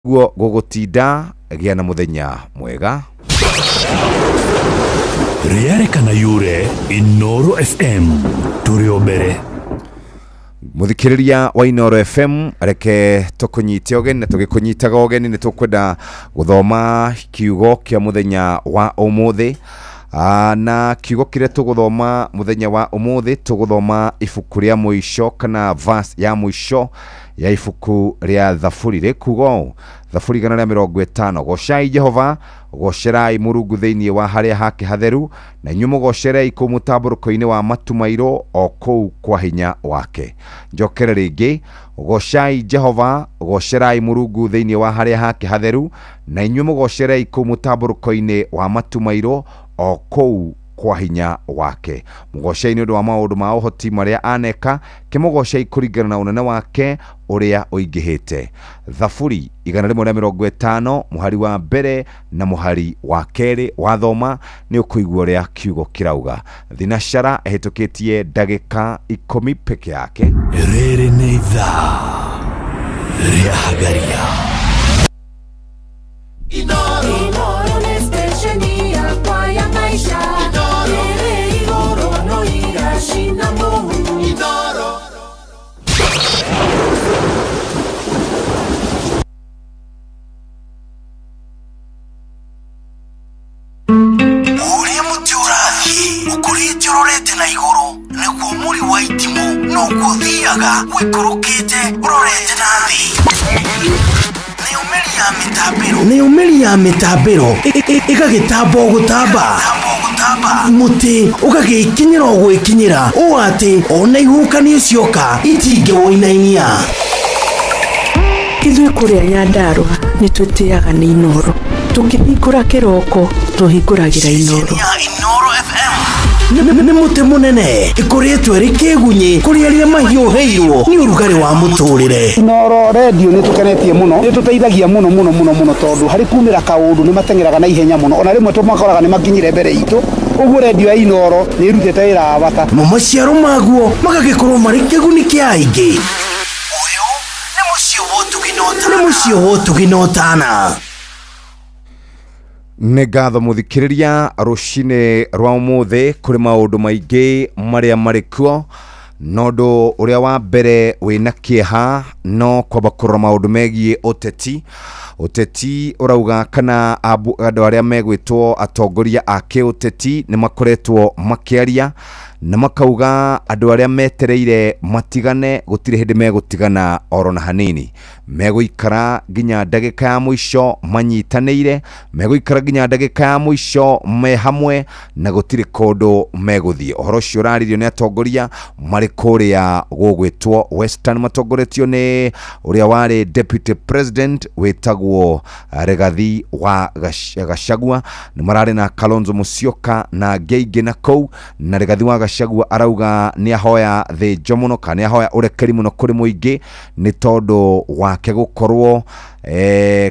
Guo gũgũtinda gĩa na mũthenya mwega. Rĩarĩ kana yure Inoro FM tũrĩ o mbere. Mũthikĩrĩria wa Inoro FM, reke tũkũnyite ũgeni, na tũgĩkũnyitaga ũgeni nĩ tũkwenda gũthoma kiugo kĩa mũthenya wa ũmũthĩ. Na kiugo kĩrĩa tũgũthoma mũthenya wa ũmũthĩ, tũgũthoma ibuku rĩa mũico kana verse ya mũico ya ibuku rĩa Thaburi, rĩkuga ũũ, Thaburi 150: Gocai Jehova, gocerai Mũrungu thĩinĩ wa harĩa hake hatheru, na inyuĩ mũgocerei kũu mũtambũrũko-inĩ wa matu mairũ, o kũu kwa hinya wake. Njokere rĩngĩ, gocai Jehova, gocerai Mũrungu thĩinĩ wa harĩa hake hatheru, na inyuĩ mũgocerei kũu mũtambũrũko-inĩ wa matu mairũ, o kũu kwa hinya wake. Mũgocei nĩ ũndũ wa maũndũ ma ũhoti marĩa aneka, kĩmũgocei kũringana na ũnene wake ũrĩa ũingĩhĩte. Thaburi 150 mũhari wa mbere na mũhari wa kerĩ, wathoma nĩ ũkũigua ũrĩa kiugo kĩrauga. Thinacara ĩhĩtũkĩtie ndagĩka 10 peke yake. Rĩrĩ nĩ ithaa rĩa Hagaria. Inoro nĩ station yakwa ya maisha. Ĩrĩ igũrũ no iracina mũhu. Ũrĩa mũtĩ ũrathiĩ ũkũrĩte ũrorete na igũrũ, nĩguo mũri wa itimũ noguo ũthiaga ũikũrũkĩte ũrorete na thĩ. Nayo mĩri ya mĩtambĩro, nayo mĩri ya mĩtambĩro ĩgagĩtamba o gũtamba, mũtĩ ũgagĩkinyĩra o gwĩkinyĩra, ũũ atĩ ona ihuhũkanio cioka itingĩwũinainia. Ithuĩ kũrĩa Nyandarũa nĩ twĩtĩaga nĩ Inoro. Tũkĩhingũra kĩroko tũhingũragĩra Inoro. Ceceni ya Inoro FM nĩ mũtĩ mũnene ĩkũrĩtwo ĩrĩ kĩgunyĩ kũrĩ arĩa mahiũhĩirwo nĩ ũrugarĩ wa mũtũrĩre. Inoro Radio nĩ tũkenetie mũno, nĩ tũteithagia mũno mũno mũno mũno, tondũ harĩ kumĩra kaũndũ nĩ mateng'eraga na ihenya mũno, ona rĩmwe tũmakoraga nĩ makinyire mbere itũ. Ũguo radio ya Inoro nĩ ĩrutĩte wĩra wa bata. Mo maciaro maguo magagĩkorwo marĩ kĩguni kĩa aingĩ. Ũyũ nĩ mũciĩ wa ũtugi na ũtana. Nĩ mũciĩ wa ũtugi na ũtana. Nĩ ngatho mũthikĩrĩria, rũcinĩ rwa ũmũthĩ kũrĩ maũndũ maingĩ marĩa marĩ kuo, na ũndũ ũrĩa wa mbere wĩna kĩeha no kwamba kũrora maũndũ megiĩ ũteti. Ũteti ũrauga kana andũ arĩa megwĩtwo atongoria a kĩũteti nĩ makoretwo makĩaria na makauga andũ arĩa metereire matigane gũtirĩ hĩndĩ megũtigana oro na hanini. Megũikara nginya ndagĩka ya mũico manyitanĩire, megũikara nginya ndagĩka ya mũico me hamwe na gũtirĩ kũndũ megũthiĩ. Ũhoro ũcio ũraririo nĩ atongoria marĩ kũrĩa gũgwĩtwo Western, matongoretio nĩ ũrĩa warĩ deputy president wĩtagwo Rigathi wa Gachagua. Nĩ mararĩ na Kalonzo Musyoka na angĩ aingĩ na kũu, na Rigathi wa Gachagua arauga nĩ ahoya thĩnjo mũno kana nĩ ahoya ũrekeri mũno kũrĩ mũingĩ nĩ tondũ wake gũkorwo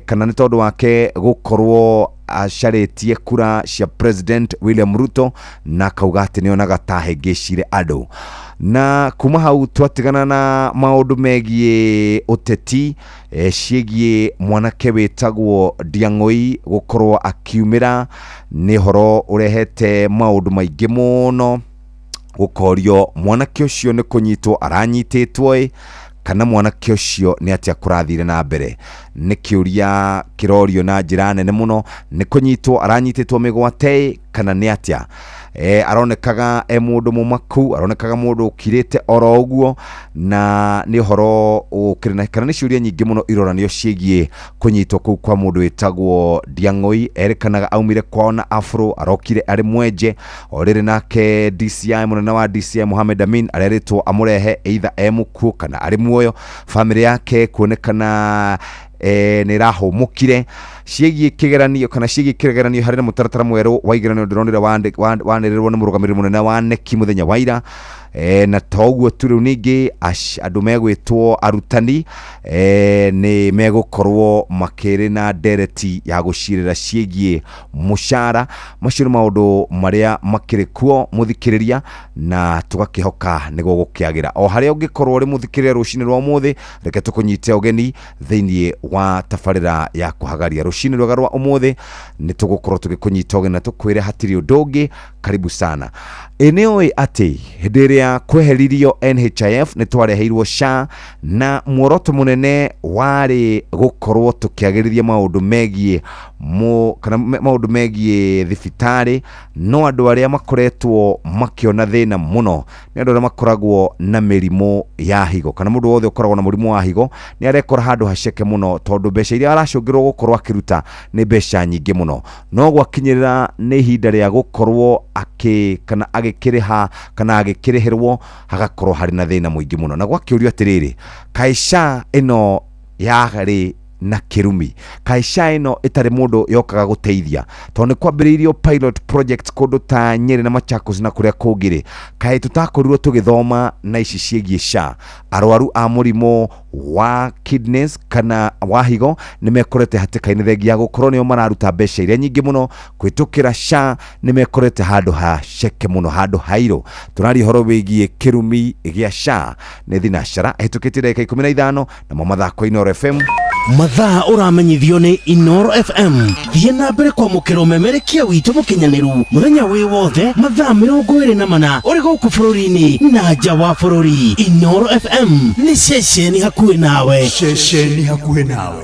kana nĩ tondũ wake gũkorwo acarĩtie kura cia President William Ruto, na akauga atĩ nĩonaga ta ahĩngĩcire andũ. Na kuma hau twatigana na maũndũ megiĩ ũteti, ciĩgiĩ mwanake wĩtagwo Ndiang'ũi gũkorwo akiumĩra, nĩ ũhoro ũrehete maũndũ maingĩ mũno. Gũkorio mwanake ũcio nĩ kũnyitwo aranyitĩtwo ĩ, kana mwanake ũcio nĩ atĩa kũrathire na mbere. Nĩ kĩũria kĩrorio na njĩra nene mũno, nĩ kũnyitwo aranyitĩtwo mĩgwate ĩ, kana nĩ atĩa. Aronekaga e mũndũ mũmaku, aronekaga mũndũ ũkirĩte oro ũguo, na nĩ ũhoro ũkĩrĩ na kana nĩ ciũria nyingĩ mũno iroranio ciĩgiĩ kũnyitwo kũu kwa mũndũ wĩtagwo Ndiang'ũi. Erĩkanaga aumire kwao na afro, arokire arĩ mwenje. O rĩrĩ nake DCI, mũnene wa DCI Mohamed Amin arerĩtwo amũrehe either e mũkuũ kana arĩ muoyo. Bamĩrĩ yake kuonekana nĩ ĩrahũmũkire ciĩgiĩ kĩgeranio kana ciĩgiĩ kĩgeranio harĩ na mũtaratara mwerũ wa igeranio ndĩronire wanĩrĩrwo nĩ mũrũgamĩrĩri mũnene wa NEC mũthenya wa ira. Na toguo tu rĩu ningĩ andũ megwĩtwo arutani nĩ megũkorwo makĩrĩ na ndereti ya gũcirĩra ciĩgiĩ mũcara. Macio nĩ maũndũ marĩa makĩrĩ kuo mũthikĩrĩria, na tũgakĩhoka nĩ gũgũkĩagĩra. O harĩa ũngĩkorwo ũrĩ mũthikĩrĩria rũcinĩ rwa ũmũthĩ, reke tũkũnyite ũgeni thĩinĩ wa tabarĩra ya kũhagaria. Rũcinĩ rwega rwa ũmũthĩ nĩ tũgũkorwo tũgĩkũnyita ũgeni na tũkwĩre hatirĩ ũndũ ũngĩ. Karibu sana. Ĩ nĩ ũĩ atĩ hĩndĩ ĩrĩa kweheririo NHIF nĩ twareheirwo SHA, na muoroto mũnene warĩ gũkorwo tũkĩagĩrithia maũndũ megiĩ kana maũndũ megiĩ thibitarĩ. No andũ arĩa makoretwo makĩona thĩna mũno nĩ andũ arĩa makoragwo na mĩrimũ ya higo, kana mũndũ wothe ũkoragwo na mũrimũ wa higo nĩ arekora handũ haceke mũno, tondũ mbeca iria aracũngĩrwo gũkorwo akĩruta nĩ mbeca nyingĩ mũno. No gwakinyĩrĩra nĩ ihinda rĩa gũkorwo akĩ kana agĩkĩrĩha kana agĩkĩrĩhĩrwo, hagakorwo harĩ na thĩna mũingĩ mũno. Na gwakĩũrio atĩrĩrĩ, kaĩ SHA ĩno yarĩ na kĩrumi? Kaĩ SHA ĩno ĩtarĩ mũndũ yokaga gũteithia? Tondũ nĩ kwambĩrĩirio pilot project kũndũ ta Nyeri na Machakos na kũrĩa kũngĩ rĩ, kaĩ tũtakorirwo tũgĩthoma na ici ciĩgiĩ SHA? Arwaru a mũrimũ wa kidneys kana wa higo nĩ mekorete hatĩka-inĩ thengia ya gũkorwo nĩo mararuta mbeca iria nyingĩ mũno kũhĩtũkĩra SHA. Nĩ mekorete handũ ha ceke mũno, handũ hairũ. Tũraria ũhoro wĩgiĩ kĩrumi gĩa SHA. Nĩ thinacara ĩhĩtũkĩtie ndagĩka 15, namo mathako Inooro FM. Mathaa ũramenyithio nĩ Inooro FM. Thiĩ na mbere kwamũkĩra ũmemerekia witũ mũkinyanĩru mũthenya wĩ wothe mathaa 24 ũrĩ gũkũ bũrũri-inĩ na nja wa bũrũri. Inooro FM nĩ ceceni hakuhĩ nawe. Ceceni hakuhĩ nawe.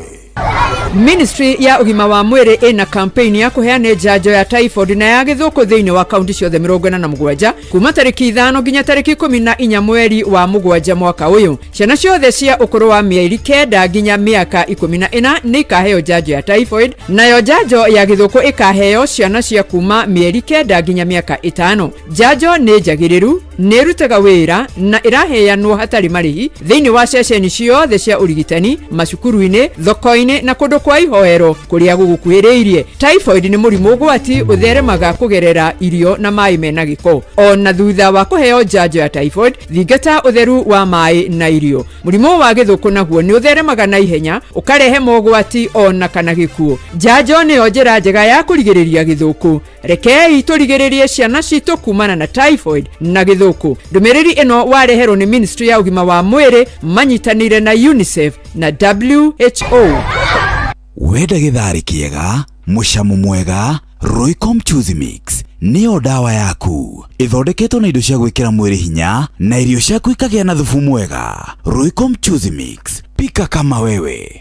Ministry ya ũgima wa mwĩrĩ ĩna campaign ya kũheana njanjo ya typhoid na ya gĩthũkũ thĩinĩ wa kaunti ciothe 47 kuma tarĩki 5 nginya tarĩki 14 mweri wa 7 mwaka ũyũ. Ciana ciothe cia ũkũrũ wa mĩeri 9 nginya mĩaka 14 nĩ ikaheo njanjo ya typhoid, nayo njanjo ya gĩthũkũ ĩkaheo ciana cia kuma mĩeri 9 nginya mĩaka 5. Njanjo nĩ njagĩrĩru, nĩ ĩrutaga wĩra na ĩraheanwo hatarĩ marĩhi thĩinĩ wa ceceni ciothe cia ũrigitani, macukuru-inĩ, thoko-inĩ na kũndũ kwa ihoero kũrĩa gũgũkuhĩrĩirie. Typhoid nĩ mũrimũ ũgwati ũtheremaga kũgerera irio na maĩ mena gĩko. Ona thutha wa kũheo njanjo ya typhoid, thingata ũtheru wa maĩ na irio. Mũrimũ wa gĩthũkũ naguo nĩ ũtheremaga na ihenya, ũkarehe mogwati ona kana gĩkuũ. Njanjo nĩyo njĩra njega ya kũrigĩrĩria gĩthũkũ. Rekei tũrigĩrĩrie ciana citũ kumana na typhoid na gĩthũkũ. Ndũmĩrĩri ĩno wareherwo nĩ Ministry ya ũgima wa mwĩrĩ manyitanĩire na UNICEF na WHO. Wenda gĩtharĩ kĩega, mũcamo mwega, Royco Mchuzi Mix nĩyo ndawa yaku. Ĩthondeketwo na indo cia gwĩkĩra mwĩrĩ hinya na irio ciaku ikagĩa na thubu mwega. Royco Mchuzi Mix, pika kama wewe.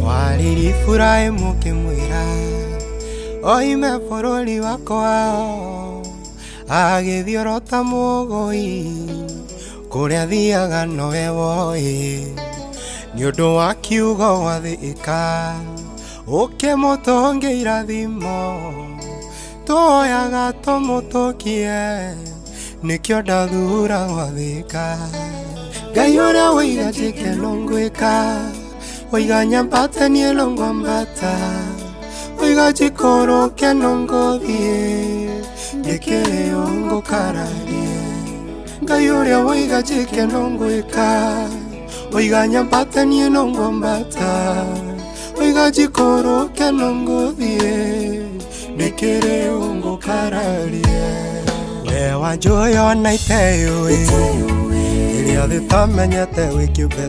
Walilifurahi mukimwira oime bũrũri wakwa, agĩthiorota mũgũi kũrĩa thiaga nowe woĩ, nĩ ũndũ wa kiugo gwathĩka ũkĩmũtũnge irathimo, tuoyaga tũmũtũkie, nĩkĩo ndathura gwathĩka. Ngai ũrĩa woiga njĩke no ngwĩka, oiga nyambate niĩ no ngwambata, oiga njikũrũke no ngũthiĩ, ndĩkĩrĩ ngũkararie. Ngai ũrĩa woiga njĩke no ngwĩka, oiga nyambate niĩ no ngwambata, oiga njikũrũke no ngũthiĩ, ndĩkĩrĩ ngũkararie. We wanjũĩ ona iteyũĩ, ĩrĩa thĩ tamenyete wĩ kĩũmbe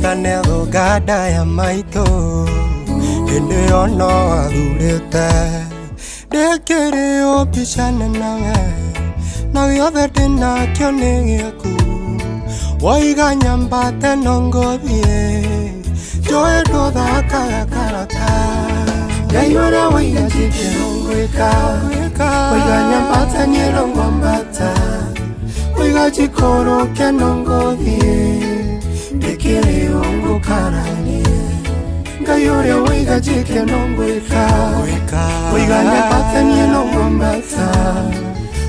tanethũnga nda ya maitũ, hĩndĩ ĩyo no athurĩte ndĩkĩrĩ ũmbicane nawe, na gĩothe ndĩnakĩo nĩ gĩaku, woiga nyambate no ngũthiĩ, njũĩ ndũthakaga karata. Ngai ũrĩa woiga njĩke no ngwĩka, woiga nyambate niĩ no ngwambata, oiga njikũrũke no ngũthiĩ, ndĩkĩrĩ ngũkaranie. Ngai Ngai ũrĩa wĩiga njĩke no ngwĩka Wĩiga nyambate niĩ no ngwambata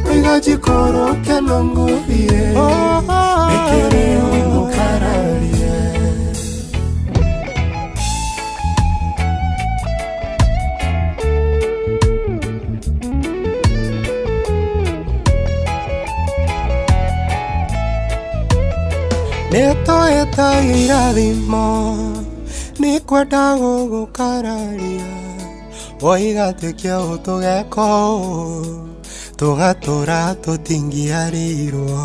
Wĩiga njikũrũke no ngũthiĩ Nĩkĩrĩ ũngũkararie. Nĩtũĩta irathimo nĩkwenda gũgũkararia woiga tuĩke ũũ tũgeka ũũ tũgatũra tũtingĩarĩirwo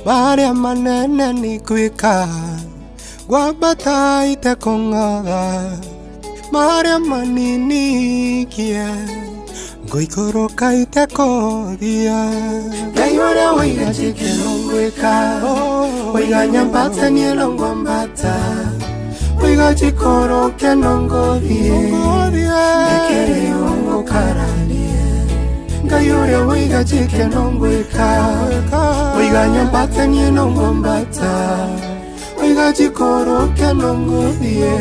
marĩa manene nĩ gwĩka ngwambata itekũng'otha marĩa manini kie ngũikũrũka itekũthia. Ngai ũrĩa wĩiga njĩke no ngwĩka wĩiga nyambate niĩ no ngwambata wĩiga njikũrũke no ngũthiĩ nĩkĩrĩ ũngũkararie. Ngai ũrĩa wĩiga njĩke no ngwĩka wĩiga nyambate niĩ no ngwambata wĩiga njikũrũke no ngũthiĩ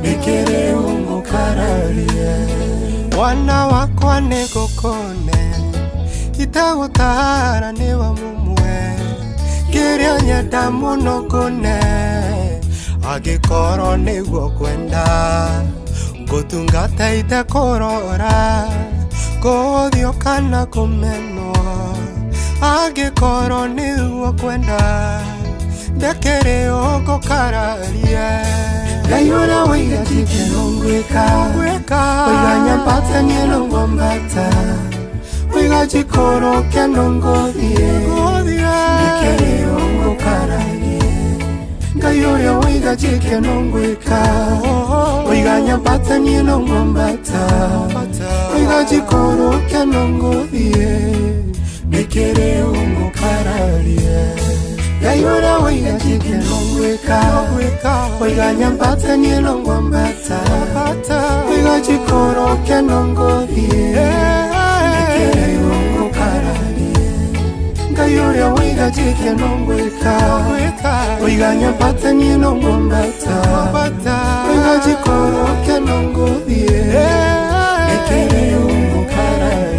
nĩkĩrĩ ũngũkararie. Mwana wakwa nĩngũkũne itegũtara nĩwe mũmwe kĩrĩa nyenda mũno ngũne angĩkorwo nĩguo kwenda ngũtungata itekũrora kũũthio kana kũmenwo angĩkorwo nĩguo kwenda ndekĩrĩ ũngũkararie. Ngai ũrĩa wĩiga njĩke no ngwĩka wĩiga nyambate niĩ no ngwambata wĩiga njikũrũke no ngũthiĩ nĩkĩrĩ ũngũkararie. Ngai ũrĩa wĩiga njĩke no ngwĩka wĩiga nyambate niĩ no ngwambata wĩiga njikũrũke no ngũthiĩ nĩkĩrĩ ũngũkararie. Ngai ũrĩa wĩiga njĩke no ngwĩka wĩiga nyambate niĩ no ngwambata wĩiga njikũrũke no ngũthiĩ nĩkĩrĩ ũngũkararie. Ngai ũrĩa wĩiga njĩke no ngwĩka wĩiga nyambate niĩ no ngwambata wĩiga njikũrũke no ngũthiĩ nĩkĩrĩ ũngũkararie.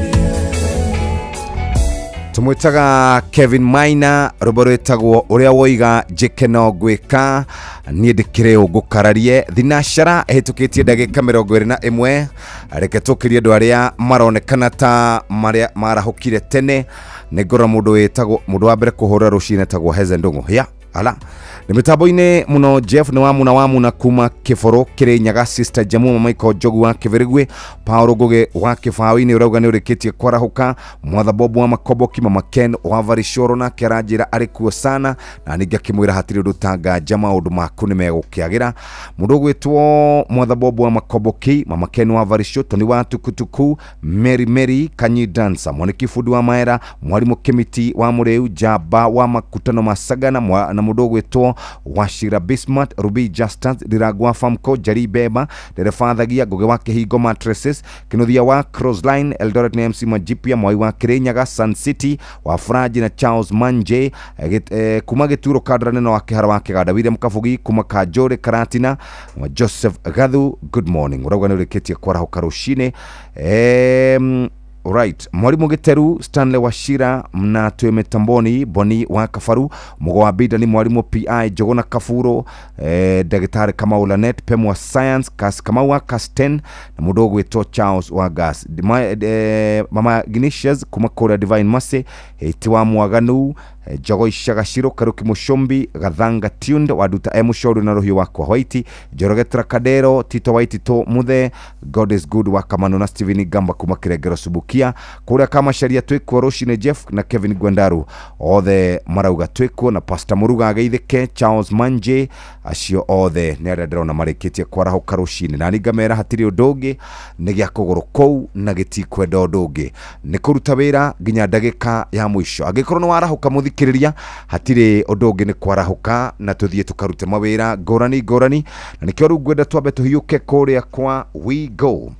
Tumwitaga Kevin Maina rwĩmbo rwĩtagwo ũrĩa woiga njĩke no ngwĩka niĩ ndĩkĩrĩ ũngũkararie. Thinacara ĩhĩtũkĩtie ndagĩka 21 reke tũkĩrie andũ arĩa maronekana ta marĩa marahũkire tene. Nĩ ngorora mũndũ wĩtagwo mũndũ wa mbere kũhũra rũcinĩ etagwo Heze Ndũng'ũ ya ala nĩ mĩtambo-inĩ mũno. Jeff nĩ wamuna wamuna kuma kĩboro kĩrĩ Nyaga, Sister Jamu Michael Njogu wa Kĩbĩrĩgwe, Paul Ngũgĩ wa Kĩbaũ-inĩ ũrauga nĩ ũrĩkĩtie kwarahũka, Mwatha Bob wa Makomboki, Mama Ken wa Varicoro nake aranjĩra arĩ kuo sana, na ningĩ akĩmwĩra hatirĩ ũndũ tanganja maũndũ maku nĩ megũkĩagĩra. Mũndũ ũgwĩtwo Mwatha Bob wa Makomboki, Mama Ken wa Varisho, Tony wa Tukutuku, Mary Mary Kanyi Dancer, Mwaniki Fundi wa Maera, Mwarimũ Kĩmiti wa Mũrĩu, Njamba wa Makutano ma Sagana, na mũndũ ũgwĩtwo Wachira Bismarck, Ruby Justus, Ndirangwa Famco, Jari Beba, Ndereba Thagia, Ngũgĩ wa Kĩhingo Mattresses, Kĩnuthia wa Crossline, Eldoret na MC Majipia, Mwai wa Kĩrĩnyaga, Sun City wa Furaji na Charles Manje, kuma Gĩturo Kandara neno wa Kĩhara wa Kĩganda, William Kabugi kuma Kanjũrĩ Karatina, wa Joseph Gathu, good morning. Ũrauga nĩ ũrĩkĩtie kwarahũka rũcinĩ. Right, Mwalimu Giteru, Stanley Wachira na twĩ mĩtamboni, Boni wa Kabaru, Mũgo wa Binda ni Mwalimu PI Njũgũna Kaburo, Ndagĩtarĩ Kamau Lanet, Pemwa Science, Kas Kamau wa Casten na mũndũ ũgwĩtwo Charles wa Gas. Mama Ignatius kuma kũrĩa Divine Mercy, Hĩti wa Mwaganu, Njogo Icagaciro, Karuki Mucumbi, Gathanga Tuned, Waduta M Mũcoru na Rũhiũ wakwa White, Njoroge Trakadero, Tito Waitito Muthe, God is good wa Kamano na Steven Gamba kuma Kĩrengero Subukia, kũrĩa Kamacaria twĩkuo rũcinĩ Jeff na Kevin Gwendaru othe marauga twĩkuo, na Pastor Muruga ageithĩke, Charles Manje, acio othe nĩ arĩa ndĩrona marĩkĩtie kwarahũka rũcinĩ, na ningamera hatirĩ ũndũ ũngĩ nĩ gĩa kũgũrũ kũu na gĩtikwenda ũndũ ũngĩ nĩ kũruta wĩra nginya ndagĩka ya mũico. Angĩkorwo nĩ warahũka mũthikĩrĩria, hatirĩ ũndũ ũngĩ nĩ kwarahũka na tũthiĩ tũkarute mawĩra ngũrani ngũrani, na nĩkĩo rĩu ngwenda twambe tũhiũke kũrĩa kwa We Go.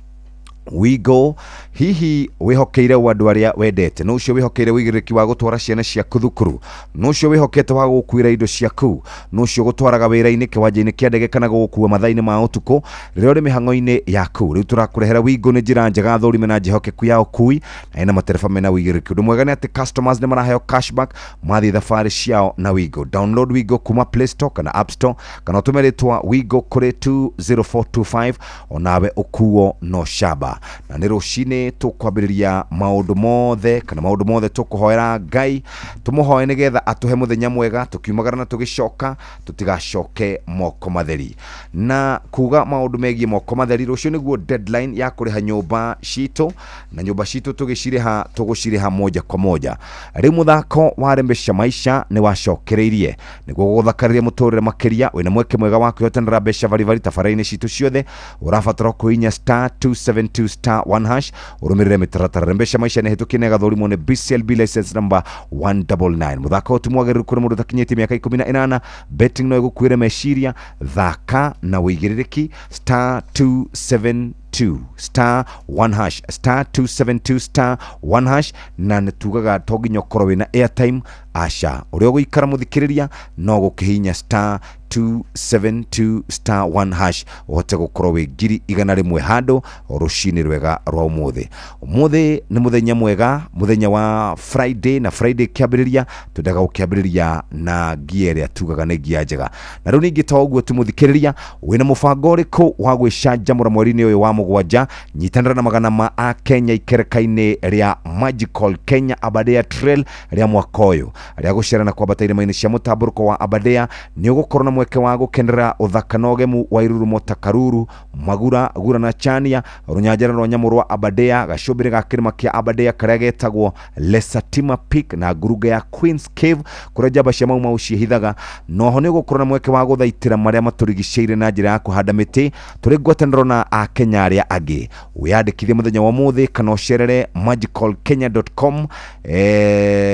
Wigo hihi wĩhokeire ũ andũ arĩa wendete? Nũ ũcio wĩhokeire ũigĩrĩrĩki wa gũtwara ciana ciaku thukuru? Nũ ũcio wĩhokete wa gũgũkuĩra indo ciaku? Nũ ũcio ũgũtwaraga wĩra-inĩ, kĩwanja-inĩ kĩa ndege kana gũgũkua mathaa-inĩ ma ũtukũ rĩrĩa ũrĩ mĩhang'o-inĩ yaku? Rĩu tũrakũrehera Wigo nĩ njĩra njega thũrime na njĩhokeku ya ũkui na ĩna matereba mena ũigĩrĩrĩki. Ũndũ mwega nĩ atĩ customers nĩ maraheo cashback mathiĩ thabarĩ ciao na Wigo. Download Wigo kuma Play Store kana App Store kana ũtũme rĩtwa Wigo kũrĩ 20425 onawe ũkuo no camba. Na nĩ rũcinĩ tũkwambĩrĩria maũndũ mothe kana maũndũ mothe tũkũhoera Ngai, tũmũhoe nĩgetha atũhe mũthenya mwega, tũkiumagara na tũgĩcoka tũtigacoke moko matheri. Na kuga maũndũ megiĩ moko matheri, rũciũ nĩguo deadline ya kũrĩha nyũmba citũ, na nyũmba citũ tũgĩcirĩha tũgũcirĩha moja kwa moja. Rĩu mũthako wa Rembesha Maisha nĩ wacokereirie nĩguo gũgũthakarĩria mũtũrĩre makĩria. Wĩna mweke mwega wa kwĩhotanĩra mbeca baribari tabarĩra-inĩ citũ ciothe. Ũrabatara kũhihinya star 272 star 1 hash ũrũmĩrĩre mĩtaratara. Rembesha Maisha nĩ hĩtũkie na ĩgathũrimwo nĩ BCLB license number 199. Mũthako ũyũ ti mwagĩrĩru kũrĩ mũndũ ũtakinyĩtie mĩaka 18. Betting no ĩgũkuĩre meciria. Thaka na ũigĩrĩrĩki star 272 star 1 hash, star 272 star 1 hash. Na nĩ tugaga to nginya ũkorwo wĩna airtime, aca, ũrĩa ũgũikara mũthikĩrĩria no gũkĩhihinya star 272 star 1 hash ũhote gũkorwo wĩ 100,000 handũ rũcinĩ rwega rwa ũmũthĩ. Ũmũthĩ nĩ mũthenya mwega, mũthenya wa Friday, na Friday kĩambĩrĩria twendaga gũkĩambĩrĩria na ngia ĩrĩa tugaga nĩ ngia njega. Na rĩu ningĩ to ũguo tu, mũthikĩrĩria, wĩna mũbango ũrĩkũ wa gwĩcanjamũra mweri-inĩ ũyũ wa mũgwanja? Nyitanĩra na magana ma akenya ikereka-inĩ rĩa Magical Kenya Aberdare Trail rĩa mwaka ũyũ rĩa gũcera na kwambata irĩma-inĩ cia mũtambũrũko wa Aberdare. Nĩ ũgũkorwo na mweke wa gũkenerera ũthaka na ũgemu wa irurumo ta Karuru, Magura, Gura na Chania, rũnyanjara rwa nyamũ rwa Aberdare, gacũmbĩrĩ ga kĩrĩma kĩa Aberdare karĩa getagwo Lesatima Peak na ngurunga ya Queen's Cave kũrĩa njamba cia Mau Mau ciĩhithaga. Noho nĩ ũgũkorwo na mweke wa gũthaitĩra marĩa matũrigicĩirie na njĩra ya kũhanda mĩtĩ tũrĩ ngwatanĩro na akenya arĩa angĩ. Wĩyandĩkithie mũthenya wa ũmũthĩ kana ũcerere magicalkenya.com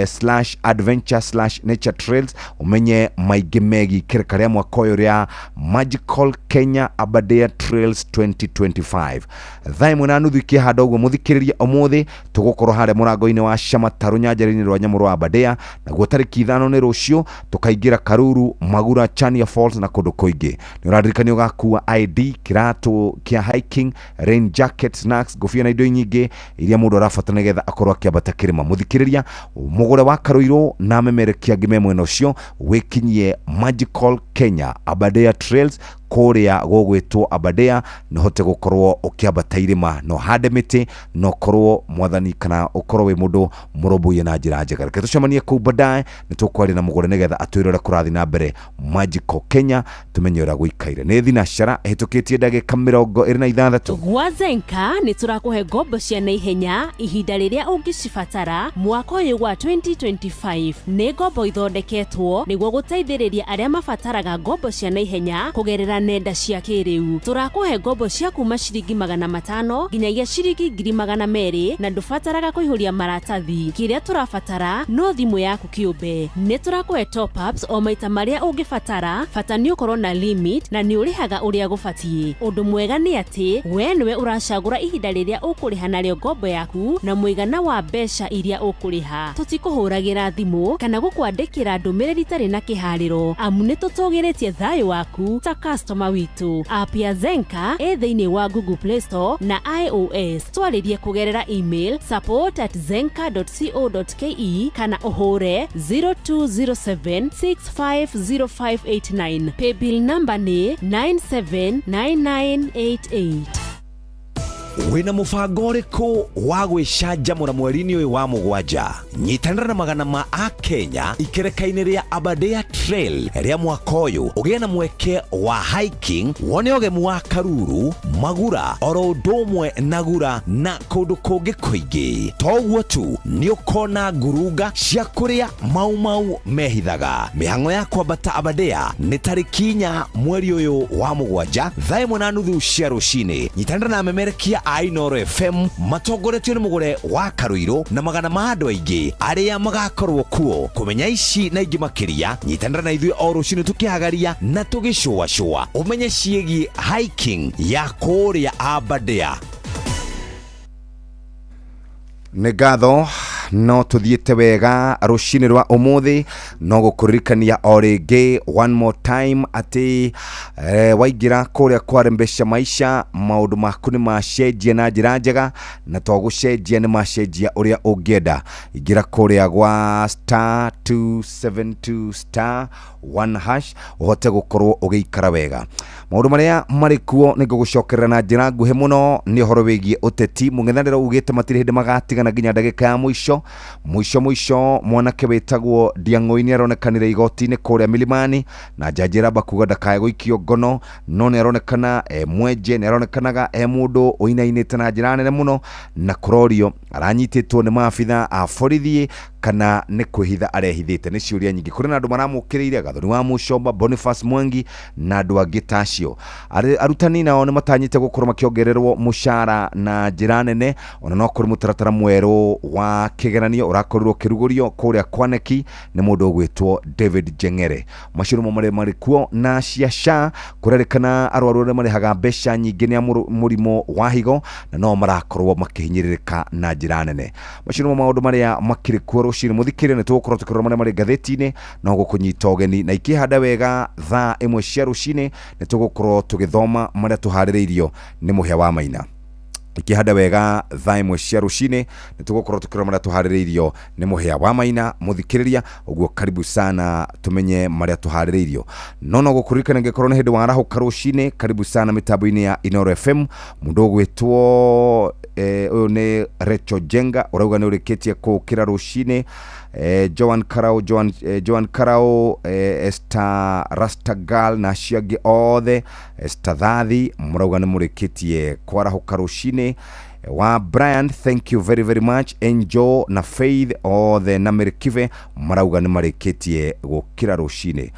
slash adventure slash nature trails umenye maingĩ megiĩ ikereka rĩa mwaka ũyũ rĩa Magical Kenya Aberdare Trails 2025. 1:30 ikĩhanda ũguo mũthikĩrĩria, ũmũthĩ tũgũkorwo harĩa mũrango-inĩ wa Shamata rũnyanjara-inĩ rwa nyamũ rwa Aberdare. Naguo tarĩki 5 nĩ rũciũ tũkaingĩra Karuru, Magura, Chania Falls na kũndũ kũingĩ. Nĩ ũraririkanio ũgakua ID, kĩratũ kĩa hiking, rain jacket, snacks, ngũbia na indo nyingĩ iria mũndũ arabatara nĩgetha akorwo akĩambata kĩrĩma. Mũthikĩrĩria, mũgũre wa Karũirũ na memerekia angĩ me mwena ũcio, wĩkinyie Magical Kenya Aberdare Trails kũrĩa gũgwĩtwo Aberdare na ũhote gũkorwo ũkĩambata irĩma na ũhande mĩtĩ na ũkorwo mwathani kana ũkorwo wĩ mũndũ mũrũmbũiye na njĩra njega. Reke tũcemanie kũu baadaye, nĩ tũkwaria na mũgũre nĩgetha atwĩre ũrĩa kũrathiĩ na mbere Magical Kenya, tũmenye ũrĩa gũikaire. Nĩ thinacara ĩhĩtũkĩtie ndagĩka 26. Gwa Zenka nĩ tũrakũhe ngombo cia naihenya ihinda rĩrĩa ũngĩcibatara mwaka ũyũ wa 2025. Nĩ ngombo ithondeketwo nĩguo gũteithĩrĩria arĩa mabataraga ngombo cia naihenya kũgerera nenda cia kĩrĩu. Tũrakũhe ngombo cia kuma ciringi 500 nginyagia ciringi 200,000 na ndũbataraga kũihũria maratathi. Kĩrĩa tũrabatara no thimũ yaku kĩũmbe. Nĩ tũrakũhe top ups o maita marĩa ũngĩbatara, bata nĩ ũkorwo na limit na nĩ ũrĩhaga ũrĩa gũbatiĩ. Ũndũ mwega nĩ atĩ we nĩwe ũracagũra ihinda rĩrĩa ũkũrĩha narĩo ngombo yaku na mũigana wa mbeca iria ũkũrĩha. Tũtikũhũragĩra thimũ kana gũkwandĩkĩra ndũmĩrĩri itarĩ na kĩharĩro, amu nĩ tũtũgĩrĩtie thayũ waku ta customer witũ. App ya Zenka ĩ thĩinĩ wa Google Play Store na iOS. Twarĩrie kũgerera email support@zenka.co.ke kana ũhũre 0207650589. Paybill number nĩ 979988. Wĩna mũbango ũrĩkũ wa gwĩcanjamũra mweri-inĩ ũyũ wa mũgwanja? Nyitanĩra na magana ma akenya ikereka-inĩ rĩa Aberdare Trail rĩa mwaka ũyũ, ũgĩe na mweke wa hiking, wone ũgemu wa Karuru, Magura oro ũndũ ũmwe na Gura na kũndũ kũngĩ kũingĩ. To ũguo tu, nĩ ũkona ngurunga cia kũrĩa Mau Mau mehithaga. Mĩhang'o ya kwambata Aberdare nĩ tarĩki 4 mweri ũyũ wa mũgwanja 1:30 cia rũcinĩ. Nyitanĩra na amemerekia a Inooro FM matongoretio nĩ mũgũre wa Karũirũ na magana ma andũ aingĩ arĩa magakorwo kuo. Kũmenya ici na ingĩ makĩria, nyitanĩra na ithuĩ o rũcinĩ tũkĩhagaria na tũgĩcũacũa ũmenye ciĩgiĩ hiking ya kũrĩa Aberdare. Nĩ ngatho no tũthiĩte wega rũcinĩ rwa ũmũthĩ. No gũkũririkania o rĩngĩ, one more time, atĩ waingĩra kũrĩa kwa Rembesha Maisha, maũndũ maku nĩ macenjia na njĩra njega, na to gũcenjia, nĩ macenjia ũrĩa ũngĩenda. Ingĩra kũrĩa gwa *272*1# ũhote gũkorwo ũgĩikara wega. Maũndũ marĩa marĩ kuo nĩ ngũgũcokerera na njĩra nguhĩ mũno. Nĩ ũhoro wĩgiĩ ũteti, mũng'ethanĩro ugĩte matirĩ hĩndĩ magatigana nginya ndagĩka ya mũico mũico mũico. Mwanake wĩtagwo Ndiang'ũi nĩ aronekanire igoti-inĩ kũrĩa Milimani, na njanji ĩramba kuga ndakae gũikio ngono, no nĩ aronekana e mwenje, nĩ aronekanaga e mũndũ ũinainĩte na njĩra nene mũno, na kũrorio aranyitĩtwo nĩ maabitha a borithi kana nĩ kwĩhitha arehithĩte. Nĩ ciũria nyingĩ. Kũrĩ na andũ maramũkĩrĩire, Gathoni wa Mũcomba, Boniface Mwangi na andũ angĩ ta acio. Arutani nao nĩ matanyĩte gũkorwo makĩongererwo mũcara na njĩra nene. Ona no kũrĩ mũtaratara mwerũ wa kĩgeranio ũrakorirwo ũkĩrugũrio kũrĩa Kwaneki nĩ mũndũ ũgwĩtwo David Jengere. Macio nĩmo marĩa marĩ kuo. Na cia SHA, kũrerĩkana arwaru arĩa marĩhaga mbeca nyingĩ nĩ a mũrimũ wa higo, na no marakorwo makĩhinyĩrĩrĩka na njĩra nene. Macio nĩmo maũndũ marĩa makĩrĩ kuo rũcinĩ. Mũthikĩrĩria, nĩ tũgũkorwo tũkĩrora marĩa marĩ ngathĩti-inĩ, no gũkũnyita ũgeni na ikĩhanda wega thaa 1 cia rũcinĩ nĩ tũgũkorwo tũgĩthoma marĩa tũharĩrĩirio nĩ Mũhĩa wa Maina. Ikĩhanda wega thaa 1 cia rũcinĩ nĩ tũgũkorwo tũkĩrora marĩa tũharĩrĩirio nĩ Mũhĩa wa Maina. Mũthikĩrĩria, ũguo karibu sana tũmenye marĩa tũharĩrĩirio. No gũkũririkana, ngĩkorwo nĩ hĩndĩ warahũka rũcinĩ, karibu sana mĩtambo-inĩ ya Inoro FM. Mũndũ ũgwĩtwo ũyũ nĩ Recho Jenga, ũrauga nĩ ũrĩkĩtie kũũkĩra rũcinĩ. Joan Karau, Joan, Joan Karau, Esther Rastagal na acio angĩ othe, Esther Thathi, mũrauga nĩ mũrĩkĩtie kwarahũka rũcinĩ. Wa Brian, thank you very very much. Angel na Faith othe na Merikive marauga nĩ marĩkĩtie gũkĩra rũcinĩ.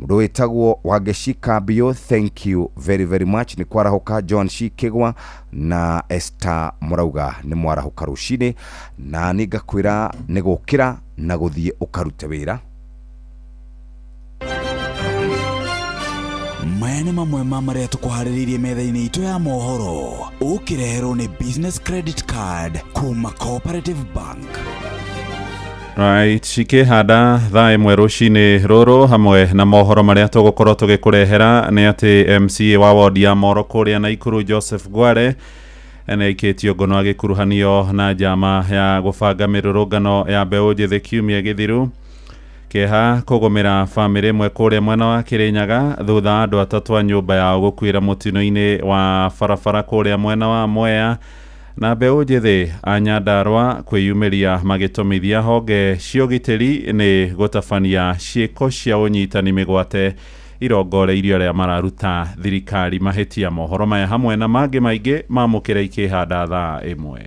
Mũndũ wĩtagwo Wangeci Kambio, thank you very very much nĩ kwarahũka. John Shikigwa na Esther mũrauga nĩ mwarahũka rũcinĩ, na nĩ ngakwĩra nĩ gũkĩra na gũthiĩ ũkarute wĩra. Maya nĩ mamwe ma marĩa tũkũharĩrĩirie metha-inĩ itũ ya mohoro, ũkĩreherwo nĩ Business Credit Card kuma Cooperative Bank. Right, cikĩhanda thaa 1 rũcinĩ rũrũ, hamwe na mohoro marĩa tũgũkorwo tũgĩkũrehera nĩ atĩ MCA wa wodi ya Moro kũrĩa Naikuru Joseph Gware nĩ aikĩtio ngono agĩkuruhanio na njama ya gũbanga mĩrũrũngano ya mbeũ njĩthĩ kiumia gĩthiru. Kĩeha kũgũmĩra bamĩrĩ ĩmwe kũrĩa mwena wa Kĩrĩnyaga thutha wa andũ 3 a nyũmba yao gũkuĩra mũtino-inĩ wa barabara kũrĩa mwena wa Mwea. Na mbeũ njĩthĩ a Nyandarũa kwĩyumĩria magĩtũmithia honge cia ũgitĩri nĩ gũtabania ciĩko cia ũnyitani mĩgwate irongoreirio arĩa mararuta thirikari mahĩtia. Mohoro maya hamwe na mangĩ maingĩ mamũkĩra ikĩhanda thaa 1.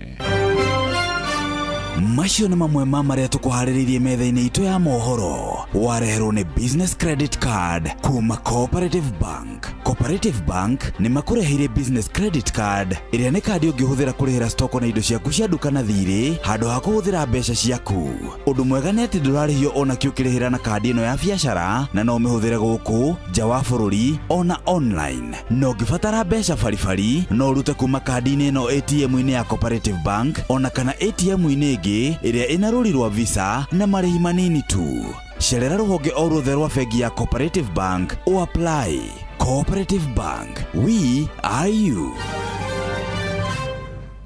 Macio nĩ mamwe ma marĩa tũkũharĩrĩirie metha-inĩ itũ ya mohoro, wareherwo nĩ Business Credit Card kuma Cooperative Bank. Cooperative Bank nĩ makũreheire Business Credit Card, ĩrĩa nĩ kandi ũngĩhũthĩra kũrĩhĩra stoko na indo ciaku cia nduka na thirĩ handũ ha kũhũthĩra mbeca ciaku. Ũndũ mwega nĩ atĩ ndũrarĩhio ona kĩ ũkĩrĩhĩra na kandi ĩno ya biacara, na no ũmĩhũthĩre gũkũ nja wa bũrũri ona online. Na ũngĩbatara mbeca baribari, no ũrute kuma kandi-inĩ ĩno ATM-inĩ ya Cooperative Bank ona kana ATM-inĩ ĩngĩ ĩrĩa ĩna rũri rwa Visa na marĩhi manini tu. Cerera rũhonge o ruothe rwa bengi ya Cooperative Bank o apply. Cooperative Bank, we are you.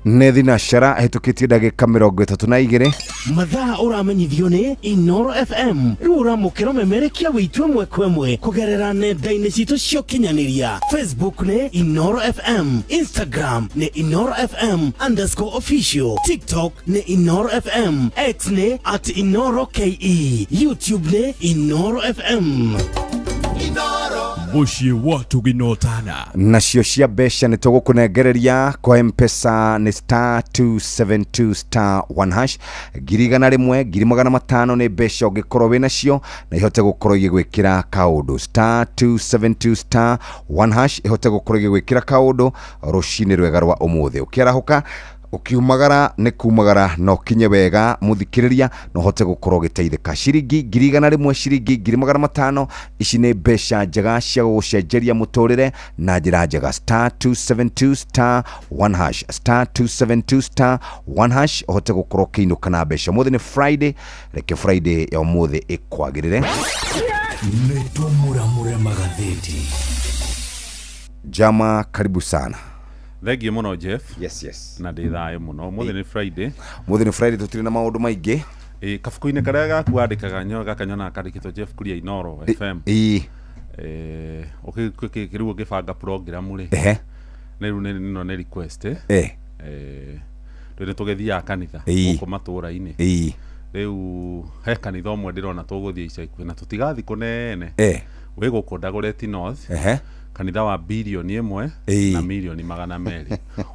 Nĩ thinacara hĩtũkĩtie ndagĩka 32. Mathaa ũramenyithio nĩ Inoro FM. Rĩu ũramũkĩra memerekia witũ ĩmwe kwa ĩmwe kũgerera nenda-inĩ citũ cia ũkinyanĩria. Facebook nĩ Inoro FM, Instagram nĩ InoroFM_official, TikTok nĩ Inoro FM, X nĩ @InoroKE, YouTube nĩ Inoro FM. Mũciĩ wa tũginotana. Nacio cia mbeca nĩ tũgũkũnengereria kwa Mpesa nĩ *272*1#. 100,000, 500,000 nĩ mbeca ũngĩkorwo wĩ nacio na ihote gũkorwo igĩgwĩkĩra kaũndũ. *272*1# ihote gũkorwo igĩgwĩkĩra kaũndũ rũcinĩ rwega rwa ũmũthĩ ũkĩarahũka. Ũkiumagara nĩ kumagara na ũkinye wega mũthikĩrĩria, na ũhote gũkorwo ũgĩteithĩka. Ciringi 100,000, ciringi 500,000, ici nĩ mbeca njega cia gũgũcenjeria mũtũrĩre na njĩra njega. Star 272 star 1 hash, star 272 star 1 hash, ũhote gũkorwo ũkĩinũka na mbeca. Ũmũthĩ nĩ Friday, reke Friday ya ũmũthĩ ĩkwagĩrĩre. Nĩ tũmũramũre magathĩti. Jama, karibu sana. Thengiũ mũno, Jeff. Yes. Na ndĩ thayũ mũno. Ũmũthĩ nĩ Friday. Mũthĩ nĩ Friday, tũtirĩ na maũndũ maingĩ. Ĩ, kabuku-inĩ karĩa gaku wandĩkaga gaka nyonaga kandĩkĩtwo Jeff Kuria Inooro FM. Rĩu ũgĩbanga program rĩ, rĩu ĩno nĩ request. Rĩu nĩ tũgĩthiaga kanitha gũkũ matũũra-inĩ. Rĩu he kanitha ũmwe ndĩrona tũgũthiĩ ica ikuhĩ na tũtigathiĩ kũnene, wĩ gũkũ Dagoretti North, kanitha wa 1 billion na 200 million.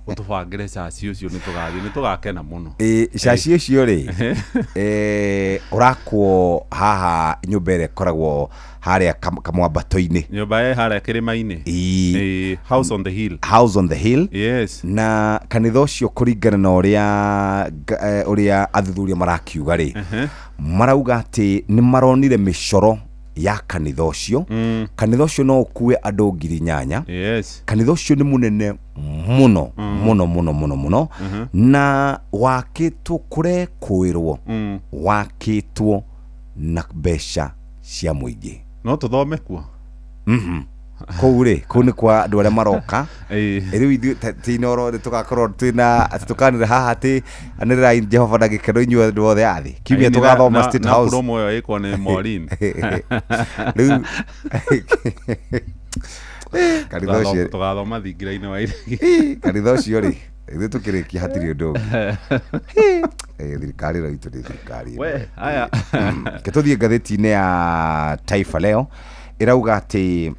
Ũtũbangĩre caci ũcio, nĩ tũgathiĩ, nĩ tũgakena mũno. Ĩ, caci ũcio rĩ, ũrakwo haha nyũmba ĩrĩa ĩkoragwo harĩa kamwambato-inĩ. Nyũmba ĩ harĩa kĩrĩma-inĩ. Ĩ, House on the Hill. House on the Hill. Yes. Na kanitha ũcio, kũringana na ũrĩa ũrĩa athuthuria marakiuga rĩ, marauga atĩ nĩ maronire mĩcoro ya kanitha ũcio. Kanitha ũcio no ũkue andũ 8,000. Kanitha ũcio nĩ mũnene mũno mũno mũno mũno mũno, na wakĩtwo kũrekwĩrwo wakĩtwo na mbeca cia mũingĩ. No tũthome kuo. Kũu rĩ, kũu nĩ kwa andũ arĩa maroka. Rĩu ithuĩ ti Inooro nĩ tũgakorwo twĩna atĩ tũkanĩra haha atĩ anĩrĩrai Jehova na gĩkeno inyuĩ andũ othe a thĩ. Kiumia tũgathoma State na House. Promo ĩyo ĩkwo nĩ Maureen. Rĩu kanitha ũcio Tũgathoma thingira-inĩ wa iregi. Kanitha ũcio rĩ, ithuĩ tũkĩrĩkia hatirĩ ũndũ ũngĩ. Thirikari ĩno itũ nĩ thirikari ĩno. We aya. Reke tũthiĩ ngathĩti-inĩ ya Taifa Leo. Ĩrauga atĩ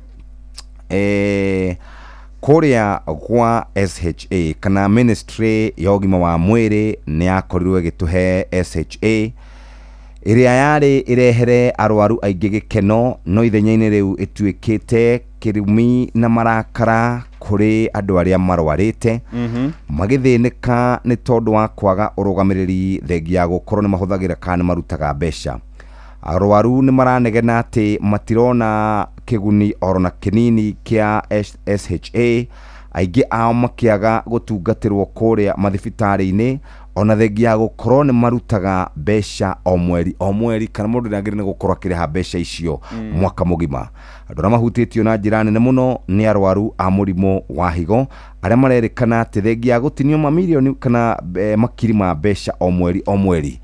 kũrĩa gwa SHA kana ministry ya ũgima wa mwĩrĩ nĩ yakorirwo ĩgĩtũhe SHA ĩrĩa yarĩ ĩrehere arwaru aingĩ gĩkeno, no ithenya-inĩ rĩu ĩtuĩkĩte kĩrumi na marakara kũrĩ andũ arĩa marwarĩte, magĩthĩnĩka nĩ tondũ wa kwaga ũrũgamĩrĩri, thengia ya gũkorwo nĩ mahũthagĩra kana nĩ marutaga mbeca. Arwaru nĩ maranegena atĩ matirona kĩguni oro na kĩnini kĩa SHA, aingĩ ao makĩaga gũtungatĩrwo kũrĩa mathibitarĩ-inĩ, ona thengia ya gũkorwo nĩ marutaga mbeca o mweri o mweri, kana mũndũ nĩ agĩrĩire nĩ gũkorwo akĩrĩha mbeca icio mwaka mũgima. Andũ arĩa mahutĩtio na njĩra nene mũno nĩ arwaru a mũrimũ wa higo, arĩa marerĩkana atĩ thengia ya gũtinio mamirioni kana makiri ma mbeca o mweri o mweri,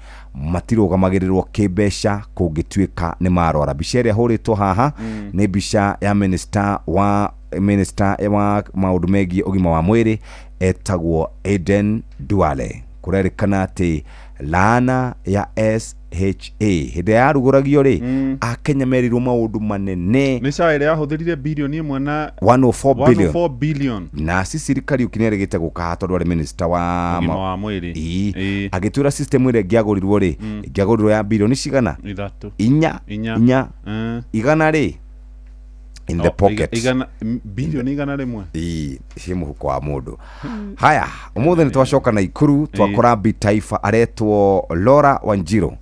matirũgamagĩrĩrwo kĩmbeca kũngĩtuĩka nĩ marwara. Mbica ĩrĩa ĩhũrĩtwo haha nĩ mbica ya minister wa maũndũ megiĩ ũgima wa mwĩrĩ etagwo Aden Duale. Kũrerĩkana atĩ laana ya SHA hĩndĩ ĩrĩa yarugũragio rĩ, akenya merirwo maũndũ manene. Nĩ SHA ĩrĩa yahũthĩrire 1 billion na 104 billion. 104 billion. Na Sicily Kariuki nĩ erĩgĩte gũka haha tondũ arĩ minister wa ũgima wa mwĩrĩ. Ĩĩ. Agĩtwĩra system ĩrĩa ĩngĩagũrirwo rĩ, ĩngĩagũrirwo ya bilioni cigana? 3. 4. 4. 4 igana rĩ, in the Oh, pocket. 100 billion. Ĩĩ, ciĩ mũhuko wa mũndũ. Haya, ũmũthĩ nĩ twacoka na Ikuru, twakora Bi Taifa aretwo Laura Wanjiru.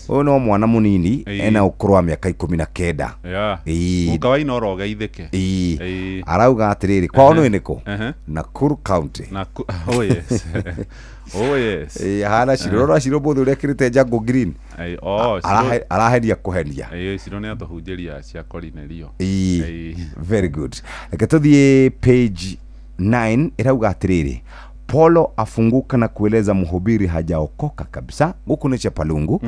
Ũyũ no mwana mũnini, ena ũkũrũ wa mĩaka 19. Guka wa Inooro ũgeithĩke. Ĩĩ. Arauga atĩrĩrĩ, kwao nĩ nĩkũ? Nakuru County. Oh yes, oh yes. Ĩĩ, ahana Shiro. Rora Shiro mũthĩ ũrĩa ekĩrĩte jungle green. Oh, Araheria kũhenia. Ĩĩ, Shiro nĩ atũhunjĩria cia Korinelio. Ĩĩ. Very good. Reke tũthiĩ page 9. Ĩrauga atĩrĩrĩ, Polo afunguka na kueleza mhubiri hajaokoka kabisa. Gũkũ nĩ Chepalungu.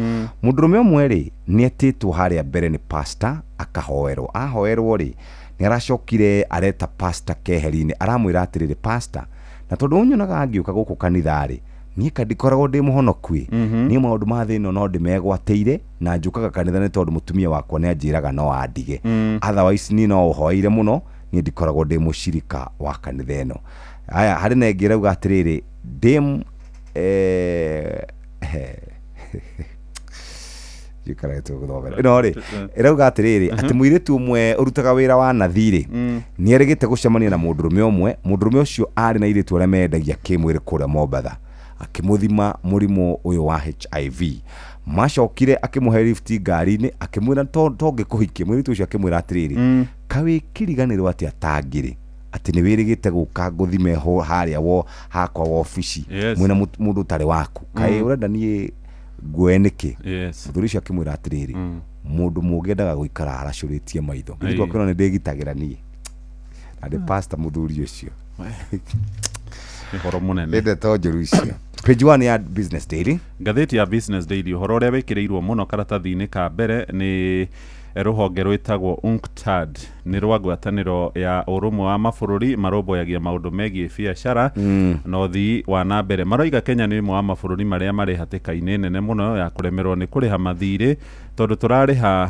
Mũndũrũme ũmwe rĩ, nĩ etĩtwo harĩa mbere nĩ pastor akahoerwo. Ahoerwo rĩ, nĩ aracokire areta pastor keheri-inĩ, aramwĩra atĩrĩrĩ, "Pastor, na tondũ ũnyonaga ngĩũka gũkũ kanitha rĩ, niĩ ka ndikoragwo ndĩ mũhonoku ĩ. Niĩ maũndũ ma thĩ ĩno no ndĩmegwatĩire, na njũkaga kanitha nĩ tondũ mũtumia wakwa nĩ anjĩraga no andige. Otherwise niĩ no ũhoeire mũno, niĩ ndikoragwo ndĩ mũcirika wa kanitha ĩno." Aya, harĩ na ĩngĩ ĩrauga atĩrĩrĩ, dam njikara tũgũthomera ĩno rĩ, ĩrauga atĩrĩrĩ atĩ mũirĩtu ũmwe ũrutaga wĩra wa nathi rĩ, nĩ erĩgĩte gũcemania na mũndũrũme ũmwe. Mũndũrũme ũcio arĩ na airĩtu arĩa mendagia kĩmwĩrĩ kũrĩa Mombatha. Akĩmũthima mũrimũ ũyũ wa HIV. Macokire akĩmũhe lift ngari-inĩ, akĩmwĩra tongĩkũhikia. Mũirĩtu ũcio akĩmwĩra atĩrĩrĩ, kawĩkĩriganĩrwo atĩa tangĩrĩ atĩ nĩ wĩrĩgĩte gũka ngũthime ho harĩa wo hakwa wobici mwĩna mũndũ ũtarĩ waku, kaĩ ũrenda niĩ nguoe nĩkĩ? Mũthuri ũcio akĩmwĩra atĩrĩrĩ, mũndũ mũũgĩ endaga gũikara aracũrĩtie maitho. Mũirĩtu akĩona nĩ ndĩgitagĩra niĩ na ndĩ pastor mũthuri ũcio. Ũhoro mũnene. Nĩ ndeto njũru icio. Page 1 ya Business Daily. Ngathĩti ya Business Daily, ũhoro ũrĩa wĩkĩrĩirwo mũno karatathi-inĩ ka mbere nĩ rũhonge rwĩtagwo UNCTAD, nĩ rwa ngwatanĩro ya ũrũmwe wa mabũrũri marũmbũyagia maũndũ megiĩ biacara na ũthii wa na mbere. Maroiga Kenya nĩ ũmwe wa mabũrũri marĩa marĩ hatĩka-inĩ nene mũno ya kũremerwo nĩ kũrĩha mathirĩ, tondũ tũrarĩha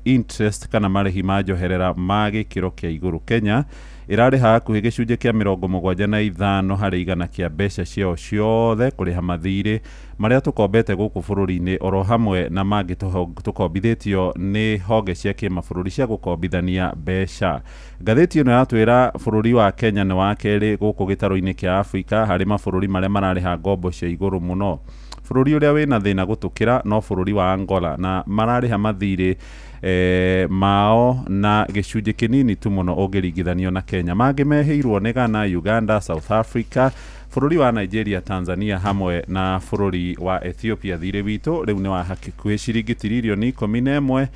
interest kana marĩhi ma njoherera ma gĩkĩro kĩa igũrũ. Kenya ĩrarĩha hakuhĩ gĩcunjĩ kĩa 75 harĩ igana kĩa mbeca ciao ciothe kũrĩha mathirĩ marĩa tũkombete gũkũ bũrũri-inĩ, oro hamwe na mangĩ tũkombithĩtio nĩ honge cia kĩmabũrũri cia gũkombithania mbeca. Ngathĩti ĩno yatwĩra bũrũri wa Kenya nĩ wa kerĩ gũkũ gĩtarũ-inĩ kĩa Afrika harĩ mabũrũri marĩa mararĩha ngombo cia igũrũ mũno. Bũrũri ũrĩa wĩna thĩna gũtũkĩra no bũrũri wa Angola, na mararĩha mathirĩ mao na gĩcunjĩ kĩnini tu mũno ũngĩringithanio na Kenya. Mangĩ mehĩirwo nĩ Ghana, Uganda, South Africa, bũrũri wa Nigeria, Tanzania hamwe na bũrũri wa Ethiopia. Thirĩ witũ rĩu nĩ wa hakuhĩ ciringi tiririoni 11,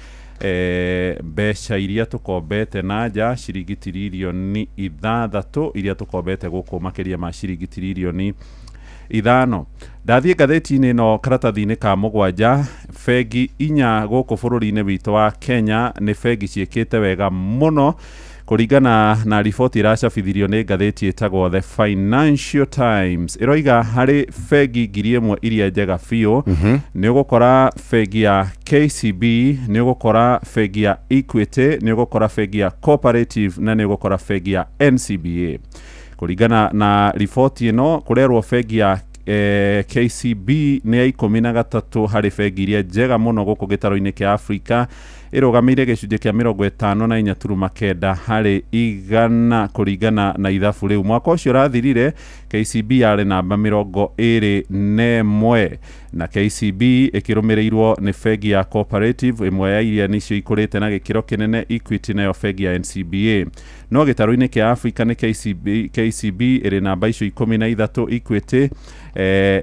mbeca iria tũkombete na nja ciringi tiririoni 6, iria tũkombete gũkũ makĩria ma ciringi tiririoni 5. Ndathiĩ ngathĩti-inĩ ĩno karatathi-inĩ ka 7, bengi 4 gũkũ bũrũri-inĩ witũ wa Kenya nĩ bengi ciĩkĩte wega mũno kũringana na riboti ĩracabithirio nĩ ngathĩti ĩtagwo The Financial Times. Ĩroiga harĩ bengi 1000 iria njega biũ, nĩ ũgũkora bengi ya KCB, nĩ ũgũkora bengi ya Equity, nĩ ũgũkora bengi ya Cooperative na nĩ ũgũkora bengi ya NCBA. Kũringana na riboti ĩno, kũrerwo bengi ya KCB nĩ ya 13 harĩ bengi iria njega mũno gũkũ gĩtarũ-inĩ kĩa Afrika, ĩrũgamĩire gĩcunjĩ kĩa 54.9 harĩ igana kũringana na ithabu rĩu. Mwaka ũcio ũrathirire KCB yarĩ namba 21, na KCB ĩkĩrũmĩrĩirwo nĩ bengi ya Cooperative, ĩmwe ya iria nĩcio ikũrĩte na gĩkĩro kĩnene, Equity nayo bengi ya NCBA. No gĩtarũ-inĩ kĩa Afrika nĩ KCB ĩrĩ namba icio 13, Equity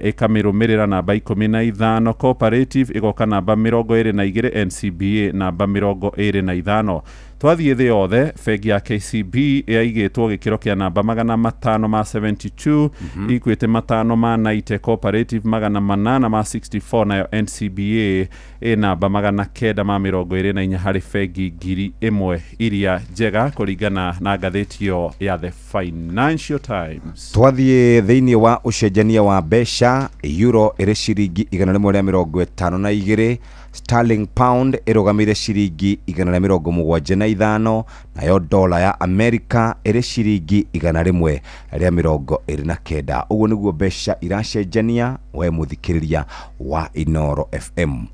ĩkamĩrũmĩrĩra namba 15, Cooperative ĩgoka namba 22, NCBA namba 25. Twathiĩ thĩ yothe, bengi ya KCB yaigĩtwo gĩkĩro kĩa namba 572, Equity 590, Cooperative 864, nayo NCBA ĩ namba 924 harĩ bengi 1000 iria njega kũringana na ngathĩti ĩyo ya The Financial Times. Twathiĩ thĩinĩ wa ũcenjania wa mbeca, euro ĩrĩ ciringi 152, sterling pound ĩrũgamĩire ciringi 175, nayo dola ya Amerika ĩrĩ ciringi 129. Ũguo nĩguo mbeca iracenjania we mũthikĩrĩria wa Inooro FM.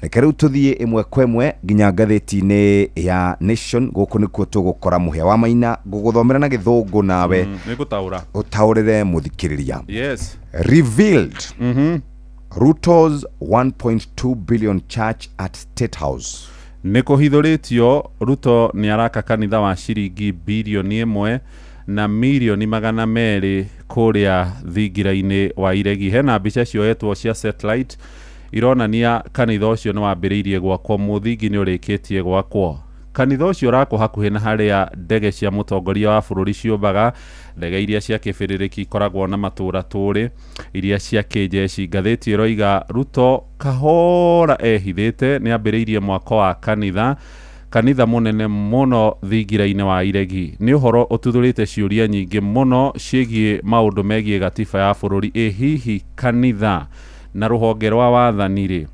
Reke rĩu tũthiĩ ĩmwe kwa ĩmwe nginya ngathĩti-inĩ ya Nation. Gũkũ nĩkuo tũgũkora Mũhĩa wa Maina, ngũgũthomera na gĩthũngũ nawe nĩngũtaũra ũtaũrĩre mũthikĩrĩria. Yes. Revealed Ruto's 1.2 billion church at State House. Nĩ kũhithũrĩtio Ruto nĩ araka kanitha wa ciringi birioni 1 na mirioni 200 kũrĩa thingira-inĩ wa Iregi. Hena mbica cioetwo cia satellite ironania kanitha ũcio nĩ wambĩrĩirie gwakwo, mũthingi nĩ ũrĩkĩtie gwakwo. Kanitha ũcio ũrakwo hakuhĩ na harĩa ndege cia mũtongoria wa bũrũri ciũmbaga, ndege iria cia kĩbĩrĩrĩki ikoragwo na matũra tũrĩ, iria cia kĩnjeshi. Ngathĩti ĩroiga Ruto kahora ehithĩte nĩ ambĩrĩirie mwako wa kanitha mũnene mũno thingira-inĩ wa Iregi. Nĩ ũhoro ũtuthũrĩte ciũria nyingĩ mũno ciĩgiĩ maũndũ megiĩ gatiba ya bũrũri. Ĩ hihi kanitha na rũhonge rwa wathani rĩ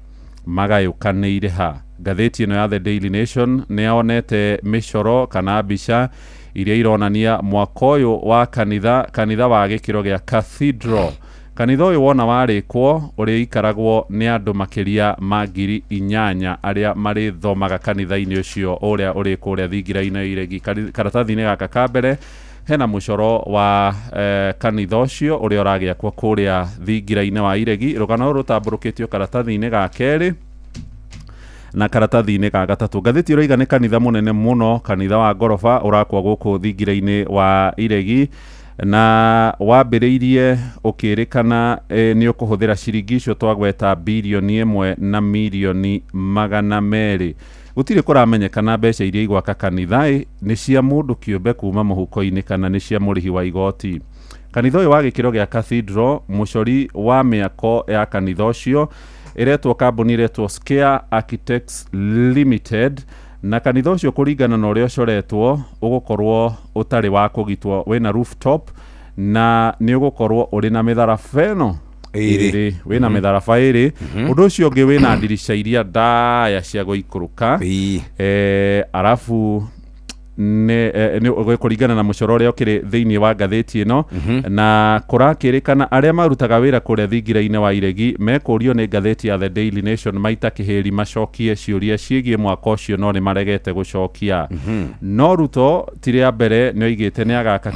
magayũkanĩire ha? Ngathĩti ĩno ya The Daily Nation nĩ yonete mĩcoro kana mbica iria ironania mwako ũyũ wa kanitha wa gĩkĩro gĩa cathedral. Kanitha ũyũ wona warĩkwo ũrĩikaragwo nĩ andũ makĩria ma 8,000 arĩa marĩthomaga kanitha-inĩ ũcio ũrĩa ũrĩ kũrĩa thingira-inĩ Iregi. Karatathi-inĩ gaka ka mbere Hena mũcoro wa kanitha ũcio ũrĩa ũragĩakwo kũrĩa thingira-inĩ wa Iregi. Rũgano rũrũ rũtambũrũkĩtio karatathi-inĩ ga kerĩ na karatathi-inĩ ga gatatũ. Ngathĩti ĩroiga nĩ kanitha mũnene mũno, kanitha wa ngoroba ũrakwo gũkũ thingira-inĩ wa Iregi, na wambĩrĩirie ũkĩrĩkana nĩ ũkũhũthĩra ciringi icio twagweta 1.2 bilioni. Gũtirĩ kũramenyekana mbeca iria igwaka kanitha nĩ cia mũndũ kĩũmbe kuma mũhuko-inĩ kana nĩ cia mũrĩhi wa igoti. Kanitha ũyũ wa gĩkĩro gĩa cathedral, mũcori wa mĩako ya kanitha ũcio ĩretwo kambuni ĩretwo Scare Architects Limited, na kanitha ũcio kũringana na ũrĩa ũcoretwo ũgũkorwo ũtarĩ wa kũgitwo, wĩna rooftop na nĩ ũgũkorwo ũrĩ na mĩtharaba ĩno Ĩrĩ. ĩrĩ, wĩna mĩtharaba ĩrĩ. Ũndũ ũcio ũngĩ, wĩna ndirica iria ndaya cia gũikũrũka. Arabu nĩ kũringana na mũcoro ũrĩa ũkĩrĩ thĩinĩ wa ngathĩti ĩno, na kũrakĩrĩkana arĩa marutaga wĩra kũrĩa thingira-inĩ wa Iregi mekũrio nĩ ngathĩti ya The Daily Nation maita kĩhĩri macokie ciũria ciĩgiĩ mwaka ũcio, no nĩ maregete gũcokia. No Ruto ti rĩa mbere nĩ oigĩte nĩ agaka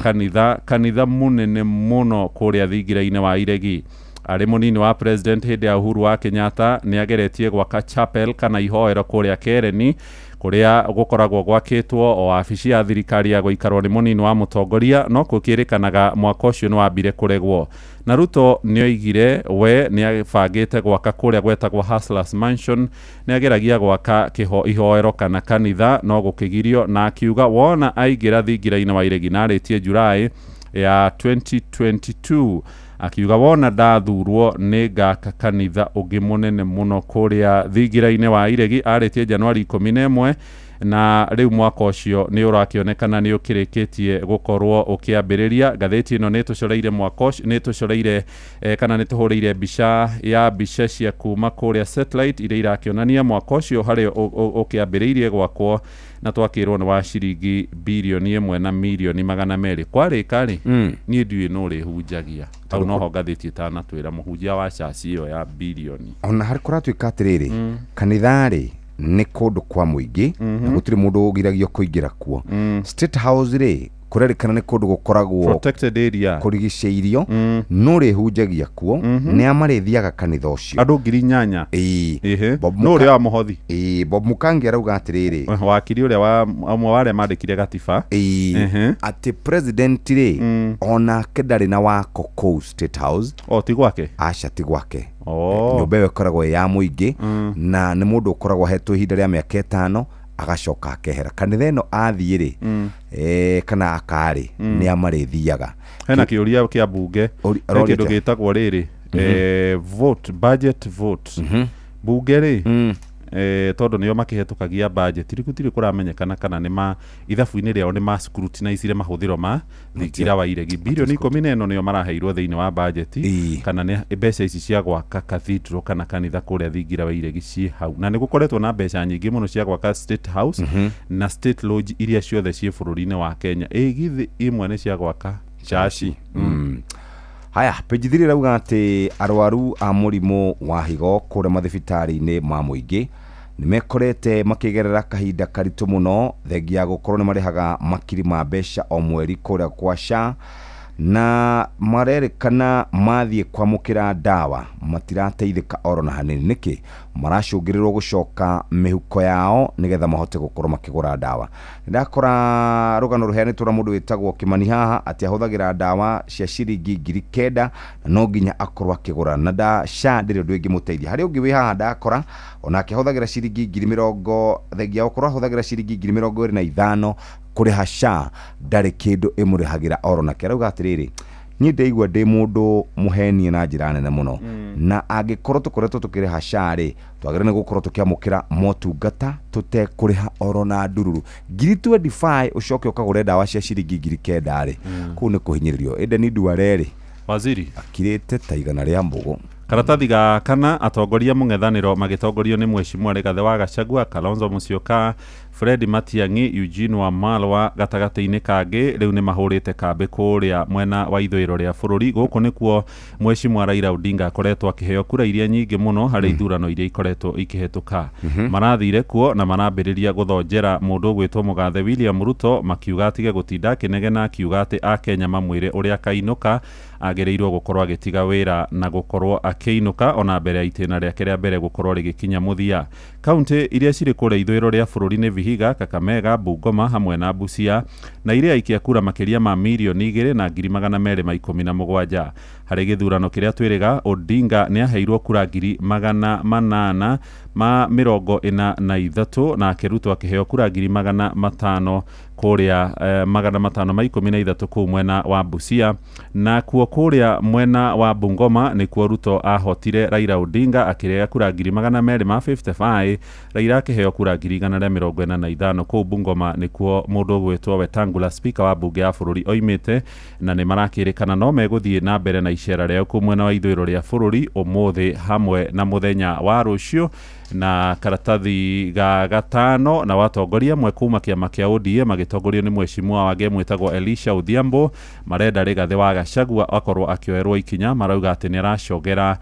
kanitha mũnene mũno kũrĩa thingira-inĩ wa Iregi. Arĩ mũnini wa president hĩndĩ ya Uhuru wa Kenyatta, nĩ ageretie gwaka chapel kana ihoero kũrĩa Kereni, kũrĩa gũkoragwo gwakĩtwo o wabici ya thirikari ya gũikarwo nĩ mũnini wa mũtongoria, no gũkĩrĩkanaga mwaka ũcio nĩ wambire kũregwo. Na Ruto nĩ oigire we nĩ abangĩte gwaka kũrĩa gwetagwo Hustlers Mansion, nĩ ageragia gwaka ihoero kana kanitha no gũkĩgirio, na akiuga wona aingĩra thingira-inĩ wa Iregi, na arĩtie Julai ya 2022, akiuga wona ndathurwo nĩ ngaka kanitha ũngĩ mũnene mũno kũrĩa thingira-inĩ wa Iregi. Arĩtie Januari 11, na rĩu mwaka ũcio nĩ ũrakĩonekana nĩ ũkĩrĩkĩtie gũkorwo ũkĩambĩrĩria. Ngathĩti ĩno nĩ tũcoreire mwaka ũcio, nĩ tũcoreire kana nĩ tũhũrĩire mbica ya mbica cia kuma kũrĩa satellite iria irakĩonania mwaka ũcio harĩa ũkĩambĩrĩirie gwakwo, na twakĩrwo nĩ wa ciringi 1.2 bilioni. Kwarĩka rĩ, niĩ ndiũĩ nũ ũrĩhunjagia hau, noho ngathĩti ĩtanatwĩra mũhunjia wa caci ĩyo ya bilioni. Ona harĩ kũratuĩka atĩrĩrĩ, kanitha rĩ nĩ kũndũ kwa mũingĩ na gũtirĩ mũndũ ũgiragio kũingĩra kuo. State House rĩ, kũrerĩkana nĩ kũndũ gũkoragwo protected area, kũrigicĩirio. No rĩhunjagia kuo nĩ a marĩthiaga kanitha ũcio? Andũ 8,000. Ĩĩ. Ĩhĩ. Bob Nũ ũrĩa wa mũhothi? Ĩĩ, Bob Mukangi arauga atĩrĩrĩ, wakiri ũrĩa wa ũmwe wa arĩa mandĩkire gatiba. Ĩĩ, atĩ president rĩ, onake ndarĩ na wako kũu State House. O ti gwake? Aca, ti gwake. Oh. Nyũmba ĩyo ĩkoragwo ĩ ya mũingĩ, na nĩ mũndũ ũkoragwo ahetwo ihinda rĩa mĩaka 5 agacoka akehera. Kanitha ĩno athiĩ rĩ, kana akarĩ, nĩ amarĩthiaga? Hena kĩũria kĩa mbunge. He aroria kĩndũ atĩa? gĩtagwo rĩrĩ, vote, budget vote. Mbunge rĩ, tondũ nĩo makĩhetũkagia budget, rĩu gũtirĩ kũramenyekana kana nĩ ma ithabu-inĩ rĩao nĩ ma scrutinizire mahũthĩro ma thingira wa Iregi. 14 bilioni nĩo maraheirwo thĩinĩ wa budget, kana nĩ mbeca ici cia gwaka cathedral kana kanitha kũrĩa thingira wa Iregi ciĩ hau. Na nĩ gũkoretwo na mbeca nyingĩ mũno cia gwaka State House na State Lodge iria ciothe ciĩ bũrũri-inĩ wa Kenya. Ĩ githĩ imwe nĩ cia gwaka caci? Haya, page 3 ĩrauga atĩ arwaru a mũrimũ wa higo kũrĩa mathibitarĩ-inĩ ma mũingĩ nĩ mekorete makĩgerera kahinda karitũ mũno, thengia ya gũkorwo nĩ marĩhaga makiri ma mbeca o mweri kũrĩa kwa SHA, na marerĩkana mathiĩ kwamũkĩra ndawa matirateithĩka oro na hanini. Nĩkĩ maracũngĩrĩrwo gũcoka mĩhuko yao nĩgetha mahote gũkorwo makĩgũra ndawa? Ndakora rũgano rũheanĩtwo na mũndũ wĩtagwo Kĩmani haha atĩ ahũthagĩra ndawa cia ciringi 9,000 na no nginya akorwo akĩgũra, na nda SHA ndĩrĩ ũndũ ĩngĩmũteithia. Harĩ ũngĩ wĩ haha ndakora onake ahũthagĩra ciringi ngiri mĩrongo, thengia gũkorwo ahũthagĩra ciringi 25,000 kũrĩha SHA, ndarĩ kĩndũ ĩmũrĩhagĩra oro nake. Arauga atĩrĩrĩ, niĩ ndaigua ndĩ mũndũ mũhenie na njĩra nene mũno, na angĩkorwo tũkoretwo tũkĩrĩha SHA rĩ, twagĩrĩire nĩ gũkorwo tũkĩamũkĩra motungata tũtekũrĩha oro na ndururu 25,000, ũcoke ũkagũre ndawa cia ciringi 9,000 rĩ, kũu nĩ kũhinyĩrĩrio. Ĩndĩ nĩ nduare rĩ, waziri akirĩte ta igana rĩa mbũgũ. Karatathi ga kana, atongoria mũng'ethanĩro magĩtongorio nĩ Mheshimiwa Rigathĩ wa Gachagua, Kalonzo Musyoka, Fred Matiang'i, Eugene Wamalwa gatagatĩ-inĩ kangĩ rĩu nĩ mahũrĩte kambĩ kũrĩa mwena wa ithũĩro rĩa bũrũri. Gũkũ nĩkuo Mheshimiwa Raila Odinga akoretwo akĩheo kura iria nyingĩ mũno harĩ ithurano iria ikoretwo ikĩhĩtũka. Marathire kuo na marambĩrĩria gũthonjera mũndũ ũgwĩtwo mũgathe William Ruto, makiuga atige gũtinda akĩnegena, akiuga atĩ akenya mamwĩre ũrĩa akainũka, agĩrĩirwo gũkorwo agĩtiga wĩra na gũkorwo akĩinũka ona mbere ya itĩna rĩake rĩa mbere gũkorwo rĩgĩkinya mũthia. Kaunti iria cirĩ kũrĩa ithũĩro rĩa bũrũri nĩ Vihiga, Kakamega, Bungoma hamwe na Busia, na iria aikia kura makĩria ma 2,217,000. Harĩ gĩthurano kĩrĩa twĩrĩga, Odinga nĩ aheirwo kura 843,000 nake Ruto akĩheo kura 500,000 kũrĩa 513 kũu mwena wa Busia. Na kuo kũrĩa mwena wa Bungoma nĩkuo Ruto ahotire Raila Odinga akĩrĩa kura 255,000, Raila akĩheo kura 145,000. Kũu Bungoma nĩkuo mũndũ ũgwĩtwo Wetangula, speaker wa bunge ya bũrũri, oimĩte, na nĩ marakĩrĩkana no megũthiĩ na mbere na icera rĩao kũu mwena wa ithũĩro rĩa bũrũri ũmũthĩ hamwe na mũthenya wa rũciũ. Na karatathi ga gatano na watongoria amwe kuma kĩama kĩa ODM magĩtongorio nĩ mheshimiwa wake mwĩtagwo Elisha Odhiambo marenda Rigathĩ wa Gachagua akorwo akĩoerwo ikinya. Marauga atĩ nĩ aracogera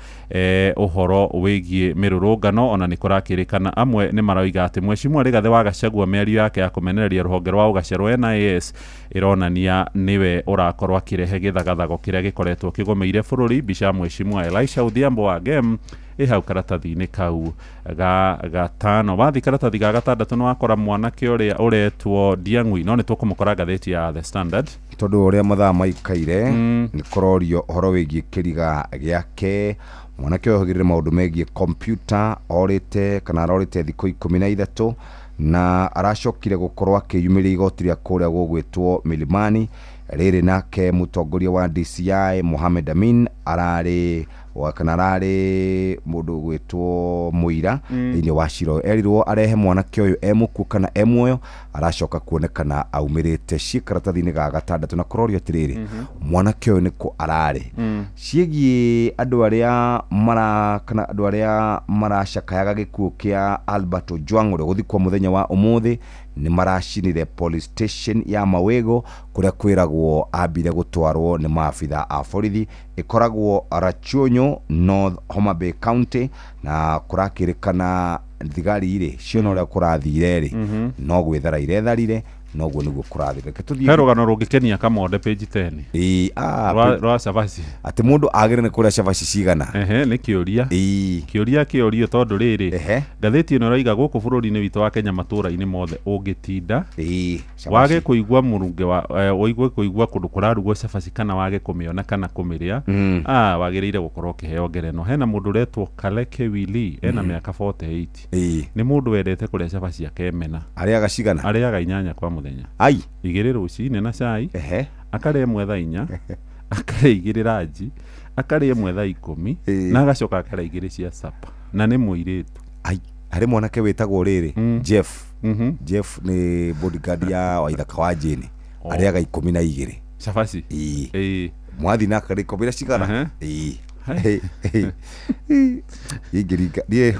ũhoro wĩgiĩ mĩrũrũngano. Ona nĩ kũrakĩrĩkana amwe nĩ marauga atĩ mheshimiwa Rigathĩ wa Gachagua mĩario yake ya kũmenereria rũhonge rwa ũgacerwo NIS ĩronania nĩwe ũrakorwo akĩrehe gĩthagathago kĩrĩa gĩkoretwo kĩgũmĩire bũrũri. Mbica ya mheshimiwa Elisha Odhiambo wa GEM ĩ hau karatathi-inĩ kau ga gatano. Wathi karatathi ga gatandatũ nĩ wakora mwanake ũrĩa ũretwo Ndiang'ui, no nĩ tũkũmũkora ngathĩti ya The Standard. Tondũ ũrĩa mathaa maikaire nĩ kũrorio ũhoro wĩgiĩ kĩriga gĩake. Mwanake ũyũ ohĩgĩrĩre maũndũ megiĩ kompyuta, orĩte kana arorĩte thikũ 13 na aracokire gũkorwo akĩyumĩria igoti rĩa kũrĩa gũgwĩtwo Milimani. Rĩrĩ nake mũtongoria wa DCI Mohamed Amin ararĩ kana ararĩ mũndũ ũgwĩtwo mũira thĩinĩ wa cira ũyũ. Erirwo arehe mwanake ũyũ e mũkuũ kana e muoyo, aracoka kuonekana aumĩrĩte ciĩ karatathi-inĩ ga gatandatũ. Na kũrorio atĩrĩrĩ, mwanake ũyũ nĩkũ ararĩ? Ciĩgiĩ andũ arĩa mara kana andũ arĩa maracakayaga gĩkuũ kĩa Albert Ojwang ũrĩa gũthikwo mũthenya wa ũmũthĩ nĩ maracinire police station ya Mawego kũrĩa kwĩragwo ambire gũtwarwo nĩ maabitha a borithi. Ĩkoragwo Rachuonyo, North Homa Bay County, na kũrakĩrĩkana thigari rĩ ciona ũrĩa kũrathire rĩ no gwĩthara iretharire, noguo nĩguo kũrathire. Reke tũthiĩ He rũgano rũngĩkenia Kamonde page 10. Ĩĩ, ah, rwa cabaci. Atĩ mũndũ agĩrĩire nĩ kũrĩa cabaci cigana? Ehe, nĩ kĩũria. Ĩĩ. Kĩũria kĩũrio tondũ rĩrĩ, Ehe. ngathĩti ĩno ĩroiga gũkũ bũrũri-inĩ witũ wa Kenya matũũra-inĩ mothe ũngĩtinda Ĩĩ, cabaci. wage kũigua mũrunge wa ũigue kũigua kũndũ kũrarugwo cabaci kana wage kũmĩona kana kũmĩrĩa, wagĩrĩire gũkorwo ũkĩheo ngerenwa. Hena mũndũ ũretwo Kaleke Wili, ena mĩaka 48. Ĩĩ. Nĩ mũndũ wendete kũrĩa cabaci akemena. Arĩaga cigana? Arĩaga 8 kwa mũthenya. Ai. 2 rũcinĩ na cai. Ehe. Akarĩa 1 thaa 4, akarĩa 2 ranji, akarĩa 1 thaa 10, Ĩĩ. na agacoka akarĩa 2 cia sapa, na nĩ mũirĩtu. Ai, harĩ mwanake wĩtagwo rĩrĩ Jeff. Jeff nĩ bodyguard ya Waithaka wa Jane. Arĩaga 12. Cabaci. Ĩĩ. Ĩĩ. Mwathi nake arĩ 10 na cigana? Ĩĩ. Ingĩringa niĩ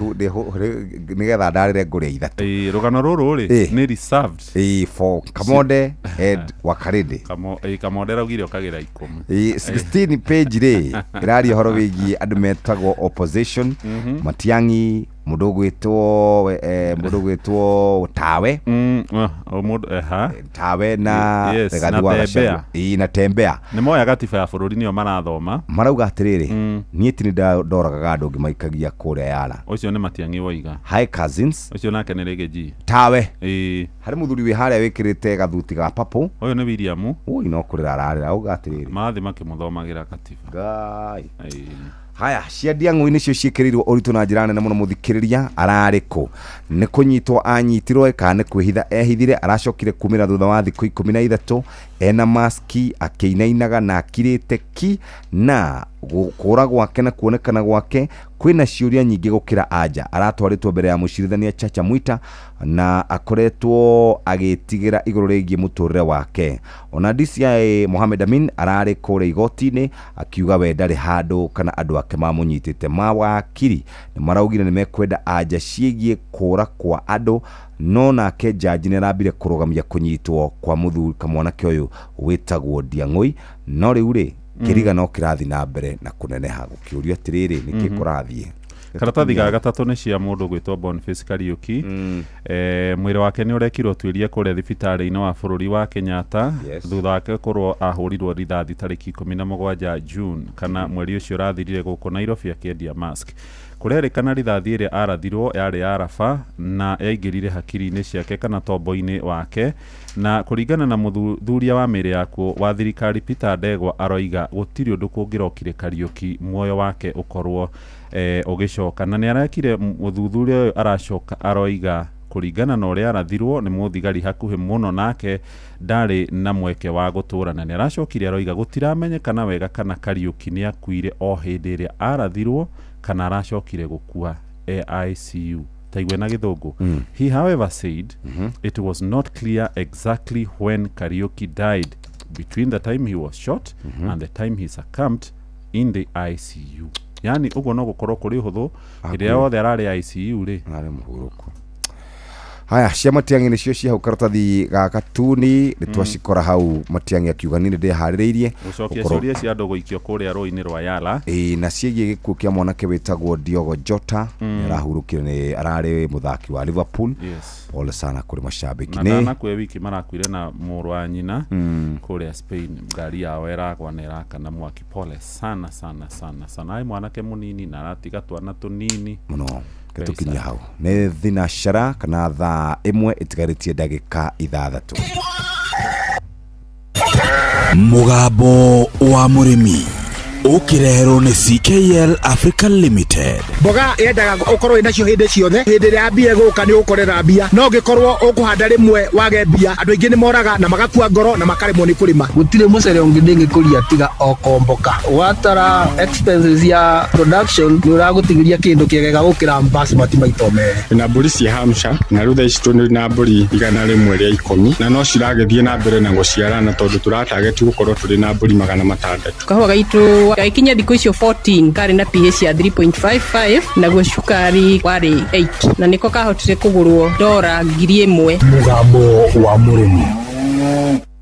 nĩgetha ndarĩre ngũrĩa 3. Ĩĩ, rũgano rũrũ rĩ Ĩĩ. nĩ reserved. Ĩĩ, for Kamonde and Wakarĩndĩ. Kamonde araugire ũkagĩra 10. Ĩĩ, 16 page rĩ ĩraria ũhoro wĩgiĩ andũ metagwo opposition. Matiang'i, mũndũ ũgwĩtwo mũndũ ũgwĩtwo Tawe. Mũndũ, eha. Tawe na Yes, Rigathi na wa Tembea. Gachagua. Ĩĩ, na Tembea. Nĩ moya gatiba ya bũrũri nĩyo marathoma. Marauga atĩrĩrĩ, niĩ ti nĩ ndoragaga andũ ngĩmaikagia kũrĩa Yara. Ũcio nĩ Matiang'i woiga. Hi cousins. Ũcio nake nĩ Rĩgĩ G. Tawe. Ĩĩ. Harĩ mũthuri wĩ harĩa wĩkĩrĩte gathuti ga purple. Ũyũ nĩ William. Ui, no kũrĩra ararĩra auga atĩrĩrĩ. Marathiĩ makĩmũthomagĩra katiba. Ngai. Ĩĩ. Haya, cia Ndiang'ui nĩcio ciĩkĩrĩirwo ũritũ na njĩra nene mũno. Mũthikĩrĩria ararĩ kũ? Nĩ kũnyitwo anyitirwo kana nĩ kwĩhitha ehithire? Aracokire kumĩra thutha wa thikũ 13 ena maski akĩinainaga na akirĩte ki, na Kũra gwake na kuonekana gwake kwĩna ciũria nyingĩ gũkĩra anja. Aratwarĩtwo mbere ya mũcirithania Chacha Mwita na akoretwo agĩtigĩra igũrũ rĩgiĩ mũtũrĩre wake. Ona DCI Mohamed Amin ararĩ kũrĩa igoti-inĩ akiuga we ndarĩ handũ kana andũ ake mamũnyitĩte. Mawakiri nĩ maraugire nĩ mekwenda anja ciĩgiĩ kũra kwa andũ, no nake jaji nĩ arambire kũrũgamia kũnyitwo kwa mũthuri kamwanake ũyũ wĩtagwo Ndiang'ũi. No rĩu rĩ, kĩriga no kĩrathiĩ na mbere na kũneneha gũkĩũrio atĩrĩrĩ, nĩkĩ kũrathiĩ? Karatathi ga gatatũ nĩ cia mũndũ gwĩtwo Boniface Kariuki. Mwĩrĩ wake nĩ ũrekirwo tuĩria kũrĩa thibitarĩ-inĩ wa bũrũri wa Kenyatta thutha wake gũkorwo ahũrirwo rithathi tarĩki 17 June kana mweri ũcio ũrathirire gũkũ Nairobi akĩendia mask. Kũrerĩkana rithathi ĩrĩa arathirwo yarĩ ya raba na yaingĩrire hakiri-inĩ ciake kana tombo-inĩ wake, na kũringana na mũthuthuria wa mĩĩrĩ yakuo wa thirikari Peter Ndegwa aroiga gũtirĩ ũndũ kũngĩrokire Kariuki muoyo wake ũkorwo ũgĩcoka. Na nĩ arekire mũthuthuria ũyũ aracoka aroiga kũringana na ũrĩa arathirwo nĩ mũthigari hakuhĩ mũno nake ndarĩ na mweke wa gũtũra, na nĩ aracokire aroiga gũtiramenyekana wega kana Kariuki nĩ akuire o hĩndĩ ĩrĩa arathirwo kana aracokire gũkua AICU. Taigwe na gĩthũngũ. He however said it was not clear exactly when Kariuki died between the time he was shot and the time he succumbed in the ICU. Yani ũguo no gũkorwo kũrĩ ũhũthũ hĩndĩ ĩrĩa yothe ararĩ ICU rĩ. Arĩ mũhurũku. Haya, cia Matiang'i nĩcio cia hau karatathi ga katuni nĩ twacikora hau. Matiang'i akiuga niĩ nĩ ndĩharĩrĩirie gũcokia gũkorwo- ciũria cia andũ gũikio kũrĩa rũĩ-inĩ rwa Yala. Ĩĩ, na ciĩgiĩ gĩkuũ kĩa mwanake wĩtagwo Diogo Jota. Nĩ arahurũkire, nĩ ararĩ mũthaki wa Liverpool. Pole sana kũrĩ macambĩki. Na nĩ ndanakue wiki marakuire na mũrũ wa nyina kũrĩa Spain, ngari yao ĩragwa na ĩrakana mwaki. Pole sana sana sana sana, ai mwanake mũnini na aratiga twana tũnini. Mũno. Very tũkinyia sad. Hau nĩ thinacara kana thaa 1 ĩtigarĩtie ndagĩka 6. Mũgambo wa mũrĩmi ũkĩreherwo nĩ CKL Africa Limited. Mboga yendaga ũkorwo wĩnacio hĩndĩ ciothe. Hĩndĩ ĩrĩa mbia ĩgũka nĩ ũgũkorera mbia, no ũngĩkorwo ũkũhanda rĩmwe wage mbia, andũ aingĩ nĩ moraga na magakua ngoro na makaremwo nĩ kũrĩma. Gũtirĩ mũcere ũngĩ ndĩngĩkũria tiga o komboka. Watara expenses ya production nĩ ũragũtigĩria kĩndũ kĩegega gũkĩra basmati maita merĩ. Na mbũri cia Hampshire, na rĩu thaa ici tũrĩ na mbũri 110 na no ciragĩthiĩ na mbere na gũciarana tondũ tũratageti gũkorwo tũrĩ na mbũri 600. Kahũa gaitũ gagĩkinya thikũ icio 14 karĩ na pH ya 3.55, naguo cukari warĩ 8, na nĩko kahotire kũgũrwo dora 1000. Mũgambo wa mũrĩmi.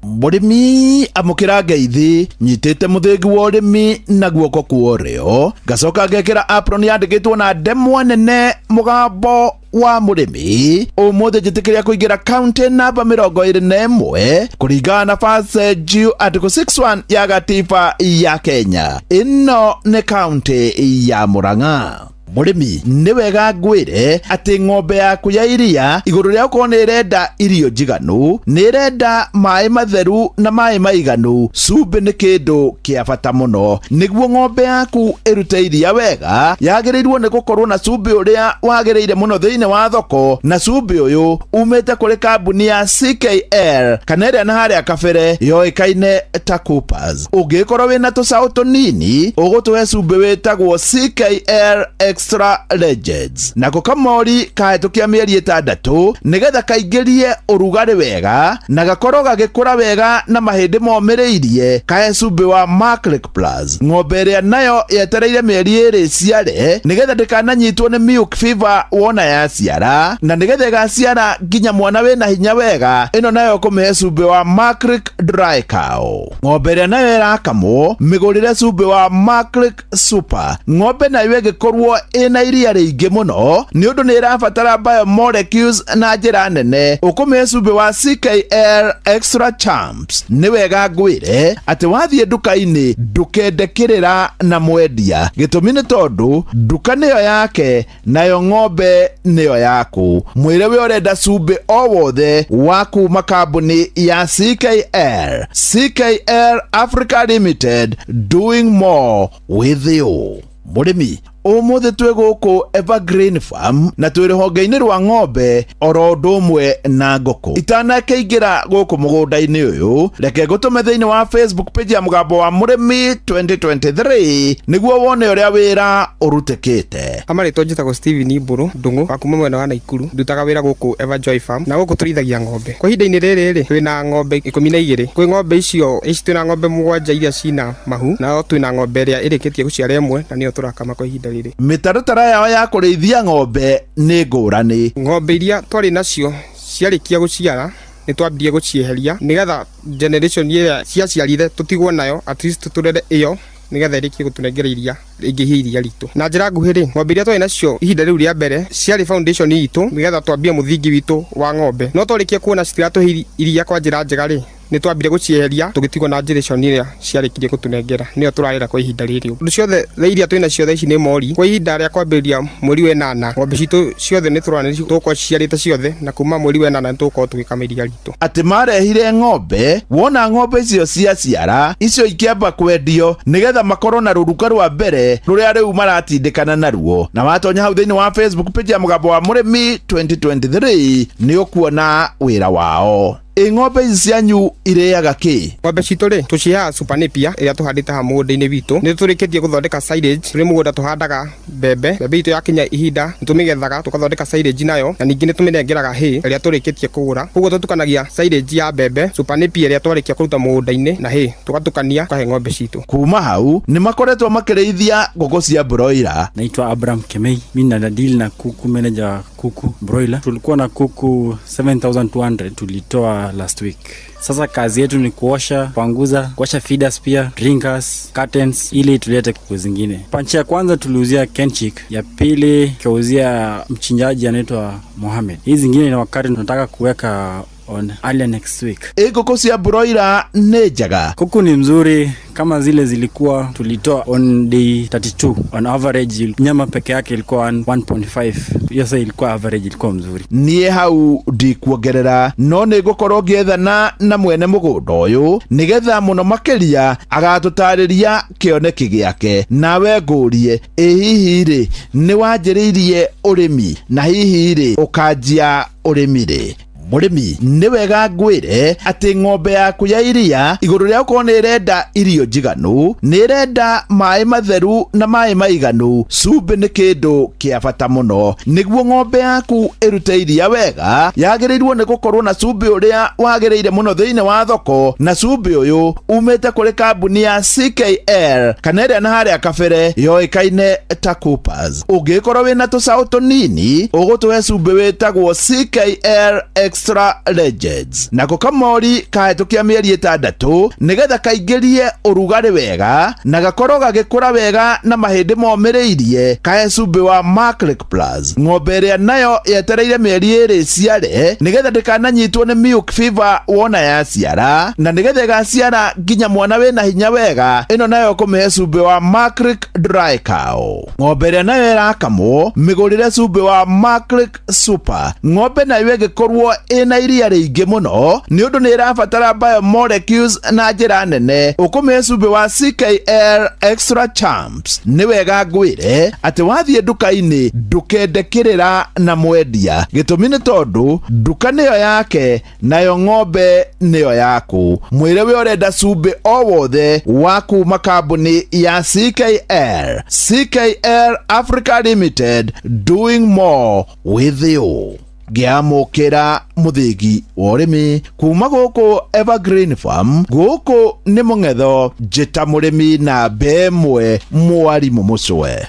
Mũrĩmi amũkĩra ngeithi, nyitĩte mũthĩgi wa ũrĩmi na guoko kwa ũrĩo, ngacoka ngekĩra apron yandĩkĩtwo na ndemwa nene mũgambo wa mũrĩmi. Ũmũthĩ njĩtĩkĩria kũingĩra kaunti namba 21 kũringana na Fasegu article 61 ya gatiba ya Kenya. Ĩno nĩ kaunti ya Murang'a. Mũrĩmi, nĩ wega ngwĩre atĩ ng'ombe yaku ya iria, igũrũ rĩa gũkorwo nĩ ĩrenda irio njiganu, nĩ ĩrenda maĩ matheru na maĩ maiganu. Cumbĩ nĩ kĩndũ kĩa bata mũno. Nĩguo ng'ombe yaku ĩrute iria wega, yagĩrĩirwo nĩ gũkorwo na cumbĩ ũrĩa wagĩrĩire mũno thĩinĩ wa thoko, na cumbĩ ũyũ umĩte kũrĩ kambuni ya CKL kana ĩrĩa na harĩa kabere yoĩkaine ta Coopers. Ũngĩkorwo wĩna tũcaũ tũnini, ũgũtũhe cumbĩ wĩtagwo CKL Extra Legends. Nako kamori kahĩtũkia mĩeri 6 nĩgetha kaingĩrie ũrugarĩ wega na gakorwo gagĩkũra wega na mahĩndĩ momĩrĩirie, kahe cumbĩ wa Maclick Plus. Ng'ombe ĩrĩa nayo yetereire mĩeri 2 ciare nĩgetha ndĩkananyitwo nĩ milk fever wona yaciara, na nĩgetha ĩgaciara nginya mwana wĩna hinya wega, ĩno nayo kũmĩhe cumbĩ wa Maclick Dry Cow. Ng'ombe ĩrĩa nayo ĩrakamwo, mĩgũrĩre cumbĩ wa Maclick Super. Ng'ombe nayo ĩngĩkorwo ĩna iria rĩingĩ mũno nĩ ũndũ nĩ ĩrabatara biomolecules na njĩra nene, ũkũmĩhe cumbĩ wa CKL Extra Champs. Nĩ wega ngwĩre atĩ wathiĩ nduka-inĩ ndũkende kĩrĩra na mwendia, gĩtũmi nĩ tondũ nduka nĩyo yake nayo ng'ombe nĩyo yaku. Mwĩre we ũrenda cumbĩ o wothe wa kuma kambuni ya CKL. CKL Africa Limited, doing more with you. Mũrĩmi Ũmũthĩ twĩ gũkũ Evergreen Farm na twĩ rũhonge-inĩ rwa ng'ombe oro ũndũ ũmwe na ngũkũ. Itanakĩingĩra gũkũ mũgũnda-inĩ ũyũ, reke ngũtũme thĩinĩ wa Facebook page ya Mũgambo wa Mũrĩmi 2023 nĩguo wone ũrĩa wĩra ũrutĩkĩte. Amarĩtwa njĩtagwo Steven Mbũrũ Ndung'u wa kuma mwena wa Naikuru. Ndutaga wĩra gũkũ Everjoy Farm na gũkũ tũrĩithagia ng'ombe. Kwa ihinda-inĩ rĩrĩ rĩ, twĩna ng'ombe 12. Kwĩ ng'ombe icio ici twĩna ng'ombe mũgwanja iria cina mahu, na twĩna ng'ombe ĩrĩa ĩrĩkĩtie gũciara ĩmwe na nĩyo tũrakama kwa ihinda rĩrĩ. Mĩtaratara yao ya kũrĩithia ng'ombe nĩ ngũrani. Ng'ombe iria twarĩ nacio ciarĩkia gũciara nĩ twambirie gũcieheria nĩgetha generation ĩrĩa ciaciarire tũtigwo nayo, at least tũrere ĩyo nĩgetha ĩrĩkie gũtũnengera iria ĩingĩhie iria ritũ. Na njĩra nguhĩ rĩ, ng'ombe iria twarĩ nacio ihinda rĩu rĩa mbere ciarĩ foundation itũ nĩgetha twambie mũthingi witũ wa ng'ombe. No twarĩkia kuona citiratũhe iria kwa njĩra njega rĩ, nĩ twambire gũcieheria tũgĩtigwo na generation ĩrĩa ciarĩkirie gũtũnengera, nĩyo tũrarera kwa ihinda rĩrĩ. Ũndũ ciothe iria twĩ nacio thaa ici nĩ mori. Kwa ihinda rĩa kwambĩrĩria mweri wa ĩnana, ng'ombe citũ ciothe nĩ tũrona nĩ tũgũkorwo ciciarĩte ciothe, na kuma mweri wa ĩnana nĩ tũgũkorwo tũgĩkama iria ritũ. Atĩ marehire ng'ombe, wona ng'ombe icio ciaciara, icio ikĩamba kwendio nĩgetha makorwo na rũruka rwa mbere rũrĩa rĩu maratindĩkana naruo. Na watonya hau thĩinĩ wa Facebook page ya Mũgambo wa Mũrĩmi 2023 nĩ ũkuona wĩra wao. Ĩ ng'ombe ici cianyu irĩaga kĩ? Ng'ombe citũ rĩ, tũciheaga super napier ĩrĩa tũhandĩte haha mũgũnda-inĩ witũ. Nĩ tũrĩkĩtie gũthondeka silage, tũrĩ mũgũnda tũhandaga mbembe. Mbembe itũ yakinya ihinda nĩ tũmĩgethaga tũkathondeka silage nayo, na ningĩ nĩ tũmĩnengeraga hay ĩrĩa tũrĩkĩtie kũgũra. Koguo tũtukanagia silage ya mbembe, super napier ĩrĩa twarĩkia kũruta mũgũnda-inĩ na hay, tũgatukania tũkahe ng'ombe citũ. Kuma hau nĩ makoretwo makĩrĩithia ngũkũ cia broiler. Naitwa Abraham Kemei, mimi na deal na kuku manager wa kuku broiler. Tulikuwa na kuku 7200 tulitoa last week. Sasa kazi yetu ni kuosha, kupanguza, kuosha feeders pia, drinkers, curtains ili tulete kuku zingine. Panchi ya kwanza tuliuzia Kenchik, ya pili tukauzia mchinjaji anaitwa Mohamed. Hizi zingine ni wakati tunataka kuweka on earlier next week. Ĩ ngũkũ cia broiler nĩ njega? Kuku ni mzuri kama zile zilikuwa tulitoa on day 32. On average nyama peke yake ilikuwa 1.5. Hiyo sasa ilikuwa average, ilikuwa mzuri. Niĩ hau ndikuongerera, no nĩ ngũkorwo ngĩethana na mwene mũgũnda ũyũ nĩgetha mũno makĩria agatũtarĩria kĩoneki gĩake. Nawe ngũrie, ĩ hihi rĩ nĩ wanjĩrĩirie ũrĩmi, na hihi rĩ ũkanjia ũrĩmi rĩ? Mũrĩmi, nĩ wega ngwĩre atĩ ng'ombe yaku ya iria igũrũ rĩa gũkorwo nĩ ĩrenda irio njiganu, nĩ ĩrenda maĩ matheru na maĩ maiganu. Cumbĩ nĩ kĩndũ kĩa bata mũno. Nĩguo ng'ombe yaku ĩrute iria wega, yagĩrĩirwo nĩ gũkorwo na cumbĩ ũrĩa wagĩrĩire mũno thĩinĩ wa thoko, na cumbĩ ũyũ umĩte kũrĩ kambuni ya CKL kana ĩrĩa na harĩa kabere yoĩkaine ta Coopers. Ũngĩkorwo wĩna tũcaũ tũnini, ũgũtũhe cumbĩ wĩtagwo CKL Extra Legends. Nako kamori kahĩtũkia mĩeri 6 nĩgetha kaingĩrie ũrugarĩ wega na gakorwo gagĩkũra wega na mahĩndĩ momĩrĩirie, kahe cumbĩ wa Maclick Plus. Ng'ombe ĩrĩa nayo yetereire mĩeri 2 ĩciare nĩgetha ndĩkananyitwo nĩ milk fever wona yaciara, na nĩgetha ĩgaciara nginya mwana wĩna hinya wega, ĩno nayo ũkũmĩhe cumbĩ wa Maclick Dry Cow. Ng'ombe ĩrĩa nayo ĩrakamwo mĩgũrĩre cumbĩ wa Maclick Super. Ng'ombe nayo ĩngĩkorwo ĩna iria rĩingĩ mũno nĩ ũndũ nĩ ĩrabatara biomolecules na njĩra nene, ũkũmĩhe cumbĩ wa CKL Extra Champs. Nĩ wega ngwĩre atĩ wathiĩ nduka-inĩ ndũkende kĩrĩra na mwendia, gĩtũmi nĩ tondũ nduka nĩyo yake nayo ng'ombe nĩyo yaku. Mwĩre we ũrenda cumbĩ o wothe wa kuma kambuni ya CKL. CKL Africa Limited, doing more with you. Ngĩamũkĩra mũthĩgi wa ũrĩmi kuma gũkũ Evergreen Farm, gũkũ nĩ mũng'etho, njĩta mũrĩmi na mbe ĩmwe mwarimũ mũcwe.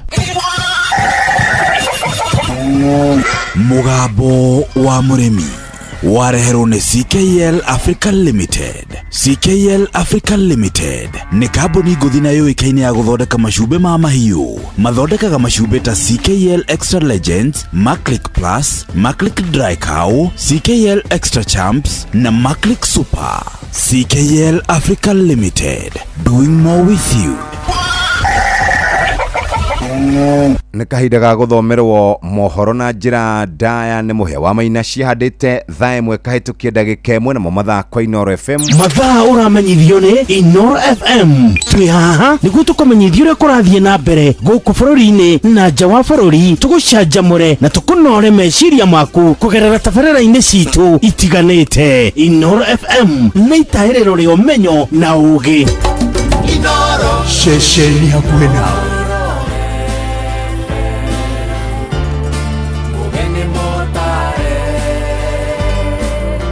Mũgambo wa mũrĩmi wareherwo nĩ CKL Africa Limited. CKL Africa Limited nĩ kambuni ngũthi na yũĩkaine ya gũthondeka macumbĩ ma mahiũ. Mathondekaga macumbĩ ta CKL Extra Legends, Maclick Plus, Maclick Dry Cow, CKL Extra Champs na Maclick Super. CKL Africa Limited, doing more with you. Nĩ kahinda ga gũthomerwo mohoro na njĩra ndaya nĩ mũhĩa wa maina cihandĩte thaa ĩmwe kahĩtũkie ndagĩka ĩmwe namo mathaa kwa Inooro FM. Mathaa ũramenyithio nĩ Inoro FM. Twĩ haha nĩguo tũkũmenyithia ũrĩa kũrathiĩ na mbere gũkũ bũrũri-inĩ na nja wa bũrũri, tũgũcanjamũre na tũkũnore meciria maku kũgerera tabarĩra-inĩ citũ itiganĩte. Inoro FM nĩ itahĩrĩro rĩa ũmenyo na ũũgĩ. Ceceni hakuhĩ nawe. Mugeni motare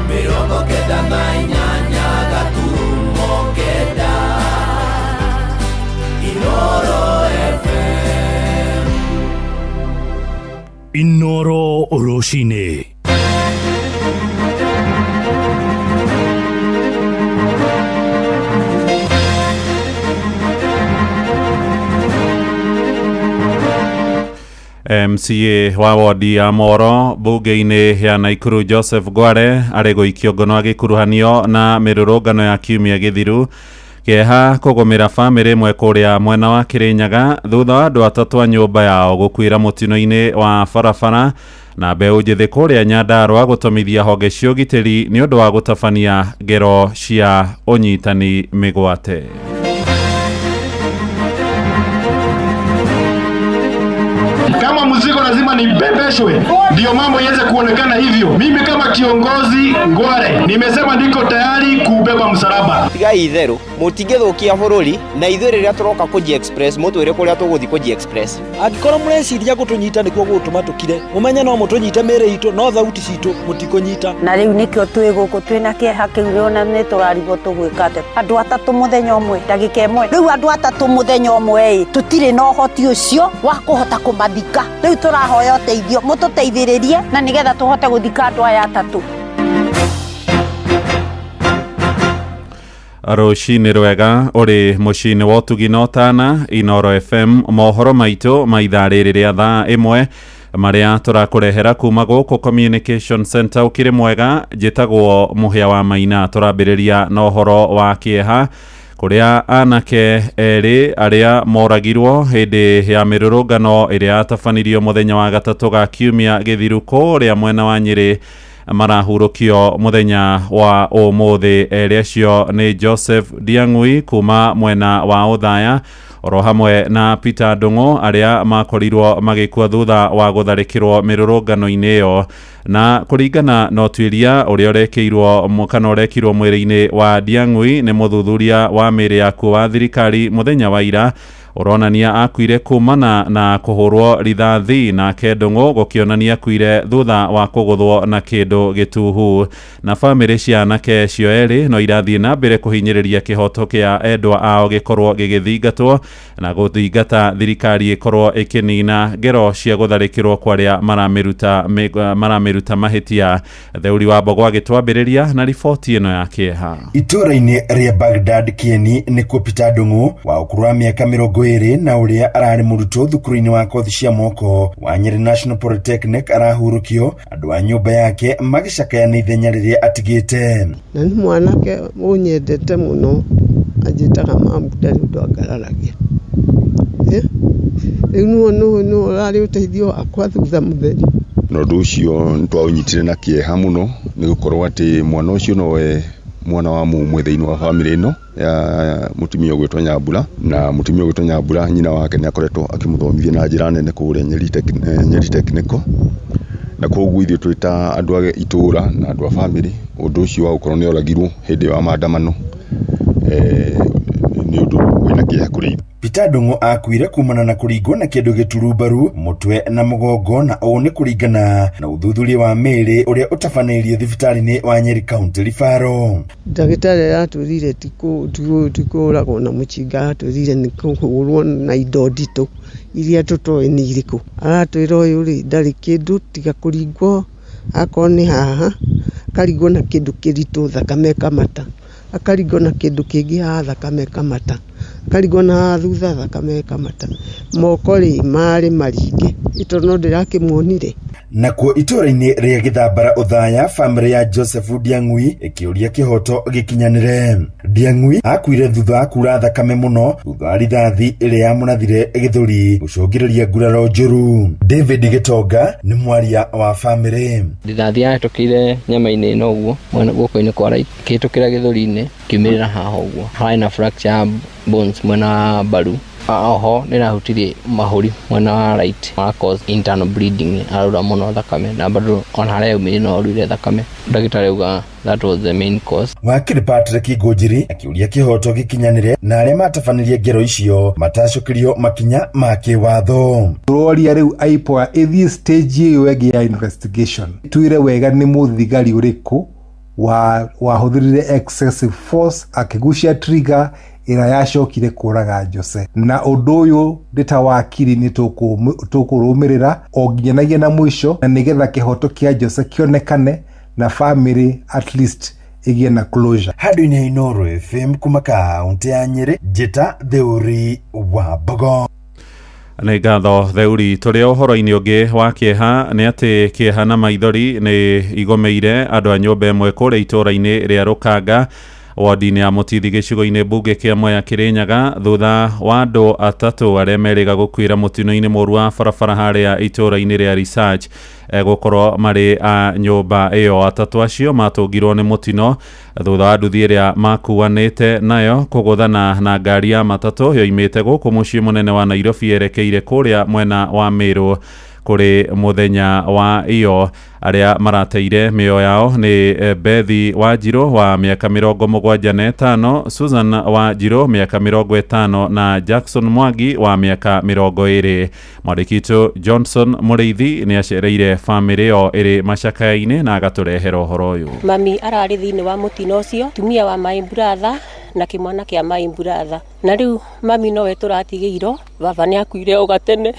98 gaturumo 9 Inoro FM. Inoro rũcinĩ. MCA wa wodi ya Moro bunge-inĩ ya Naikuru Joseph Ngware arĩ gũikio ngono agĩkuruhanio na mĩrũrũngano ya kiumia gĩthiru. Kĩeha kũgũmĩra bamĩrĩ ĩmwe kũrĩa mwena wa Kĩrĩnyaga thutha wa andũ atatũ a nyũmba yao gũkuĩra mũtino-inĩ wa barabara, na mbeũ njĩthĩ kũrĩa Nyandarũa gũtũmithia honge cia ũgitĩri nĩ ũndũ wa gũtabania ngero cia ũnyitani mĩgwate. Kama mzigo lazima nibebeshwe ndio mambo iweze kuonekana hivyo. Mimi kama kiongozi Ngware nimesema niko tayari kuubeba msalaba. Tigai itherũ mũtingĩthũkia bũrũri na ithuĩ rĩrĩa tũroka kũji express mũtwĩre kũrĩa tũgũthiĩ kũji express. Angĩkorwo mũreciria gũtũnyita nĩkuo gũgũtũma tũkire, mũmenye no mũtũnyite mĩĩrĩ itũ no thauti citũ mũtikũnyita. Na rĩu nĩkĩo twĩ gũkũ twĩna kĩeha kĩu, ona nĩ tũrarigwo tũgwĩka atĩa. Andũ atatũ mũthenya ũmwe ndagĩka ĩmwe, rĩu andũ atatũ mũthenya ũmwe ĩ tũtirĩ na ũhoti ũcio wa kũhota kũmathika. Rĩu tũrahoya ũteithio, mũtũteithĩrĩrie na nĩgetha tũhote gũthika andũ aya atatũ. Rũcinĩ rwega ũrĩ mũciĩ-inĩ wa ũtugi na ũtana Inoro FM, mohoro maitũ ma ithaa rĩrĩ rĩa thaa ĩmwe marĩa tũrakũrehera kuma gũkũ Communication Center. Ũkĩrĩ mwega, njĩtagwo Mũhĩa wa Maina. Tũrambĩrĩria na ũhoro wa kĩeha kũrĩa anake erĩ arĩa moragirwo hĩndĩ ya mĩrũrũngano ĩrĩa yatabanirio mũthenya wa gatatũ ga kiumia gĩthiru kũrĩa mwena wa Nyĩrĩ marahurũkio mũthenya wa ũmũthĩ. Erĩ acio nĩ Joseph Ndiang'ui kuma mwena wa Othaya oro hamwe na Peter Ndung'u arĩa makorirwo magĩkua thutha wa gũtharĩkĩrwo mĩrũrũngano-inĩ ĩyo. Na kũringana na ũtuĩria ũrĩa ũrekĩirwo kana ũrekirwo mwĩrĩ-inĩ wa Ndiang'ui nĩ mũthuthuria wa mĩĩrĩ yakuo wa thirikari mũthenya wa ira, ũronania akuire kumana na kũhũrwo rithathi, nake Ndung'u gũkĩonania akuire thutha wa kũgũthwo na kĩndũ gĩtuhu. Na bamĩrĩ cia anake acio erĩ no irathiĩ na mbere kũhinyĩrĩria kĩhoto kĩa endwa ao gĩkorwo gĩgĩthingatwo na gũthingata thirikari ĩkorwo ĩkĩnina ngero cia gũtharĩkĩrwo kwa arĩa maramĩruta mahĩtia. Theuri wa Mbogo agĩtwambĩrĩria na riboti ĩno ya kĩeha. Itũra-inĩ rĩa Baghdad Kieni nĩkuo Peter Ndung'u wa ũkũrũ wa mĩaka 20 na ũrĩa ararĩ mũrutwo thukuru-inĩ wa kothi cia moko wa Nyeri National Polytechnic arahurũkio, andũ a nyũmba yake magĩcakaya nĩ ithenya rĩrĩa atigĩte. Na nĩ mwanake ũnyendete mũno, anjĩtaga mamu, ndarĩ ũndũ angararagia. Rĩu nĩwe ũrarĩ ũteithio wakwa thutha mũtheri. Na ũndũ ũcio nĩ twaũnyitire na kĩeha mũno nĩ gũkorwo atĩ mwana ũcio nowe mwana wa mũmwe thĩinĩ wa bamĩrĩ ĩno ya mũtumia ũgwĩtwo Nyambura, na mũtumia ũgwĩtwo Nyambura nyina wake nĩ akoretwo akĩmũthomithia na njĩra nene kũrĩa Nyeri Technical, na koguo ithuĩ twĩ ta andũ a itũra na andũ a bamĩrĩ, ũndũ ũcio wa gũkorwo nĩ oragirwo hĩndĩ ya maandamano nĩ ũndũ wĩna kĩeha kũrĩ ithuĩ. Peter Ndung'u akuire kumana na kũringwo na kĩndũ gĩturu mbaru mũtwe na mũgongo, na ũũ nĩ kũringana na ũthuthuria wa mĩĩrĩ ũrĩa ũtabanĩirio thibitarĩ-inĩ wa Nyeri County Referral. Ndagĩtarĩ aratwĩrire ti kũũragwo na mũcinga, aratwĩrire nĩ kũhũrwo na indo nditũ iria tũtoĩ nĩ irĩkũ. Aratwĩra ũyũ rĩ ndarĩ kĩndũ tiga kũringwo, akorwo nĩ haha akaringwo na kĩndũ kĩritũ thakame ĩkamata, akaringwo na kĩndũ kĩngĩ haha thakame ĩkamata, akaringwo na haha thutha thakame ĩkamata. Moko rĩ marĩ maringe tondũ no ndĩrakĩmuonire. Nakuo itũũra-inĩ rĩa Gĩthambara Ũthaya, bamĩrĩ ya Joseph Ndiang'ui ĩkĩũria kĩhoto gĩkinyanĩre. Ndiang'ui akuire thutha wa kura thakame mũno thutha wa rithathi ĩrĩa yamũrathire gĩthũri gũcũngĩrĩria nguraro njũru. David Gĩtonga nĩ mwaria wa bamĩrĩ. Rithathi yahĩtũkĩire nyama-inĩ ĩno ũguo mwena guoko-inĩ kwa right, ĩkĩhĩtũkĩra gĩthũri-inĩ, ĩkiumĩrĩra haha ũguo. Harĩ na fracture ya bones mwena wa mbaru. Oho nĩ ĩrahutirie mahũri mwena wa right, wa cause internal bleeding, araura mũno thakame na bado ona harĩa yaumire no aurire thakame. Ndagĩtarĩ auga that was the main cause. Wakiri Patrick Ngũnjiri akĩũria kĩhoto gĩkinyanĩre na arĩa matabanirie ngero icio matacũkĩrio makinya ma kĩwatho. Tũroria rĩu IPOA ĩthiĩ stage ĩyo ĩngĩ ya investigation, twĩre wega nĩ mũthigari ũrĩkũ wahũthĩrire excessive force akĩgucia trigger ĩrĩa yacokire kũraga Jose. Na ũndũ ũyũ ndĩ ta wakiri nĩ tũkũrũmĩrĩra o nginyanagia na mũico, na nĩgetha kĩhoto kĩa Jose kĩonekane na family at least ĩgĩe na closure. Handũ-inĩ ha Inooro FM kuma kaũntĩ ya Nyĩrĩ, Njĩta Theuri wa Mbogo. Nĩ ngatho Theuri. Tũrĩ o ũhoro-inĩ ũngĩ wa kĩeha nĩ atĩ kĩeha na maithori nĩ igomeire andũ a nyũmba ĩmwe kũrĩa itũũra-inĩ rĩa Rũkanga, wodi-inĩ ya Mũtithi, gĩcigo-inĩ mbunge kĩa Mwea Kĩrĩnyaga, thutha wa andũ atatũ arĩa merĩga gũkuĩra mũtino-inĩ mũru wa barabara harĩa itũũra-inĩ rĩa Research gũkorwo marĩ a nyũmba ĩyo. Atatũ acio matũngirwo nĩ mũtino thutha wa nduthi ĩrĩa makuanĩte nayo kũgũthana na ngari ya matatũ yoimĩte gũkũ mũciĩ mũnene wa Nairobi yerekeire kũrĩa mwena wa Meru kũrĩ mũthenya wa iyo. Arĩa marateire mĩoyo yao nĩ Bethi Wanjirũ wa mĩaka 75, Susan Wanjirũ mĩaka 50 na Jackson Mwangi wa mĩaka 20. Mwandĩki witũ Johnson Mũrĩithi nĩ acereire bamĩrĩ ĩyo ĩrĩ macakaya-inĩ na agatũrehera ũhoro ũyũ. Mami ararĩ thĩinĩ wa mũtino ũcio, tumia wa my brother na kĩmwana kĩa my brother. Na rĩu mami nowe tũratigĩirwo, baba nĩ akuire o gatene.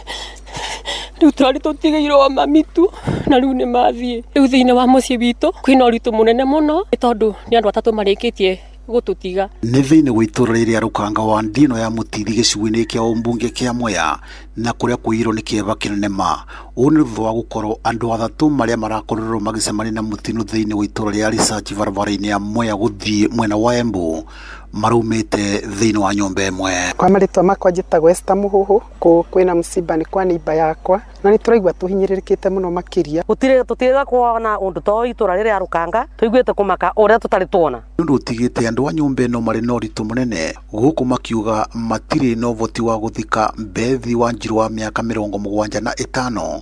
Rĩu tũrarĩ tũtigĩirwo o mami tu, na rĩu nĩ mathiĩ. Rĩu thĩinĩ wa mũciĩ witũ kwĩna ũritũ mũnene mũno, nĩ tondũ nĩ andũ atatũ marĩkĩtie gũtũtiga. Nĩ thĩinĩ wa itũũra rĩrĩa Rũkanga wa Ndino ya Mũtithi gĩcigo-inĩ kĩa ũmbunge kĩa Mwea na kũrĩa kũiyũirwo nĩ kĩeva kĩnene ma. Ũũ nĩ thutha wa gũkorwo andũ atatũ marĩa marakorirwo magĩcemania na mũtino thĩinĩ wa itũũra rĩa Research barabara-inĩ ya Mwea gũthiĩ mwena wa Embu maraumĩte thĩinĩ wa nyũmba ĩmwe. Kwa marĩtwa makwa njĩtagwo Esther Mũhũhũ, kwĩna mũciba nĩ kwa neighbor yakwa na nĩ tũraigua tũhinyĩrĩrĩkĩte mũno makĩria. Tũtirĩ kuona ũndũ ta ũyũ itũũra rĩrĩa Rũkanga, tũiguĩte kũmaka ũrĩa tũtarĩ tuona. Nĩ ũndũ ũtigĩte andũ a nyũmba ĩno marĩ na ũritũ mũnene gũkũ makiuga matirĩ na ũhoti wa gũthika Bethi Wanjirũ wa mĩaka 75,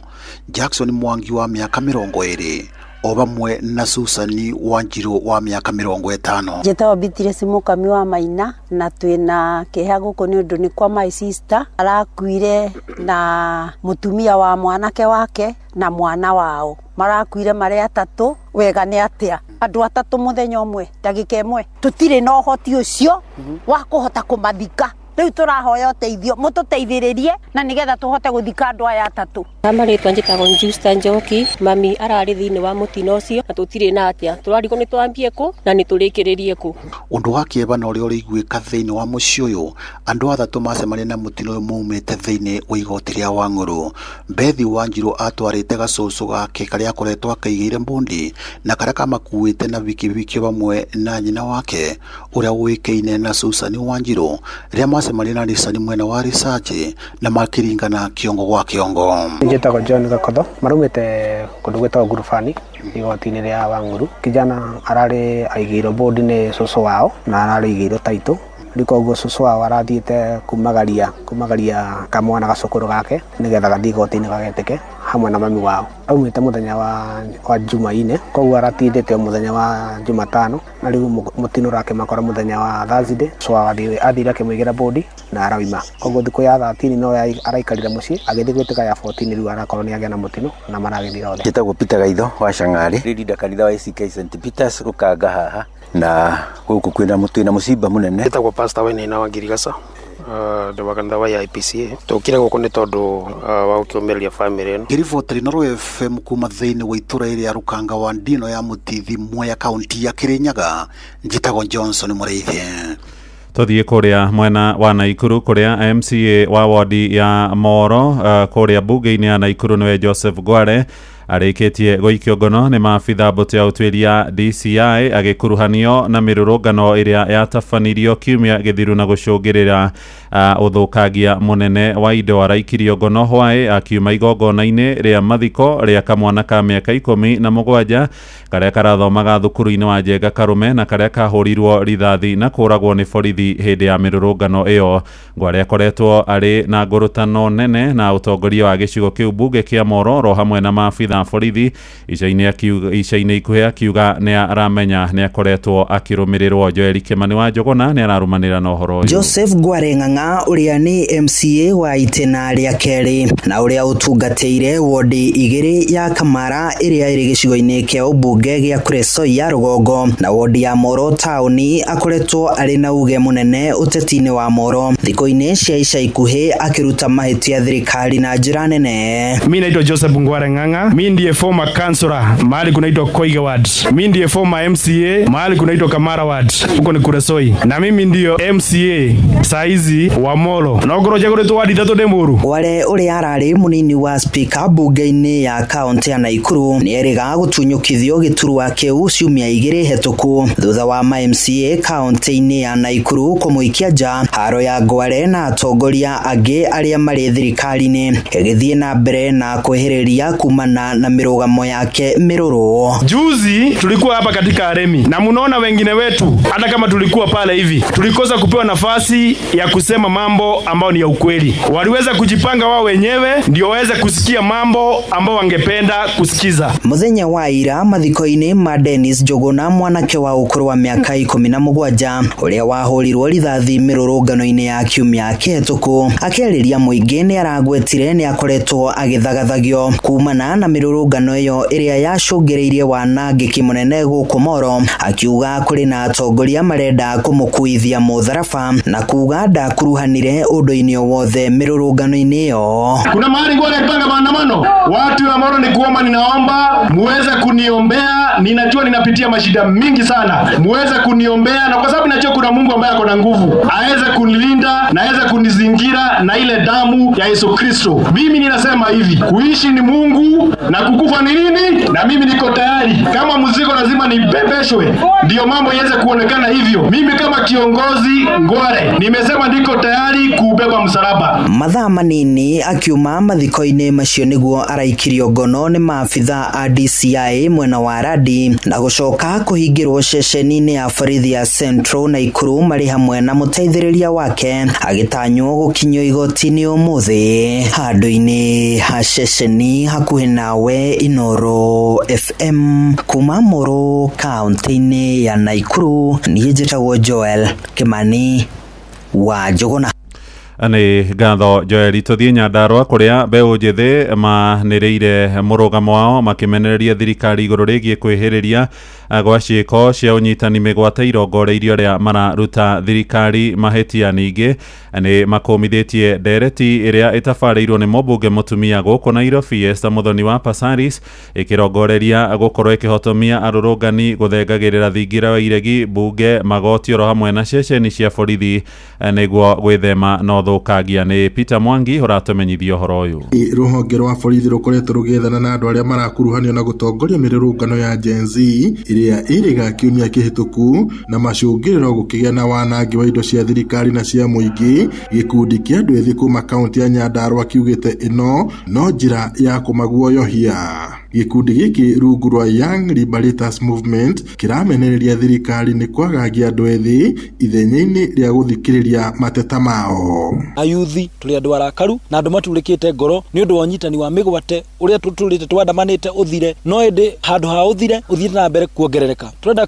Jackson Mwangi wa mĩaka 20 o vamwe na Susan Wanjirũ wa mĩaka 50. Njĩtagwo Beatrice Mũkami wa Maina na twĩna kĩeha gũkũ nĩ ũndũ nĩ kwa my sister arakuire na mũtumia wa mwanake wake na mwana wao. Marakuire marĩ atatũ. Wega nĩ atĩa andũ atatũ mũthenya ũmwe ndagĩka ĩmwe, tũtirĩ na ũhoti ũcio wa kũhota kũmathika. Rĩu tũrahoya ũteithio, mũtũteithĩrĩrie na nĩgetha tũhote gũthika andũ aya atatũ. Marĩtwa njĩtagwo Justa Njoki, mami ararĩ thĩinĩ wa mũtino ũcio na tũtirĩ na atĩa, tũrarigwo nĩ twambie kũ na nĩ tũrĩkĩrĩrie kũ. Ũndũ wa kĩeva na ũrĩa ũraiguĩka thĩinĩ wa mũciĩ ũyũ, andũ atatũ macemania na mũtino ũyũ maumĩte thĩinĩ wa igoti rĩa Wang'ũrũ. Bethi Wanjirũ atwarĩte gacũcũ gake karĩa akoretwo akaigĩire mbundi na karĩa kamakuĩte na bikibiki vamwe na nyina wake ũrĩa ũĩkaine na Susan Wanjirũ rĩrĩa macemania na Nissan mwena wa Research na makĩringana kĩongo gwa kĩongo. Njĩtagwo John Gakotho, marumĩte kũndũ gwĩtagwo Ngurubani igoti-inĩ rĩa Wang'ũrũ. Kijana ararĩ aigĩirwo bodi nĩ cũcũ wao na ararĩ aigĩirwo taitũ. Rĩu koguo cũcũ wao arathiĩte kumagaria kamwana gacũkũrũ gake nĩgetha gathiĩ igoti-inĩ gagetĩke hamwe na mami wao. Aumĩte mũthenya wa Jumaine, koguo aratindĩte o mũthenya wa Jumatano na rĩu mũtino ũrakĩmakora mũthenya wa Thursday. Cũcũ wao athire akĩmũigĩra bodi na arauma. Koguo thikũ ya 13 no araikarire mũciĩ agĩthiĩ gwĩtĩka ya 14 rĩu arakorwo nĩ agĩa na mũtino na maragĩthira othe. Njĩtagwo Peter Gaitho wa Cang'arĩ, ndĩrinda kanitha wa ACK St Peters Rũkanga haha na gũkũ kwĩna twĩna mũcimba mũnene. Njĩtagwo Pastor Wainaina wa Ngirigaca, ndĩ wa kanitha wa IPCA. Tũkire gũkũ nĩ tondũ wa gũkĩũmĩrĩria family ĩno. Ngĩribotera Inooro FM kuma thĩinĩ wa itũũra rĩrĩa Rũkanga wa Ndino ya Mũtithi Mwea kaũntĩ ya Kĩrĩnyaga, njĩtagwo Johnson Mũrĩithi. Tũthiĩ kũrĩa mwena wa Naikuru kũrĩa MCA wa wodi ya Moro kũrĩa bunge-inĩ ya Naikuru nĩwe Joseph Ngware Arĩkĩtie gũikio ngono nĩ maabitha mbũtũ ya ũtuĩria DCI agĩkuruhanio na mĩrũrũngano ĩrĩa yatabanirio kiumia gĩthiru na gũcũngĩrĩra ũthũkangia mũnene wa indo. Araikirio ngono hwaĩ akiuma igongona-inĩ rĩa mathiko rĩa kamwana ka mĩaka 17 karĩa karathomaga thukuru-inĩ wa Njenga Karume na karĩa kahũrirwo rithathi na kũragwo nĩ borithi hĩndĩ ya mĩrũrũngano ĩyo. Ngware akoretwo arĩ na ngũrũtano nene na ũtongoria wa gĩcigo kĩu mbunge kĩa Mororo hamwe na maabitha borithi ica-inĩ ikuhĩ akiuga nĩ aramenya nĩ akoretwo akĩrũmĩrĩrwo. Joel Kimani wa Njũgũna nĩ ararũmanĩra na ũhoro ũyũ. Joseph Ngware Ng'ang'a ũrĩa nĩ MCA wa itĩna rĩa kerĩ na ũrĩa ũtungatĩire wodi 2 ya Kamara ĩrĩa ĩrĩ gĩcigo-inĩ kĩa ũmbunge gĩa Kuresoi ya rũgongo na wodi ya Moro taũni, akoretwo arĩ na uge mũnene ũteti-inĩ wa Moro thikũ-inĩ cia ica ikuhĩ akĩruta mahĩtia thirikari na njĩra nene. Mimi naitwa Joseph Ngware Ng'ang'a, mimi ndiye former councillor mahali kunaitwa Koige Ward, mimi ndiye former MCA mahali kunaitwa Kamara Ward, huko ni Kuresoi, na mimi ndiyo MCA saizi wa Molo na ngoro njagũrĩtwo wadi 3 ndĩ mũru. Ngware ũrĩa ararĩ mũnini wa speaker bunge-inĩ ya kaunti ya Naikuru nĩ erĩga gũtunyũkithio gĩturwa kĩu ciumia 2 hetũku thutha wa ma MCA kaunti-inĩ ya Naikuru kũmũikia nja. Haro ya Ngware na atongoria angĩ arĩa marĩ thirikari-inĩ ĩgĩthiĩ na mbere na kwĩhĩrĩria kumana na mĩrũgamo yake mĩrũrũ. Juzi tulikuwa hapa katika Aremi na munaona wengine wetu, hata kama tulikuwa pale hivi tulikosa kupewa nafasi ya kusema mambo ambayo ni ya ukweli. Waliweza kujipanga wao wenyewe ndio waweze kusikia mambo ambao wangependa kusikiza. Muthenya wa ira mathiko-inĩ ma Dennis Njũgũna mwanake wa ũkũrũ wa mĩaka 17 ũrĩa wahũrirwo rithathi mĩrũrũngano-inĩ ya kiumia kĩhetũku, akĩarĩria mũingĩ nĩ aragwetire nĩ akoretwo agĩthagathagio kumana na mĩrũrũngano ĩyo ĩrĩa yacũngĩrĩirie wanangĩki mũnene gũkũ Moro, akiuga kũrĩ na atongoria marenda kũmũkuithia mũtharaba na kuga ndakuruhanire ũndũ-inĩ o wothe mĩrũrũngano-inĩ ĩyo. Kuna mahali Ngware alipanga maandamano, watu wa Moro ni kuomba, ninaomba muweze kuniombea, ninajua ninapitia mashida mingi sana, muweze kuniombea, na kwa sababu najua kuna Mungu ambaye ako na nguvu aweze kunilinda na aweze kunizingira na ile damu ya Yesu Kristo. Mimi ninasema hivi, kuishi ni Mungu na kukufa ni nini, na mimi niko tayari. Kama mzigo lazima nibebeshwe ndio mambo iweze kuonekana hivyo. Mimi kama kiongozi Ngware nimesema niko tayari kubeba msalaba. Mathaa manini akiuma mathiko-inĩ macio nĩguo araikirio ngono nĩ maabitha a DCI mwena wa Radi na gũcoka kũhingĩrwo ceceni-inĩ ya borithi ya Central Naikuru marĩ hamwe na mũteithĩrĩria wake agĩtanywo gũkinyio igoti-inĩ ũmũthĩ. Handũ-inĩ ha ceceni hakuhĩ nawe Inoro FM kuma Moro kaunti-inĩ ya Naikuru, niĩ njĩtagwo Joel Kimani wa Njũgũna. Nĩ ngatho Joel. Tũthiĩ Nyandarũa kũrĩa mbeũ njĩthĩ manĩrĩire mũrũgamo wao makĩmenereria thirikari igũrũ rĩgiĩ kwĩhĩrĩria gwa ciĩko cia ũnyitani mĩgwate irongoreirio arĩa mararuta thirikari mahĩtia. Ningĩ nĩ makũmithĩtie ndereti ĩrĩa ĩtabarĩirwo nĩ mũmbunge mũtumia gũkũ Nairobi Esther Muthoni wa Passaris ĩkĩrongoreria gũkorwo ĩkĩhotomia arũrũngani gũthengagĩrĩra thingira wa iregi mbunge magoti oro hamwe na ceceni cia borithi nĩguo gwĩthema na ũthũkangia. Nĩ Peter Mwangi ũratũmenyithia ũhoro ũyũ. Rũhonge rwa borithi rũkoretwo rũgĩethana na andũ arĩa marakuruhanio na gũtongoria mĩrũrũngano ya Gen Z ĩrĩa ĩrĩga kiumia kĩhĩtũku na macũngĩrĩro gũkĩgĩa na wanangi wa indo cia thirikari na cia mũingĩ. Gĩkundi kĩa andũ ethĩ kuma kaunti ya Nyandarũa kiugĩte ĩno no njĩra ya kũmaguoyohia. Gĩkundi gĩkĩ rungu rwa Young Liberators Movement kĩramenereria thirikari nĩ kwagagia andũ ethĩ ithenya-inĩ rĩa gũthikĩrĩria mateta mao. Ayuthi tũrĩ andũ arakaru na andũ maturĩkĩte ngoro nĩ ũndũ wa ũnyitani wa mĩgwate ũrĩa tũtũrĩte twandamanĩte ũthire, no ĩndĩ handũ ha ũthire ũthiĩte na mbere kuongerereka. Tũrenda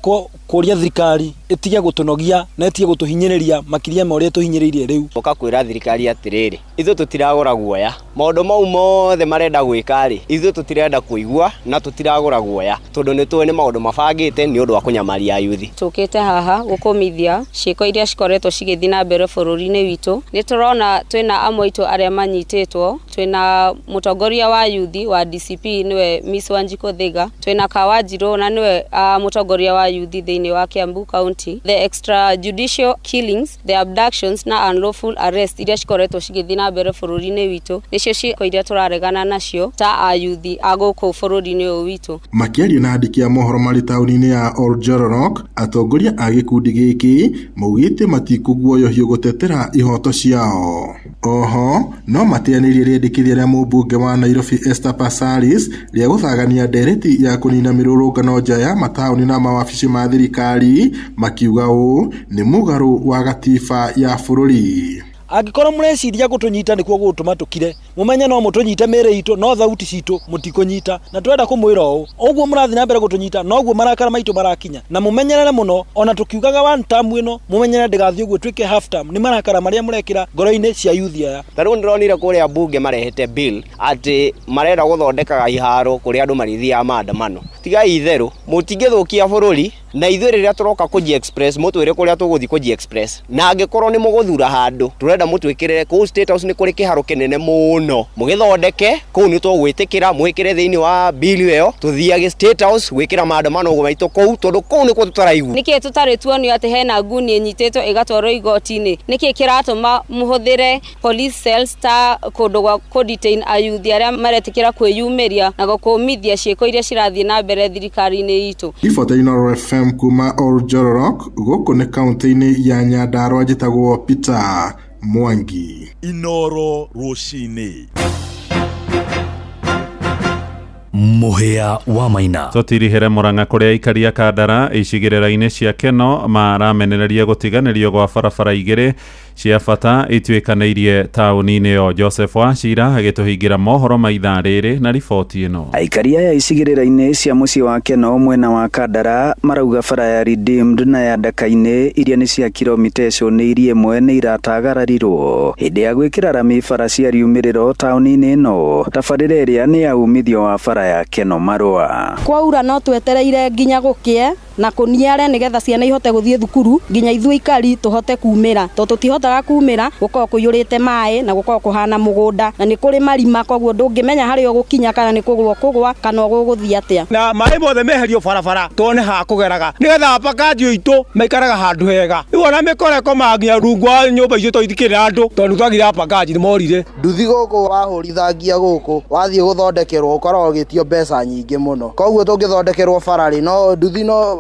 kũria thirikari ĩtige gũtũnogia na ĩtige gũtũhinyĩrĩria makĩria ma ũrĩa tũhinyĩrĩirie rĩu. Ũka kwĩra thirikari atĩrĩrĩ, ithuĩ tũtiragũra guoya, maũndũ mau mothe marenda gwĩka rĩ, ithuĩ tũtirenda kũigua na tũtiragũra guoya tondũ nĩ tũĩ nĩ maũndũ mabangĩte nĩ ũndũ wa kũnyamaria ayuthi. Tũkĩte haha gũkũmithia ciĩko iria cikoretwo cigĩthiĩ na mbere bũrũri-inĩ witũ. Nĩ tũrona twĩna amwe aitũ arĩa manyitĩtwo, twĩna mũtongoria wa yuthi wa DCP nĩwe Miss Wanjikũ Thiga, twĩna Kawanjirũ na nĩwe mũtongoria wa yuthi thĩinĩ thĩinĩ wa Kiambu County. The extrajudicial killings, the abductions na unlawful arrest iria cikoretwo cigĩthiĩ na mbere bũrũri-inĩ witũ nĩcio ciĩko iria tũraregana nacio ta ayuthi a gũkũ bũrũri-inĩ ũyũ witũ. Makĩaria na andĩki a mohoro marĩ taũni-inĩ ya Oljororok, atongoria a gĩkundi gĩkĩ maugĩte matikũguoyohio gũtetera ihoto ciao. Oho no mateanĩirie rĩendekithia rĩa mũmbunge wa Nairobi Esther Passaris rĩa gũthagania ndereti ya kũnina mĩrũrũngano nja ya mataũni na mawabici ma thirikari, makiuga ũũ nĩ mũgarũ wa gatiba ya bũrũri. Angĩkorwo mũreciria gũtũnyita nĩkuo gũgũtũma tũkire, mũmenye no mũtũnyite mĩĩrĩ itũ no thauti citũ mũtikũnyita. Na twenda kũmwĩra ũũ, ũguo mũrathiĩ na mbere gũtũnyita noguo marakara maitũ marakinya. Na mũmenyerere mũno, ona tũkiugaga one term ĩno, mũmenyerere ndĩgathiĩ ũguo ĩtuĩke half term, nĩ marakara marĩa mũrekĩra ngoro-inĩ cia youth aya. Ta rĩu nĩndĩronire kũrĩa mbunge marehete bill atĩ marenda gũthondekaga iharo kũrĩa andũ marĩthiaga maandamano. Tigai itherũ, mũtingĩthũkia bũrũri na ithuĩ rĩrĩa tũroka kũji express mũtwĩre kũrĩa tũgũthiĩ kũji express. Na angĩkorwo nĩ mũgũthura handũ, tũrenda mũtwĩkĩrĩre kũu State House nĩ kũrĩ kĩharo kĩnene mũno, mũgĩthondeke kũu nĩ tũgwĩtĩkĩra mwĩkĩre thĩinĩ wa bill ĩyo, tũthiage State House gwĩkĩra maandamano maitũ kũu, tondũ kũu nĩkuo tũtaraigua. Nĩkĩ tũtarĩ tuonio atĩ hena nguni ĩnyitĩtwo ĩgatwarwo igoti-inĩ? Nĩkĩ kĩratũma mũhũthĩre police cells ta kũndũ gwa kũ-detain ayuthi arĩa maretĩkĩra kwĩyumĩria na gũkũmithia ciĩko iria cirathiĩ na mbere thirikari-inĩ itũ? Ribota Inooro FM kuma Oljororok, gũkũ nĩ kaunti-inĩ ya Nyandarua, njĩtagwo Peter Mwangi. Inooro rũcinĩ. Mũhĩa wa Maina. Tũtirihĩre Murang'a kũrĩa aikari a Kandara icigĩrĩra-inĩ cia Keno maramenereria gũtiganĩrio gwa barabara igĩrĩ cia bata ituĩkanĩirie taũni-inĩ ĩyo. Joseph Wachira agĩtũhingĩra mohoro ma ithaa rĩrĩ na riboti ĩno. Aikari aya icigĩrĩra-inĩ cia mũciĩ wa Keno mwena wa Kandara marauga bara ya Redeemed na ya Ndaka-inĩ iria nĩ cia kilomita icũnĩirie ĩmwe nĩ iratagararirwo hĩndĩ ya gwĩkĩra rami bara cia riumĩrĩro taũni-inĩ ĩno. Tabarĩra ĩrĩa nĩ ya umithio wa bara ya Keno Marũa. Kwaura no twetereire nginya gũkĩe na kũniare nĩgetha ciana ihote gũthiĩ thukuru nginya ithuĩ ikari tũhote kumĩra, tondũ tũtihotaga kumĩra gũkorwo kũiyũrĩte maĩ na gũkorwo kũhana mũgũnda na nĩ kũrĩ marima, koguo ndũngĩmenya harĩa ũgũkinya kana nĩ kũgwa ũkũgwa kana ũgũgũthiĩ atĩa. Na maĩ mothe meherio barabara tuone ha kũgeraga nĩgetha apakaji aitũ maikaraga handũ hega. Rĩu ona mĩkora ĩkomaga nginya rungu wa nyũmba icio tondũ itikĩrĩ na andũ, tondũ twagire apakaji nĩ morire. Nduthi gũkũ wahũrithangia gũkũ wathiĩ gũthondekerwo ũkoragwo ũgĩtio mbeca nyingĩ mũno, koguo tũngĩthondekerwo bara rĩ, no nduthi no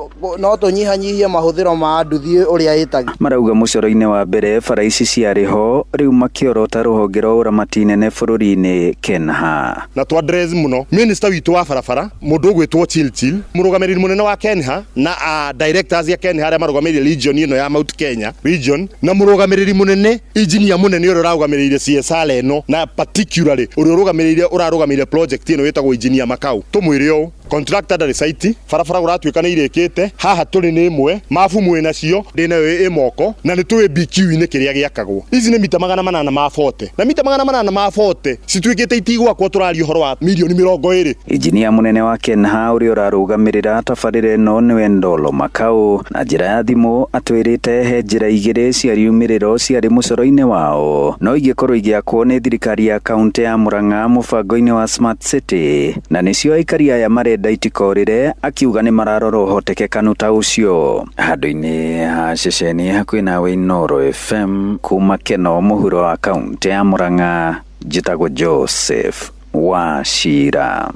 tũnyihanyihie mahũthĩro ma nduthi ũrĩa ĩtagio. Marauga mũcoro-inĩ wa mbere bara ici ciarĩ ho rĩu makĩorota rũhonge rwa ũramati nene bũrũri-inĩ KENHA. Na twa address mũno minister witũ wa barabara mũndũ ũgwĩtwo Chilchil, mũrũgamĩrĩri mũnene wa KENHA na directors ya KENHA arĩa marũgamĩrĩire region ĩno ya Mount Kenya region, na mũrũgamĩrĩri mũnene engineer mũnene ũrĩa ũrarũgamĩrĩire CSR ĩno, na particularly ũrĩa ũrarũgamĩrĩire project ĩno ĩtagwo engineer Makau. Tũmwĩre ũũ, contractor ndarĩ site, barabara ũratuĩka nĩ irĩkĩte, haha tũrĩ nĩ ĩmwe, mabu mwĩ nacio, ndĩnayo ĩ moko, na nĩ tũĩ BQ-inĩ kĩrĩa gĩakagwo. Ici nĩ mita magana manana ma 40, na mita magana manana ma 40 cituĩkĩte itigwakwo, tũraria ũhoro wa mirioni 20. Injinia mũnene wa KENHA ũrĩa ũrarũgamĩrĩra tabarĩra ĩno nĩwe Ndolo Makau, na njĩra ya thimũ atwĩrĩte he njĩra igĩrĩ cia riumĩrĩro ciarĩ mũcoro-inĩ wao, no ingĩkorwo igĩakwo nĩ thirikari ya kaunti ya Murang'a mũbango-inĩ wa Smart City, na nĩcio aikari aya marenda itikorĩre, akiuga nĩ mararora ũhotekekanu ta ũcio. Handũ-inĩ ha ceceni hakuhĩ nawe Inooro FM kuma Keno mũhuro wa kaunti ya Murang'a, njĩtagwo Joseph Wachira.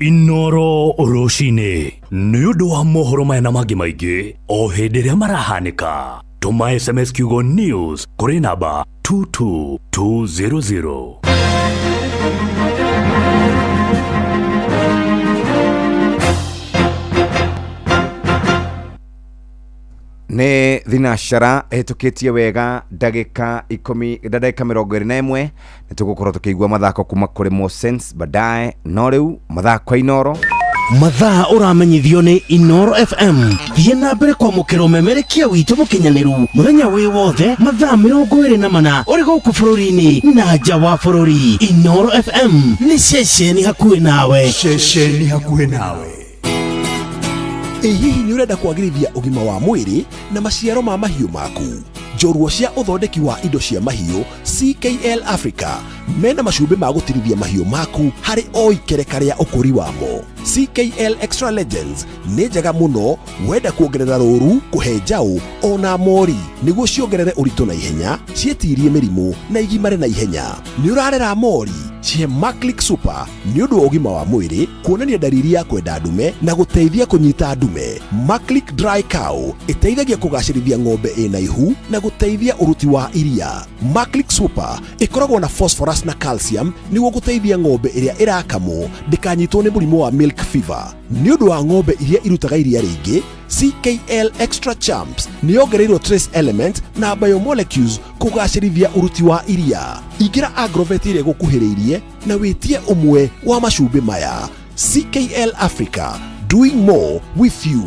Inooro rũcinĩ nĩ ũndũ wa mohoro maya na mangĩ maingĩ o hĩndĩ ĩrĩa marahanĩka. Tũma SMS kiugo news kũrĩ namba 22200. Nĩ thinacara ĩhĩtũkĩtie wega ndagĩka ikũmi ndagĩka 21 nĩ tũgũkorwo tũkĩigua mathako kuma kũrĩ Mosens baadaye, no rĩu mathako Inooro. Mathaa ũramenyithio nĩ Inooro FM. Thiĩ na mbere kwamũkĩra ũmemerekia witũ mũkinyanĩru mũthenya wĩ wothe mathaa 24 ũrĩ gũkũ bũrũri-inĩ na nja wa bũrũri. Inooro FM nĩ ceceni hakuhĩ nawe. Ceceni hakuhĩ nawe. Ĩ hihi nĩ ũrenda kwagĩrithia ũgima wa mwĩrĩ na maciaro ma mahiũ maku? Njorua cia ũthondeki wa indo cia mahiũ CKL Africa mena macumbĩ ma gũtirithia mahiũ maku harĩ o ikereka rĩa ũkũri wamo. CKL Extra Legends nĩ njega mũno wenda kuongerera rũru, kũhe njaũ ona mori nĩguo ciongerere ũritũ na ihenya, ciĩtirie mĩrimũ na igimare na ihenya. Nĩ ũrarera mori cihe Maclick Super nĩ ũndũ wa ũgima wa mwĩrĩ, kuonania ndariri ya kwenda ndume na gũteithia kũnyita ndume. Maclick Dry Cow ĩteithagia kũgacĩrithia ng'ombe ĩna ihu na gũteithia ũruti wa iria. Maclick Super ĩkoragwo na phosphorus na calcium nĩguo gũteithia ng'ombe ĩrĩa ĩrakamwo ndĩkanyitwo nĩ mũrimũ wa milk fever. Nĩ ũndũ wa ng'ombe iria irutaga iria rĩingĩ, CKL Extra Champs nĩ yongereirwo trace element na biomolecules kũgacĩrithia ũruti wa iria. Ingĩra Agrovet ĩrĩa ĩgũkuhĩrĩirie na wĩtie ũmwe wa macumbĩ maya. CKL Africa, doing more with you.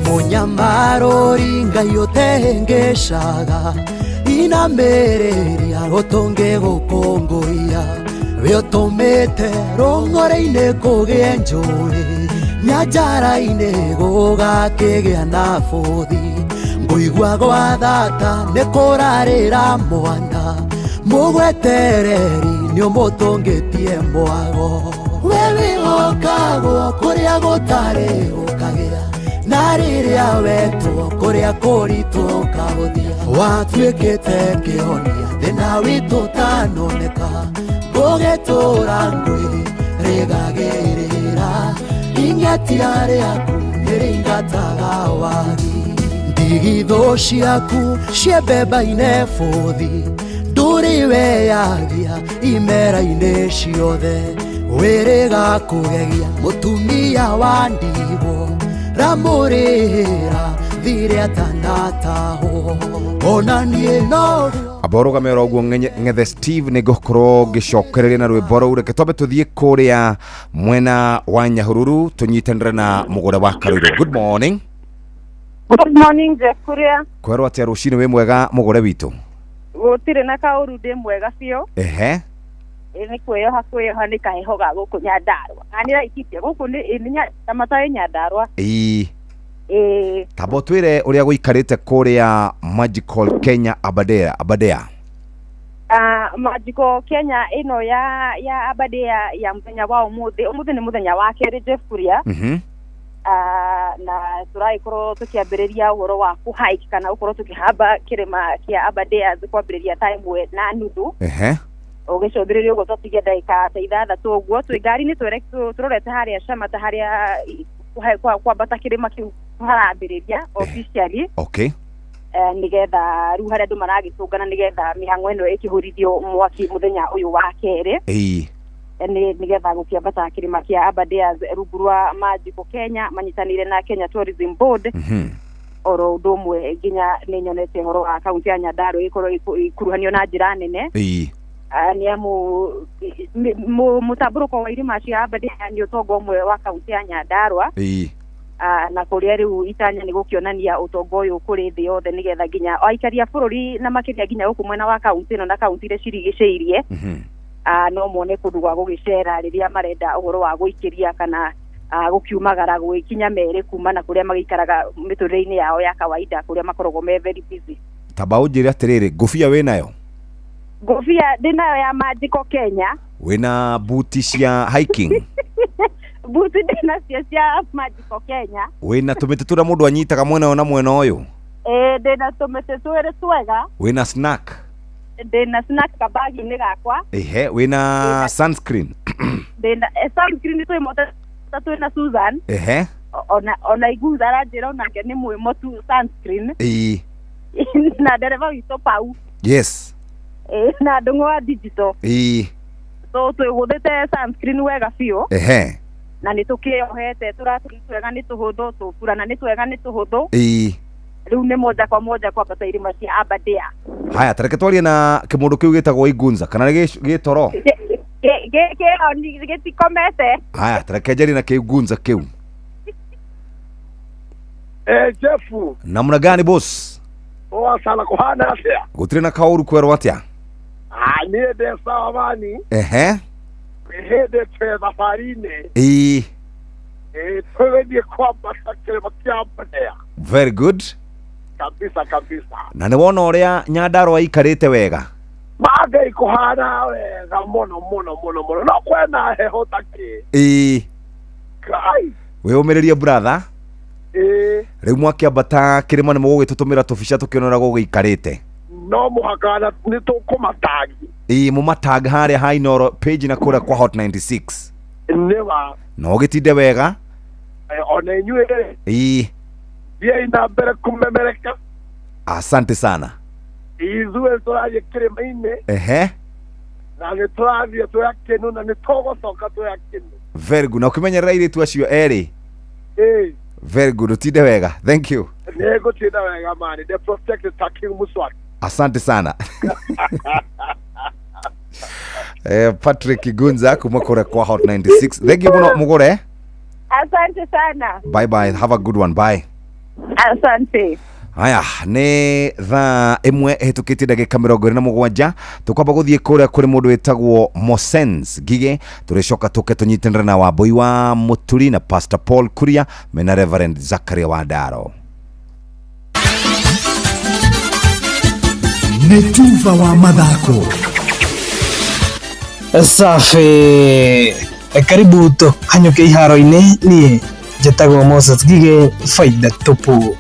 Mũnyamarũri Ngai ũtehengeshaga inamĩrĩria gũtũngĩgũkũngũiya we ũtũmĩte rũng'ore-inĩ kũgĩe njũĩ nyanjara-inĩ gũgakĩgĩa na bũthi ngũigua gwa thata nĩ kũrarĩra mwana mũgwetereri nĩ ũmũtũngĩtie mwago we wĩhokagwo kũrĩa gũtarĩ gũkagĩa na rĩrĩa wetwo kũrĩa kũritũ ũkahũthia watuĩkĩte kĩhonia thĩna witũ ũtanoneka ngũgĩtũra ngwĩ rĩgagĩrĩra ing'atia rĩaku nĩrĩingataga wagi ndigithũ ciaku ciembemba-inĩ bũthi ndũrĩ weyagia imera-inĩ ciothe wĩrĩga kũgegia mũtumia wa ndigwo ramũrĩra thirĩ atanatahwo ona niĩ no amba ũrũgame oro ũguo ng'ethe Steve nĩ ngũkorwo ngĩcokereria na rwĩmbo rũu. Reke twambe tũthiĩ kũrĩa mwena wa Nyahururu tũnyitanĩre na mũgũre wa Karũirũ. Good morning. Good morning, Jeff Kuria. Kwerwo atĩa rũcinĩ wĩ mwega mũgũre witũ? Gũtirĩ na kaũru ndĩ mwega biũ. Ehe. Ĩ nĩ kwĩyoha kwĩyoha nĩ kaheho ga gũkũ Nyandarũa. Kana nĩ Laikipia gũkũ nĩ ĩ nĩ Tamata ĩ Nyandarũa. Ĩĩ. Ĩ Tamba ũtwĩre ũrĩa gũikarĩte kũrĩa Magical Kenya Aberdare. Aberdare. Magical Kenya ĩno ya Aberdare ya mũthenya wa ũmũthĩ. Ũmũthĩ nĩ mũthenya wa kerĩ Jeff Kuria. Na tũragĩkorwo tũkĩambĩrĩria ũhoro wa kũ hike kana gũkorwo tũkĩhamba kĩrĩma kĩa Aberdare kwambĩrĩria thaa 1:30. Ehe. Ũgĩcũthĩrĩria ũguo twatigia ndagĩka ta 6 ũguo twĩ ngari-inĩ tũrorete harĩa Shamata harĩa kwambata kĩrĩma kĩu harambĩrĩria officially. Okay. Nĩgetha rĩu harĩa andũ maragĩtũngana nĩgetha mĩhang'o ĩno ĩkĩhũrithio mwaki mũthenya ũyũ wa kerĩ. Ĩĩ. Nĩgetha gũkĩambata kĩrĩma kĩa Aberdare rungu rwa Magical Kenya manyitanĩire na Kenya Tourism Board. Oro ũndũ ũmwe nginya nĩ nyonete ũhoro wa kaunti ya Nyandarua ĩgĩkorwo ĩkuruhanio na njĩra nene. Ĩĩ. Nĩ amu mũtambũrũko wa irĩma cia Aberdare nĩ ũtonga ũmwe wa kaunti ya Nyandarua. Ĩĩ. Na kũrĩa rĩu itanya nĩ gũkĩonania ũtonga ũyũ kũrĩ thĩ yothe nĩgetha nginya aikari a bũrũri na makĩria nginya gũkũ mwena wa kaunti ĩno na kaunti iria cirigicĩirie no mone kũndũ gwa gũgĩcera rĩrĩa marenda ũhoro wa gũikĩria kana gũkiumagara gwĩkinya merĩ kuma na kũrĩa magĩikaraga mĩtũrĩre-inĩ yao ya kawaida kũrĩa makoragwo me very busy. Tamba ũnjĩre atĩrĩrĩ, ngũbia wĩnayo? Ngũbia ndĩnayo ya Magical Kenya. Wĩna buti cia hiking? Buti ndĩnacio cia Magical Kenya. Wĩna tũmĩtĩ tũrĩa mũndũ anyitaga mwena ũyũ na mwena ũyũ? Ĩĩ ndĩna tũmĩtĩ twĩrĩ twega. Wĩna snack? Ndĩna snack kabagi-inĩ gakwa. Ehe, wĩna sunscreen? Ndĩna sunscreen twĩ twĩna Susan. Ehe. Ona Iguza aranjĩra onake nĩ mwĩmotu sunscreen. Ĩĩ. Na ndereba witũ Pau. Yes. Na ndũng'ũ wa digital. Ĩĩ. So twĩgũthĩte sunscreen wega biũ. Ehe. Na nĩ tũkĩohete tũratũ nĩ twega nĩ tũhũthũ tũburana nĩ twega nĩ tũhũthũ. Ĩĩ. Rĩu nĩ moja kwa moja kwambata irĩma cia Aberdare. Haya, tareke twarie na kĩmũndũ kĩu gĩtagwo Igunza kana nĩ gĩtoro? Gĩkĩ gĩtikomete. Haya, tareke njarie na kĩgunza kĩu. Eh, Jeff, Namna gani boss? Poa sana, kuhana atia? Gũtirĩ na kaũru kwerwo atĩa? Ah, niĩ ndĩ sawa mani. Ehe. Hĩndĩ twĩ thabarĩ-inĩ. Ĩĩ. Eh, tũgĩthiĩ kwambata kĩrĩma kĩa Mbea. Very good. Kabisa kabisa. Na nĩ wona ũrĩa Nyandarũa ikarĩte wega? Mangai kũhana wega mũno mũno mũno mũno. No kwĩna heho ta kĩ. Ĩĩ. Kai. Wĩyũmĩrĩrie brother. Ĩĩ. Rĩu mwakĩambata kĩrĩma nĩ mũgũgĩtũtũmĩra tũbica tũkĩone ũrĩa gũgĩikarĩte. No mũhaka na nĩ tũkũmatangi. Ĩĩ, mũmatag harĩa ha Inooro page na kũrĩa kwa Hot 96. Nĩ wa. Na ũgĩtinde wega. Ona inyuĩ rĩ. Ĩĩ. Thiĩi na mbere kũmemereka. Asante sana. Ithuĩ tũrathiĩ kĩrĩma-inĩ. Ehe. Na nĩ tũrathiĩ twĩ akenu na nĩ tũgũcoka twĩ akenu. Very good. Na ũkĩmenyerera airĩtu acio erĩ. Ĩĩ. Very good. Ũtinde wega. Thank you. Nĩ ngũtinda wega mani. The protected King Muswati. Asante sana. Patrick Gunza kuma kũrĩa kwa Hot 96. Thank you mũno mũgũre. Asante sana. Bye bye. Have a good one. Bye. Asante. Haya, nĩ thaa ĩmwe ĩhĩtũkĩtie ndagĩka 27. Tũkwamba gũthiĩ kũrĩa kũrĩ mũndũ wĩtagwo Mosens Ngige, tũrĩcoka tũke tũnyitanĩre na Wambũi wa Mũturi na Pastor Paul Kuria mena Reverend Zakaria Wandaro. Nĩ tuba wa mathako. Safi, karibu tũhanyũke iharo-inĩ. Niĩ njĩtagwo Moses Ngige, faida tupu.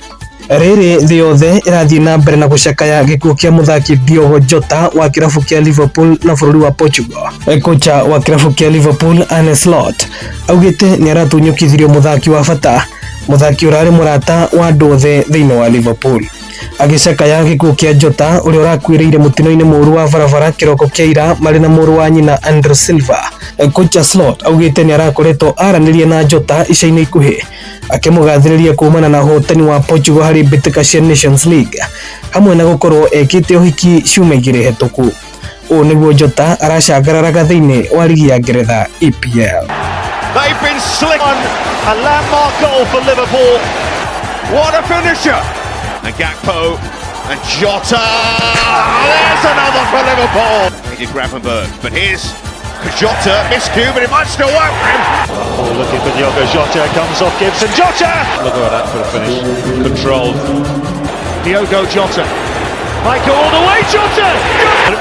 Rĩrĩ thĩ yothe ĩrathiĩ na mbere na gũcakaya gĩkuũ kĩa mũthaki Diogo Jota wa kĩrabu kĩa Liverpool na bũrũri wa Portugal. Kocha wa kĩrabu kĩa Liverpool Arne Slot augĩte nĩ aratunyũkithirio mũthaki wa bata, mũthaki ũrarĩ mũrata wa andũ othe thĩinĩ wa Liverpool. Agĩcakaya gĩkuũ kĩa Jota ũrĩa ũrakuĩrĩire mũtino-inĩ mũũru wa barabara kĩroko kĩa ira marĩ na mũrũ wa nyina Andre Silva. Kocha Slot augĩte nĩ arakoretwo aranĩria na Jota ica-inĩ ikuhĩ, akĩmũgathĩrĩria kumana na ũhotani wa Portugal harĩ mbĩtĩka cia Nations League hamwe na gũkorwo ekĩte ũhiki ciumia igĩrĩ hetũku. Ũũ nĩguo Jota aracangararaga thĩinĩ wa rigi ya Ngeretha EPL. They've been slick on a landmark goal for Liverpool. What a finisher! And Gakpo and Jota. There's another for Liverpool. Needed Gravenberch, but here's Jota, miscue, but it might still work for him. Oh, looking for Diogo Jota, comes off Gibson. Jota! Look at that for a finish. Controlled. Diogo Jota. Might go all the way, Jota!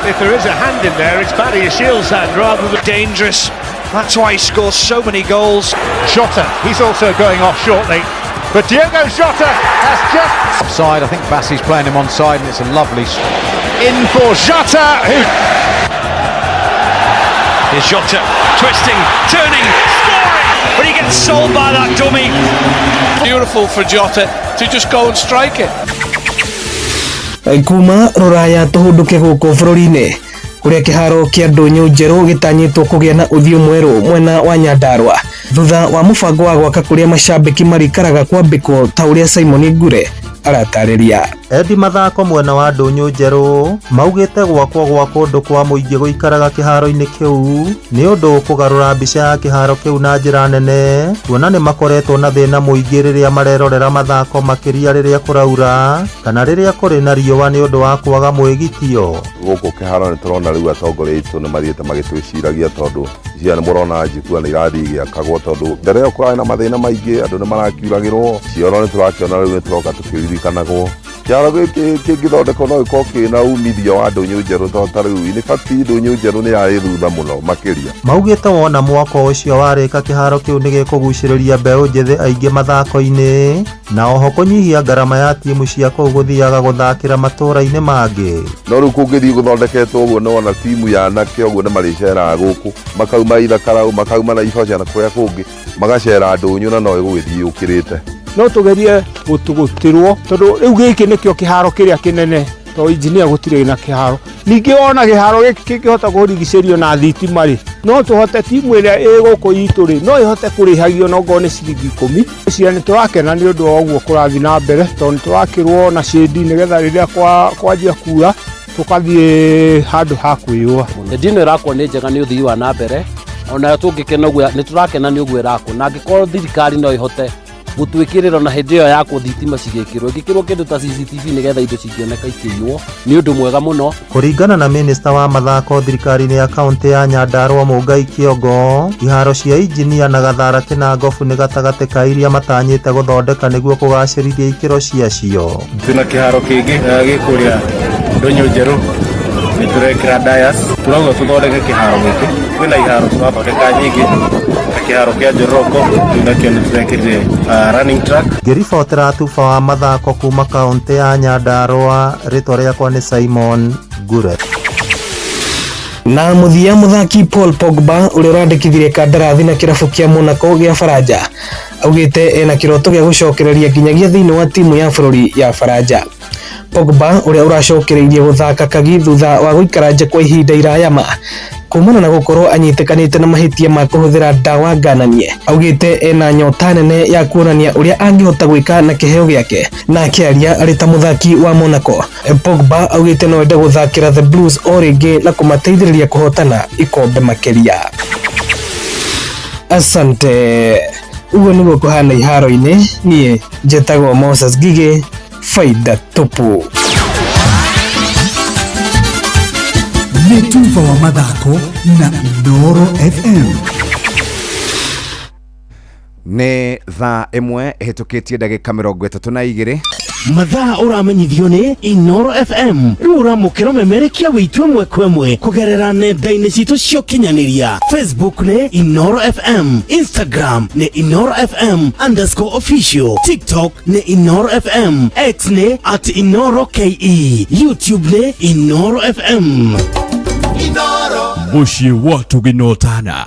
If there is a hand in there, it's Barry Shields' hand rather than dangerous. That's why he scores so many goals. Jota, he's also going off shortly. But Diogo Jota has just... Offside, I think Bassey's playing him onside, and it's a lovely... In for Jota, who... Here's Jota, twisting, turning, scoring! But he gets sold by that dummy. Beautiful for Jota to just go and strike it. Kuma rũraya tũhũndũke gũkũ bũrũri-inĩ kũrĩa kĩharo kĩa ndũnyũ njerũ gĩtanyĩtwo kũgĩa na ũthiũ mwerũ mwena wa Nyandarua thutha wa mũbango wa gwaka kũrĩa macambĩki marĩikaraga kwambĩkwo ta ũrĩa Simon Ngure aratarĩria. Endi mathako mwena wa ndũnyũ njerũ maugĩte gwakwo gwa kũndũ kwa mũingĩ gũikaraga kĩharo-inĩ kĩu nĩ ũndũ ũkũgarũra mbica ya kĩharo kĩu na njĩra nene, kuona nĩ makoretwo na thĩna mũingĩ rĩrĩa marerorera mathako makĩria rĩrĩa kũraura kana rĩrĩa kũrĩ na riũa nĩ ũndũ wa kwaga mwĩgitio. Gũkũ kĩharo nĩ tũrona rĩu atongoria aitũ nĩ mathiĩte magĩtwĩciragia tondũ cia nĩ mũrona njukua nĩ irathiĩ igĩakagwo tondũ mbere ĩyo kũrarĩ na mathĩna maingĩ, andũ nĩ marakiuragĩrwo cioro nĩ tũrakĩona rĩu nĩ tũroka tũkĩririkanagwo. Kĩharo gĩkĩ kĩngĩthondekwo no gĩkorwo kĩna umithio wa ndũnyũ njerũ tondũ ta rĩu nĩ batiĩ ndũnyũ njerũ nĩ yarĩ thutha mũno makĩria. Maugĩte wona mwako ũcio warĩka kĩharo kĩu nĩ gĩkũgucĩrĩria mbeũ njĩthĩ aingĩ mathako-inĩ na oho kũnyihia ngarama ya timu cia kũu gũthiaga gũthakĩra matũũra-inĩ mangĩ. No rĩu kũngĩthiĩ gũthondeketwo ũguo nĩ wona timu ya anake ũguo nĩ marĩceraga gũkũ makauma Ithakaraũ makauma Naivasha na kũrĩa kũngĩ magacera ndũnyũ na no ĩgũgĩthiĩ yũkĩrĩte. No tugerie gũtũgũtĩrwo tondũ rĩu gĩkĩ nĩkĩo kĩharo kĩrĩa kĩnene to engineer gũtirĩ na kĩharo. Ningĩ wona kĩharo gĩkĩ kĩngĩhota kũrigicĩrio na thitima rĩ, no tũhote timu ĩrĩa ĩ gũkũ itũ rĩ, no ĩhote kũrĩhagio no ngorwo nĩ ciringi 10. Cia nĩ tũrakena nĩ ũndũ wa ũguo kũrathiĩ na mbere tondũ nĩ tũrakĩrwo na shade nĩgetha rĩrĩa kwanjia kura Tũkathiĩ handũ ha kwĩyũa. Redio ĩno ĩrakwo nĩ njega, nĩ ũthii wa na mbere, onayo tũngĩkena ũguo nĩ tũrakena nĩ ũguo ĩrakwo, na angĩkorwo thirikari no ĩhote gũtwĩkĩrĩra na hĩndĩ ĩyo yakwo thitima cigĩkĩrwo, ĩngĩkĩrwo kĩndũ ta CCTV nĩgetha indo cingĩoneka ikĩiywo, nĩ ũndũ mwega mũno. Kũringana na minista wa mathako thirikari-inĩ ya kaũntĩ ya Nyandarua Mũngai Kĩongo, iharo cia injinia na Gathara Kĩnangobu nĩ gatagatĩ ka iria matanyĩte gũthondeka nĩguo kũgacĩrithia ikĩro ciacio. Twĩna kĩharo kĩngĩ gĩ kũrĩa Ndũnyũ Njerũ, nĩ tũrekĩra dais, tũrauga tũthondeke kĩharo gĩkĩ. Kwĩna iharo tũrathondeka nyingĩ ta kĩharo kĩa Njoroko, rĩu nakĩo nĩ tũrekĩrire running track. Ngĩribotera Tuba wa mathako kuma kaũntĩ ya Nyandarua, rĩtwa rĩakwa nĩ Simon Ngure. Na mũthia, mũthaki Paul Pogba ũrĩa ũrandĩkithirie kandarathi na kĩrabu kĩa Monaco gĩa Faranja augĩte ena kĩroto gĩa gũcokereria nginyagia thĩinĩ wa timu ya bũrũri ya Faranja. Pogba ũrĩa ũracokereirie gũthaka kagi thutha wa gũikara nja kwa ihinda iraya ma kumana na gũkorwo anyitĩkanĩte na mahĩtia ma kũhũthĩra ndawa ngananie, augĩte ena nyota nene ya kuonania ũrĩa angĩhota gwĩka na kĩheo gĩake. Na akĩaria arĩ ta mũthaki wa Monaco, Pogba augĩte no ende gũthakĩra The Blues o rĩngĩ na kũmateithĩrĩria kũhotana ikombe makĩria. Asante. Ũguo nĩguo kũhana iharo-inĩ. Niĩ njĩtagwo Moses Ngigĩ, faida tupu. Nĩ tuba wa mathako na Inooro FM. Nĩ thaa 1 ĩhĩtũkĩtie ndagĩka 32. Mathaa ũramenyithio nĩ Inoro FM. Rĩu ũramũkĩra ũmemerekia witũ ĩmwe kwa ĩmwe kũgerera nenda-inĩ citũ cia ũkinyanĩria. Facebook nĩ Inoro FM, Instagram nĩ InoroFM_official, TikTok nĩ Inoro FM, X nĩ @InoroKE, YouTube nĩ Inoro FM. Mũciĩ wa tũginotana.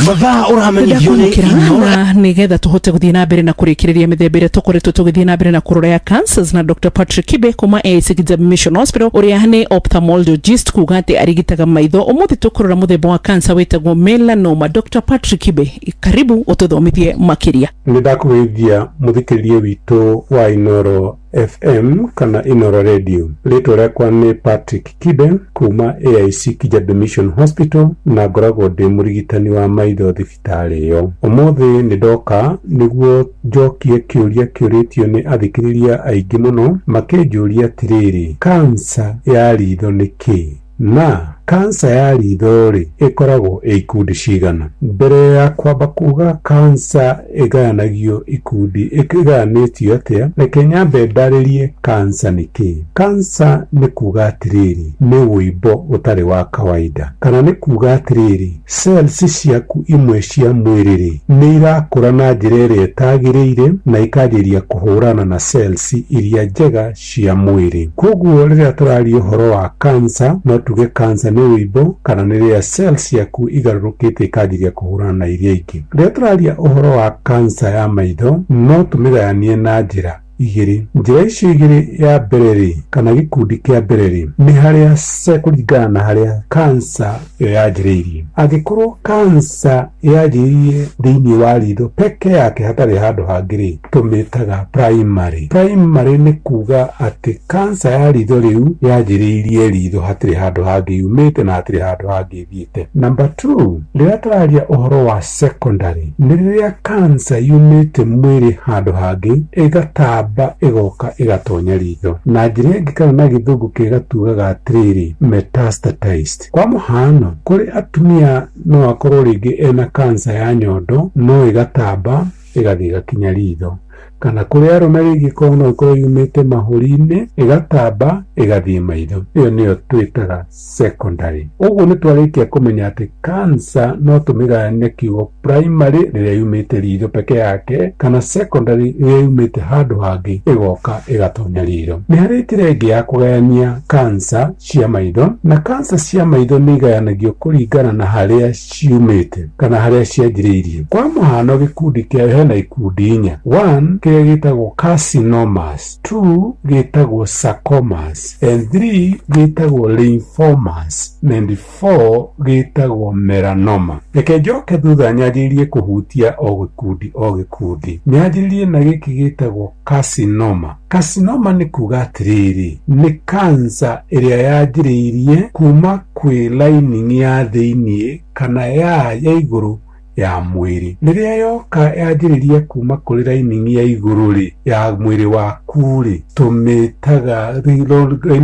Mathaa ũramenyithio nĩ Ndakwamũkĩra Inoro. Na nĩgetha tũhote gũthiĩ na mbere na kũrĩkĩrĩria mĩthemba ĩrĩa tũkoretwo tũgĩthiĩ na mbere na kũrora ya cancers na Dr Patrick Kibe kuma AIC Kijabe Mission Hospital, ũrĩa nĩ ophthalmologist, kuga atĩ arigitaga maitho. Ũmũthĩ tũkũrora mũthemba wa cancer wĩtagwo melanoma. Dr Patrick Kibe, karibu ũtũthomithie makĩria. Nĩ ndakũgeithia mũthikĩrĩria witũ wa Inoro FM kana Inoro Radio. Rĩtwa rĩakwa nĩ Patrick Kibe kuma AIC Kijabe Mission Hospital, na ngoragwo ndĩ mũrigitani wa maitho thibitarĩ ĩyo. Ũmũthĩ nĩ ndoka nĩguo njokie kĩũria kĩũrĩtio nĩ athikĩrĩria aingĩ mũno, makĩnjũria atĩrĩrĩ, kansa ya ritho nĩ kĩĩ? Na kansa ya ritho rĩ, ĩkoragwo ĩ ikundi cigana? Mbere ya kwamba kuga kansa ĩgayanagio ikundi, ĩgayanĩtio atĩa, reke nyambe ndarĩrie kansa nĩ kĩĩ. Kansa nĩ kuga atĩrĩrĩ, nĩ wũimbo ũtarĩ wa kawaida, kana nĩ kuga atĩrĩrĩ, cells ciaku imwe cia mwĩrĩ rĩ, nĩ irakũra na njĩra ĩrĩa ĩtagĩrĩire na ikanjĩrĩria kũhũrana na cells iria njega cia mwĩrĩ. Koguo rĩrĩa tũraria ũhoro wa kansa, no tuge kansa nĩ wũimbo kana nĩ rĩrĩa cells ciaku igarũrũkĩte ikanjĩrĩria kũhũrana na iria ingĩ. Rĩrĩa tũraria ũhoro wa kansa ya maitho, no tũmĩgayanie na njĩra igĩrĩ. Njĩra icio igĩrĩ, ya mbere rĩ, kana gĩkundi kĩa mbere rĩ, nĩ harĩa kũringana na harĩa kansa ĩyo yanjĩrĩirie. Angĩkorwo kansa yanjĩrĩirie thĩinĩ wa ritho peke yake hatarĩ handũ hangĩ rĩ, tũmĩtaga primary. Primary nĩ kuga atĩ kansa ya ritho rĩu yanjĩrĩirie ritho, hatirĩ handũ hangĩ yumĩte na hatirĩ handũ hangĩ ĩthiĩte. Number 2, rĩrĩa tũraria ũhoro wa secondary, nĩ rĩrĩa kansa yumĩte mwĩrĩ handũ hangĩ ĩgatamba ĩgoka ĩgatonya ritho. Na njĩra ĩngĩ kana na gĩthũngũ kĩega tugaga atĩrĩrĩ, metastatized. Kwa mũhano, kũrĩ atumia no akorwo rĩngĩ ena kansa ya nyondo no ĩgatamba ĩgathiĩ ĩgakinya ritho, kana kũrĩ arũme rĩngĩ korwo no ĩkorwo yumĩte mahũri-inĩ ĩgatamba ĩgathiĩ maitho. Ĩyo nĩyo twĩtaga secondary. Ũguo nĩ twarĩkia kũmenya atĩ cancer no tũmĩgayanie kiugo primary rĩrĩa yumĩte ritho peke yake, kana secondary rĩrĩa yumĩte handũ hangĩ ĩgoka ĩgatonya ritho. Nĩ harĩ njĩra ĩngĩ ya kũgayania cancer cia maitho, na cancer cia maitho nĩ igayanagio kũringana na harĩa ciumĩte kana harĩa cianjĩrĩirie. Kwa mũhano, gĩkundi kĩa hena ikundi inya. One, Kĩrĩa gĩtagwo carcinomas, 2 gĩtagwo sarcomas, and 3 gĩtagwo lymphomas, and 4 gĩtagwo melanoma. Reke njoke thutha nyanjĩrĩrie kũhutia o gĩkundi o gĩkundi. Nyanjĩrĩrie na gĩkĩ gĩtagwo carcinoma. Carcinoma nĩ kuga atĩrĩrĩ, nĩ cancer ĩrĩa yanjĩrĩirie kuma kwĩ lining ya thĩiniĩ kana ya igũrũ ya mwĩrĩ. Rĩrĩa yoka yanjĩrĩria kuma kũrĩ lining ya igũrũ rĩ ya mwĩrĩ waku rĩ, tũmĩtaga line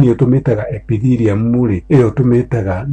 ĩyo tũmĩtaga epithelium rĩ, ĩyo tũmĩtaga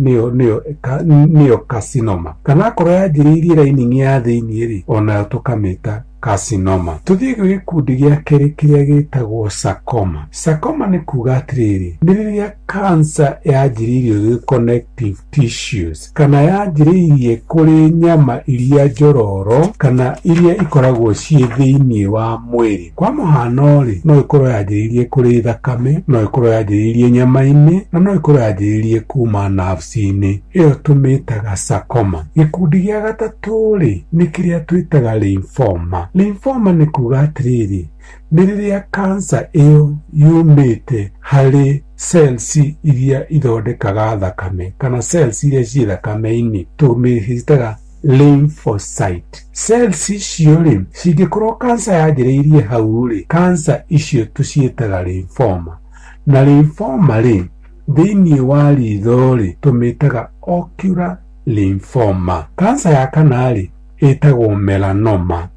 nĩyo carcinoma. Kana akorwo yanjĩrĩirie lining ya thĩiniĩ rĩ, onayo tũkamĩta carcinoma. Tũthiĩ gĩkundi gĩa kerĩ kĩrĩa gĩtagwo sarcoma. Sarcoma nĩ kuga atĩrĩrĩ, nĩ rĩrĩa cancer yanjĩrĩirie connective tissues, kana yanjĩrĩirie kũrĩ nyama iria njororo kana iria ikoragwo ciĩ thĩiniĩ wa mwĩrĩ. Kwa mũhano rĩ, no ĩkorwo yanjĩrĩirie kũrĩ thakame, no ĩkorwo yanjĩrĩirie nyama-inĩ, na no ĩkorwo yanjĩrĩirie kuma nerves-inĩ. Ĩyo tũmĩtaga sarcoma. Gĩkundi gĩa gatatũ rĩ, nĩ kĩrĩa twĩtaga lymphoma. Lymphoma nĩ kuga atĩrĩrĩ, nĩ rĩrĩa cancer ĩyo yumĩte harĩ cells iria ithondekaga thakame kana cells iria ciĩ thakame-inĩ, tũmĩtaga lymphocyte. Cells icio rĩ, cingĩkorwo cancer yanjĩrĩirie hau rĩ, cancer icio tũciĩtaga lymphoma. Na lymphoma rĩ, thĩiniĩ wa ritho rĩ, tũmĩtaga ocular lymphoma. Cancer ya kana rĩ, ĩtagwo melanoma.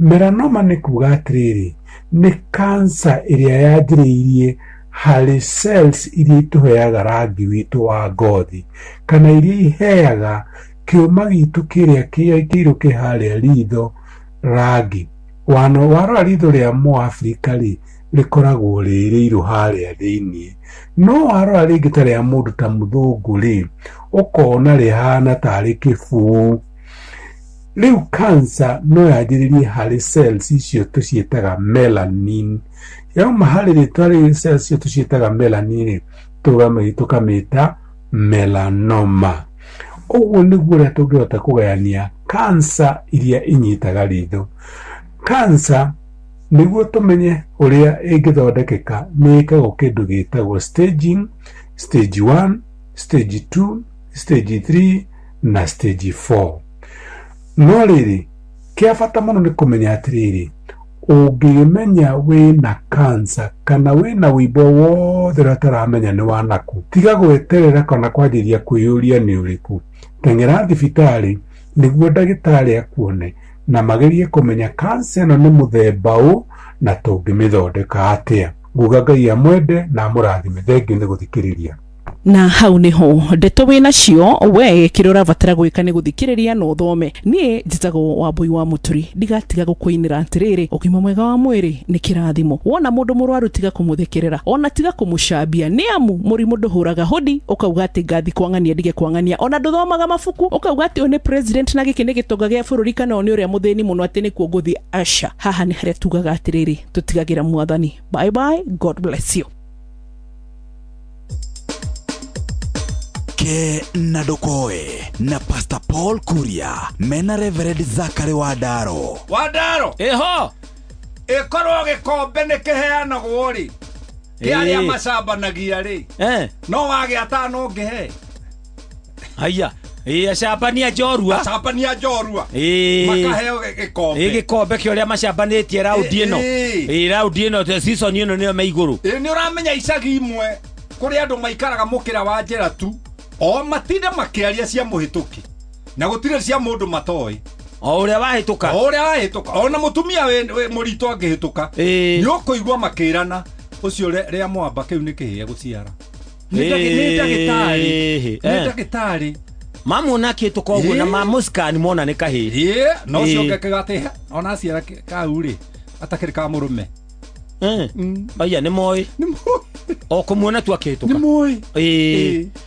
Melanoma nĩ kuga atĩrĩrĩ, nĩ cancer ĩrĩa yanjĩrĩirie harĩ cells iria itũheaga rangi witũ wa ngothi, kana iria iheaga kĩũma gitũ kĩrĩa kĩirũ kĩ harĩa ritho rangi. Warora ritho rĩa mũAfrika rĩ, rĩkoragwo rĩ rĩirũ harĩa thĩiniĩ. No warora rĩngĩ ta rĩa mũndũ ta mũthũngũ rĩ, ũkona rĩhana tarĩ kĩbuu. Rĩu cancer no yanjĩrĩrie harĩ cells icio tũciĩtaga melanin. Yauma harĩ rĩtwa rĩrĩ cells icio tũciĩtaga melanin, tũkamĩta melanoma. Ũguo nĩguo ũrĩa tũngĩhota kũgayania cancer iria inyitaga ritho. Cancer nĩguo tũmenye ũrĩa ĩngĩthondekeka nĩ ĩkagwo kĩndũ gĩtagwo staging, stage 1, stage 2, stage 3 na stage 4. No rĩrĩ, kĩa bata mũno nĩ kũmenya atĩrĩrĩ, ũngĩmenya wĩna cancer kana wĩna wĩimbo wothe ũrĩa ũtaramenya nĩ wa naku, tiga gweterera kana kwanjĩrĩria kwĩyũria nĩ ũrĩkũ. Teng'era thibitarĩ nĩguo ndagĩtarĩ akuone na magerie kũmenya cancer ĩno nĩ mũthemba ũ na tũngĩmĩthondeka atĩa. Nguga Ngai amwende na amũrathime. Thengiũ nĩ gũthikĩrĩria. Na hau niho ndeto wĩ nacio we kĩrĩa ũrabatara gwĩka nĩ gũthikĩrĩria na ũthome. Niĩ njĩtagwo Wambui wa Mũturi, ndigatiga gũkũinĩra atĩrĩrĩ, ũgima mwega wa mwĩrĩ nĩ kĩrathimo. Wona mũndũ mũrwaru tiga kũmũthekerera, ona tiga kũmũcambia, nĩ amu mũrimũ ndũhũraga hũdi ũkauga atĩ ngathi kwang'ania ndige kwang'ania, ona ndũthomaga mabuku ũkauga atĩ ũyũ nĩ president na gĩkĩ nĩ gĩtonga gĩa bũrũri kana ũyũ nĩ ũrĩa mũthĩni mũno atĩ nĩkuo ngũthiĩ. Aca, haha nĩ harĩa tugaga atĩrĩrĩ, tũtigagĩra mwathani. Bye bye, God bless you. Ke na Ndukoe na Pastor Paul Kuria mena Reverend Zachary Wandaro. Wandaro Eho ĩkorwo gĩkombe nĩ kĩheanagwo rĩ, kĩa arĩa macambanagia rĩ, no wagĩa atano ũngĩhe. Haya, ĩ acambania njorua, acambania njorua makaheo gĩkombe. Ĩ gĩkombe kĩa ũrĩa macambanĩtie raundi ĩno. Ĩ raundi ĩno season ĩno nĩyo me igũrũ. Ĩ nĩ ũramenya icagi imwe kũrĩ andũ maikaraga mũkĩra wa njĩra tu, o matinda makĩaria cia mũhĩtũki na gũtirĩ cia mũndũ matoĩ. O ũrĩa wahĩtũka, o ũrĩa wahĩtũka, ona mũtumia wĩ mũritũ angĩhĩtũka nĩ ũkũigua makĩrana ũcio rĩa mwamba kĩu nĩ kĩhĩe gũciara. Nĩ ndagĩtarĩ, nĩ ndagĩtarĩ mamuona akĩhĩtũka ũguo na mamũscan mona nĩ kahĩĩ. Na ũcio ũngĩ akiuga atĩ ona aciara kau rĩ atakĩrĩ ka mũrũme. Aya nĩ moĩ, o kũmuona tu akĩhĩtũka nĩ moĩ.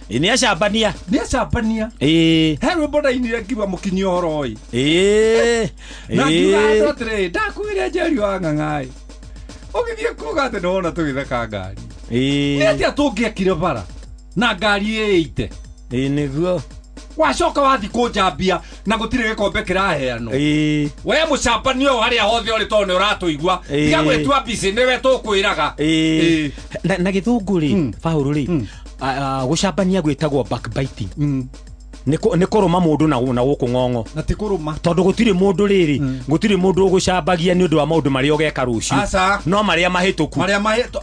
Nĩ acambania, nĩ acambania. He rwĩmbo ndainire ngiuga mũkinyi ũhoro ĩ, na ngiuga andũ atĩrĩ, ndakuire Njeri wa ng'ang'aĩ ũgĩthiĩ kuga atĩ nĩwona tũgĩtheka ngari. Nĩ atĩa tũngĩakire bara na ngari ĩite? Nĩguo. Wacoka wathi kũnjambia na gũtirĩ gĩkombe kĩraheanwo. Ĩĩ. We mũcambanio ũyũ harĩa hothe ũrĩ tondũ nĩ ũratũigua. Ĩĩ. Tiga gwĩtua busy nĩwe tũkwĩraga. Ĩĩ. Na gĩthũngũ rĩ, Paũlũ rĩ, gũcambania gwĩtagwo backbiting. Nĩ kũrũma mũndũ na gũkũ ng'ong'o. Na ti kũrũma. Tondũ gũtirĩ mũndũ rĩrĩ, gũtirĩ mũndũ ũgũcambagia nĩ ũndũ wa maũndũ marĩa ũgeka rũciũ. Aca. No marĩa mahĩtũku. Marĩa mahĩtũ-,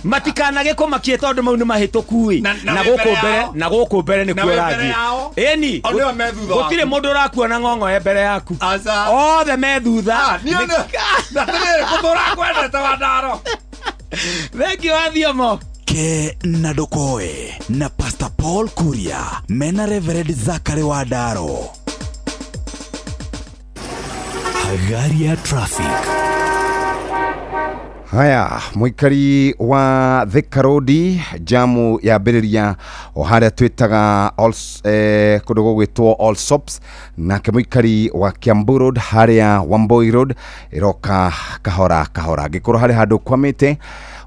Matikanagĩkũmakie tondũ mau nĩ mahĩtũku ĩ. Na- na Na wĩ gũkũ mbere mbere, yao. na gũkũ mbere Na nĩkuo wĩ mbere ũrathiĩ. yao. Ĩni, O nĩo me thutha gũtirĩ waku. mũndũ ũrakuona ng'ong'o e mbere yaku. Aca. Othe me thutha. Niĩ nĩ- na atĩrĩrĩ, gũtũra kwendete wa ndaro. Thank you, Athiomo. Ke na Ndokoe na Pastor Paul Kuria mena Reverend Zachary Wandaro. Hagaria Traffic. Haya, mũikari wa Thika Road, jamu yambĩrĩria o harĩa twĩtaga kũndũ gũgwĩtwo All Sops, nake mũikari wa Kiambu Road harĩa Wamboi Road ĩroka kahora kahora. Angĩkorwo harĩ handũ kwamĩte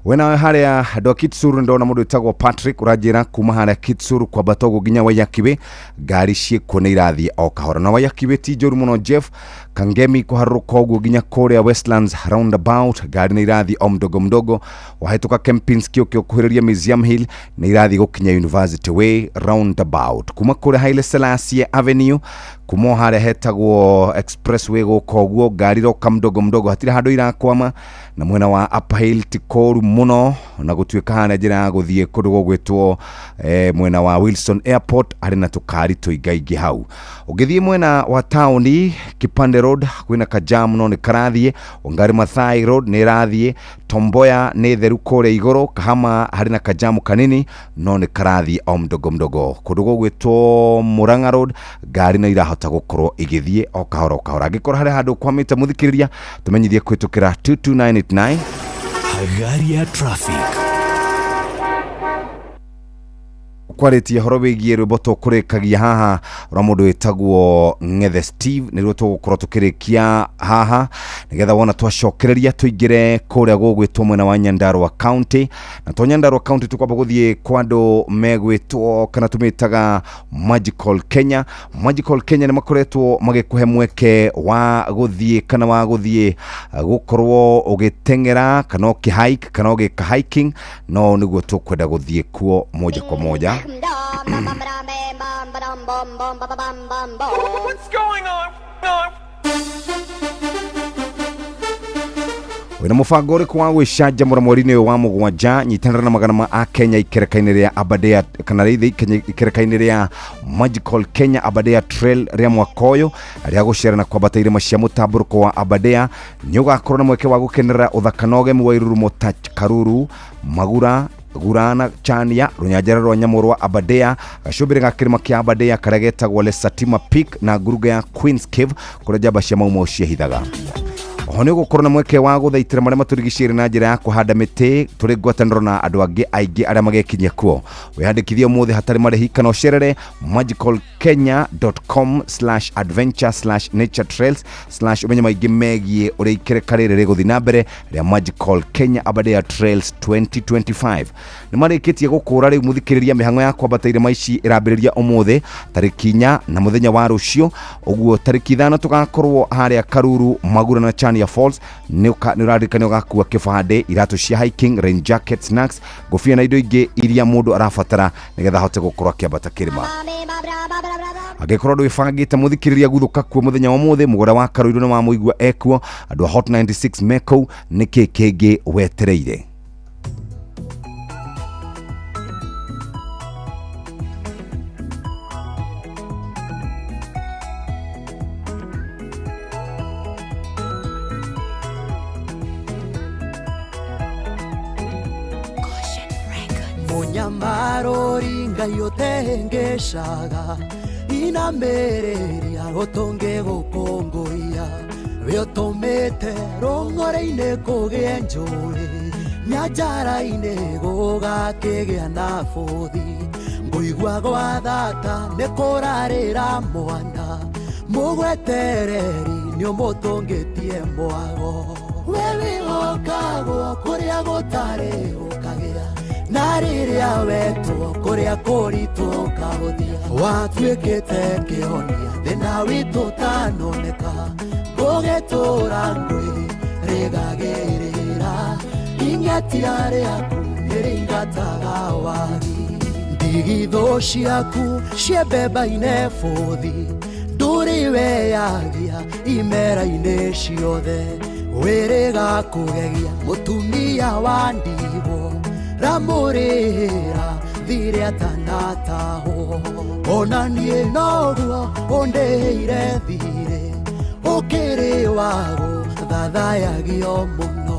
we nawe harĩa andũ a Kitsuru, ndona mũndũ wĩtagwo Patrick ũranjĩra kuma harĩa Kitsuru kwambata ũguo nginya Waiyaki ngari ciĩkuo nĩ irathiĩ o kahora, na Waiyaki ti njũru mũno. Jeff Kangemi kũharũrũka ũguo nginya kũrĩa Westlands roundabout ngari nĩ irathiĩ o mdogo mdogo. Wahĩtũka Kempinski ũkĩũkuhĩrĩria Museum Hill nĩ irathiĩ gũkinya University Way roundabout. Kuma kũrĩa Haile Selassie Avenue kuma o harĩa hetagwo Expressway gũka ũguo ngari iroka mdogo mdogo, hatirĩ handũ irakwama. Na mwena wa Upper Hill ti kũru mũno, na gũtuĩka harĩa njĩra ya gũthiĩ kũndũ gũgwĩtwo mwena wa Wilson Airport harĩ na tũkari tũingaingĩ hau. Ũngĩthiĩ mwena wa taũni Kipande Road kwĩna kajam no nĩ karathiĩ. Wangari Maathai Road nĩ ĩrathiĩ. Tomboya nĩ theru kũrĩa igũrũ. Kahama harĩ na kajamu kanini no nĩ karathiĩ o mdogo mdogo. Kũndũ gũgwĩtwo Murang'a Road ngari no irahota gũkorwo igĩthiĩ o kahora o kahora. Angĩkorwo harĩ handũ kwamĩte mũthikĩrĩria, tũmenyithie kũhĩtũkĩra 22989. Hagaria Traffic. Kwarĩtie horo wĩgiĩ rwĩmbo tũkũrĩkagia haha rwa mũndũ wĩtagwo Ng'ethe Steve, nĩruo tũgũkorwo tũkĩrĩkia haha nĩgetha wona twacokereria tũingĩre kũrĩa gũgwĩtwo mwena wa Nyandarua County. Na to Nyandarua County tũkwamba gũthiĩ kwa andũ megwĩtwo kana tũmĩtaga Magical Kenya. Magical Kenya nĩ makoretwo magĩkũhe mweke wa gũthiĩ kana wa gũthiĩ gũkorwo ũgĩteng'era kana ũkĩ-hike kana ũgĩka hiking, no nĩguo tũkwenda gũthiĩ kuo moja kwa moja. What's going on? Wĩna mũbango ũrĩkũ wa gwĩcanjamũra mweri-inĩ ũyũ wa mũgwanja? Nyitanĩra na magana ma akenya ikereka-inĩ rĩa Aberdare kana rĩithĩ ikereka-inĩ rĩa Magical Kenya Aberdare Trail rĩa mwaka ũyũ rĩa gũcera na kwambata irĩma cia mũtambũrũko wa Aberdare. Nĩ ũgakorwo na mweke wa gũkenerera ũthaka na ũgemu wa irurumo ta Karuru, Magura, Gurana, Chania, rũnyanjara rwa nyamũ rwa Aberdare, gacũmbĩrĩ ga kĩrĩma kĩa Aberdare karĩa getagwo Lesatima Peak na nguruga ya Queen's Cave kũrĩa njamba cia Mau Mau ciehithaga. Oho nĩ ũgũkorwo na mweke wa gũthaitĩra marĩa matũrigicĩirie na njĩra ya kũhanda mĩtĩ tũrĩ ngwatanĩro na andũ angĩ aingĩ arĩa magekinyia kuo. Wĩyandĩkithie ũmũthĩ hatarĩ marĩhi kana ũcerere magicalkenya.com/adventure/nature trails/ ũmenye maingĩ megiĩ ũrĩa ikereka rĩrĩ rĩgũthiĩ na mbere rĩa Magical Kenya Aberdare Trails 2025. Nĩ marĩkĩtie gũkũra rĩu mũthikĩrĩria, mĩhang'o ya kwambata irĩma ici ĩrambĩrĩria ũmũthĩ tarĩki 4 na mũthenya wa rũciũ ũguo tarĩki 5 tũgakorwo harĩa Karuru, Magura na Chania Falls. Nĩ ũraririkana ũgakua kĩbandĩ, iratũ cia hiking, rain jacket, snacks, ngũbia na indo ingĩ iria mũndũ arabatara nĩgetha ahote gũkorwo akĩambata kĩrĩma. Angĩkorwo ndwĩbangĩte mũthikĩrĩria, guthũka kuo mũthenya wa ũmũthĩ. Mũgũra wa Karũirũ nĩ wamũigua ekuo, andũ a Hot 96 mekũu, nĩkĩ kĩngĩ wetereire? Mũnyamarũri Ngai ũtengeshaga inamĩrĩria ũtũngĩgũkũngũiya we ũtũmĩte rũng'ore-inĩ kũgĩe njũĩ nyanjara-inĩ gũgakĩgĩa na bũthi ngũigua gwa thata nĩ kũrarĩra mwana mũgwetereri nĩ ũmũtũngĩtie mwago we wĩhokagwo kũrĩa gũtarĩ gũkagĩa na Na rĩrĩa wetwo kũrĩa kũritũ ũkahũthia watuĩkĩte kĩhonia thĩna witũ ũtanoneka gũgĩtũra ngwĩ rĩgagĩrĩra ing'atia rĩaku nĩrĩingataga wagi ndigithũ ciaku ciembemba-inĩ bũthi ndũrĩ weyagia imera-inĩ ciothe wĩrĩga kũgegia mũtumia wa ndigwo ramũrĩhĩra thirĩ atanatahwo ona niĩ noguo ũndĩhĩire thirĩ ũkĩrĩ wago thathayagio mũno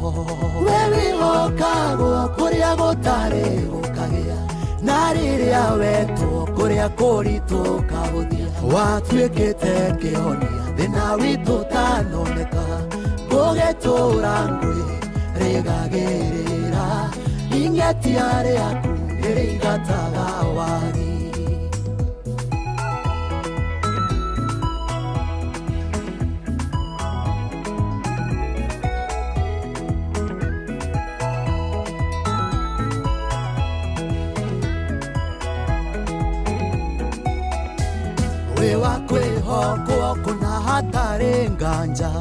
we wĩhokagwo kũrĩa gũtarĩ gũkagĩa na rĩrĩa wetwo kũrĩa kũritũ ũkahũthia watuĩkĩte kĩhonia thĩna witũ ũtanoneka gũgĩtũra ngwĩ rĩgagĩrĩra ing'atia rĩaku nĩrĩingataga wagi. Wa kwĩhokwo kũna hatarĩ nganja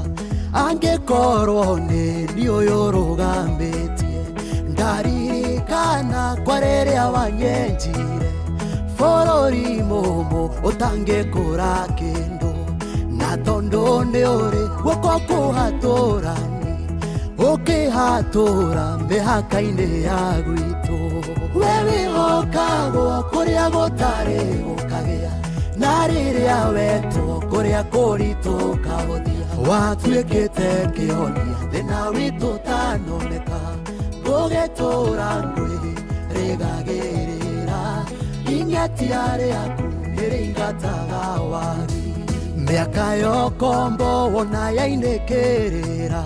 angĩkorwo nĩ niĩ ũyũ ũrũgamĩtie ndaririkana kwa rĩrĩa wanyenjire bũrũri mũmũ ũtangĩkũra kĩndũ na tondũ nĩ ũrĩ guoko kũhatũrani ũkĩhatũra mĩhaka-inĩ ya gwitũ we wĩhokagwo kũrĩa gũtarĩ gũkagĩa na rĩrĩa wetwo kũrĩa kũritũ ũkahũthia watuĩkĩte kĩhonia thĩna witũ ũtanoneka gũgĩtũra ngwĩ rĩgagĩrĩra ing'atia rĩaku nĩrĩingataga wagi mĩaka yokombo wona yainĩkĩrĩra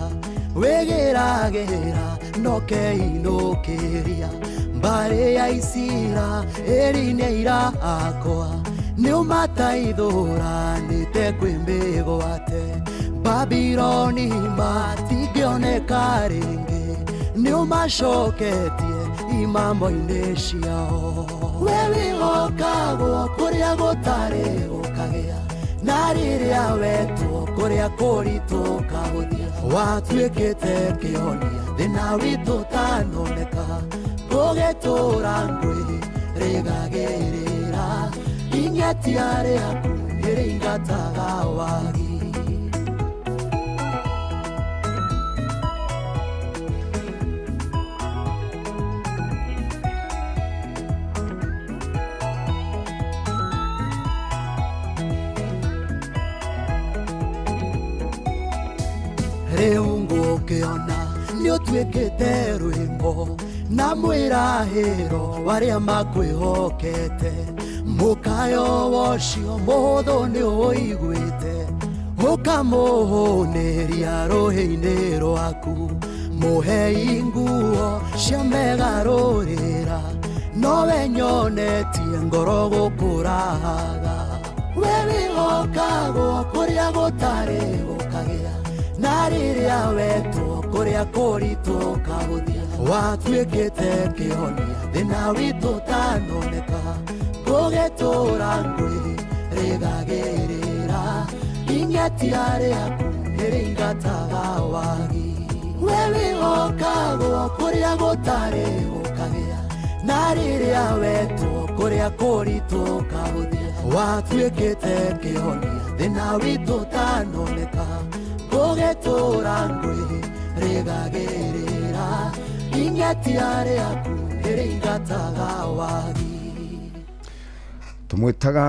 wĩgĩragĩra nokeinũkĩria mbarĩ ya Isiraeli nĩ aira akwa nĩũmataithũranĩte kwĩ mĩgwate Babiloni matingĩoneka rĩngĩ nĩũmacoketie imamo-inĩ ciao we wĩhokagwo kũrĩa gũtarĩ gũkagĩa na rĩrĩa wetwo kũrĩa kũritũ ũkahũthia watuĩkĩte kĩhonia thĩna witũ ũtanoneka gũgĩtũra ngwĩ rĩgagĩrĩra ing'atia rĩaku nĩrĩingataga wagi. Rĩu ngũkĩona nĩũtuĩkĩte rwĩmbo na mwĩrahĩro warĩa makwĩhokete mũkayo wocio mũhũthũ nĩũiguĩte ũkamũhũnĩria rũhĩ-inĩ rwaku mũhei nguo cia megarũrĩra nowe nyonetie ngoro gũkũrahaga we wĩhokagwo kũrĩa gũtarĩ gũkagĩa na rĩrĩa wetwo kũrĩa kũritũ ũkahũthia watuĩkĩte kĩhonia thĩna witũ ũtanoneka gũgĩtũra ngwĩ rĩgagĩrĩra ing'atia rĩaku nĩrĩingataga wagi we wĩhokagwo kũrĩa gũtarĩ gũkagĩa na rĩrĩa wetwo kũrĩa kũritũ ũkahũthia watuĩkĩte kĩhonia thĩna witũ ũtanoneka gũgĩtũra ngwĩ rĩgagĩrĩra ing'atia rĩaku nĩrĩingataga wagi. Tumwitaga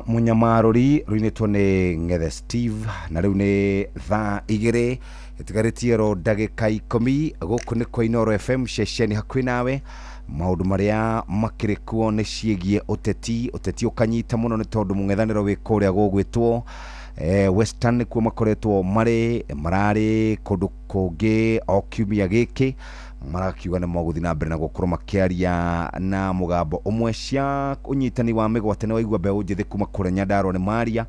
munyamaruri ruinĩtwo nĩ Ng'ethe Steve na rĩu nĩ thaa 2 ĩtigarĩtie ro ndagĩka 10 gũkũ nĩ kwa Inooro FM ceceni hakuhĩ nawe maũndũ marĩa makĩrĩ kuo nĩ ciĩgiĩ ũteti ũteti ũkanyita mũno nĩ tondũ mũng'ethanĩro wĩ kũrĩa gũgwĩtwo Western nĩkuo makoretwo marĩ mararĩ kũndũ kũngĩ o kiumia gĩkĩ marakiuga nĩ megũthiĩ na mbere na gũkorwo makĩaria na mũgambo ũmwe cia ũnyitani wa mĩgwate nĩ waigua mbeũ njĩthĩ kuma kũrĩa Nyandarua nĩ maria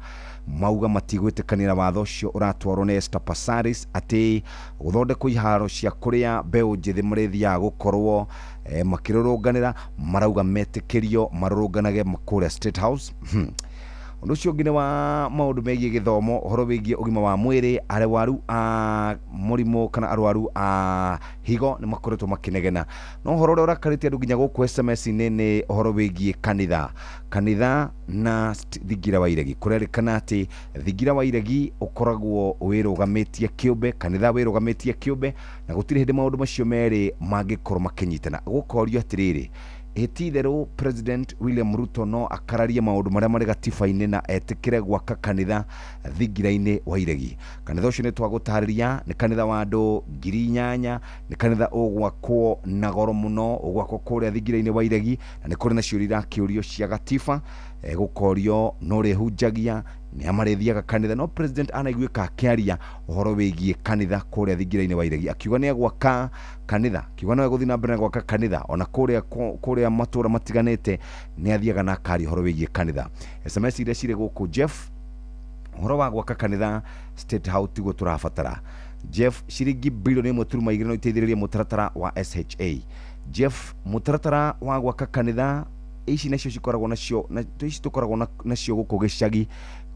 Mauga matigwĩtĩkanĩra watho ũcio ũratwarwo nĩ Esther Passaris atĩ gũthondekwo iharo cia kũrĩa mbeũ njĩthĩ marĩthiaga gũkorwo makĩrũrũnganĩra. Marauga metĩkĩrio marũrũnganage kũrĩa State House. Ũndũ ũcio ũngĩ nĩ wa maũndũ megiĩ gĩthomo, ũhoro wĩgiĩ ũgima wa mwĩrĩ. Arwaru a mũrimũ kana arwaru a higo nĩ makoretwo makĩnegena, no ũhoro ũrĩa ũrakarĩtie andũ nginya gũkũ SMS-inĩ nĩ ũhoro wĩgiĩ kanitha na Thingira wa Iregi. Kũrerĩkana atĩ Thingira wa Iregi ũkoragwo wĩrũgamĩtie kĩũmbe, kanitha wĩrũgamĩtie kĩũmbe, na gũtirĩ hĩndĩ maũndũ macio merĩ mangĩkorwo makĩnyitana. Gũkorio atĩrĩrĩ, ĩ ti itherũ President William Ruto no akararie maũndũ marĩa marĩ gatiba-inĩ na etĩkĩre gwaka kanitha Thingira-inĩ wa Iregi? Kanitha ũcio nĩ twagũtarĩria nĩ kanitha wa andũ 8,000, nĩ kanitha ũgwakwo na goro mũno, ũgwakwo kũrĩa Thingira-inĩ wa Iregi, na nĩ kũrĩ na ciũria irakĩũrio cia gatiba, gũkorio no rĩhunjagia nĩ amarĩthiaga kanitha. No president anaiguĩka akĩaria ũhoro wĩgiĩ kanitha kũrĩa Thingira-inĩ wa Iregi, akiuga nĩ egwaka kanitha, akiuga no egũthiĩ na mbere na gwaka kanitha ona kũrĩa matũũra matiganĩte nĩ athiaga na akaria ũhoro wĩgiĩ kanitha. SMS iria cirĩ gũkũ, Jeff, ũhoro wa gwaka kanitha State House tiguo tũrabatara. Jeff, ciringi bilioni 1.2 no iteithĩrĩrie mũtaratara wa SHA. Jeff, mũtaratara wa gwaka kanitha ici nacio cikoragwo nacio na ici tũkoragwo nacio gũkũ gĩcagi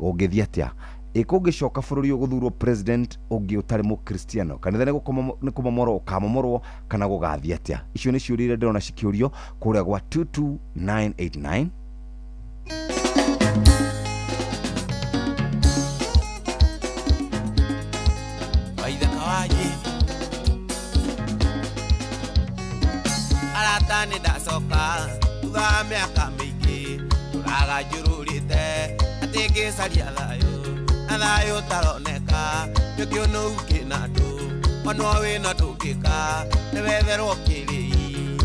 gũngĩthiĩ atĩa? Ĩ kũngĩcoka bũrũri ũgũthurwo president ũngĩ ũtarĩ mũkristiano, kanitha nĩ kũmomorwo ũkamomorwo kana gũgathiĩ atĩa? Icio nĩ ciũria iria ndĩrona cikĩũrio kũrĩa gwa 22989. Waithaka wanjĩ arata nĩ ndacoka thutha wa mĩaka mĩingĩ, tũraganjũrũrĩte atĩ ngĩcaria thayũ na thayũ ũtaroneka, nĩkĩo kĩna andũ ona wĩna ndũngĩka nĩwetherwo kĩrĩi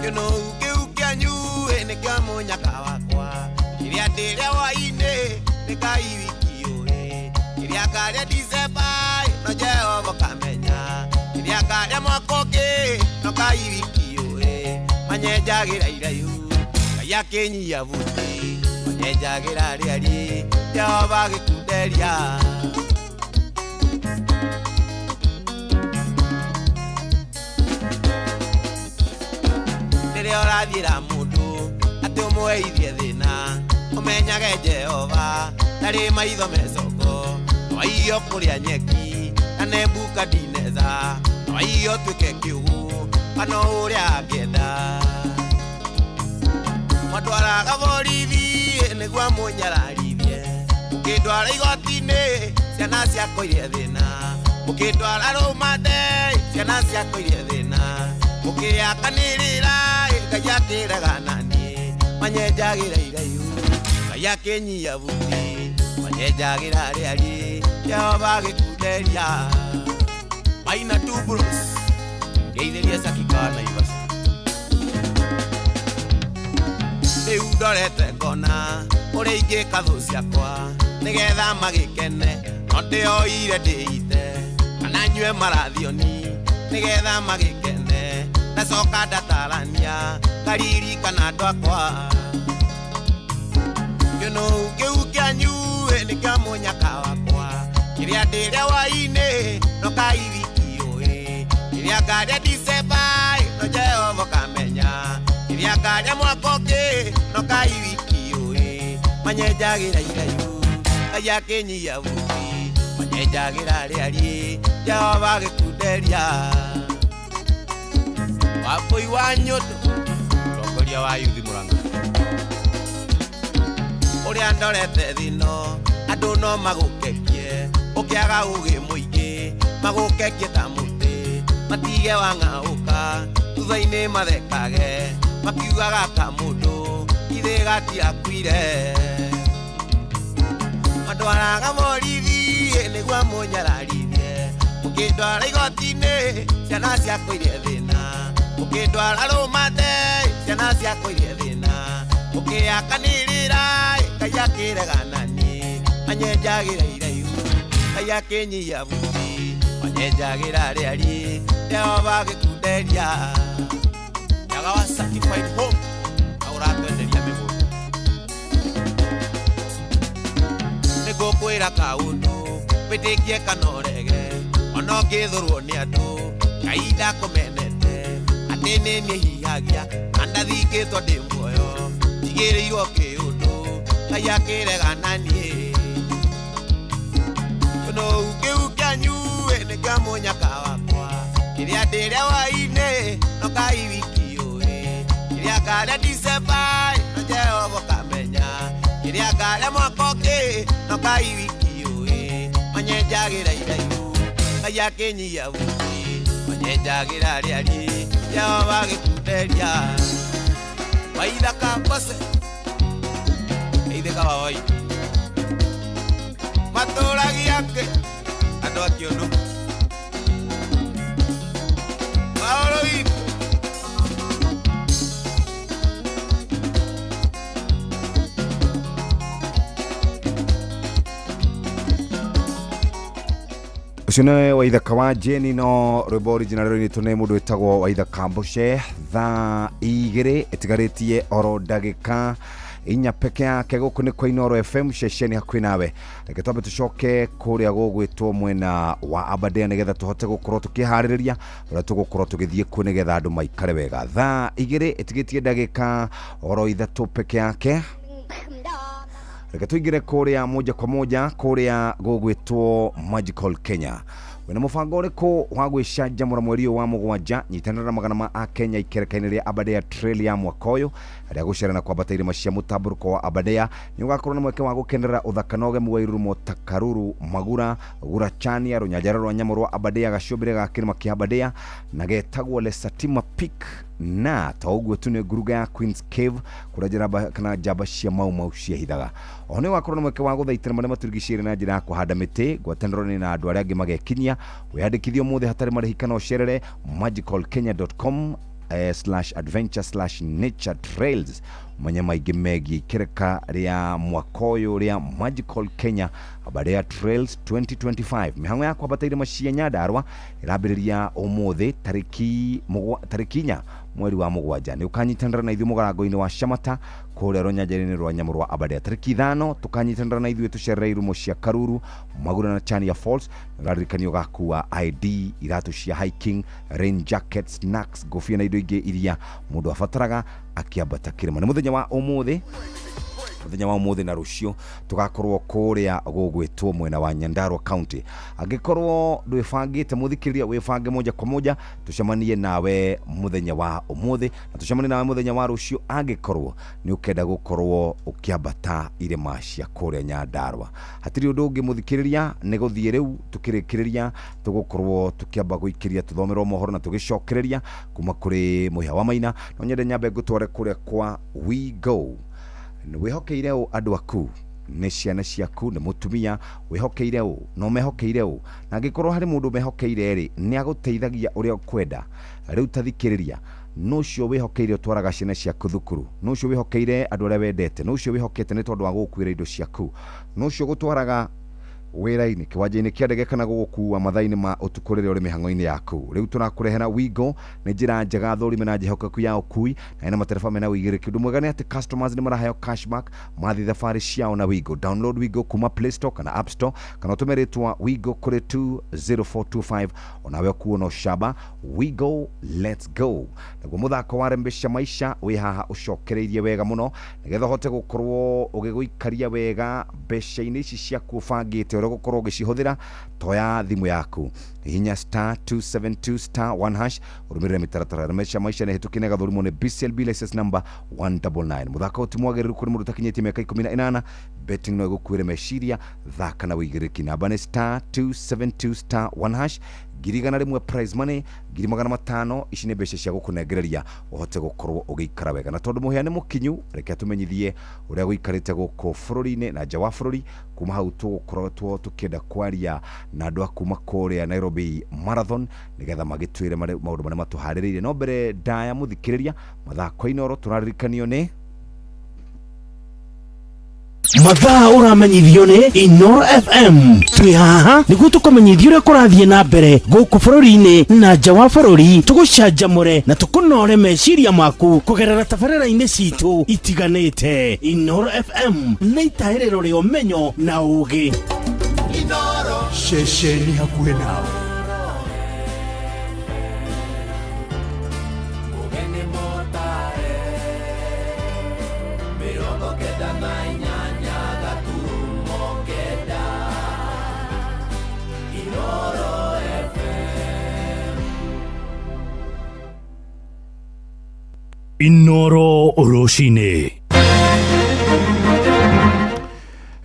kĩno kĩu kĩanyu nĩkĩo mũnyaka wakwa kĩrĩa ndĩrĩa hwainĩ nĩ Ngai wiki ũĩ kĩrĩa ngarĩa Dicemba no Jehova kamenya kĩrĩa ngarĩa mwaka ũngĩ no Ngai wiki ũĩ manyenjagĩra iraihu Ngai akĩnyia buti manyenjagĩra rĩari Jehova agĩkunderia. Rĩrĩa ũrathiĩra mũndũ atĩ ũmweithie thĩna ũmenyage Jehova ndarĩ maitho mecongo no aiyo kũrĩa nyeki na Nebukadineza no aiyo tuĩke kĩũgũ kana ũrĩa angĩenda. Matwaraga borithi nĩguo mũnyararithie mũkĩndwara igoti-inĩ ciana ciakwa irie thĩna mũkĩndwara rũmande ciana ciakwa irie thĩna mũkĩakanĩrĩra Ngai akĩrega naniĩ manyenjagĩra iraihu Ngai akĩnyia buti manyenjagĩra rĩari Jehova agĩkunderia. Maina two bros ngeithĩria Sakika Naivasha. Rĩu ndorete ngona ũrĩa ingĩka thũ ciakwa nĩgetha magĩkene no ndĩoire ndĩite kana nyue marathioni nĩgetha magĩkene ndacoka ndatarania ngaririkana andũ akwa. Kĩno kĩu kĩanyu nĩkĩo mũnyaka wakwa kĩrĩa ndĩrĩa hwainĩ no Ngai wiki ũĩ kĩrĩa ngarĩa Dicemba no Jehova kamenya kĩrĩa ngarĩa mwaka ũngĩ no Ngai wiki ũĩ manyenjagĩra iraihu Ngai akĩnyia buti manyenjagĩra rĩari Jehova agĩkunderia. Wambui wa Nyũndũ mũtongoria wa yuthi Murang'a ũrĩa ndorete thĩno andũ no magũkekie ũkĩaga ũgĩ mũingĩ magũkekie ta mũtĩ matige wang'aũka thutha-inĩ mathekage makiugaga ka mũndũ ithe gatiakuire. Matwaraga borithi nĩguo mũnyararithie mũkĩndwara igoti-inĩ ciana ciakwa irie thĩna mũkĩndwara rũmande ciana ciakwa irie thĩna mũkĩakanĩrĩra Ngai akĩrega naniĩ manyenjagĩra iraihu Ngai akĩnyia buti manyenjagĩra rĩari Jehova agĩkunderia. Nyaga wa certified home na ũratwenderia mĩgũnda. Nĩngũkwĩra kaũndũ wĩtĩkie kana ũrege ona ũngĩthũrwo nĩ andũ Ngai ndakũmenete atĩ nĩ niĩ hihagia na ndathikĩtwo ndĩ muoyo ndigĩrĩirwo kĩũndũ Ngai akĩregana niĩ no kĩu kĩanyu nĩ kĩa mũnyaka wakwa kĩrĩa ndĩrĩa wainĩ no Ngai wiki ũĩ kĩrĩa ngarĩa December no Jehova ũkamenya kĩrĩa ngarĩa mwaka ũngĩ no Ngai wiki ũĩ manyenjagĩra iraihu Ngai akĩnyia buti manyenjagĩra rĩariĩ Jehova agĩkunderia waithaka mbose itheka wa waitu matũragia kĩ andũ a kĩũndũ Paũlũ witũ. Ũcio nĩ Waithaka wa Jane no rwĩmbo original rũinĩtwo nĩ mũndũ wĩtagwo Waithaka Mbũce. Thaa 2 ĩtigarĩtie oro ndagĩka 4 peke yake. Gũkũ nĩ kwa Inooro FM ceceni hakuhĩ nawe. Reke twambe tũcoke kũrĩa gũgwĩtwo mwena wa Aberdare nĩgetha tũhote gũkorwo tũkĩharĩrĩria ũrĩa tũgũkorwo tũgĩthiĩ kuo nĩgetha andũ maikare wega. Thaa 2 ĩtigĩtie ndagĩka oro 3 peke yake. Reke tuingire kuria moja kwa moja kuria gugwitwo Magical Kenya. Wena mubango uriku wa gwicanjamura mweri wa mugwanja nyitanira magana ma akenya ikereka-inĩ rĩa Aberdare Trail ya mwaka ũyũ rĩa gũcera na kwambata irĩma cia mũtambũrũko wa Aberdare. Nĩ ũgakorwo na mweke wa gũkenerera ũthaka na ũgemu wa irurumo ta Karuru, Magura, Gurachania, rũnyanjara rwa nyamũ rwa Aberdare, gacũmbĩrĩ ga kĩrĩma kĩa Aberdare na getagwo Lesatima Peak, na ta ũguo tu nĩ nguruga ya Queen's Cave kũrĩa njamba kana njamba cia Mau Mau ciehithaga. Oho nĩ ũgakorwo na mweke wa gũthaitĩra marĩa matũrigicĩirie na njĩra ya kũhanda mĩtĩ, ngwatanĩro-inĩ na andũ arĩa angĩ magekinyia. Wĩyandĩkithie ũmũthĩ hatarĩ marĩhi kana ũcerere magicalkenya.com /adventure/nature trails manya maingĩ megiĩ ikereka rĩa mwaka ũyũ rĩa Magical Kenya Aberdare Trails 2025. Mĩhang'o ya kwambata irĩma cia Nyandarua ĩrambĩrĩria ũmũthĩ tarĩki 4 mweri wa 7. Nĩ ũkanyitanĩra na ithuĩ mũgarango-inĩ wa Shamata kũrĩa rũnyanjara-inĩ rwa nyamũ rwa Aberdare. Tarĩki 5 tũkanyitanĩra na ithuĩ tũcerere irumo cia Karuru, Magura na Chania Falls. Ũraririkanio gakua ID, iratũ cia hiking, rain jacket, snacks, ngũbia na indo ingĩ iria mũndũ abataraga akĩambata kĩrĩma. Nĩ mũthenya wa ũmũthĩ, mũthenya wa ũmũthĩ na rũciũ tũgakorwo kũrĩa gũgwĩtwo mwena wa Nyandarua County. Angĩkorwo ndwĩbangĩte mũthikĩrĩria, wĩbange moja kwa moja tũcemanie nawe mũthenya wa ũmũthĩ na tũcemanie nawe mũthenya wa rũciũ angĩkorwo nĩ ũkenda gũkorwo ũkĩambata irĩma cia kũrĩa Nyandarua. Hatirĩ ũndũ ũngĩ mũthikĩrĩria, nĩ gũthiĩ rĩu tũkĩrĩkĩrĩria tũgũkorwo tũkĩamba gũikĩria tũthomerwo mohoro na tũgĩcokereria kuma kũrĩ Mũhĩa wa Maina. No nyende nyambe ngũtware kũrĩa kwa We Go. Wĩhokeire ũ andũ aku, nĩ ciana ciaku, nĩ mũtumia wĩhokeire ũ, no mehokeire ũ, na angĩkorwo harĩ mũndũ mehokeire rĩ, nĩ agũteithagia ũrĩa ũkwenda. Rĩu ta thikĩrĩria, no ũcio wĩhokeire ũtwaraga ciana ciaku thukuru, no ũcio wĩhokeire andũ arĩa wendete, no ũcio wĩhokete nĩ tondũ wa gũgũkuĩra indo ciaku, no ũcio ũgũtwaraga wĩra-inĩ, kĩwanja-inĩ kĩa ndege kana gũgũkua mathaa-inĩ ma ũtukũ rĩrĩa ũrĩ mĩhang'o-inĩ yaku. Rĩu tũrakũrehera Wigo, nĩ njĩra njega thũrime na njĩhokeku ya ũkui na ĩna matereba mena ũigĩrĩrĩki. Ũndũ mwega nĩ atĩ customers nĩ maraheo cashback mathiĩ thabarĩ ciao na Wigo. Download Wigo kuma Play Store kana App Store kana ũtũme rĩtwa Wigo kũrĩ 20425 onawe ũkuo na ũcamba. Wigo, let's go. Naguo mũthako wa Rembesha Maisha wĩ haha ũcokereirie wega mũno nĩgetha ũhote gũkorwo ũgĩgũikaria wega mbeca-inĩ ici ciaku ũbangĩte ũrĩa ũgũkorwo ũgĩcihũthĩra. Toya thimũ yaku, hihinya *272*1# ũrũmĩrĩre mĩtaratara. Rembesha Maisha nĩ hĩtũkie na ĩgathũrimwo nĩ BCLB license number 199. Mũthako ũyũ ti mwagĩrĩru kũrĩ mũndũ ũtakinyĩtie mĩaka 18. Betting no ĩgũkuĩre meciria, thaka na ũigĩrĩrĩki. Namba nĩ *272*1#. 100,000 prize money, 500,000. Ici nĩ mbeca cia gũkũnengereria ũhote gũkorwo ũgĩikara wega. Na tondũ mũhĩa nĩ mũkinyu, reke tũmenyithie ũrĩa gũikarĩte gũkũ bũrũri-inĩ na nja wa bũrũri. Kuma hau tũgũkoretwo tũkĩenda kwaria na andũ a kuma kũrĩa Nairobi Marathon nĩgetha magĩtwĩre maũndũ marĩa matũharĩrĩirie. No mbere ndaya mũthikĩrĩria, mathako Inooro tũraririkanio nĩ Mathaa ũramenyithio nĩ Inoro FM. Twĩ haha nĩguo tũkũmenyithie ũrĩa kũrathiĩ na mbere gũkũ bũrũri-inĩ na nja wa bũrũri, tũgũcanjamũre na tũkũnore meciria maku kũgerera tabarĩra-inĩ citũ itiganĩte. Inoro FM nĩ itahĩrĩro rĩa ũmenyo na ũũgĩ. Ceceni hakuhĩ nawe. Inoro rũcinĩ.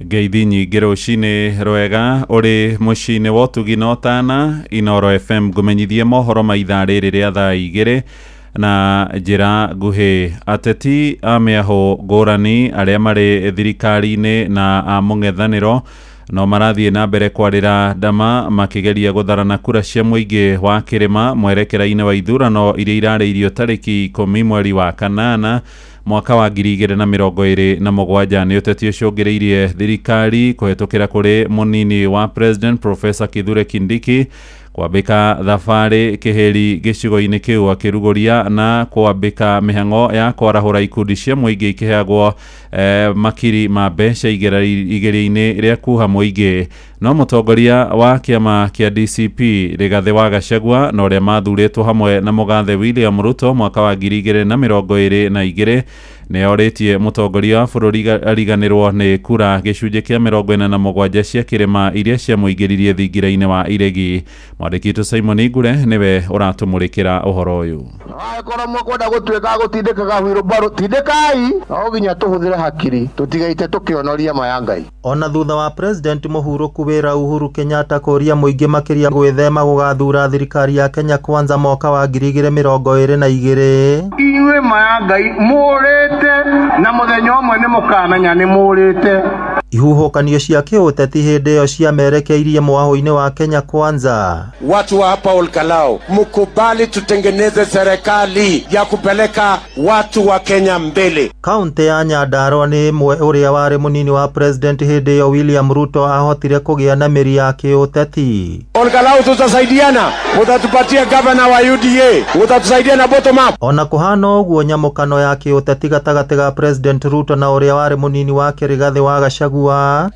Ngeithi nyingĩ rũcinĩ rwega ũrĩ mũciĩ-inĩ wa ũtugi na ũtana Inoro FM ngũmenyithie mohoro ma ithaa rĩrĩ rĩa thaa 2 na njĩra nguhĩ. Ateti a mĩahũ ngũrani arĩa marĩ thirikari-inĩ na a mũng'ethanĩro no marathiĩ na mbere kwarĩra ndama makĩgeria gũtharana kura cia mũingĩ wa kĩrĩma mwerekera-inĩ wa ithurano iria irarĩirio tarĩki 10 mweri wa 8 mwaka wa 2027. Nĩ ũteti ũcũngĩrĩirie thirikari kũhetũkĩra kũrĩ mũnini wa President Professor Kithure Kindiki kwambĩka thabarĩ kĩhĩri gĩcigo-inĩ kĩu akĩrugũria na kwambĩka mĩhang'o ya kwarahũra ikundi cia mũingĩ ikĩheagwo makiri ma mbeca igeria-inĩ rĩa kuha mũingĩ. No mũtongoria wa kĩama kĩa DCP Rigathĩ wa Gachagua na ũrĩa mathurĩtwo hamwe na mũgathe William Ruto mwaka wa 2022 nĩ orĩtie mũtongoria wa bũrũri ariganĩrwo nĩ kura gĩcunjĩ kĩa 47 cia kĩrĩma iria ciamũingĩririe thingira-inĩ wa iregi. Mwandĩki witũ Simon Ngure nĩwe ũratũmũrĩkĩra ũhoro ũyũ. Angĩkorwo mũkwenda gũtuĩka gũtindĩkaga wheelbarrow, tindĩkai, no nginya tũhũthĩre hakiri, tũtigaite tũkĩonoria ma ya Ngai. Ona thutha wa President mũhurũku wĩra Uhuru Kenyatta kũria mũingĩ makĩria gwĩthema gũgathura thirikari ya Kenya Kwanza mwaka wa 2022. Inyuĩ ma ya Ngai mũrĩte na mũthenya ũmwe nĩ mũkamenya nĩ mũrĩte. Ihuhũkanio cia kĩũteti hĩndĩ ĩyo ciamerekeirie mwahũ-inĩ wa Kenya Kwanza. Watu wa hapa Olkalou, mkubali tutengeneze serikali ya kupeleka watu wa Kenya mbele. Kaunti ya Nyandarua nĩ ĩmwe ũrĩa warĩ mũnini wa President hĩndĩ ĩyo William Ruto ahotire kũgĩa na mĩri ya kĩũteti. Olkalou tutasaidiana, mutatupatia governor wa UDA, mutatusaidia na bottom up. Ona kũhana ũguo nyamũkano ya kĩũteti gatagatĩ ga President Ruto na ũrĩa warĩ mũnini wake Rigathĩ wa Gachagua.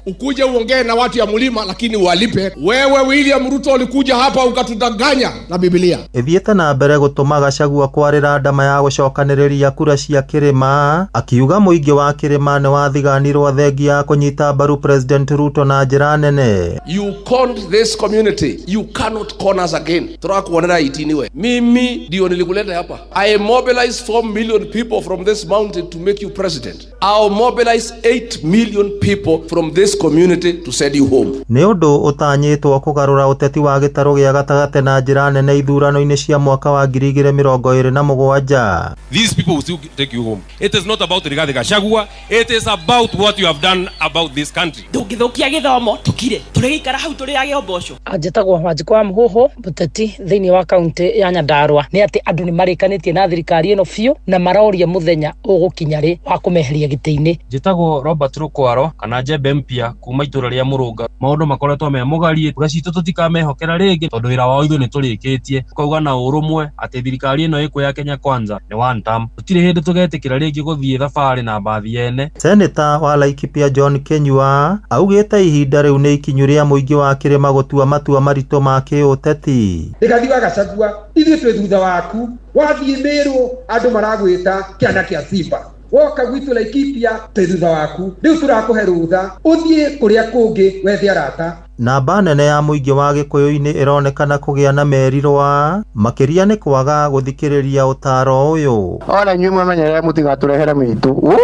Ukuje uongee na watu ya mlima lakini walipe. Wewe William Ruto ulikuja hapa ukatudanganya na Biblia. Ĩthiĩte na mbere gũtũma Gachagua kwarĩra ndama ya gũcokanĩrĩria kura cia kĩrĩma, akiuga mũingĩ wa kĩrĩma nĩ wathiganirwo thengia ya kũnyita mbaru President Ruto na njĩra nene. You conned this community. You cannot con us again. Turakuonera itini we. Mimi ndio nilikuleta hapa. I mobilized 4 million people from this mountain to make you president. I'll mobilize 8 million people from this community to send you home. Nĩ ũndũ ũtanyĩtwo kũgarũra ũteti wa gĩtarũ gĩa gatagatĩ na njĩra nene ithurano-inĩ cia mwaka wa 2027. These people will still take you home. It is not about Rigathi Gachagua. It is about what you have done about this country. Ndũngĩthũkia gĩthomo tũkire tũrĩgĩikara hau tũrĩage mboco. Njĩtagwo Wanjikũ wa Mũhũhũ, mũteti thĩinĩ wa kaunti ya Nyandarua. Nĩ atĩ andũ nĩ marĩkanĩtie na thirikari ĩno biũ na maroria mũthenya ũgũkinya rĩ wa kũmeheria gĩtĩ-inĩ. Njĩtagwo Robert Rukwaro kana Njembe Mpya kuma itũra rĩa Mũrũnga. Maũndũ makoretwo me mũgarie, kura citũ tũtikamehokera rĩngĩ tondũ wĩra wao ithuĩ nĩ tũrĩkĩtie. Ũkauga na ũrũmwe atĩ thirikari ĩno ĩkũ ya Kenya Kwanza nĩ one term. Tũtirĩ hĩndĩ tũgetĩkĩra rĩngĩ gũthiĩ thabarĩ na mbathi ene. Seneta wa Laikipia John Kinyua augĩte ihinda rĩu nĩ ikinyu rĩa mũingĩ wa kĩrĩma gũtua matua maritũ ma kĩũteti. Rigathi wa Gachagua, ithuĩ twĩ thutha waku, wathiĩ Mĩrũ andũ maragwĩta kĩana kĩa simba, woka gwitũ Laikipia twĩ thutha waku, rĩu tũrakũhe rũtha ũthiĩ kũrĩa kũngĩ wethe arata. Namba nene ya mũingĩ wa Gĩkũyũ-inĩ ĩronekana kũgĩa na merirwa makĩria nĩ kwaga gũthikĩrĩria ũtaaro ũyũ. Ona inyuĩ mwĩmenyerere mũtigatũrehere mĩitũ.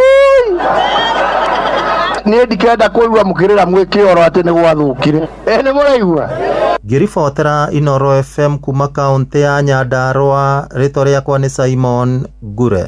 Niĩ ndikenda kũigua mũkĩrĩra mwĩ kĩoro atĩ nĩ gwathũkire. Ĩ nĩ mũraigua? Ngĩribotera Inoro FM kuma kaunti ya Nyandarua, rĩtwa rĩakwa nĩ Simon Ngure.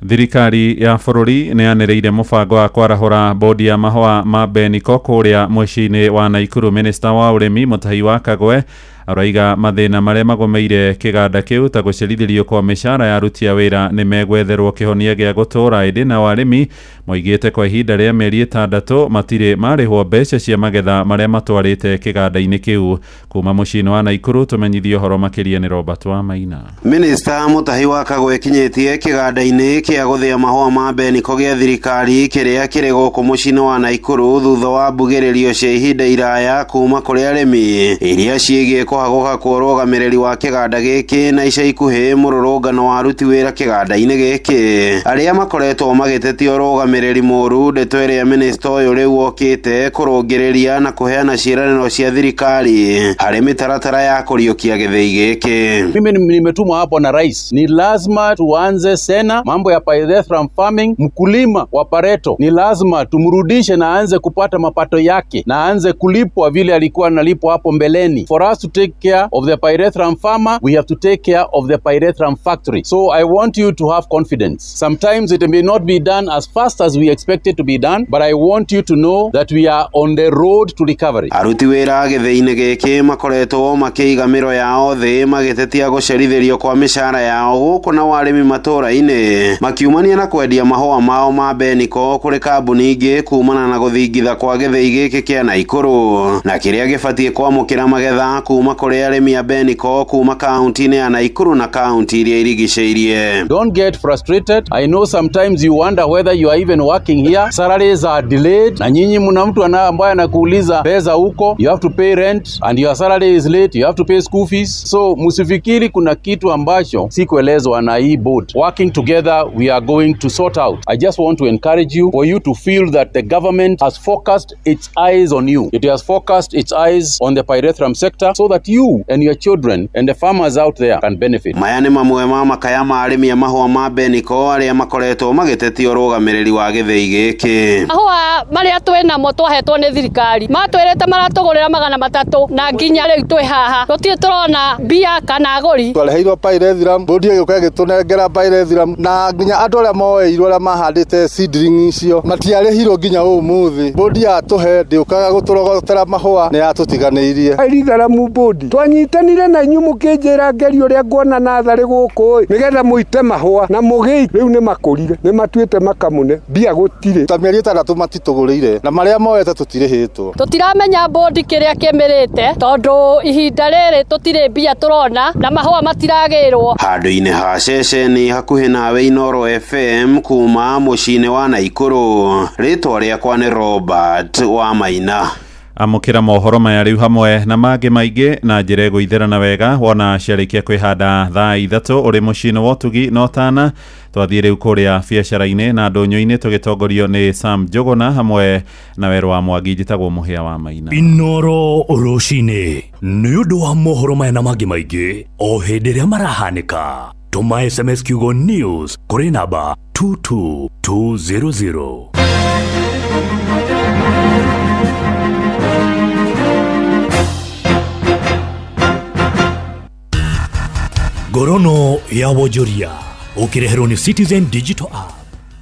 Thirikari ya bũrũri nĩ yanĩrĩire mũbango wa kwarahũra bodi ya mahũa ma Beniko kũrĩa mũciĩ-inĩ wa Naikuru. Minista wa ũrĩmi Mutahi wa Kagwe Araiga mathĩna marĩa magũmĩire kĩganda kĩu ta gũcerithĩrio kwa mĩcara ya aruti a wĩra nĩ megwetherwo kĩhonia gĩa gũtũũra. Ĩndĩ nao arĩmi moigĩte kwa ihinda rĩa mĩeri 6 matirĩ marĩhwo mbeca cia magetha marĩa matwarĩte kĩganda-inĩ kĩu. Kuma mũciĩ-inĩ wa Naikuru tũmenyithio ũhoro makĩria nĩ Robert Wamaina. Minista Mutahi wa Kagwe kinyĩtie kĩganda-inĩ kĩa gũthĩa mahũa ma Beniko gĩa thirikari kĩrĩa kĩrĩ gũkũ mũciĩ-inĩ wa Naikuru thutha wa mbugĩrĩrio cia ihinda iraya kuma kũrĩ arĩmi iria ciĩgiĩ kũhagũka kwa ũrũgamĩrĩri wa kĩganda gĩkĩ na ica ikuhĩ mũrũrũngano wa aruti wĩra kĩganda-inĩ gĩkĩ arĩa makoretwo magĩtetia ũrũgamĩrĩri mũru. Ndeto ĩrĩa minista ũyũ rĩu okĩte kũrũngĩrĩria na kũheana ciĩranĩro cia thirikari harĩ mĩtaratara ya kũriũkia gĩthĩi gĩkĩ. Mimi nimetumwa hapo na rais, ni lazima tuanze sena mambo ya pyrethrum farming. Mkulima wa Pareto ni lazima tumrudishe na aanze kupata mapato yake na aanze kulipwa vile alikuwa analipwa hapo mbeleni. For us to take care of the pyrethrum farmer, we have to take care of the pyrethrum factory. So I want you to have confidence. Sometimes it may not be done as fast as we expect it to be done, but I want you to know that we are on the road to recovery. Aruti wĩra gĩthĩi-inĩ gĩkĩ makoretwo makĩiga mĩro yao thĩ magĩtetia gũcerithĩrio kwa mĩcara yao gũkũ nao arĩmi matũũra-inĩ makiumania na kwendia mahũa mao ma Beniko kũrĩ kambuni ingĩ kumana na gũthingitha kwa gĩthĩi gĩkĩ kĩa Naikuru na kĩrĩa gĩbatiĩ kwamũkĩra magetha kuma kũrĩ arĩmi a Beniko kuma kaunti-inĩ ya Naikuru na kaunti iria irigicĩirie. Don't get frustrated. I know sometimes you wonder whether you are even working here. Salaries are delayed. Na nyinyi mna mtu ambaye anakuuliza pesa huko. You have to pay rent and your salary is late. You have to pay school fees. So msifikiri kuna kitu ambacho sikuelezwa na hii board. Working together we are going to sort out. I just want to encourage you for you to feel that the government has focused its eyes on you. It has focused its eyes on the pyrethrum sector so that you and your children and the farmers out there can benefit. Maya nĩ mamwe ma makaya ma arĩmi a mahũa ma Beniko arĩa makoretwo magĩtetia ũrũgamĩrĩri wa gĩthĩi gĩkĩ. Mahũa marĩa twĩnamo twahetwo nĩ thirikari matwĩrĩte maratũgũrĩra 300 na nginya rĩu twĩ haha tũtirĩ tũrona mbia kana agũri. Twareheirwo pyrethrum, bodi ĩgĩũka ĩgĩtũnengera pyrethrum na nginya andũ arĩa moeirwo arĩa mahandĩte seedling icio matiarĩhirwo nginya ũmũthĩ. Bodi yatũhe ndĩũkaga gũtũrogotera mahũa nĩ yatũtiganĩirie. Pyrethrum bodi twanyitanire na inyuĩ mũkĩnjĩra ngeri ũrĩa nguona natharĩ gũkũ nĩgetha mũite mahũa na mũgĩi rĩu nĩ makũrire nĩ matuĩte makamune mbia gũtirĩ. Ta mĩeri 6 matitũgũrĩire na marĩa moete tũtirĩhĩtwo. Tũtiramenya bodi kĩrĩa kĩmĩrĩte tondũ ihinda rĩrĩ tũtirĩ mbia tũrona na mahũa matiragĩrwo. Handũ-inĩ ha ceceni hakuhĩ nawe Inooro FM kuma mũciĩ-inĩ wa Naikuru, rĩtwa rĩakwa nĩ Robert Wamaina. Amũkĩra mohoro maya rĩu hamwe na mangĩ maingĩ na njĩra ĩgũitherana wega wona ciarĩkia kwĩhanda thaa 3 ũrĩ mũciĩ-inĩ wa ũtugi na ũtana. Twathiĩ rĩu kũrĩa biacara-inĩ na ndũnyũ-inĩ tũgĩtongorio nĩ Sam Njũgũna hamwe na Werũ wa Mwangi. Njĩtagwo Mũhĩa wa Maina. Inooro rũcinĩ nĩ ũndũ wa mohoro maya na mangĩ maingĩ o hĩndĩ ĩrĩa marahanĩka. Tũma SMS kiugo news kũrĩ namba 22200. Ngorono ya wonjoria ũkĩreherwo nĩ Citizen Digital App.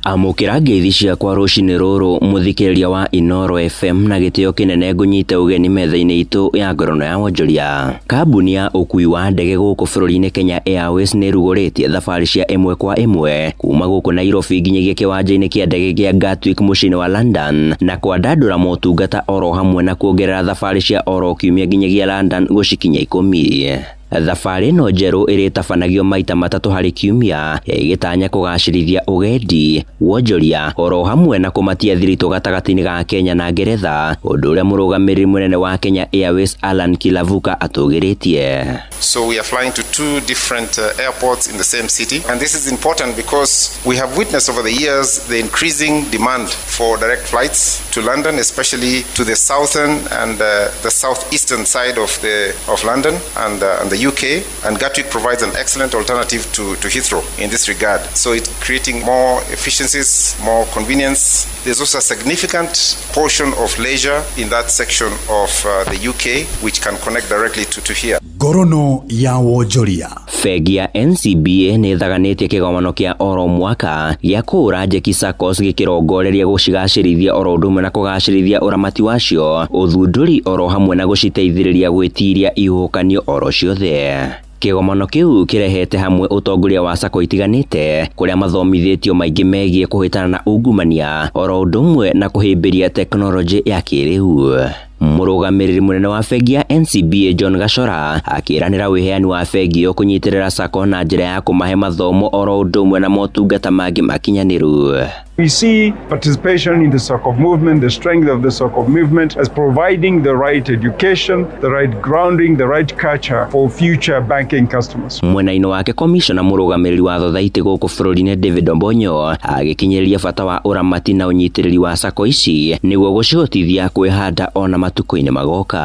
Amũkĩra ngeithi ciakwa rũcinĩ rũrũ mũthikĩrĩria wa Inooro FM na gĩtĩo kĩnene ngũnyite ũgeni metha-inĩ itũ ya ngorono ya wonjoria. Kambuni ya ũkui wa ndege gũkũ bũrũri-inĩ Kenya Airways nĩ ĩrugũrĩtie thabarĩ cia ĩmwe kwa ĩmwe kuma gũkũ Nairobi nginyagia kĩwanja-inĩ kĩa ndege kĩa Gatwick mũciĩ-inĩ wa London na kwandandũra motungata oro hamwe na kuongerera thabarĩ cia oro kiumia nginyagia London gũcikinya 10. Thabarĩ ĩno njerũ ĩrĩtabanagio maita 3 harĩ kiumia ĩgĩtanya kũgacĩrithia ũgendi, wonjoria oro hamwe na kũmatia thiritũ gatagatĩ-inĩ ga Kenya na Ngeretha, ũndũ ũrĩa mũrũgamĩrĩri mũnene wa Kenya Airways Alan Kilavuka atũgĩrĩtie. So we are flying to 2 different airports in the same city, and this is important because we have witnessed over the years the increasing demand for direct flights to London, especially to the southern and the southeastern side of London and the UK, and Gatwick provides an excellent alternative to Heathrow in this regard. So it's creating more efficiencies, more convenience. There's also a significant portion of leisure in that section of the UK, which can connect directly to here. Ngorono ya wonjoria. Bengi ya NCBA nĩ ĩthaganĩtie kĩgomano kĩa oro mwaka gĩa kũhũra njeki SACCOS gĩkĩrongoreria gũcigacĩrithia oro ũndũ ũmwe na kũgacĩrithia ũramati wacio, ũthundũri oro hamwe na gũciteithĩrĩria gwĩtiria ihuhũkanio oro ciothe. Kĩgomano kĩu kĩrehete hamwe ũtongoria wa SACCO itiganĩte kũrĩa mathomithĩtio maingĩ megiĩ kũhĩtana na ungumania oro ũndũ ũmwe na kũhĩmbĩria tekinoronjĩ ya kĩrĩu. Mũrũgamĩrĩri mũnene wa bengi ya NCBA John Gachora akĩranĩra wĩheani wa bengi ĩyo kũnyitĩrĩra SACCO na njĩra ya kũmahe mathomo oro ũndũ ũmwe na motungata mangĩ makinyanĩru. We see participation in the SACCO movement, the strength of the SACCO movement, as providing the right education, the right grounding, the right culture for future banking customers. Mwena-inĩ wake komishona mũrũgamĩrĩri wa thothaitĩ gũkũ bũrũri-inĩ David Ombonyo agĩkinyĩrĩria bata wa ũramati na ũnyitĩrĩri wa SACCO ici nĩguo gũcihotithia kwĩhanda ona matukũ-inĩ magoka.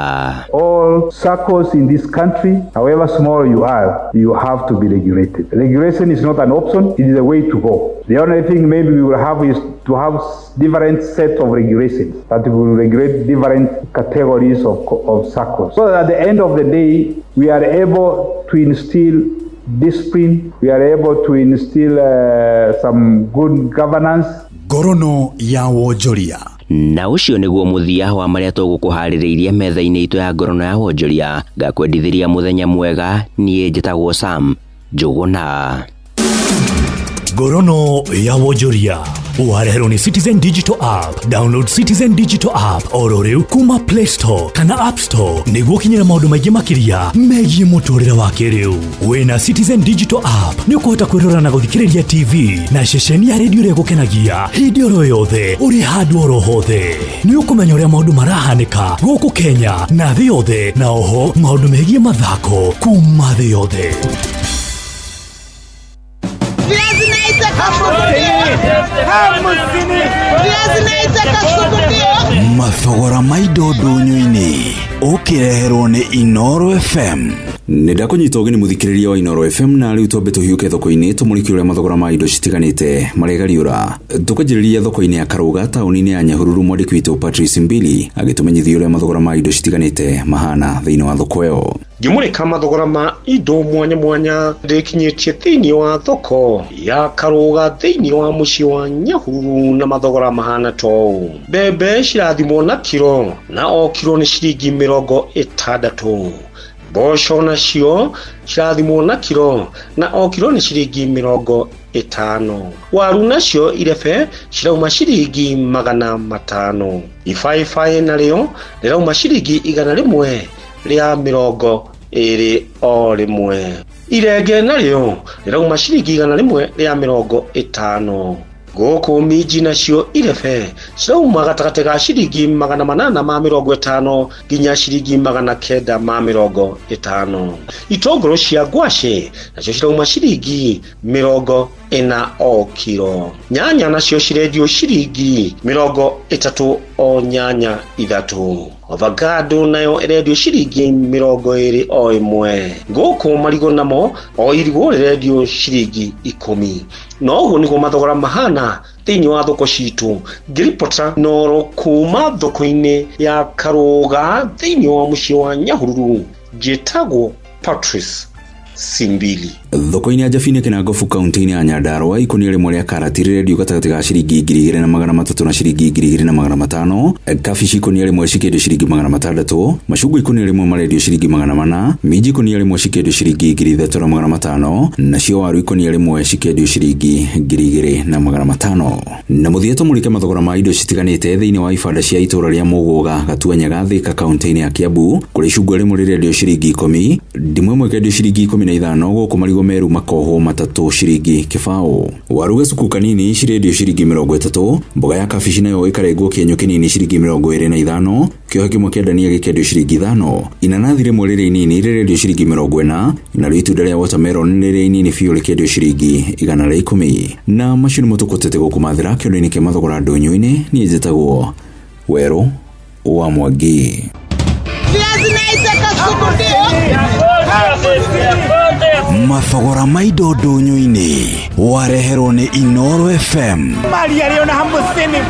All SACCOs in this country, however small you are, you have to be regulated. Regulation is not an option, it is a way to go. The only thing maybe we will have is to have different set of regulations that will regulate different categories of SACCOs. So that at the end of the day, we are able to instill discipline, we are able to instill some good governance. Ngorono ya wonjoria. Na ũcio nĩguo mũthia wa marĩa tũgũkũharĩrĩirie metha-inĩ itũ ya ngorono ya wonjoria. Ngakwendithĩria mũthenya mwega, niĩ njĩtagwo Sam Njũgũna. Ngorono ya wonjoria wareherwo nĩ Citizen Digital App. Download Citizen Digital App oro rĩu kuma Play Store kana App Store nĩguo ũkinyĩre maũndũ maingĩ makĩria megiĩ mũtũrĩre wa kĩrĩu. Wĩna Citizen Digital App nĩ ũkũhota kwĩrora na gũthikĩrĩria TV na ceceni ya redio ĩrĩa ĩgũkenagia hĩndĩ oro yothe ũrĩ handũ oro hothe. Nĩ ũkũmenya ũrĩa maũndũ marahanĩka gũkũ Kenya na thĩ yothe, na oho maũndũ megiĩ mathako kuma thĩ yothe. Mathogora ma indo ndũnyũ-inĩ ũkĩreherwo nĩ Inooro FM. Nĩ ndakũnyita ũgeni mũthikĩrĩria wa Inooro FM, na rĩu twambe tũhiũke thoko-inĩ tũmũrĩke ũrĩa mathogora ma indo citiganĩte maregariũra. Tũkanjĩrĩria thoko-inĩ ya Karũga taũni-inĩ ya Nyahururu, mwandĩki witũ Patrice Mbili agĩtũmenyithia ũrĩa mathogora ma indo citiganĩte mahana thĩinĩ wa thoko ĩyo. Ngĩmũrĩka mathogora ma indo mwanya mwanya ndĩkinyĩtie thĩinĩ wa thoko ya Karũga thĩinĩ wa mũciĩ wa Nyahururu, na mathogora mahana ta ũũ. Mbembe cirathimwo na kiro na o kiro nĩ ciringi 60. Mboco nacio cirathimwo na kiro na o kiro nĩ ciringi 50. Waru nacio irebe cirauma ciringi 500. Ibaĩbaĩ narĩo rĩrauma ciringi 120 o rĩmwe. Irenge narĩo rĩrauma ciringi 150. Gũkũ minji nacio irebe cirauma gatagatĩ ga ciringi 850 nginya ciringi 950. Itũngũrũ cia ngwacĩ nacio cirauma ciringi 40 o kiro. Nyanya nacio cirendio ciringi 30 o nyanya 3. Avocado nayo ĩrendio ciringi 20 o ĩmwe. Gũkũ marigũ namo o irigũ rĩrendio ciringi 10. Na ũguo nĩguo mathogora mahana thĩinĩ wa thoko citũ. Ngĩribota Noro kuma thoko-inĩ ya Karũga thĩinĩ wa mũciĩ wa Nyahururu, njĩtagwo Patrice Simbili. Thoko-inĩ ya Jabini Kĩnangobu kaunti-inĩ ya Nyandarua, ikũnia rĩmwe rĩa karati rĩrendio gatagatĩ ga ciringi 2300 na ciringi 2500. Kabici ikũnia rĩmwe cikĩendio ciringi 600, macungwa ikũnia rĩmwe marendio ciringi 400, minji ikũnia rĩmwe cikĩendio ciringi 3500, nacio waru ikũnia rĩmwe cikĩendio ciringi 2500. Na mũthia tũmũrĩke mathogora ma indo citiganĩte thĩinĩ wa ibanda cia itũũra rĩa Mũgũga Gatuanyaga Thika kaunti-inĩ ya Kiambu, kũrĩa icungwa rĩmwe rĩrendio ciringi 10, ndimũ ĩmwe ĩkendio ciringi 15, gũkũ marigũ meru makohwo 3 ciringi 0. Waru gacuku kanini cirendio ciringi 30, mboga ya kabici nayo ĩkarengwo kĩenyũ kĩnini ciringi 25, kĩohe kĩmwe kĩa ndania gĩkendio ciringi 5, inanathi rĩmwe rĩrĩ inini rĩrendio ciringi 40, narĩo itunda rĩa watermelon rĩrĩ inini biũ rĩkendio ciringi 110. Na macio nĩmo tũkũtete gũkũmathĩra kĩondo-inĩ kĩa mathogora ndũnyũ-inĩ. Niĩ njĩtagwo Werũ wa Mwangi. Mathogora ma indo ndũnyũ-inĩ wareherwo nĩ Inooro FM. Maria rĩo na 50.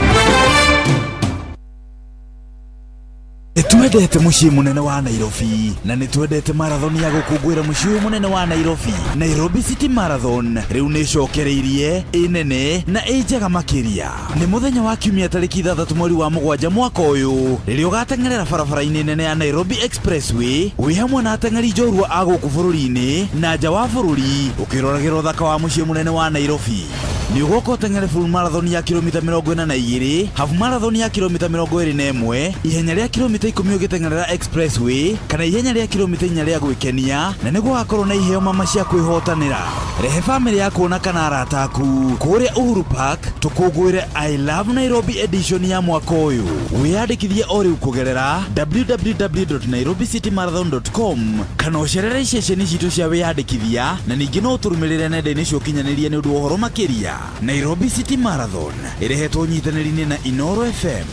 Nĩtwendete mũciĩ mũnene wa Nairobi na nĩtwendete marathon ya gũkũngũĩra mũciĩ ũyũ mũnene wa Nairobi. Nairobi City Marathon rĩu nĩĩcokereirie, ĩ nene na ĩ njega makĩria. Nĩ mũthenya wa kiumia tarĩki 6 mweri wa 7 mwaka ũyũ rĩrĩa ũgateng'erera barabara-inĩ nene ya Nairobi Expressway wĩ hamwe na ateng'eri njorua a gũkũ bũrũri-inĩ na nja wa bũrũri ũkĩroragĩra ũthaka wa mũciĩ mũnene wa Nairobi. Nĩ ũgoka ũteng'ere full marathon ya kilomita 42, half marathon ya kilomita 21, ihenya rĩa kilomita 10 ũgĩteng'erera expressway kana ihenya rĩa kilomita 4 rĩa gwĩkenia, na nĩ gũgakorwo na iheo mama cia kwĩhotanĩra. Rehe bamĩrĩ yaku ona kana arata aku kũrĩa Uhuru Park tũkũngũĩre I Love Nairobi edition ya mwaka ũyũ. Wĩyandĩkithie o rĩu kũgerera www.nairobicitymarathon.com kana ũcerere ceceni citũ cia wĩyandĩkithia, na ningĩ no ũtũrũmĩrĩre nenda-inĩ cia ũkinyanĩria nĩ ũndũ wa ũhoro makĩria. Nairobi City Marathon ĩrehetwo ũnyitanĩri-inĩ na Inooro FM.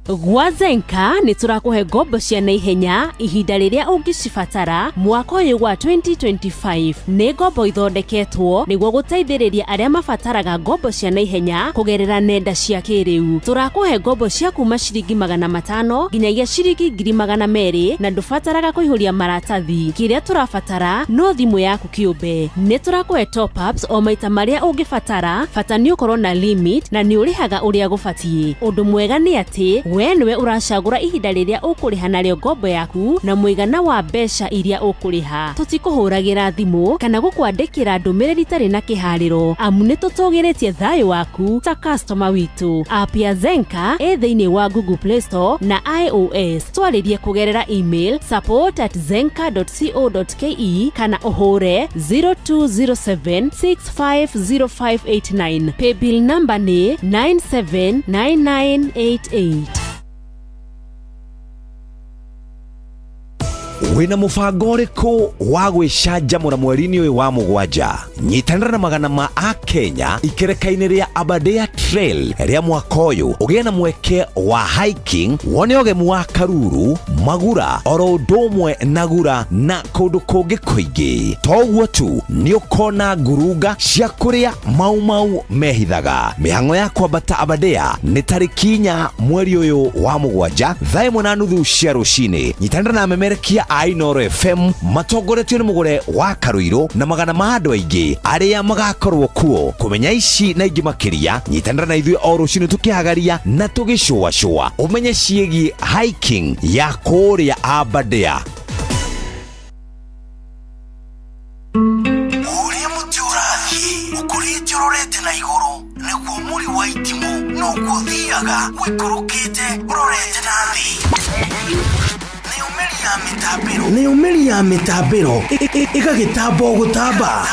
Gwa Zenka nĩ tũrakũhe ngombo cia naihenya ihinda rĩrĩa ũngĩcibatara mwaka ũyũ wa 2025. Nĩ ngombo ithondeketwo nĩguo gũteithĩrĩria arĩa mabataraga ngombo cia naihenya kũgerera nenda cia kĩrĩu. Tũrakũhe ngombo cia kuma ciringi 500 nginyagia ciringi 200,000 na ndũbataraga kũihũria maratathi. Kĩrĩa tũrabatara no thimũ yaku kĩũmbe. Nĩ tũrakũhe top ups o maita marĩa ũngĩbatara, bata nĩ ũkorwo na limit na nĩ ũrĩhaga ũrĩa gũbatiĩ. Ũndũ mwega nĩ atĩ we nĩwe ũracagũra ihinda rĩrĩa ũkũrĩha narĩo ngombo yaku na mũigana wa mbeca iria ũkũrĩha. Tũtikũhũragĩra thimũ kana gũkwandĩkĩra ndũmĩrĩri itarĩ na kĩharĩro, amu nĩ tũtũgĩrĩtie thayũ waku ta customer witũ. App ya Zenka ĩ thĩinĩ wa Google Play Store na iOS. Twarĩrie kũgerera email support@zenka.co.ke kana ũhũre 0207650589. Paybill number nĩ 979988. Wĩna mũbango ũrĩkũ wa gwĩcanjamũra mweri-inĩ ũyũ wa 7? Nyitanĩra na magana ma Akenya ikereka-inĩ rĩa Aberdare Trail rĩa mwaka ũyũ, ũgĩe na mweke wa hiking, wone ũgemu wa Karuru, Magura, oro ũndũ ũmwe na Gura na kũndũ kũngĩ kũingĩ. To ũguo tu, nĩ ũkona ngurunga cia kũrĩa Mau Mau mehithaga. Mĩhang'o ya kwambata Aberdare nĩ tarĩki 4 mweri ũyũ wa 7 thaa 1:30 cia rũcinĩ. Nyitanĩra na amemerekia a Inooro FM matongoretio nĩ mũgũre wa Karũirũ na magana ma andũ aingĩ arĩa magakorwo kuo. Kũmenya ici na ingĩ makĩria, nyitanĩra na ithuĩ o rũcinĩ tũkĩhagaria na tũgĩcũacũa ũmenye ciĩgiĩ hiking ya kũrĩa Aberdare. Ũrĩa mũtĩ ũrathiĩ ũkũrĩte ũrorete na igũrũ nĩguo mũri wa itimũ noguo ũthiaga ũikũrũkĩte ũrorete na thĩ. Nĩyo mĩri ya mĩtambĩro ĩgagĩtamba o gũtamba,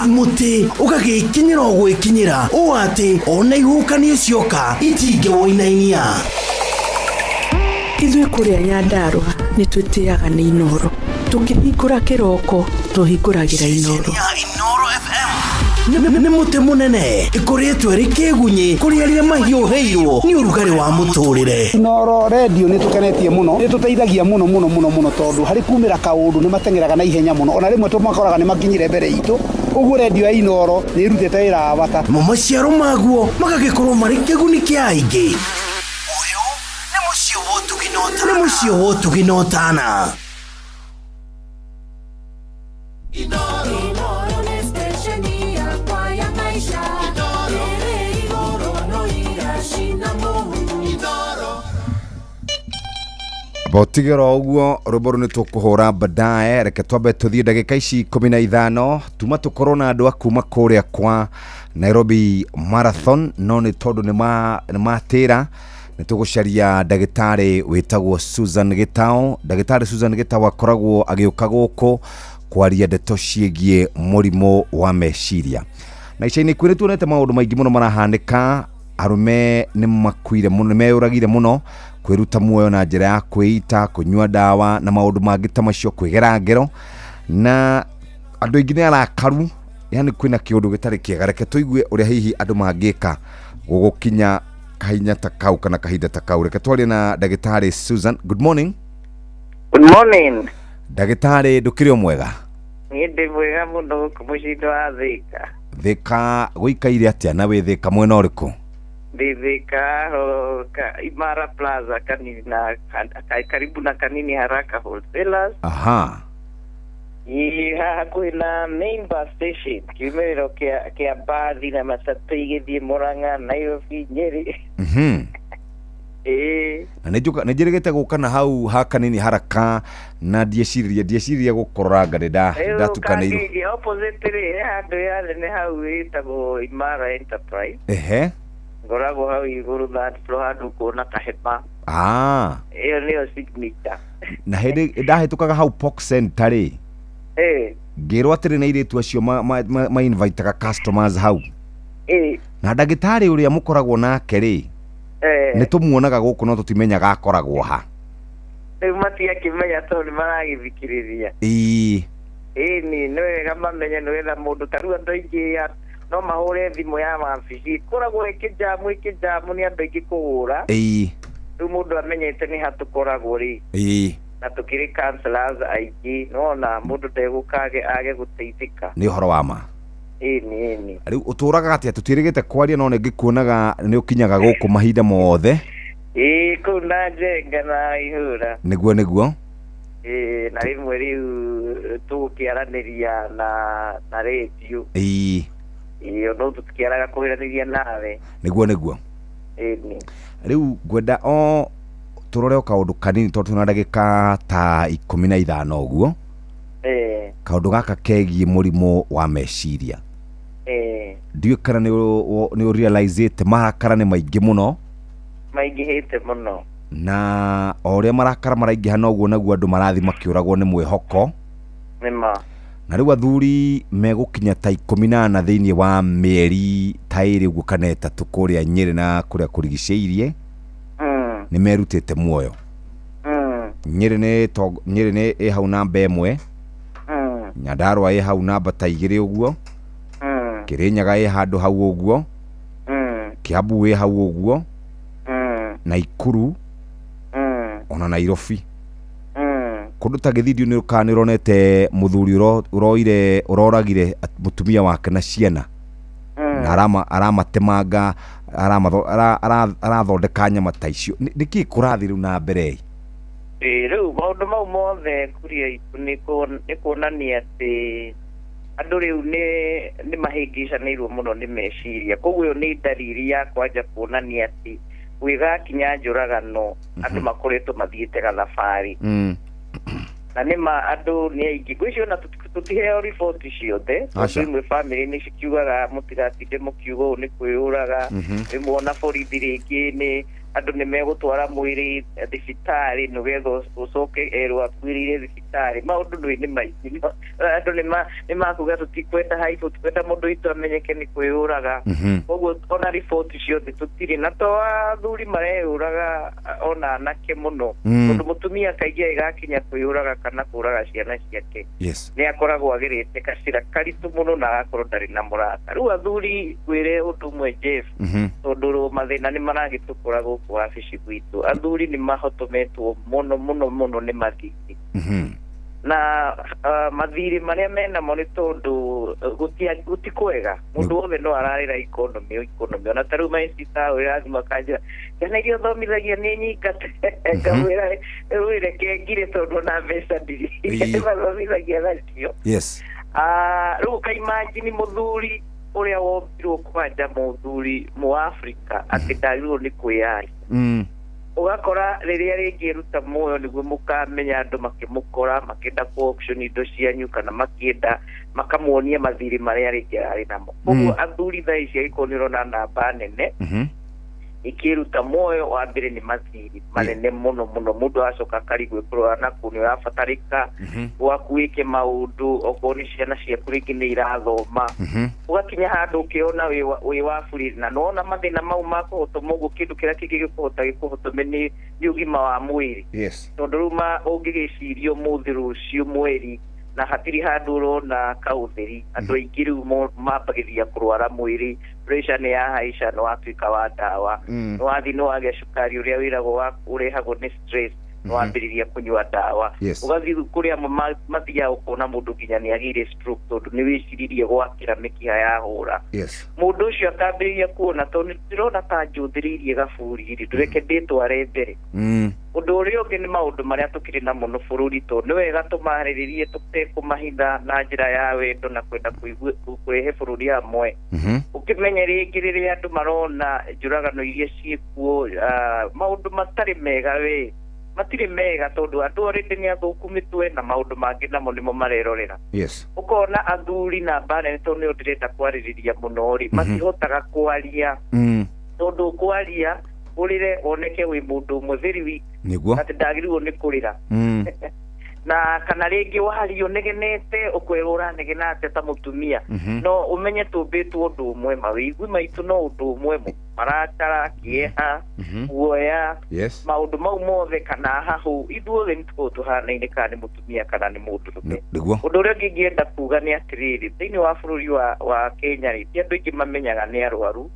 mũtĩ ũgagĩkinyĩra o gwĩkinyĩra ũũ atĩ ona ihuhũkanio cioka itingĩwũinainia. Ithuĩ kũrĩa Nyandarũa nĩ twĩtĩaga nĩ Inooro. Tũkĩhingũra kĩroko tũhingũragĩra Inooro. Nĩ mũtĩ mũnene ĩkũrĩtwo ĩrĩ kĩgunyĩ kũrĩ arĩa mahiũhĩirwo nĩ ũrugarĩ wa mũtũrĩre. Inooro redio nĩ tũkenetie mũno, nĩ tũteithagia mũno mũno mũno mũno tondũ harĩ kumĩra kaũndũ nĩ mateng'eraga na ihenya mũno, ona rĩmwe tũmakoraga nĩ makinyire mbere itũ. Ũguo redio ya Inooro nĩ ĩrutĩte wĩra wa bata. Mo maciaro maguo magagĩkorwo marĩ kĩguni kĩa aingĩ. Ũyũ nĩ mũciĩ wa ũtugi na ũtana. Nĩ mũciĩ wa ũtugi na ũtana. Botigera ũguo rwĩmbo rũu nĩ tũkũhũra baadaye. Reke twambe tũthiĩ ndagĩka ici 15 tuma tũkorwo na andũ a kuma kũrĩa kwa Nairobi Marathon, no nĩ tondũ nĩ matĩra nĩ tũgũcaria ndagĩtarĩ wĩtagwo Susan Gitau. Ndagĩtarĩ Susan Gitau akoragwo agĩũka gũkũ kwaria ndeto ciĩgiĩ mũrimũ wa meciria. Na ica-inĩ ikuhĩ nĩ tuonete maũndũ maingĩ mũno marahanĩka. Arũme nĩ makuire mũno, nĩ meyũragire mũno kwĩruta muoyo na njĩra ya kwĩita, kũnyua ndawa na maũndũ mangĩ ta macio, kwĩgera ngero, na andũ aingĩ nĩ arakaru, yani kwĩna kĩũndũ gĩtarĩ kĩega. Reke tũigue ũrĩa hihi andũ mangĩka gũgũkinya kahinya ta kau kana kahinda ta kau. Reke twarie na ndagĩtarĩ Susan. Good morning. Good morning. Ndagĩtarĩ, ndũkĩrĩ o mwega? Niĩ ndĩ mwega mũno gũkũ mũciĩ-inĩ wa Thĩka. Thĩka gũikaire atĩa na wĩ Thĩka mwena ũrĩkũ? Ndĩ Thika Imara Plaza Kanini na karibu na Kanini Haraka Wholesalers. Aha. Ĩ haha hakuhĩ na main bus station kiumĩrĩro kĩa mbathi na matatũ igĩthiĩ Murang'a, Nairobi, Nyeri. Ĩĩ. Na nĩ njĩrĩgĩte gũka na hau ha Kanini Haraka na ndieciririe gũkororanga nĩ ndatukanĩirwo. Rĩu opposite rĩ he handũ ya nene hau ĩtagwo Imara Enterprise. Ehe. Ngoragwo hau igũrũ third floor handũ kuona kahema. Ah. Ĩyo nĩyo signature. Na hĩndĩ ndahĩtũkaga hau Pok Center rĩ, ngĩrwo atĩrĩ na airĩtu acio ma invitaga customers hau. Na ndagĩtarĩ ũrĩa mũkoragwo nake rĩ, nĩ tũmuonaga gũkũ no tũtimenyaga akoragwo ha. Rĩu matiakĩmenya tondũ nĩ maragĩthikĩrĩria. Ĩĩ. Ĩni nĩ wega mamenye nĩgetha mũndũ ta rĩu andũ aingĩ no mahũre thimũ ya wabici ĩkoragwo ĩkĩnjamu nĩ andũ aingĩ kũhũra. Ĩĩ. Rĩu mũndũ amenyete nĩ ha tũkoragwo rĩ. Ĩĩ. Na tũkĩrĩ counselors aingĩ nona mũndũ ndegũka age gũteithĩka. Nĩ ũhoro wa ma. Ĩni ĩni. Rĩu ũtũraga atĩa? Tũtiĩrĩgĩte kwaria no nĩngĩkuonaga nĩ ũkinyaga gũkũ mahinda mothe. Ĩĩ kũu na Njenga na Ihũra. Nĩguo nĩguo. Ĩĩ na rĩmwe rĩu tũgũkĩaranĩria na rĩndiũ. Ĩĩ. Ĩĩ no tũtikĩaraga kũhĩranĩria nawe. Nĩguo nĩguo. Ĩni. Rĩu ngwenda o tũrore o kaũndũ kanini tondũ twĩna ndagĩka ta 15 ũguo. Kaũndũ gaka kegiĩ mũrimũ wa meciria. Ndiũĩ kana nĩ ũrealizĩte marakara nĩ maingĩ mũno. Maingĩhĩte mũno. Na o ũrĩa marakara maraingĩha noguo naguo andũ marathiĩ makĩũragwo nĩ mwĩhoko. Nĩma. Na rĩu athuri megũkinya ta 14 thĩinĩ wa mĩeri ta 2 ũguo kana 3 kũrĩa Nyĩrĩ na kũrĩa kũrigicĩirie. Nĩ merutĩte muoyo. Nyĩrĩ nĩ ĩ hau namba 1. Nyandarua ĩ hau namba ta 2 ũguo. Kĩrĩnyaga ĩ handũ hau ũguo. Kiambu ĩ hau ũguo. Naikuru. Ona Nairobi. Kũndũ ta Gĩthindio nĩ ũkaa nĩũronete mũthuri ũroire ũroragire mũtumia wake na ciana. Na aramatemanga arathondeka nyama ta icio. Nĩkĩĩ kũrathiĩ rĩu na mbere? Rĩu maũndũ mau mothe kuria itũ nĩ kuonania atĩ andũ rĩu nĩ mahĩngĩcanĩirwo mũno nĩ meciria. Koguo ĩyo nĩ ndariri ya kwanja kuonania atĩ gwĩgakinya njũragano andũ makoretwo mathiĩte gathabarĩ. Na nĩma andũ nĩ aingĩ ngwĩciria ona tũtiheo riboti ciothe tondũ imwe bamĩrĩ nĩ cikiugaga mũtigatinde mũkiuga ũũ nĩ kwĩyũraga. Rĩmwe ona borithi rĩngĩ nĩ andũ nĩ megũtwara mwĩrĩ thibitarĩ nĩgetha ũcoke erwo akuĩrĩire thibitarĩ. Maũndũ nĩ maingĩ. Andũ nĩ makuga tũtikwenda haibũ, tũtikwenda mũndũ witũ amenyeke nĩ kwĩyũraga. Koguo ona riboti ciothe tũtirĩ na to athuri mareyũraga ona anake mũno. Tondũ mũtumia kaingĩ agĩgakinya kwĩyũraga kana kũraga ciana ciake nĩ akoragwo agĩrĩte gacĩra karitũ mũno na agakorwo ndarĩ na mũrata. Rĩu athuri ngwĩre ũndũ ũmwe Jeff, tondũ mathĩna nĩ maragĩtũkora gũkũ wabici gwitũ. Athuri nĩ mahotometwo mũno mũno mũno nĩ mathirĩ. Na mathirĩ marĩa menamo nĩ tondũ gũti kwega. Mũndũ wothe no ararĩra economy. Ona ta rĩu my sister ũrĩa makanjĩra ciana iria ũthomithagia nĩ nyingate. Ngamwĩra rĩu reke ngire tondũ ona mbeca ndirĩ. Mathomithagia nacio. Yes. Rĩu ũkaimagine mũthuri ũrĩa wombirwo kwanja mũthuri mũAfrika atĩ ndagĩrĩirwo nĩ kwĩyaria. Ũgakora rĩrĩa rĩngĩ ruta muoyo nĩguo mũkamenya andũ makĩmũkora makĩenda kũ auction indo cianyu kana makĩenda makamuonia mathirĩ marĩa rĩngĩ ararĩ namo. Koguo athuri thaa ici angĩkorwo nĩ ũrona namba nene ĩkĩruta muoyo wa mbere nĩ mathirĩ manene mũno mũno. Mũndũ acoka akarigwo kũrora naku nĩ ũrabatarĩka gwaku wĩke maũndũ okorwo nĩ ciana ciaku rĩngĩ nĩ irathoma. Ũgakinya handũ ũkĩona wĩ wa bũrĩ na nĩwona mathĩna mau ma kũhotoma ũguo kĩndũ kĩrĩa kĩngĩ gĩkũhota gĩkũhotome nĩ ũgima wa mwĩrĩ. Tondũ rĩu ũngĩgĩciria ũmũthĩ rũciũ mweri na hatirĩ handũ ũrona kaũtheri. Andũ aingĩ rĩu mambagĩrĩria kũrwara mwĩrĩ, pressure nĩ yahaica nĩ watuĩka wa ndawa, nĩ wathiĩ nĩ wagĩa cukari ũrĩa wĩragwo ũrehagwo nĩ stress. Wambĩrĩria kũnyua ndawa, ũgathiĩ kũrĩ amwe mathiaga ũkona mũndũ nginya nĩ agĩire stroke tondũ nĩ wĩciririe gwakĩra mĩkiha yahũra. Mũndũ ũcio akambĩrĩria kuona tondũ ndĩrona ta njũthĩrĩirie gaburi rĩ, ndũreke ndĩtware mbere. Ũndũ ũrĩa ũngĩ nĩ maũndũ marĩa tũkĩrĩ namo no bũrũri, tondũ nĩ wega tũmarĩrĩrie tũtekũmahitha na njĩra ya wendo na kwenda kũrehe bũrũri hamwe. Ũkĩmenye rĩngĩ rĩrĩa andũ marona njũragano iria ciĩkuo, maũndũ matarĩ mega, we matirĩ mega tondũ andũ already nĩ athũku mĩtwe na maũndũ mangĩ namo nĩmo marerorera. Ũkona athuri na nene tondũ nĩo ndĩrenda kwarĩrĩria mũno rĩ, matihotaga kwaria tondũ kwaria ũrĩre woneke wĩ mũndũ ũmwe very weak, atĩ ndagĩrĩirwo nĩ kũrĩra. Na kana rĩngĩ waria ũnegenete ũkwĩrwo ũranegena atĩa ta mũtumia. No ũmenye tũmbĩtwo ũndũ ũmwe, mawĩigwi maitũ no ũndũ ũmwe, marakara, kĩeha, guoya, maũndũ mau mothe kana hahũ, ithuothe nĩ tũkoragwo tũhanaine kana nĩ mũtumia kana nĩ mũndũrũme. Ũndũ ũrĩa ũngĩ ingĩenda kuga nĩ atĩrĩrĩ, thĩinĩ wa bũrũri wa Kenya rĩ, ti andũ aingĩ mamenyaga nĩ arwaru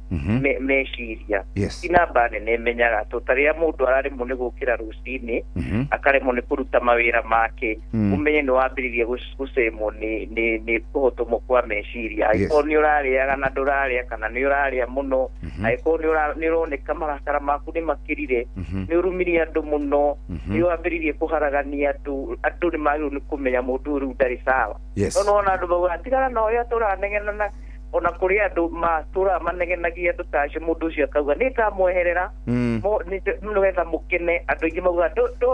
meciria. Ti namba nene menyaga, tondũ ta rĩrĩa mũndũ araremwo nĩ gũkĩra rũcinĩ, akaremwo nĩ kũruta mawĩra make, ũmenye nĩ wambĩrĩria gũcemwo nĩ kũhotomwo kwa meciria. Angĩkorwo nĩ ũrarĩaga na ndũrarĩa, kana nĩ ũrarĩa mũno, angĩkorwo nĩ ũroneka marakara maku nĩ makĩrire, nĩ ũrumirie andũ mũno, nĩ wambĩrĩirie kũharagania andũ, andũ nĩ magĩrĩirwo nĩ kũmenya mũndũ ũyũ rĩu ndarĩ sawa. No nĩwona andũ maugaga tigana na ũrĩa tũranegena, na ona kũrĩ andũ matũraga manegenagia andũ ta acio, mũndũ ũcio akauga nĩ ngamweherera nĩgetha mũkene. Andũ aingĩ maugaga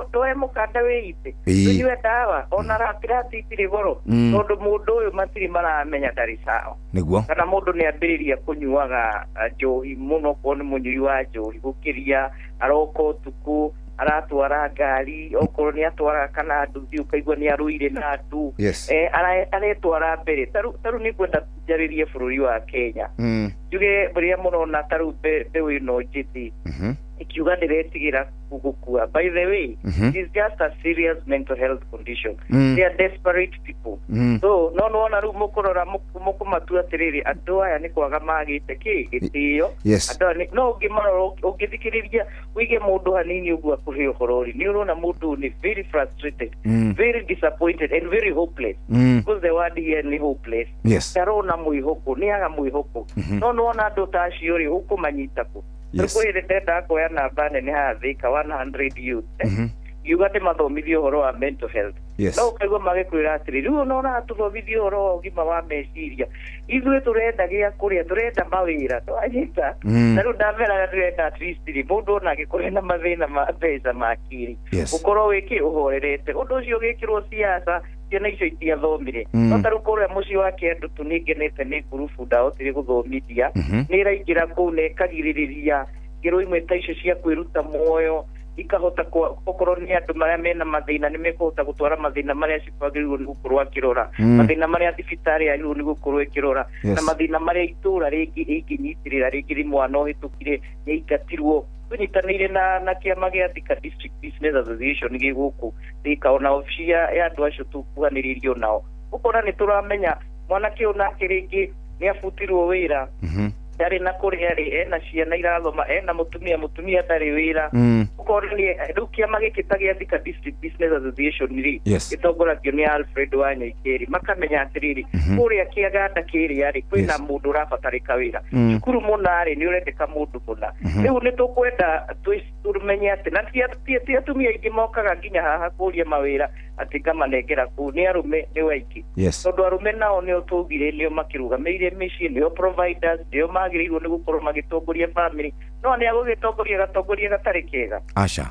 ndoe mũkanda wĩite, tũnyue ndawa, ona ratirati itirĩ goro, tondũ mũndũ ũyũ matirĩ maramenya ndarĩ sawa. Kana mũndũ nĩ ambĩrĩria kũnyuaga njohi mũno, okorwo nĩ mũnyui wa njohi gũkĩria, aroka ũtukũ, aratwara ngari, okorwo nĩ atwaraga kana nduthi ũkaigua nĩ arũire na andũ. Aretwara mbere. Ta rĩu nĩ ngwenda njarĩrie bũrũri wa Kenya, njuge rĩrĩa mũrona ta rĩu mbeũ ĩno njĩthĩ ikiuga ndĩretigĩra gũkua, by the way, it is just a serious mental health condition. They are desperate people. So no nĩwona rĩu mũkũrora mũkũmatua atĩrĩrĩ, andũ aya nĩ kwaga magĩte kĩ gĩtĩo. Andũ aya no ũngĩmarora, ũngĩthikĩrĩria ũige mũndũ hanini ũguo akũhe ũhoro rĩ, nĩ ũrona mũndũ ũyũ nĩ very frustrated, very disappointed and very hopeless, because the word here nĩ hopeless. Ndarona mwĩhoko, nĩ aga mwĩhoko. No nĩwona andũ ta acio rĩ, ũkũmanyita kũ? Kwĩ hĩndĩ ndendaga kuoya namba nene haha Thika, 100 youth, ngiuga ndĩmathomithie ũhoro wa mental health. No ũkaigua magĩkwĩra atĩrĩ, rĩu ona ũratũthomithia ũhoro wa ũgima wa meciria, ithuĩ tũrenda gĩa kũrĩa, tũrenda mawĩra, twanyita. Na rĩu ndameraga ndĩrenda at least rĩ, mũndũ ona angĩkorwo ena mathĩna ma mbeca ma kĩrĩ, ũkorwo wĩkĩ ũhorerete ũndũ ũcio ũgĩkĩrwo siasa, ciana icio itiathomire. No ta rĩu kũrĩa mũciĩ wa Kĩandutu nĩ ngenete nĩ ngurubu ndahotire gũthomithia, nĩ ĩraingĩra kũu na ĩkagirĩrĩria ngero imwe ta icio cia kwĩruta muoyo, ikahota okorwo nĩ andũ marĩa mena mathĩna nĩ mekũhota gũtwara mathĩna marĩa cibagĩrĩirwo nĩ gũkorwo akĩrora, mathĩna marĩa thibitarĩ yagĩrĩirwo nĩ gũkorwo ĩkĩrora, na mathĩna marĩa itũra rĩngĩ ĩngĩnyitĩrĩra. Rĩngĩ rĩ mwana ũhĩtũkire nĩ aingatirwo, tũnyitanĩire na kĩama gĩa Thika District Business Association gĩ gũkũ Thika, ona obici ya andũ acio tũkuhanĩrĩirio nao, ũkona nĩ tũramenya mwanake ũyũ nake rĩngĩ nĩ abutirwo wĩra, ndarĩ na kũrĩa rĩ, ena ciana irathoma, ena mũtumia, mũtumia ndarĩ wĩra. Ũkona nĩ rĩu kĩama gĩkĩ ta gĩa Thika District Business Association rĩ, gĩtongoragio nĩ Alfred Wanyoikeri, makamenya atĩrĩrĩ, kũrĩa kĩaganda kĩrĩa rĩ, kwĩna mũndũ ũrabatarĩka wĩra, cukuru mũna rĩ, nĩ ũrendeka mũndũ mũna. Rĩu nĩ tũkwenda tũmenye atĩ na ti atumia aingĩ mokaga nginya haha kũria mawĩra atĩ ngamanengera kũu, nĩ arũme nĩo aingĩ, tondũ arũme nao nĩo tũgire nĩo makĩrũgamĩrĩire mĩciĩ, nĩo providers, nĩo magĩrĩirwo nĩ gũkorwo magĩtongoria family, no nĩ agũgĩtongoria gatongoria gatarĩ kega. Aca.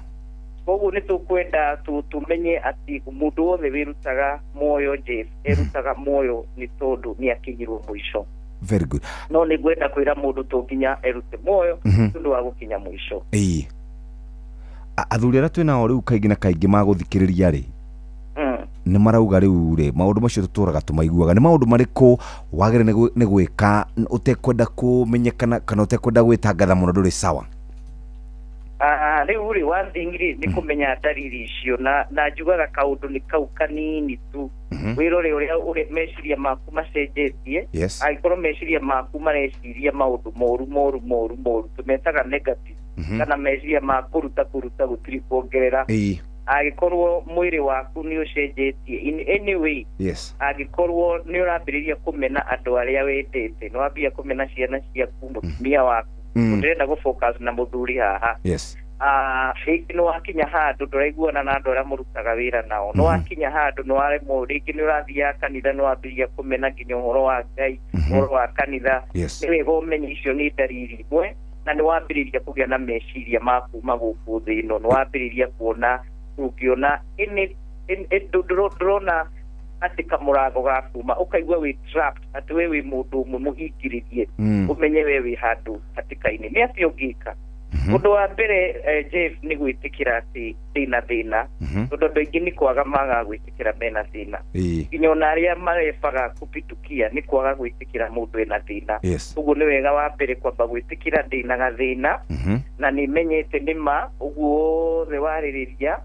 Koguo nĩ tũkwenda tũmenye atĩ mũndũ wothe wĩrutaga muoyo, Jeff, erutaga muoyo nĩ tondũ nĩ akinyirwo mũico. Very good. No nĩ ngwenda kwĩra mũndũ to nginya erute muoyo tondũ wa gũkinya mũico. Ĩĩ, athuri arĩa twĩ nao rĩu kaingĩ na kaingĩ magũthikĩrĩria rĩ, nĩ marauga rĩu rĩ, maũndũ macio tũtũraga tũmaiguaga, nĩ maũndũ marĩkũ wagĩrĩire nĩ gwĩka ũtekwenda kũmenyekana kana ũtekwenda gwĩtangatha mũno ndũrĩ sawa? Rĩu rĩ, one thing rĩ, nĩ kũmenya ndariri icio, na njugaga kaũndũ nĩ kau kanini tu, wĩrore ũrĩa meciria maku macenjetie. Angĩkorwo meciria maku mareciria maũndũ moru moru moru moru, tũmetaga negative, kana meciria ma kũruta kũruta gũtirĩ kuongerera. Angĩkorwo mwĩrĩ waku nĩ ũcenjetie in any way, angĩkorwo nĩ ũrambĩrĩria kũmena andũ arĩa wendete, nĩ wambia kũmena ciana ciaku, mũtumia waku, ndũrenda gũ-focus na mũthuri haha, rĩngĩ nĩ wakinya handũ ndũraiguana na andũ arĩa mũrutaga wĩra nao, nĩ wakinya handũ nĩ waremwo, rĩngĩ nĩ ũrathiaga kanitha nĩ wambĩrĩria kũmena nginya ũhoro wa Ngai, ũhoro wa kanitha, nĩ wega ũmenye icio nĩ ndariri imwe na nĩ wambĩrĩria kũgĩa na meciria ma kuma gũkũ thĩ ĩno, nĩ wambĩrĩria kuona ũngĩona ndũrona atĩ kamũrango ga kuma, ũkaigua wĩ trapped, atĩ we wĩ mũndũ ũmwe mũhingĩrĩrie, ũmenye we wĩ handũ hatĩka-inĩ. Nĩ atĩa ũngĩka? Ũndũ wa mbere, Jeff, nĩ gwĩtĩkĩra atĩ ndĩna thĩna, tondũ andũ aingĩ nĩ kwaga magaga gwĩtĩkĩra mena thĩna, nginya ona arĩa marebaga kũpitukia nĩ kwaga gwĩtĩkĩra mũndũ ena thĩna. Ũguo nĩ wega wa mbere kwamba gwĩtĩkĩra ndĩna gathĩna, na nĩ menyete nĩ ma ũguo wothe warĩrĩria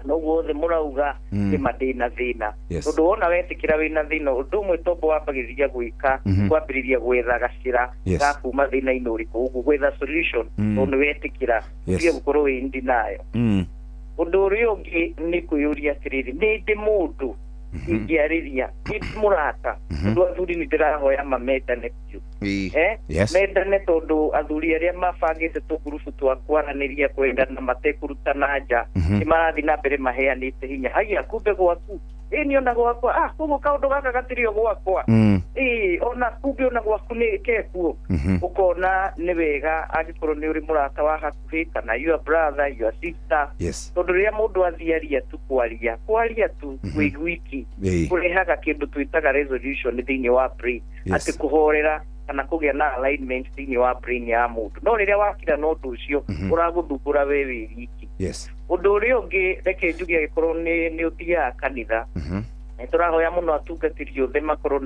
na ũguo wothe mũrauga, nĩ ma ndĩna thĩna. Tondũ wona wetĩkĩra wĩna thĩna, ũndũ ũmwe tombo wambagĩrĩria gwĩka, kwambĩrĩria gwetha gacĩra ga kuma thĩna-inĩ ũrĩkũ, ũguo gwetha solution, tondũ nĩ wetĩkĩra, ũtige gũkorwo wĩ in denial. Ũndũ ũrĩa ũngĩ nĩ kwĩyũria atĩrĩrĩ, nĩ ndĩ mũndũ ingĩarĩria, nĩ ndĩ mũrata? Tondũ athuri nĩ ndĩrahoya mamendane biũ. Eh? Mendane, tondũ athuri arĩa mabangĩte tũgurubu twa kwaranĩria kwendana matekũrutana nja, nĩ marathiĩ na mbere maheanĩte hinya. Haiya, kumbe gwaku ĩ nĩ ona gwakwa, koguo kaũndũ gaka gatirĩ o gwakwa, ĩ ona kumbe ona gwaku nĩ kekuo. Ũkona nĩ wega angĩkorwo nĩ ũrĩ mũrata wa hakuhĩ kana your brother, your sister, tondũ rĩrĩa mũndũ athiĩ aria tu, kwaria kwaria tu wĩ wiki, kũrehaga kĩndũ twĩtaga resolution thĩinĩ wa brain, atĩ kũhorera kana kũgĩa na alignment thĩinĩ wa brain ya mũndũ. No rĩrĩa wakira na ũndũ ũcio ũragũthumbũra we wĩ wiki. Ũndũ ũrĩa ũngĩ, reke njuge, angĩkorwo nĩ ũthiaga kanitha, nĩ tũrahoya mũno atungatĩri othe makorwo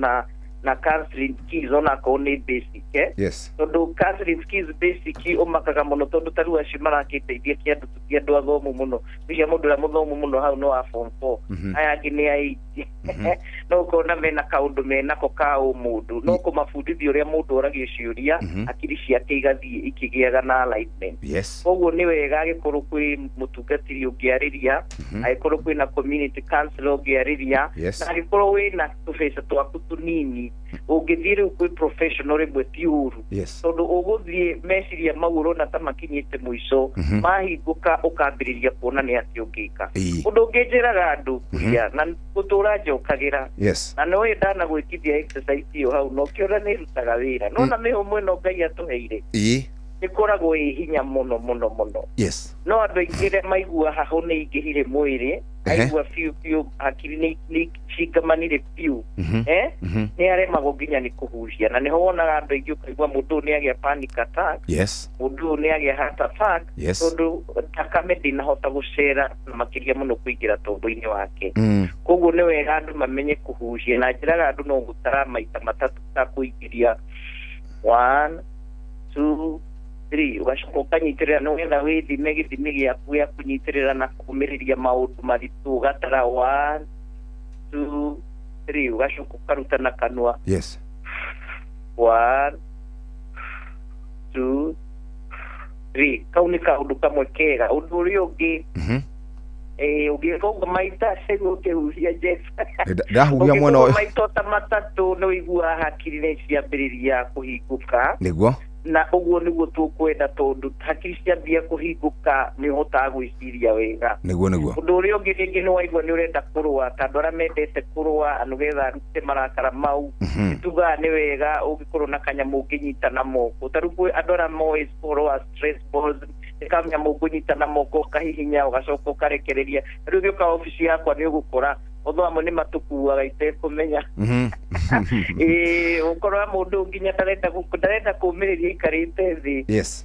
na counseling skills, onakorwo nĩ basic, eh? Tondũ counseling skills basic ũmakaga mũno, tondũ ta rĩu acio marakĩndeithia kĩ andũ ti andũ athomu mũno. Ũcio mũndũ ũrĩa mũthomu mũno hau no wa form 4, aya angĩ nĩ a 8, no ũkona mena kaũndũ menako ka ũmũndũ, no kũmabundithia ũrĩa mũndũ oragio ciũria, hakiri ciake igathiĩ ikĩgĩaga na alignment. Koguo nĩ wega angĩkorwo kwĩ mũtungatĩri ũngĩarĩria, angĩkorwo kwĩna community council ũngĩarĩria, na angĩkorwo wĩna tũbeca twaku tũnini, ũngĩthiĩ rĩu kwĩ professional rĩmwe ti ũru, tondũ ũgũthiĩ meciria mau ũrona ta makinyĩte mũico, mahingũka ũkambĩrĩria kuona nĩ atĩ ũngĩka. Ũndũ ũngĩ njĩraga andũ kuria na gũtũra njokagĩra, na nĩ ndanagwĩkithia exercise ĩyo hau, na ũkĩona nĩ ĩrutaga wĩra, nona mĩhũmũ ĩno Ngai atũheire ĩkoragwo ĩ hinya mũno mũno mũno. No andũ aingĩ arĩa maigua hahũ nĩ ingĩhire mwĩrĩ, aigua biũ biũ hakiri nĩ cingamanire biũ, eh, nĩ aremagwo nginya nĩ kũhuhia, na nĩho wonaga andũ aingĩ ũkaigua mũndũ ũyũ nĩ agĩa panic attack, mũndũ ũyũ nĩ agĩa heart attack, tondũ thakame ndĩnahota gũcera na makĩria mũno kũingĩra tombo-inĩ wake. Koguo nĩ wega andũ mamenye kũhuhia, na njĩraga andũ no gũtara maita matatũ, ta kũingĩria 1, 2, 3, ũgacoka ũkanyitĩrĩra nĩgetha wĩthime gĩthimi gĩaku gĩa kũnyitĩrĩra na kũmĩrĩria maũndũ maritũ. Ũgatara 1, 2, 3, ũgacoka ũkaruta na kanua, 1, 2, 3. Kau nĩ kaũndũ kamwe kega. Ũndũ ũrĩa ũngĩ, ũngĩka ũguo maita rĩu ũkĩhuhia, Jeff, Ndahuhia mwena ũngĩka ũguo ũyũ. maita ta matatũ, nĩ ũiguaga hakiri nĩ ciambĩrĩria kũhingũka. Na ũguo nĩguo tũkwenda, tondũ hakiri ciambia kũhingũka nĩ ũhotaga gwĩciria wega. Nĩguo nĩguo. Ũndũ ũrĩa ũngĩ, rĩngĩ nĩ waigua nĩ ũrenda kũrũa, ta andũ arĩa mendete kũrũa nĩgetha arute marakara mau, tugaga nĩ wega ũngĩkorwo na kanyamũ ũngĩnyita na moko. Ta rĩu kwĩ andũ arĩa moĩ ũhoro wa stress balls, nĩ kanyamũ ũngĩnyita na moko, ũkahihinya, ũgacoka ũkarekereria. Rĩu ũgĩũka obici yakwa nĩ ũgũkora ũndũ amwe nĩ matũkuaga itekũmenya. Ĩĩ, ũkora mũndũ nginya ndarenda kũmĩrĩria aikarĩte thĩ.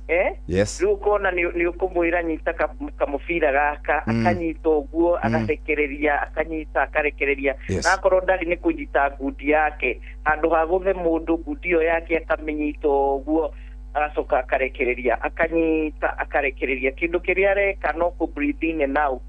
Eh? Rĩu ũkona nĩ ũkũmwĩra nyita kamũbira gaka, akanyita ũguo, agarekereria, akanyita, akarekereria. Na akorwo ndarĩ nĩ kũnyita ngundi yake, handũ ha gũthe mũndũ ngundi ĩyo yake akamĩnyita ũguo, agacoka akarekereria, akanyita, akarekereria. Kĩndũ kĩrĩa areka no kũ breathe in and out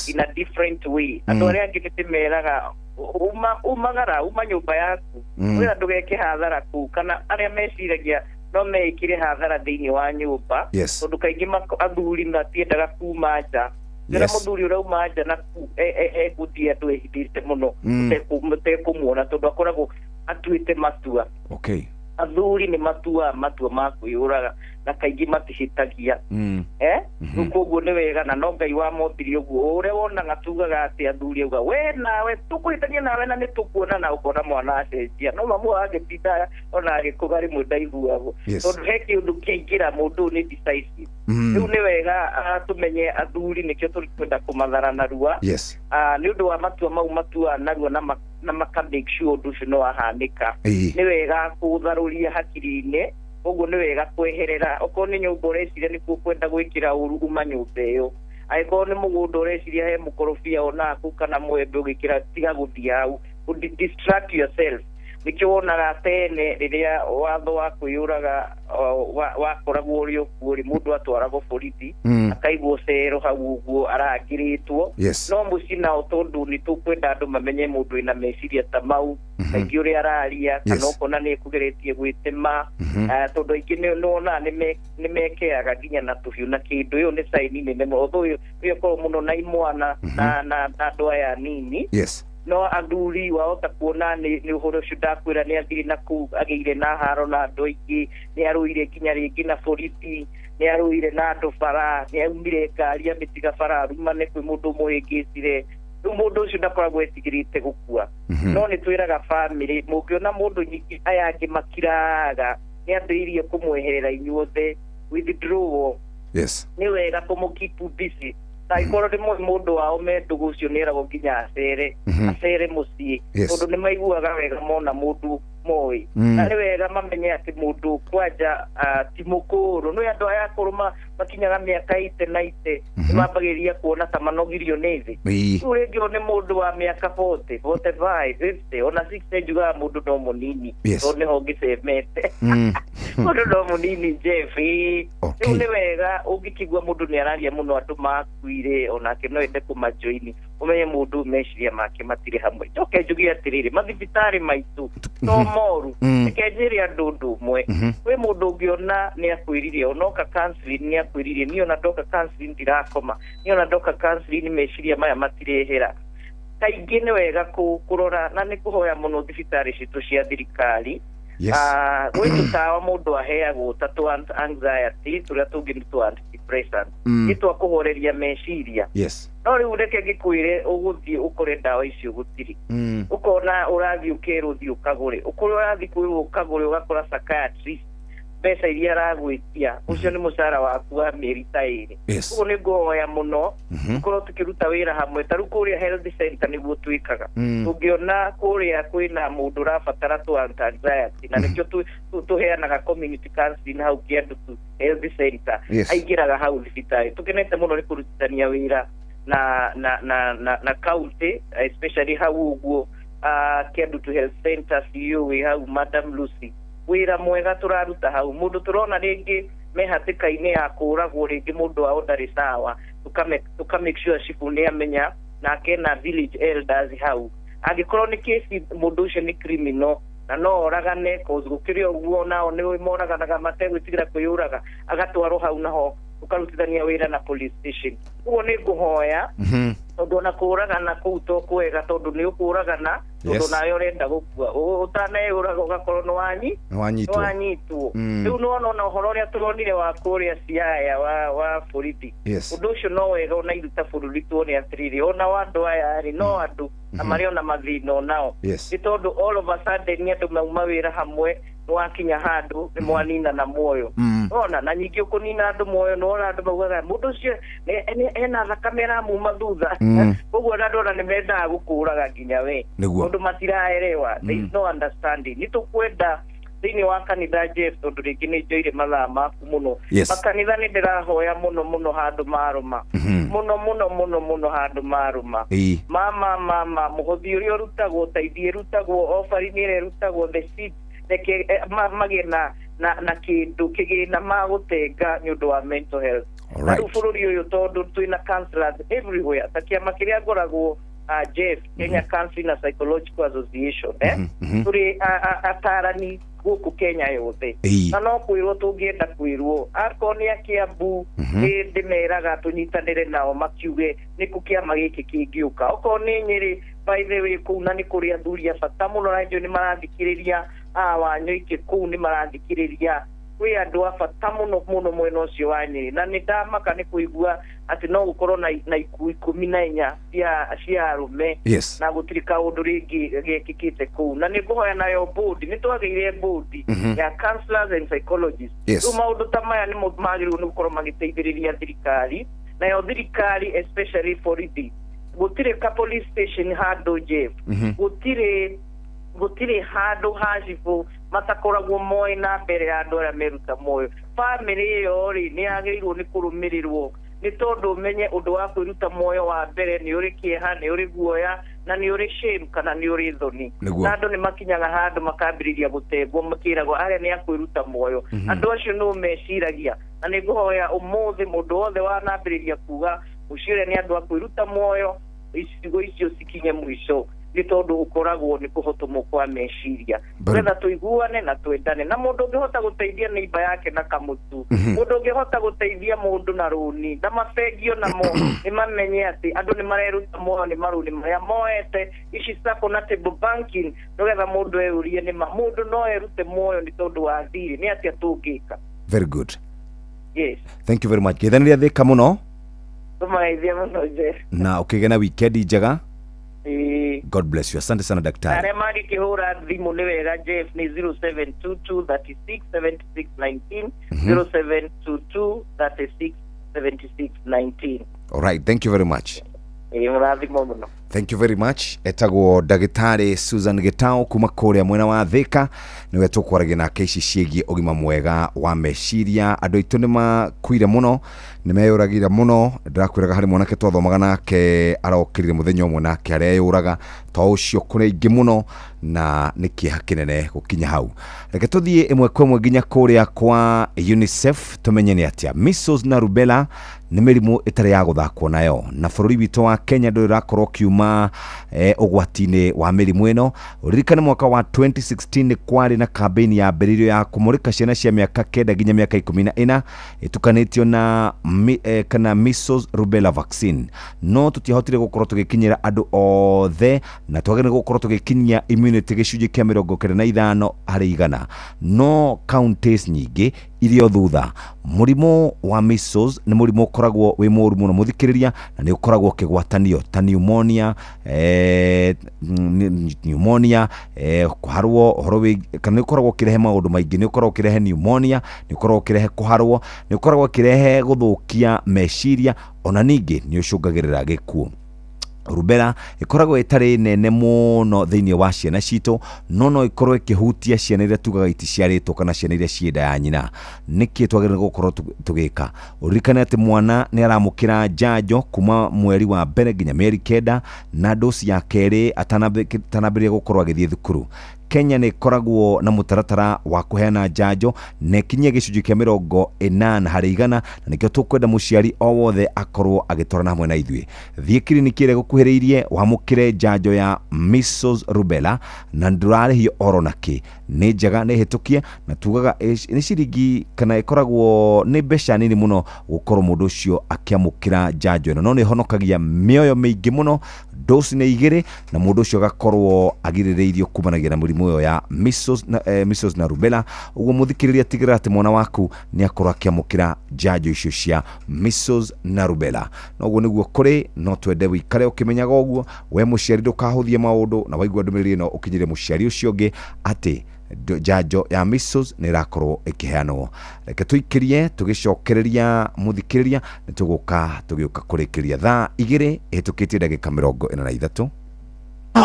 in a different way. Andũ arĩa angĩ nĩ ndĩmeraga uma umagara uma nyũmba yaku, wĩra ndũgeke hathara kũu, kana arĩa meciragia no meĩkĩre hathara thĩinĩ wa nyũmba, tondũ kaingĩ athuri matiendaga kuma nja. Rĩrĩa mũthuri ũrauma nja na egũthiĩ andũ ehithĩte mũno, mũtekũmuona tondũ akoragwo atuĩte matua. Athuri nĩ matuaga matua ma kwĩyũraga na kaingĩ matihĩtagia. Rĩu koguo nĩ wega, na no Ngai wamombire ũguo. Ũrĩa wonaga tugaga atĩ athuri auga we nawe tũkũhĩtania nawe na nĩ tũkuona, na ũkona mwana acenjia, no mamu agĩtinda ona agĩkũga rĩmwe ndaiguagwo, tondũ he kĩũndũ kĩaingĩra mũndũ ũyũ nĩ decisive. Rĩu nĩ wega tũmenye athuri nĩkĩo tũkwenda kũmathara narua, nĩ ũndũ wa matua mau matuaga narua na maka make sure ũndũ ũcio nĩ wahanĩka. Nĩ wega kũtharũria hakiri-inĩ, koguo nĩ wega kweherera. Okorwo nĩ nyũmba ũreciria nĩkuo kwenda gwĩkĩra ũru, uma nyũmba ĩyo. Angĩkorwo nĩ mũgũnda ũreciria he mũkorobia onaku kana mwembe ũgĩkĩra, tiga gũthiĩ hau. Distract yourself. Nĩkĩo wonaga tene rĩrĩa watho wa kwĩyũraga wakoragwo ũrĩ okuo rĩ, mũndũ atwaragwo borithi, akaigwo cero hau ũguo arangĩrĩtwo. No mũciĩ nao, tondũ nĩ tũkwenda andũ mamenye mũndũ wĩna meciria ta mau, kaingĩ ũrĩa araria kana ũkona nĩ ekũgeretie gwĩtema, tondũ aingĩ nĩ wonaga nĩ mekeaga nginya na tũhiũ na kĩndũ. Ĩyo nĩ sign nene mũno, although ũyũ ĩkoragwo mũno na imwana na andũ aya anini. No athuri wahota kuona nĩ ũhoro ũcio ndakwĩra, nĩ athire na kũu agĩire na haro na andũ aingĩ, nĩ arũire nginya rĩngĩ na borithi, nĩ arũire na andũ bara, nĩ aumire ngari amĩtiga bara arumane kwĩ mũndũ ũmũhĩngĩcire. Rĩu mũndũ ũcio ndakoragwo etigĩrĩte gũkua. No nĩ twĩraga bamĩrĩ, mũngĩona mũndũ nyingĩ aya angĩ makiraga, nĩ ambĩrĩirie kũmweherera inyuothe, withdrawal. Nĩ wega kũmũ keep busy. Angĩkorwo nĩ mũĩ mũndũ wao me ndũgũ, ũcio nĩ eragwo nginya acere, acere mũciĩ, tondũ nĩ maiguaga wega mona mũndũ moĩ. Na nĩ wega mamenye atĩ mũndũ kwanja ti mũkũrũ. Nĩ andũ aya akũrũ makinyaga mĩaka 80 90, nĩ mambagĩrĩria kuona ta manogirio nĩ thĩ. Rĩu rĩngĩ nĩ mũndũ wa mĩaka 40, 45, 50, ona 60, njugaga mũndũ no mũnini, tondũ nĩho ngĩcemete. Mũndũ no mũnini, Jeff, ĩĩ. Rĩu nĩ wega ũngĩkĩigua mũndũ nĩ araria mũno andũ makuire, onake no ende kũmajoini, ũmenye mũndũ meciria make matirĩ hamwe. Njoke njuge atĩrĩrĩ, mathibitarĩ maitũ to moru. Reke njĩre andũ ũndũ ũmwe. Kwĩ mũndũ ũngĩona nĩ akwĩrire onoka counseling, nĩ akwĩrire niĩ ona ndoka counseling ndirakoma, niĩ ona ndoka counseling meciria maya matirehera. Kaingĩ nĩ wega kũrora na nĩ kũhoya mũno thibitarĩ citũ cia thirikari. Gwĩ tũtawa mũndũ aheagwo ta tũ anxiety, tũrĩa tũngĩ nĩ tũ antidepressant, nĩ twa kũhoreria meciria. No rĩu reke ngĩkwĩre, ũgũthiĩ ũkore ndawa icio gũtirĩ. Ũkona ũrathiĩ ũkerwo thiĩ ũkagũre, ũkũrĩa ũrathiĩ kwĩrwo ũkagũre, ũgakora psychiatrist mbeca iria aragwĩtia, ũcio nĩ mũcara waku wa mĩeri ta 2. Ũguo nĩ ngũhoya mũno tũkorwo tũkĩruta wĩra hamwe. Ta rĩu kũrĩa health center nĩguo twĩkaga. Tũngĩona kũrĩa kwĩna mũndũ ũrabatara tũ anti-anxiety, na nĩkĩo tũheanaga community counseling hau Kĩandutu health center, aingĩraga hau thibitarĩ. Tũkenete mũno nĩ kũrutithania wĩra na county, especially hau ũguo Kĩandutu health center, CEO wĩ hau Madam Lucy, wĩra mwega tũraruta hau. Mũndũ tũrona rĩngĩ me hatĩka-inĩ ya kũragwo, rĩngĩ mũndũ wao ndarĩ sawa, tũka make sure cibũ nĩ amenya nake na village elders hau. Angĩkorwo nĩ kesi mũndũ ũcio nĩ criminal na no oragane, cause gũkĩrĩ ũguo nao nĩ moraganaga mategwĩtigĩra kwĩyũraga, agatwarwo hau naho tũkarutithania wĩra na police station. Ũguo nĩ ngũhoya, tondũ ona kũragana kũu to kwega, tondũ nĩ ũkũragana tondũ nawe ũrenda gũkua. Ũtaneyũraga ũgakorwo nĩ wanyi Nĩwanyitwo. Nĩwanyitwo. Rĩu nĩwona ona ũhoro ũrĩa tũronire wa kũrĩa Siaya wa borithi, ũndũ ũcio no wega ona ithuĩ ta bũrũri tuone atĩrĩrĩ, ona wa andũ aya rĩ, no andũ na marĩ ona mathĩna onao. Nĩ tondũ all of a sudden andũ mauma wĩra hamwe, nĩwakinya handũ nĩ mwaninana muoyo. Ona na nyingĩ ũkũnina andũ muoyo, nĩwona andũ maugaga mũndũ ũcio ena thakame ĩramuma thutha. Koguo ona andũ ona nĩ mendaga gũkũraga nginya we, tondũ matiraerewa. There is no understanding. Nĩ tũkwenda thĩinĩ wa kanitha, Jeff, tondũ rĩngĩ nĩ njoire mathaa maku mũno. Makanitha nĩ ndĩrahoya mũno mũno handũ marũma, mũno mũno mũno mũno handũ marũma. Mama mama mũhothi ũrĩa ũrutagwo, teithie ĩrutagwo, offering ĩrĩa ĩrutagwo, the seed, reke magĩe na kĩndũ kĩgĩna magũtenga nĩ ũndũ wa mental health. Na rĩu bũrũri ũyũ, tondũ twĩna counselors everywhere, ta kĩama kĩrĩa ngoragwo Jeff, Kenya Counseling and Psychological Association, tũrĩ atarani gũkũ Kenya yothe. Na no kwĩrwo tũngĩenda kwĩrwo akorwo nĩ a Kiambu, nĩ ndĩmeraga tũnyitanĩre nao makiuge nĩkũ kĩama gĩkĩ kĩngĩũka. Okorwo nĩ Nyĩrĩ, by the way, kũu na nĩ kũrĩ athuri a bata mũno, na njũĩ nĩ marathikĩrĩria a Wanyoike kũu, nĩ marathikĩrĩria. Kwĩ andũ a bata mũno mũno mwena ũcio wa Nyĩrĩ, na nĩ ndamaka nĩ kũigua atĩ no gũkorwo na ikuũ 14 cia arũme na gũtirĩ kaũndũ rĩngĩ gekĩkĩte kũu. Na nĩ ngũhoya nayo board, nĩ twagĩire board ya counselors and psychologists. Rĩu maũndũ ta maya nĩmo magĩrĩirwo nĩ gũkorwo magĩteithĩrĩria thirikari, nayo thirikari especially borithi. Gũtirĩ ka police station handũ, Jeff, gũtirĩ handũ ha cibũ matakoragwo moĩ na mbere ya andũ arĩa meruta muoyo. Bamĩrĩ ĩyo rĩ, nĩ yagĩrĩirwo nĩ kũrũmĩrĩrwo, nĩ tondũ ũmenye ũndũ wa kwĩruta muoyo wa mbere nĩ ũrĩ kĩeha, nĩ ũrĩ guoya, na nĩ ũrĩ shame kana nĩ ũrĩ thoni. Na andũ nĩ makinyaga handũ makambĩrĩria gũtengwo, makĩragwo arĩa nĩ a kwĩruta muoyo. Andũ acio no meciragia, na nĩ ngũhoya ũmũthĩ mũndũ wothe wanambĩrĩria kuga mũciĩ ũrĩa nĩ andũ a kwĩruta muoyo, icigo icio cikinye mũico, nĩ tondũ ũkoragwo nĩ kũhotomwo kwa meciria. Nĩgetha tũiguane na twendane, na mũndũ ũngĩhota gũteithia neighbor yake na kamũtu, mũndũ ũngĩhota gũteithia mũndũ na rũni, na mabengio namo nĩ mamenye atĩ andũ nĩ mareruta muoyo nĩ marũni marĩa moete ici sacco na table banking, nĩgetha mũndũ eyũrie nĩma mũndũ no erute muoyo nĩ tondũ wa thirĩ, nĩ atĩa tũngĩka? Very good. Yes. Thank you very much. Geithanĩria Thĩka mũno. Tũmageithia mũno, Jeff. Na ũkĩgĩa na weekend njega. Ĩĩ. God bless you. Asante sana, daktari. Arĩa mangĩkĩhũra thimũ nĩ wega, Jeff, nĩ 0722 36 76 19. 0722 36 76 19. All right, thank you very much. Ĩĩ, mũrathimo mũno. Thank you very much. Etagwo ndagĩtarĩ Susan Gĩtao kuma kũrĩa mwena wa Thĩka, nĩwe tũkwaragia nake ici ciĩgiĩ ũgima mwega wa meciria. Andũ aitũ nĩ makuire mũno, nĩ meyũragire mũno. Ndĩrakwĩraga harĩ mwanake twathomaga nake arokĩrire mũthenya ũmwe nake areyũraga. To ũcio, kũrĩ aingĩ mũno, na nĩ kĩeha kĩnene gũkinya hau. Reke tũthiĩ ĩmwe kwa ĩmwe nginya kũrĩa kwa UNICEF tũmenye nĩ atĩa. Measles na rubella nĩ mĩrimũ ĩtarĩ ya gũthakwo nayo, na bũrũri witũ wa Kenya ndũrĩ ũrakorwo ũkiuma ũgwati-inĩ wa mĩrimũ ĩno. Ũririkane mwaka wa 2016 nĩ kwarĩ na kambĩini yambĩrĩirio ya kũmũrĩka ciana cia mĩaka 9 nginya mĩaka 14 ĩtukanĩtio na kana measles rubella vaccine, no tũtiahotire gũkorwo tũgĩkinyĩra andũ othe, na twagĩrĩire gũkorwo tũgĩkinyia immunity gĩcunjĩ kĩa 95%, no counties nyingĩ irĩ o thutha. Mũrimũ wa measles nĩ mũrimũ ũkoragwo wĩ mũru mũno, mũthikĩrĩria, na nĩ ũkoragwo ũkĩgwatanio ta pneumonia, kũharwo ũhoro wĩ kana nĩ ũkoragwo ũkĩrehe maũndũ maingĩ. Nĩ ũkoragwo ũkĩrehe pneumonia, nĩ ũkoragwo ũkĩrehe kũharwo, nĩ ũkoragwo ũkĩrehe gũthũkia meciria, ona ningĩ nĩ ũcũngagĩrĩra gĩkuũ. Rubella ĩkoragwo ĩtarĩ nene mũno thĩinĩ wa ciana citũ, no no ĩkorwo ĩkĩhutia ciana iria tugaga iticiarĩtwo kana ciana iria ciĩ nda ya nyina. Nĩkĩ twagĩrĩirwo gũkorwo tũgĩka? Ũririkane atĩ mwana nĩ aramũkĩra njanjo kuma mweri wa mbere nginya mĩeri 9, na dosi ya kerĩ atanambĩrĩria gũkorwo agĩthiĩ thukuru. Kenya nĩ ĩkoragwo na mũtaratara wa kũheana njanjo na ĩkinyie gĩcunjĩ kĩa 80%, na nĩkĩo tũkwenda mũciari o wothe akorwo agĩtwarana hamwe na ithuĩ. Thiĩ kiriniki ĩrĩa ĩgũkuhĩrĩirie wamũkĩre njanjo ya measles rubella, na ndũrarĩhio oro nakĩ. Nĩ njega, nĩ hĩtũkie, na tugaga nĩ ciringi kana ĩkoragwo nĩ mbeca nini mũno gũkorwo mũndũ ũcio akĩamũkĩra njanjo ĩno, no nĩ ĩhonokagia mĩoyo mĩingĩ mũno. Dosi nĩ 2, na mũndũ ũcio agakorwo agirĩrĩirio kumanagia na mũrimũ ũyũ ya measles na rubella. Ũguo mũthikĩrĩria, tigĩrĩra atĩ mwana waku nĩ akorwo akĩamũkĩra njanjo icio cia measles na rubella. Na ũguo nĩguo kũrĩ, no twende wĩikare ũkĩmenyaga ũguo. We mũciari ndũkahũthie maũndũ, na waigua ndũmĩrĩri ĩno ũkinyĩre mũciari ũcio ũngĩ atĩ njanjo ya measles nĩ ĩrakorwo ĩkĩheanwo. Reke tũikĩrie tũgĩcokereria mũthikĩrĩria, nĩ tũgũka tũgĩũka kũrĩkĩria thaa 2 ĩhĩtũkĩtie ndagĩka 43.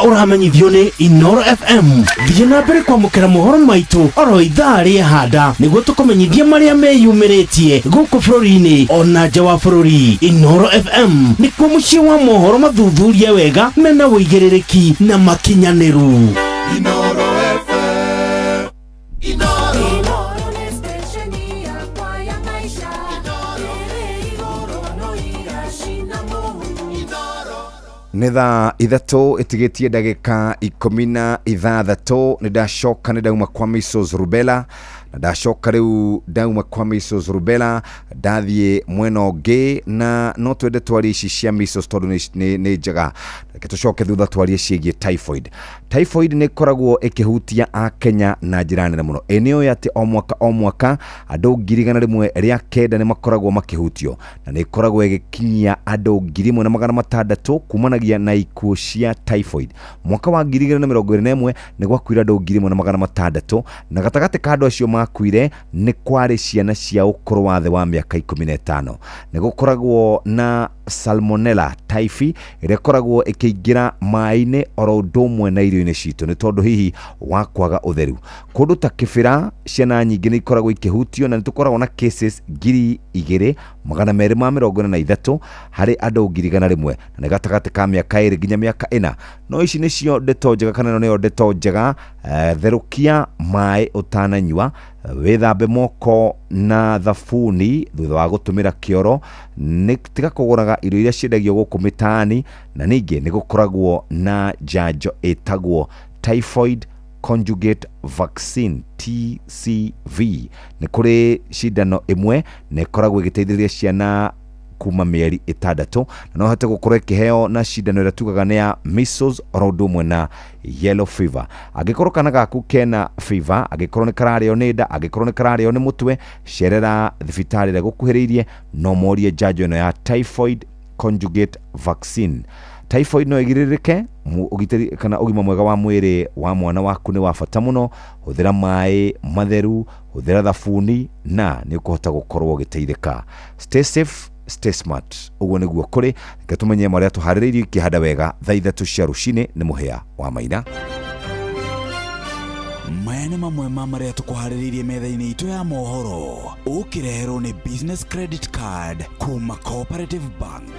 Ũramenyithio nĩ Inoro FM. Thiĩ na mbere kwamũkĩra mohoro maitũ oro ithaa rĩa handa nĩguo tũkũmenyithie marĩa meyumĩrĩtie gũkũ bũrũri-inĩ ona nja wa bũrũri. Inoro FM nĩkuo mũciĩ wa mohoro mathuthurie wega mena ũigĩrĩrĩki na makinyanĩru. Inoro FM. Inoro. Nĩ thaa 3 ĩtigĩtie ndagĩka 16. Nĩ ndacoka, nĩ ndauma kwa measles rubella, na ndacoka rĩu ndauma kwa measles rubella ndathiĩ mwena ũngĩ, na no twende twarie ici cia measles tondũ nĩ njega. Reke tũcoke thutha twarie ciĩgiĩ typhoid. Typhoid nĩ ĩkoragwo ĩkĩhutia akenya na njĩra nene mũno. Ĩ nĩ ũĩ atĩ o mwaka o mwaka andũ 109,000 nĩ makoragwo makĩhutio, na nĩ ĩkoragwo ĩgĩkinyia andũ 1,600 kumanagia na ikuũ cia typhoid. Mwaka wa 2021 nĩ gwakuire andũ 1,600, na gatagatĩ ka andũ acio makuire nĩ kwarĩ ciana cia ũkũrũ wa thĩ wa mĩaka 15. Nĩ gũkoragwo na salmonella typhi ĩrĩa ĩkoragwo ĩkĩingĩra maĩ-inĩ oro ũndũ ũmwe na irio-inĩ citũ nĩ tondũ hihi wa kwaga ũtheru. Kũndũ ta Kĩbĩra ciana nyingĩ nĩ ikoragwo ikĩhutio, na nĩ tũkoragwo na cases 2,243 harĩ andũ 100,000, na nĩ gatagatĩ ka mĩaka 2 nginya mĩaka 4. No ici nĩcio ndeto njega, kana ĩno nĩyo ndeto njega. Therũkia maĩ ũtananyua, wĩthambe moko na thabuni thutha wa gũtũmĩra kĩoro, nĩ tiga kũgũraga irio iria ciendagio gũkũ mĩtaani, na ningĩ nĩ gũkoragwo na njanjo ĩtagwo typhoid conjugate vaccine TCV. Nĩ kũrĩ cindano ĩmwe na ĩkoragwo ĩgĩteithĩrĩria ciana kuma mĩeri 6, na no hote gũkorwo ĩkĩheo na cindano ĩrĩa tugaga nĩ ya measles oro ũndũ ũmwe na yellow fever. Angĩkorwo kana gaku kena fever, angĩkorwo nĩ kararĩo nĩ nda, angĩkorwo nĩ kararĩo nĩ mũtwe, cerera thibitarĩ ĩrĩa ĩgũkuhĩrĩirie no morie njanjo ĩno ya typhoid conjugate vaccine. Typhoid no ĩgirĩrĩke. Ũgitĩri kana ũgima mwega wa mwĩrĩ wa mwana waku nĩ wa bata mũno. Hũthĩra maĩ matheru, hũthĩra thabuni, na nĩ ũkũhota gũkorwo ũgĩteithĩka. Stay safe, stay smart. Ũguo nĩguo kũrĩ. Reke tũmenye marĩa tũharĩrĩirie ikĩhanda wega thaa 3 cia rũcinĩ. Nĩ Mũhĩa wa Maina. Maya nĩ mamwe ma marĩa tũkũharĩrĩirie metha-inĩ itũ ya mohoro, ũkĩreherwo nĩ business credit card kuma Cooperative Bank.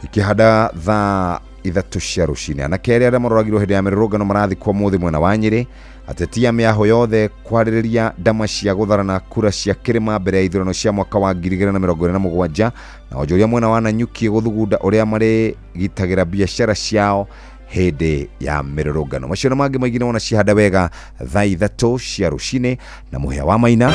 Ikĩhanda thaa 3 cia rũcinĩ, anake erĩ arĩa maroragirwo hĩndĩ ya mĩrũrũngano marathikwo mũthĩ mwena wa Nyĩrĩ. Ateti a mĩaho yothe kwarĩrĩria ndama cia gũtharana kura cia kĩrĩma mbere ya ithurano cia mwaka wa 2027, na onjoria mwena wa Nanyuki gũthugunda ũrĩa marĩgitagĩra biacara ciao hĩndĩ ya mĩrũrũngano. Macio na mangĩ maingĩ nĩwona cihanda wega thaa 3 cia rũcinĩ na Mũhĩa wa Maina.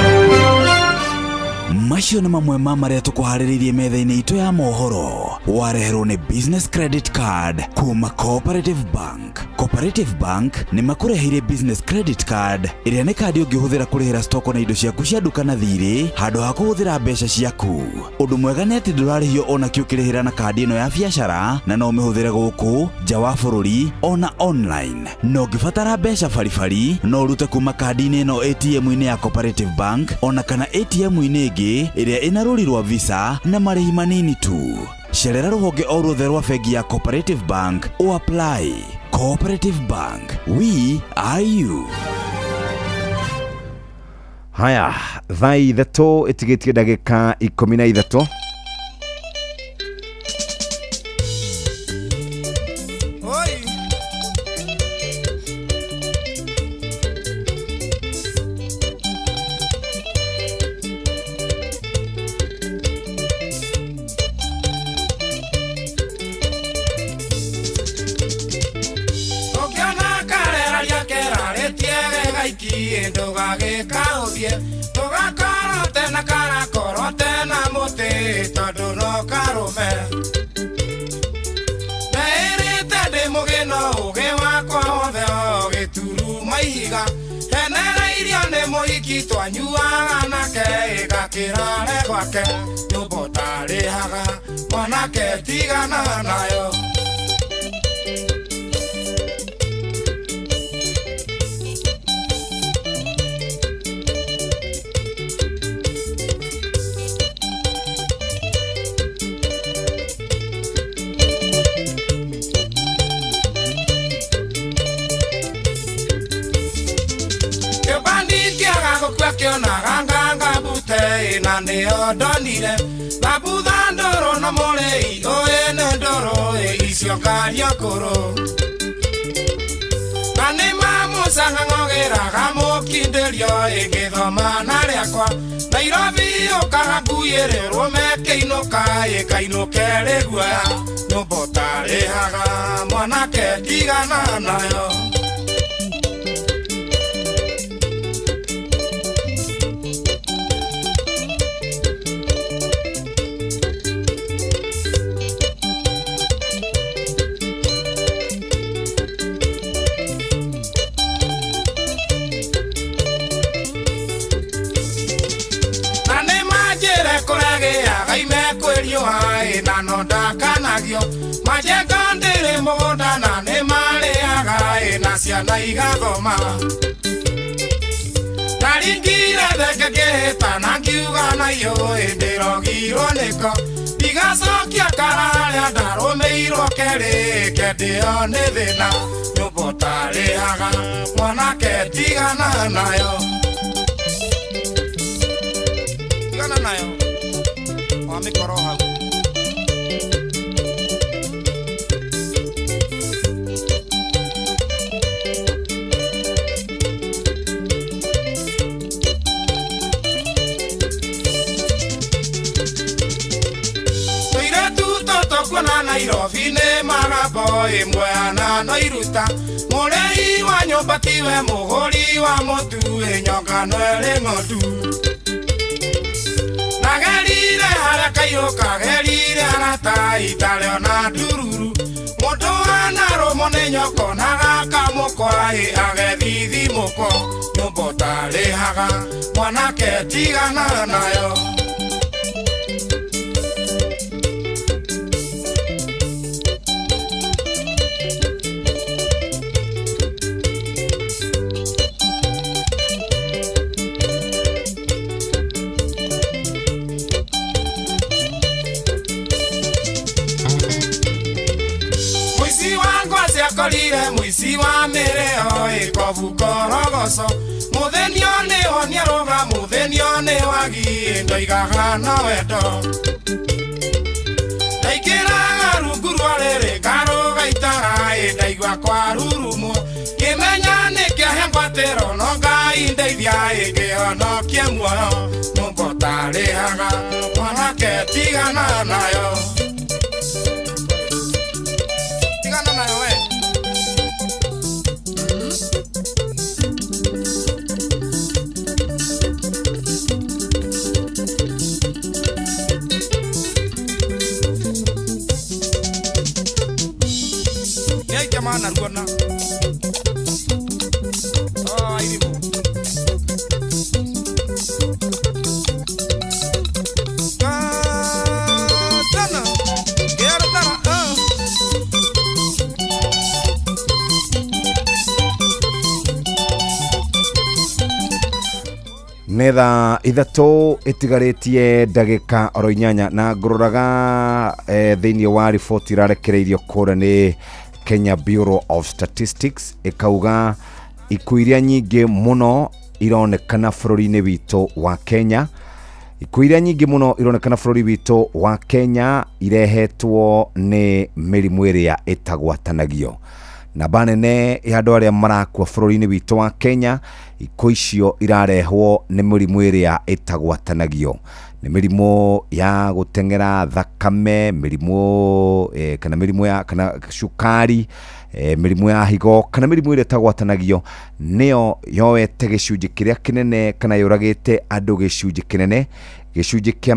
Macio nĩ mamwe ma marĩa tũkũharĩrĩirie metha-inĩ itũ ya mohoro, wareherwo nĩ business credit card kuma Cooperative Bank. Cooperative Bank nĩ makũreheire business credit card ĩrĩa nĩ kandi ũngĩhũthĩra kũrĩhĩra stoko na indo ciaku cia nduka na thirĩ handũ ha kũhũthĩra mbeca ciaku. Ũndũ mwega nĩ atĩ ndũrarĩhio ona kĩ ũkĩrĩhĩra na kandi ĩno ya biacara, na no ũmĩhũthĩre gũkũ nja wa bũrũri ona online. Na ũngĩbatara mbeca baribari no ũrute kuma kandi-inĩ ĩno ATM-inĩ ya Cooperative Bank ona kana ATM-inĩ ĩngĩ ĩrĩa ĩna rũri rwa Visa na marĩhi manini tu. Cerera rũhonge o ruothe rwa bengi ya Cooperative Bank o apply. Cooperative Bank, we are you. Haya, thaa 3 ĩtigĩtie ndagĩka 13. Ũngĩona karera rĩake rarĩtie gaikie ndũgagĩkaũthie, tũgakorwo tena karakorwo tena mũtĩ tondũ no karũme. Neĩrĩte ndĩ mũgĩ no ũgĩ wakwa wothe o gĩturuma ihiga, henereirio nĩ mũhiki twanyuaga nake ĩgakĩrare gwake, nyũmba ũtarĩhaga mwanake tigana nayo. Gũkua kĩonaga nganga mbute na nĩyo ndonire babutha ndũrũ na mũrĩi ũyĩ nĩ ndũrũ icio ngario kũrũ na nĩ mamũcang'ang'o Njĩkĩraga mũkindĩrio ĩgĩthoma na rĩakwa Nairobi ũkaga nguĩrĩrwo mekĩinũka ĩkainũke rĩguoya nyũmba ũtarĩhaga mwanake tigana nayo. Na no ndakanagio majenga ndĩrĩ mũgũnda na nĩ marĩaga na ciana igathoma ndaringire thenge ngĩhĩta na ngiuga nayo ndĩrogirwo nĩko ndigacokia kararĩa ndarũmĩirwo kerĩ kendĩo nĩ thĩna nyũmba ũtarĩhaga mwanake tigana nayo tigana nayo wamĩkorwo hau. Kuona Nairobi nĩ magambo ĩmwe na no iruta mũrĩi wa nyũmba tiwe mũgũri wa mũtu ĩnyongano ĩrĩ ng'ondu nagerire harĩa kairũ kagerire arata itarĩ ona ndururu mũndũ anarũmwo nĩ nyoko na gakamũkwa ĩ agethithimũko nyũmba ũtarĩhaga mwanake tigana nayo. Akorire mũici wa mĩrĩo ĩkobu korogoco mũthĩnio nĩ honia rũga mũthĩnio nĩ wagi ndoigaga no wendo ndaingĩraga rungu rwa rĩrĩ ngarũga itara ĩ ndaigua kwarurumwo ngĩmenya nĩ kĩahe ngwatĩro no Ngai ndeithia ĩ ngĩhonokie muoyo nyũmba ũtarĩhaga mwanake tigana nayo tigana nayo we. Mana ruona ah irimo katana gertara ah. Nĩ thaa ithatũ ĩtigarĩtie ndagĩka oro inyanya na ngũrũraga thĩinĩ wa riboti irarekereirio kũrĩa nĩ Kenya Bureau of Statistics ĩkauga ikuũ iria nyingĩ mũno ironekana bũrũri-inĩ witũ wa Kenya ikuũ iria nyingĩ mũno ironekana bũrũri witũ wa Kenya irehetwo nĩ mĩrimũ ĩrĩa ĩtagwatanagio. Namba nene ya andũ arĩa marakua bũrũri-inĩ witũ wa Kenya ikuũ icio irarehwo nĩ mĩrimũ ĩrĩa ĩtagwatanagio nĩ mĩrimũ ya gũteng'era thakame mĩrimũ kana mĩrimũ ya kana cukari mĩrimũ ya higo kana mĩrimũ ĩrĩa ĩtagwatanagio nĩyo yoete gĩcunjĩ kĩrĩa kĩnene kana yũragĩte andũ gĩcunjĩ kĩnene gĩcunjĩ kĩa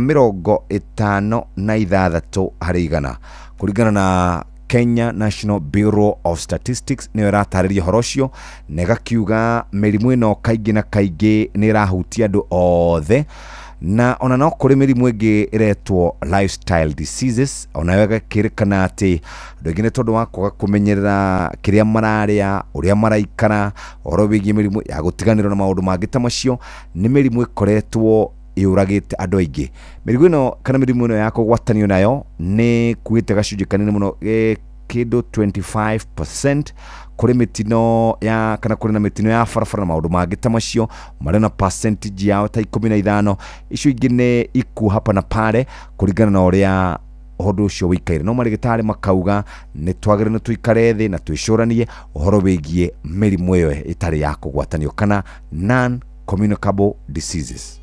56 harĩ igana kũringana na Kenya National Bureau of Statistics nĩyo ĩratarĩria ũhoro ũcio na ĩgakiuga mĩrimũ ĩno kaingĩ na kaingĩ nĩ ĩrahutia andũ othe na ona no kũrĩ mĩrimũ ĩngĩ ĩretwo lifestyle diseases onayo ĩgakĩrĩkana atĩ andũ aingĩ nĩ tondũ wa kwaga kũmenyerera kĩrĩa mararĩa ũrĩa maraikara ũhoro wĩgiĩ mĩrimũ ya gũtiganĩrwo na maũndũ mangĩ ta macio nĩ mĩrimũ ĩkoretwo yũragĩte andũ aingĩ. Mĩrimũ ĩno kana mĩrimũ ĩno ya kũgwatanio nayo nĩ kuĩte gacunjĩ kanene mũno kĩndũ 25% kũrĩ mĩtino ya kana kũrĩ na mĩtino ya barabara na maũndũ mangĩ ta macio marĩ na percentage yao ta 15 icio ingĩ nĩ ikuũ hapa na pale kũringana na ũrĩa Ũndũ ũcio wĩikaire no marĩgĩtarĩ makauga nĩ twagĩrĩirwo nĩ tũikare thĩ na twĩcũranie ũhoro wĩgiĩ mĩrimũ ĩyo ĩtarĩ ya kũgwatanio kana non communicable diseases.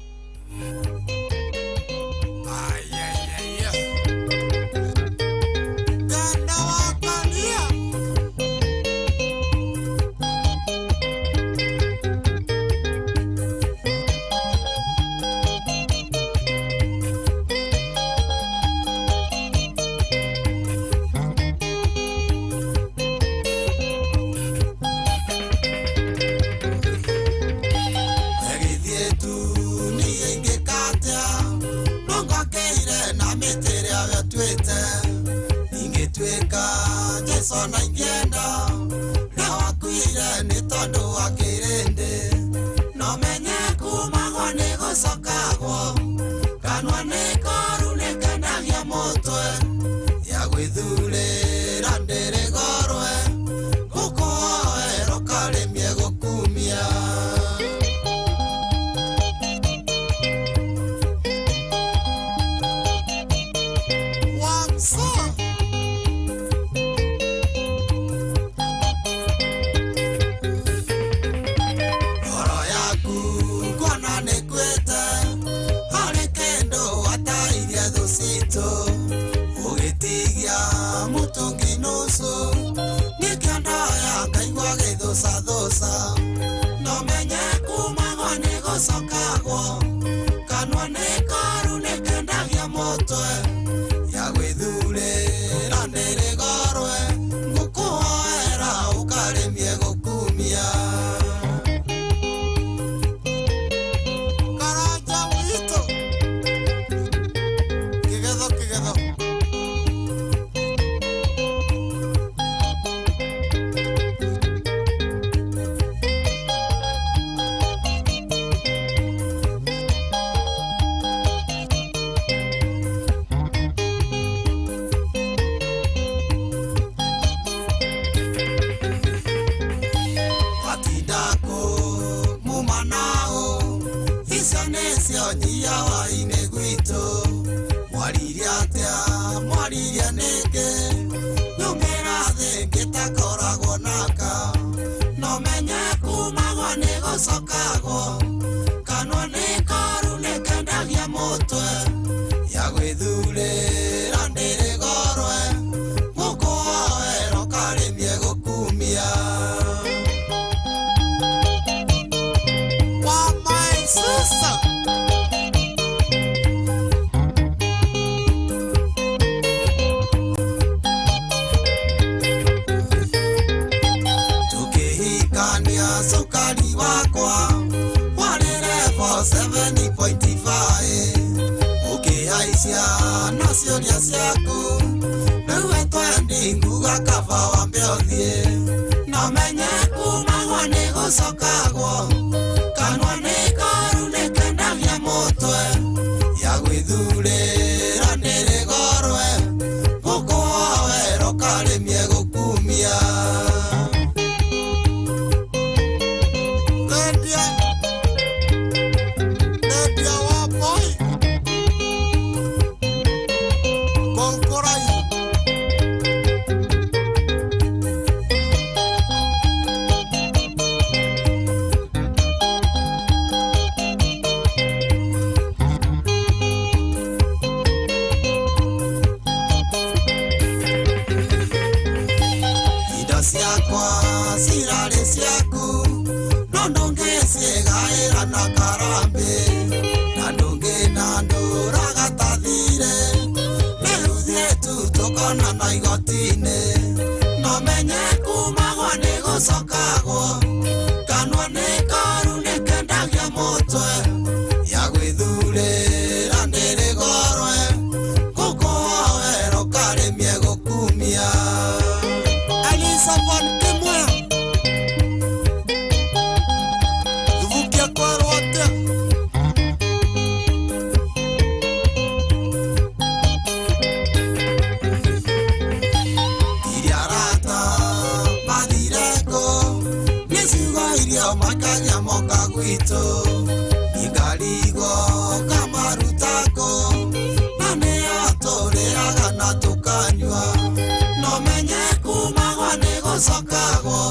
gũcokagwo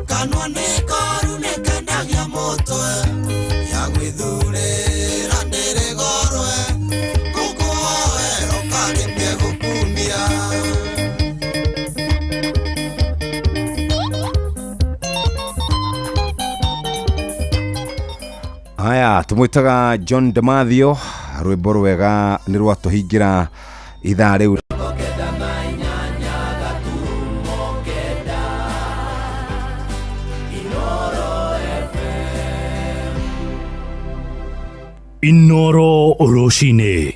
kanua nĩ koru nĩ kendagia mũtwe ya gwĩthurĩra ndĩrĩ gorwe gũkũhoera ũkarĩmie gũkumia. Haya, tumwitaga John Demathio, rwimbo rwega nĩ rwatũhingĩra ithaa rĩu. Inoro rũcinĩ.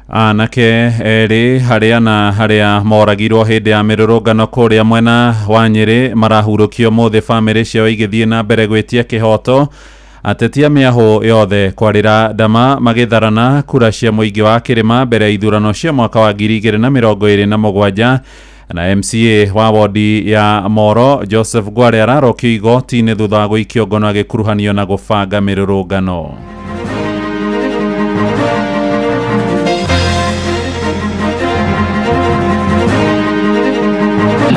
Anake erĩ harĩa na harĩa moragirwo hĩndĩ ya mĩrũrũngano kũrĩa mwena wa Nyĩrĩ marahurũkio mũthĩ, bamĩrĩ ciao igĩthiĩ na mbere gwĩtia kĩhoto. Ateti a mĩahũ yothe kwarĩra ndama magĩtharana kura cia mũingĩ wa kĩrĩma mbere ya ithurano cia mwaka wa 2027. Na MCA wa wodi ya Moro Joseph Ngware ararokio igoti-inĩ thutha wa gũikio ngono agĩkuruhanio na gũbanga mĩrũrũngano.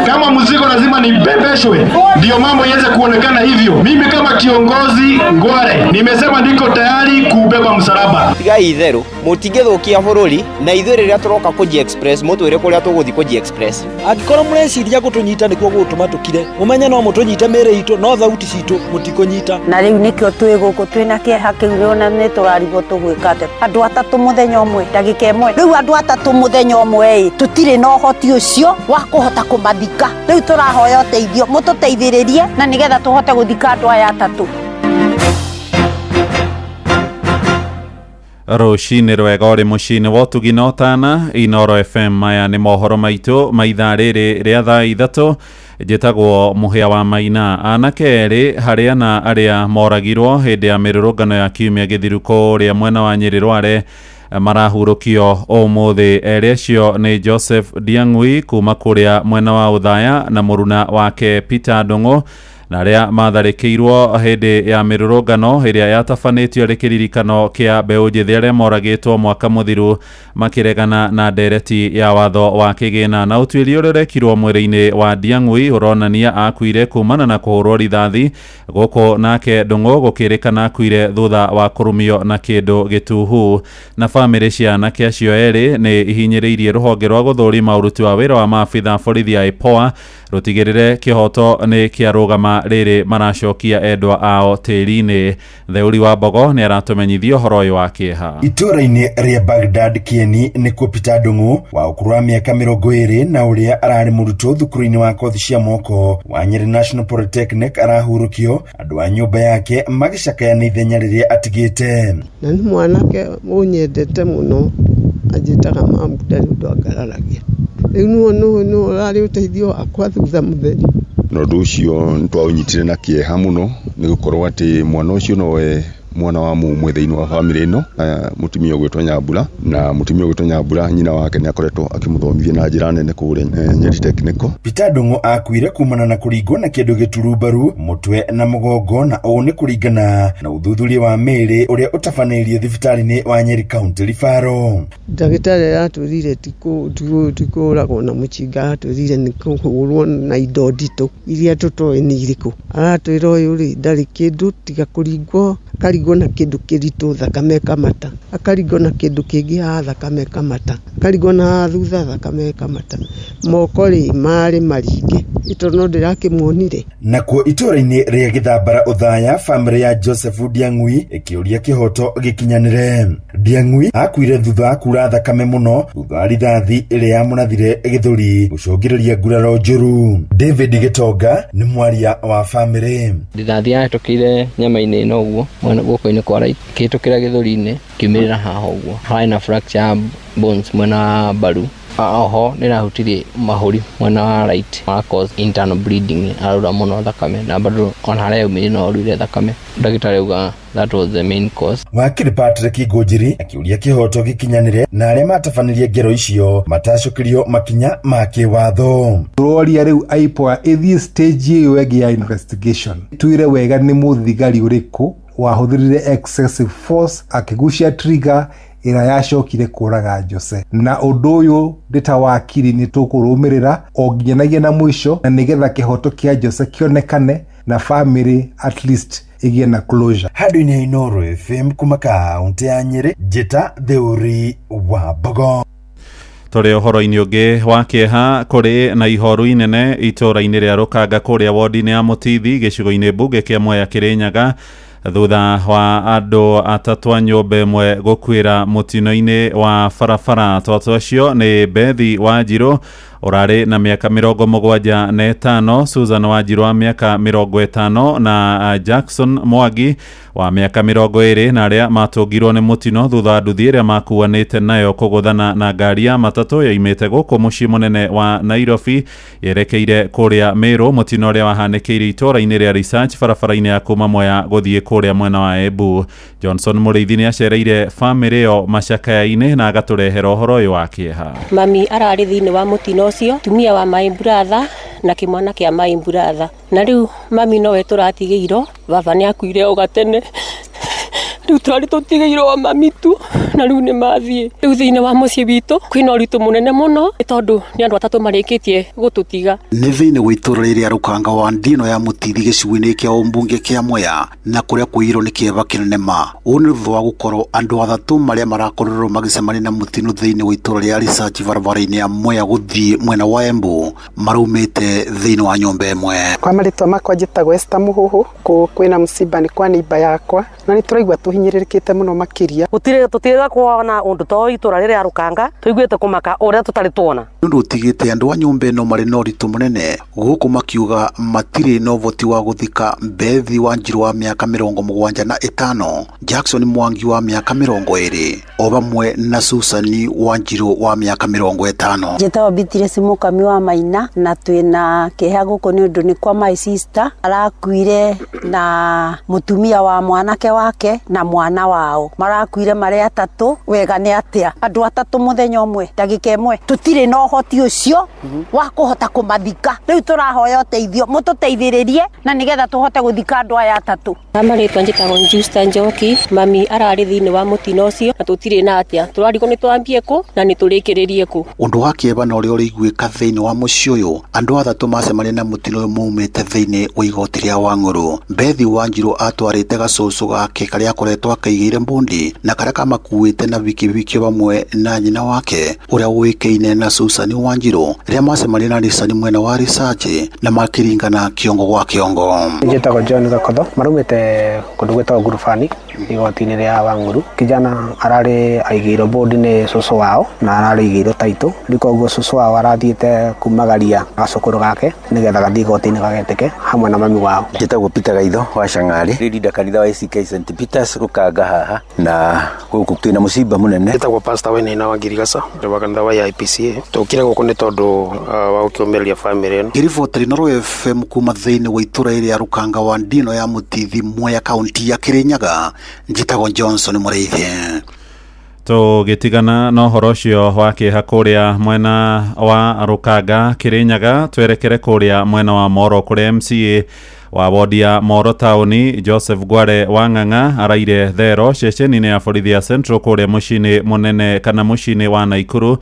Kama mzigo lazima nibebeshwe ndio mambo iweze kuonekana hivyo. Mimi kama kiongozi Ngware nimesema niko tayari kubeba msalaba. Tigai itheru mutingithukia bururi na ithuĩ rĩrĩa tũroka kũji express mũtwĩre kũrĩa tũgũthiĩ kũji express. Angĩkorwo mũreciria gũtũnyita nĩkuo gũgũtũma tũkire, mũmenye no mũtũnyite mĩĩrĩ itũ no thauti citũ mũtikũnyita. Na rĩu nĩkĩo twĩ gũkũ twĩna kĩeha kĩu ona nĩ tũrarigwo tũgwĩka atĩa. Andũ atatũ mũthenya ũmwe ndagĩka ĩmwe, rĩu andũ atatũ mũthenya ũmwe ĩ tũtirĩ na ũhoti ũcio wa kũhota kũmathika. Rĩu tũrahoya ũteithio, mũtũteithĩrĩrie na nĩgetha tũhote gũthika andũ aya atatũ. Rũcinĩ rwega ũrĩ mũciĩ-inĩ wa ũtugi na ũtana Inoro FM. Maya nĩ mohoro maitũ ma ithaa rĩrĩ rĩa thaa 3. Njĩtagwo Mũhĩa wa Maina. Anake erĩ harĩa na arĩa moragirwo hĩndĩ ya mĩrũrũngano ya kiumia gĩthiru kũrĩa mwena wa Nyĩrĩ Rware marahurũkio ũmũthĩ. Erĩ acio nĩ Joseph Ndiang'ui kuma kũrĩa mwena wa Ũthaya na mũruna wake Peter Ndung'u, na arĩa matharĩkĩirwo hĩndĩ ya mĩrũrũngano ĩrĩa yatabanĩtio arĩ kĩririkano kĩa mbeũ njĩthĩ arĩa moragĩtwo mwaka mũthiru makĩregana na ndereti ya watho wa kĩgĩna. Na ũtuĩria ũrĩa ũrekirwo mwĩrĩ-inĩ wa Ndiang'ui ũronania akuire kumana na kũhũrwo rithathi gũkũ, nake Ndung'u gũkĩrĩkana akuire thutha wa kũrumio na kĩndũ gĩtuhu. Na bamĩrĩ cia anake acio erĩ nĩ ihinyĩrĩirie rũhonge rwa gũthũrima ũruti wa wĩra wa maabitha borithi ya IPOA rũtigĩrĩre kĩhoto nĩ kĩarũgama rĩrĩ maracokia endwa ao tĩri-inĩ. Theuri wa Mbogo nĩ aratũmenyithia ũhoro ũyũ wa kĩeha. Itũra-inĩ rĩa Baghdad Kieni nĩkuo Peter Ndung'u wa ũkũrũ wa mĩaka 20 na ũrĩa ararĩ mũrutwo thukuru-inĩ wa kothi cia moko wa Nyeri National Polytechnic arahurũkio, andũ a nyũmba yake magĩcakaya nĩ ithenya rĩrĩa atigĩte. Na nĩ mwanake ũnyendete mũno, anjĩtaga mamu, ndarĩ ũndũ angararagia. Rĩu nĩwe ũrarĩ ũteithio wakwa thutha mũtheri. Na ũndũ ũcio nĩ twaũnyitire na kĩeha mũno nĩ gũkorwo atĩ mwana ũcio nowe mwana wa mũmwe thĩinĩ wa bamĩrĩ ĩno, mũtumia ũgwĩtwo Nyambura, na mũtumia ũgwĩtwo Nyambura nyina wake nĩ akoretwo akĩmũthomithia na njĩra nene kũrĩa Nyeri Technical. Peter Ndung'u akuire kumana na kũringwo na kĩndũ gĩturumbaru mũtwe na mũgongo, na ũũ nĩ kũringana na ũthuthuria wa mĩĩrĩ ũrĩa ũtabanĩirie thibitarĩ-inĩ wa Nyeri County Referral. Ndagĩtarĩ aratwĩrire ti kũũragwo na mũcinga, aratwĩrire nĩ kũhũrwo na indo nditũ iria tũtoĩ nĩ irĩkũ. Aratwĩra ũyũ rĩ ndarĩ kĩndũ tiga kũringwo, akaringwo na kĩndũ kĩritũ thakame ĩkamata, akaringwo na kĩndũ kĩngĩ haha thakame ĩkamata, akaringwo na haha thutha thakame ĩkamata, moko rĩ marĩ maringe ĩtondũ no ndĩrakĩmuonire. Nakuo itũra-inĩ rĩa Gĩthambara Ũthaya, bamĩrĩ ya Joseph Ndiang'ui ĩkĩũria kĩhoto gĩkinyanĩre. Ndiang'ui akuire thutha wa kura thakame mũno thutha wa rithathi ĩrĩa yamũrathire gĩthũri gũcũngĩrĩria nguraro njũru. David Gĩtonga nĩ mwaria wa bamĩrĩ. Rithathi yahĩtũkĩire nyama-inĩ ĩno ũguo mwena guoko-inĩ kwa right, kĩhĩtũkĩra gĩthũri-inĩ kĩumĩrĩra haha ũguo, harĩ na fracture bones mwena wa mbaru. Oho nĩ ĩrahutirie mahũri mwena wa right wa cause internal bleeding, araura mũno thakame na bado ona harĩa yaumire no aurire thakame. Ndagĩtarĩ auga that was the main cause. Wakiri Patrick Ngũnjiri akĩũria kĩhoto gĩkinyanĩre na arĩa matabanirie ngero icio matacũkĩrio makinya ma kĩwatho. Tũroria rĩu IPOA ĩthiĩ stage ĩyo ĩngĩ ya investigation, twĩre wega nĩ mũthigari ũrĩkũ wahũthĩrire excessive force akĩgucia trigger ĩrĩa yacokire kũraga Jose. Na ũndũ ũyũ ndĩ ta wakiri nĩ tũkũrũmĩrĩra o nginyanagia na mũico, na nĩgetha kĩhoto kĩa Jose kĩonekane na family at least ĩgĩe na closure. Handũ-inĩ ha Inooro FM kuma kaũntĩ ya Nyĩrĩ, Njĩta Theuri wa Mbogo. Tũrĩ ũhoro-inĩ ũngĩ wa kĩeha, kũrĩ na ihoru inene itũũra-inĩ rĩa Rũkanga kũrĩa wodi-inĩ ya Mũtithi gĩcigo-inĩ mbunge kĩa Mwea Kĩrĩnyaga, thutha wa andũ atatũ a nyũmba ĩmwe gũkuĩra mũtino-inĩ wa barabara. Twatũ acio nĩ Bethi Wanjirũ ũrarĩ na mĩaka 75, Susan Wanjirũ wa mĩaka 50 na Jackson Mwangi wa mĩaka 20, na arĩa matũngirwo nĩ mũtino thutha wa nduthi ĩrĩa makuanĩte nayo kũgũthana na ngari ya matatũ yoimĩte gũkũ mũciĩ mũnene wa Nairobi yerekeire kũrĩa Meru, mũtino ũrĩa wahanĩkĩire itũũra-inĩ rĩa Research barabara-inĩ ya kuma Mwea gũthiĩ kũrĩa mwena wa Embu. Johnson Mũrĩithi nĩ acereire bamĩrĩ ĩyo macakaya-inĩ na agatũrehera ũhoro ũyũ wa kĩeha. Mami ararĩ thĩinĩ wa mũtino ũcio, tumia wa my brother na kĩmwana kĩa my brother, na rĩu mami nowe tũratigĩirwo. Baba nĩ akuire o gatene, rĩu tũrarĩ tũtigĩirwo o mami tu, na rĩu nĩ mathiĩ. Rĩu thĩinĩ wa mũciĩ witũ kwĩna ũritũ mũnene mũno, nĩ tondũ nĩ andũ atatũ marĩkĩtie gũtũtiga. Nĩ thĩinĩ wa itũũra rĩrĩa Rũkanga wa Ndino ya Mũtithi gĩcigo-inĩ kĩa ũmbunge kĩa Mwea, na kũrĩa kũiyũirwo nĩ kĩeva kĩnene ma. Ũũ nĩ thutha wa gũkorwo andũ atatũ marĩa marakorirwo magĩcemania na mũtino thĩinĩ wa itũũra rĩa Research barabara-inĩ ya Mwea gũthiĩ mwena wa Embu maraumĩte thĩinĩ wa nyũmba ĩmwe. Kwa marĩtwa makwa njĩtagwo Esther Mũhũhũ, kwĩna mũciba nĩ kwa neighbor yakwa, na nĩ tũraigua tũhinyĩrĩrĩkĩte mũno makĩria. Tũtirĩ kuona ũndũ ta ũyũ itũũra rĩrĩa Rũkanga, tũiguĩte kũmaka ũrĩa tũtarĩ tuona. Nĩ ũndũ ũtigĩte andũ a nyũmba ĩno marĩ na ũritũ mũnene gũkũ makiuga matirĩ na ũhoti wa gũthika Bethi Wanjirũ wa mĩaka 75, Jackson Mwangi wa mĩaka 20, o vamwe na Susan Wanjirũ wa mĩaka 50. Njĩtagwo Beatrice Mũkami wa Maina, na twĩna kĩeha gũkũ nĩ ũndũ nĩ kwa my sister arakuire na mũtumia wa mwanake wake na mwana wao, marakuire marĩ atatũ. Wega nĩ atĩa andũ atatũ mũthenya ũmwe ndagĩka ĩmwe? Tũtirĩ na ũhoti ũcio wa kũhota kũmathika. Rĩu tũrahoya ũteithio, mũtũteithĩrĩrie na nĩgetha tũhote gũthika andũ aya atatũ. Marĩtwa njĩtagwo Justa Njoki, mami ararĩ thĩinĩ wa mũtino ũcio na tũtirĩ na atĩa, tũrarigwo nĩ twambie kũ na nĩ tũrĩkĩrĩrie kũ. Ũndũ wa kĩeva na ũrĩa ũraiguĩka thĩinĩ wa mũciĩ ũyũ, andũ atatũ macemania na mũtino ũyũ maumĩte thĩinĩ wa igoti rĩa Wang'ũrũ. Bethi Wanjirũ atwarĩte gacũcũ gake karĩa akoretwo akaigĩire mbundi na karĩa kamakuĩte na bikibiki vamwe na nyina wake ũrĩa ũĩkaine na Susan Wanjirũ, rĩrĩa macemania na Nissan mwena wa Research na makĩringana kĩongo gwa kĩongo. Njĩtagwo John Gakotho, marumĩte kũndũ gwĩtagwo Ngurubani igoti-inĩ rĩa Wang'ũrũ. Kijana ararĩ aigĩirwo bodi nĩ cũcũ wao na ararĩ aigĩirwo taitũ, rĩu koguo cũcũ wao arathiĩte kumagaria gacũkũrũ gake nĩgetha gathiĩ igoti-inĩ gagetĩke hamwe na mami wao. Njĩtagwo Peter Gaitho wa Shang'ari, ndĩ kanitha wa ACK St Peters Rũkanga haha, na gũkũ twĩna mũciba mũnene. Njĩtagwo Pastor Wainaina wa Ngirigaca, ndĩ wa kanitha wa IPCA. Tũkire gũkũ nĩ tondũ wa gũkĩũmĩrĩria family ĩno. Ngĩribotera Inooro FM kuma thĩinĩ wa itũũra rĩrĩa Rũkanga wa Ndino ya Mũtithi, Mwea, kaũntĩ ya Kĩrĩnyaga, njĩtagwo Johnson Mũrĩithi. Tũgĩtigana na ũhoro ũcio wa kĩeha kũrĩa mwena wa Rũkanga Kĩrĩnyaga, twerekere kũrĩa mwena wa Moro kũrĩa MCA wa wodi ya Moro taũni Joseph Ngware wa Ng'ang'a araire thero ceceni-inĩ ya borithi ya Central kũrĩa mũciĩ-inĩ mũnene kana mũciĩ-inĩ wa Naikuru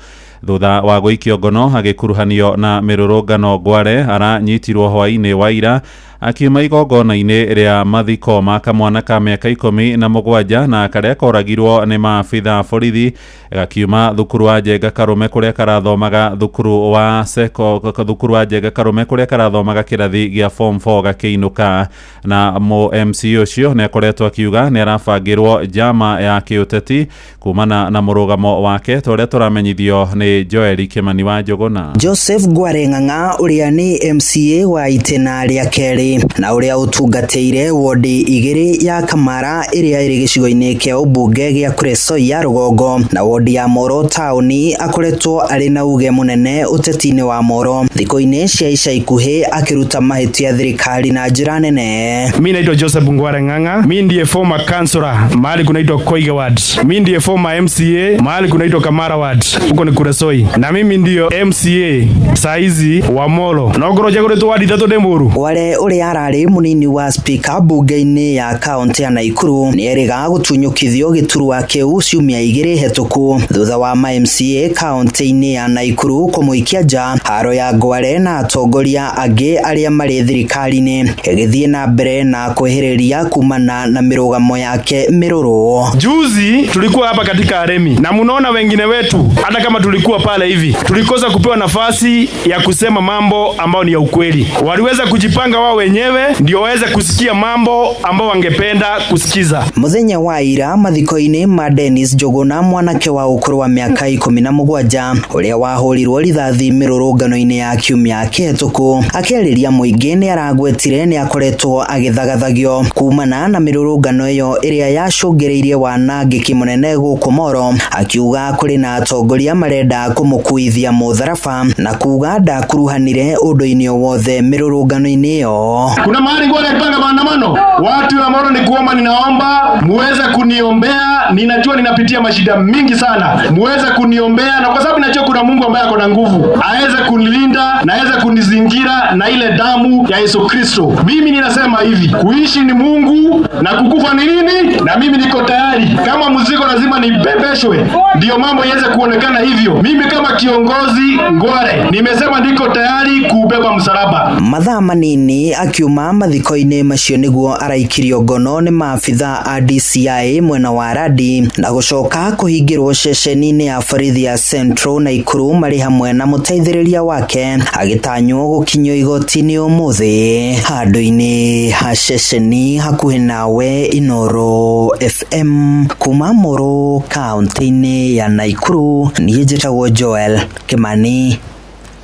thutha wa gũikio ngono agĩkuruhanio na mĩrũrũngano. Ngware aranyitirwo hwaĩ-inĩ wa ira akiuma igongona-inĩ rĩa mathiko ma kamwana ka mĩaka 17 na karĩa koragirwo nĩ maabitha a borithi gakiuma thukuru wa Njenga Karume kũrĩa karathomaga thukuru wa seko thukuru wa Njenga Karume kũrĩa karathomaga kĩrathi gĩa form 4 gakĩinũka. Na mũ MC ũcio nĩ akoretwo akiuga nĩ arabangĩrwo njama ya kĩũteti kumana na mũrũgamo wake ta ũrĩa tũramenyithio nĩ Nĩ Joel Kimani wa Njũgũna. Joseph Ngware Ng'ang'a ũrĩa nĩ MCA wa itĩna rĩa kerĩ na ũrĩa ũtungatĩire wodi igĩrĩ ya Kamara ĩrĩa ĩrĩ gĩcigo-inĩ kĩa ũmbunge gĩa Kuresoi ya rũgongo na wodi ya Moro taũni, akoretwo arĩ na uge mũnene ũteti-inĩ wa Moro thikũ-inĩ cia ica ikuhĩ akĩruta mahĩtia thirikari na njĩra nene. Mi naitwa Joseph Ngware Ng'ang'a. Mi ndiye former councillor mahali kunaitwa Koige Ward. Mi ndiye former MCA mahali kunaitwa Kamara Ward, huko ni Kuresoi, na mimi ndiyo MCA saizi wa Molo nogoro jagoretwo wadi ithatũ ndĩ mũru. Ngware ũrĩa ararĩ mũnini wa spika mbunge-inĩ ya kaunti ya Naikuru nĩ erĩga gũtunyũkithio gĩturwa kĩu ciumia igĩrĩ hetũku thutha wa ma MCA kaunti-inĩ ya Naikuru kũmũikia nja. Haro ya Ngware na atongoria angĩ arĩa marĩ thirikari-inĩ ĩgĩthiĩ na mbere na kwĩhĩrĩria kumana na mĩrũgamo yake mĩrũrũ. Juzi tulikuwa hapa katika Aremi na munaona wengine wetu, hata kama tulikuwa pale hivi, tulikosa kupewa nafasi ya kusema mambo ambayo ni ya ukweli. Waliweza kujipanga wao wenyewe ndio waweze kusikia mambo ambao wangependa kusikiza. Muthenya wa ira mathiko-inĩ ma Dennis Njũgũna, mwanake wa ũkũrũ wa mĩaka 17 ũrĩa wahũrirwo rithathi mĩrũrũngano-inĩ ya kiumia kĩhetũku, akĩarĩria mũingĩ nĩ aragwetire nĩ akoretwo agĩthagathagio kumana na mĩrũrũngano ĩyo ĩrĩa yacũngĩrĩirie wanangĩki mũnene gũkũ Moro, akiuga kũrĩ na atongoria marenda kũmũkuithia mũtharaba na kuga ndakuruhanire ũndũ-inĩ o wothe mĩrũrũngano-inĩ ĩyo. Kuna mahali Ngware alipanga maandamano, watu wa Moro ni kuomba, ninaomba muweze kuniombea, ninajua ninapitia mashida mingi sana, muweze kuniombea, na kwa sababu najua kuna Mungu ambaye ako na nguvu, aweze kunilinda na aweze kunizingira na ile damu ya Yesu Kristo. Mimi ninasema hivi, kuishi ni Mungu na kukufa ni nini? Na mimi niko tayari, kama mzigo lazima nibebeshwe ndio mambo iweze kuonekana hivyo. Mimi kama kiongozi Ngware nimesema niko tayari kuubeba msalaba. Mathaa manini akiuma mathiko-inĩ macio nĩguo araikirio ngono nĩ maabitha a DCI mwena wa Radi na gũcoka kũhingĩrwo ceceni-inĩ ya borithi ya Central Naikuru marĩ hamwe na mũteithĩrĩria wake, agĩtanywo gũkinyio igoti-inĩ ũmũthĩ. Handũ-inĩ ha ceceni hakuhĩ nawe, Inoro FM kuma Moro kaunti-inĩ ya Naikuru, niĩ njĩtagwo Joel Kimani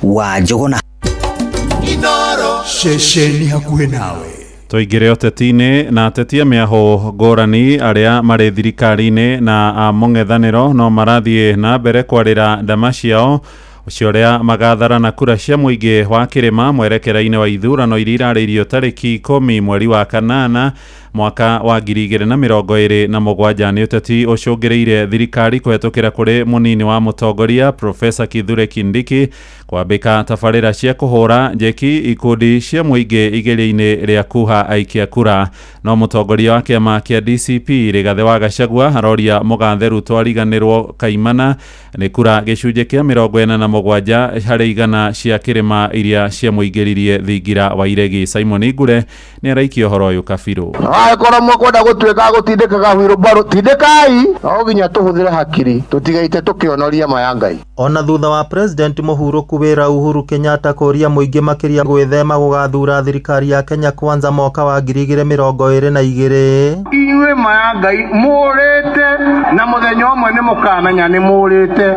wa Njũgũna. Ceceni hakuhĩ nawe. Tũingĩre ũteti-inĩ na ateti a mĩahũ ngũrani arĩa marĩ thirikari-inĩ na a mũng'ethanĩro no marathiĩ na mbere kwarĩra ndama ciao ũcio ũrĩa magatharana kura cia mũingĩ wa kĩrĩma mwerekera-inĩ wa ithurano iria irarĩirio tarĩki 10 mweri wa kanana mwaka wa 2027. Nĩ ũteti ũcũngĩrĩire thirikari kũhetũkĩra kũrĩ mũnini wa mũtongoria Profesa Kithure Kindiki kwambĩka tabarĩra cia kũhũra njeki ikundi cia mũingĩ igeria-inĩ rĩa kuha aikia kura. No mũtongoria wa kĩama kĩa DCP Rigathĩ wa Gachagua aroria mũgathe Ruto ariganĩrwo kaimana nĩ kura gĩcunjĩ kĩa 47 harĩ igana cia kĩrĩma iria ciamũingĩririe thingira wa iregi. Simon Ngure nĩ araikia ũhoro ũyũ kabirũ. Angĩkorwo mũkwenda gũtuĩka gũtindĩkaga wheelbarrow, tindĩkai, no nginya tũhũthĩre hakiri tũtigaite tũkĩonoria ma ya Ngai. Ona thutha wa President mũhurũku wĩra Uhuru Kenyatta kũria mũingĩ makĩria gwĩthema gũgathura thirikari ya Kenya Kwanza mwaka wa 2022. Inyuĩ ma ya Ngai mũrĩte na mũthenya ũmwe nĩ mũkamenya nĩ mũrĩte.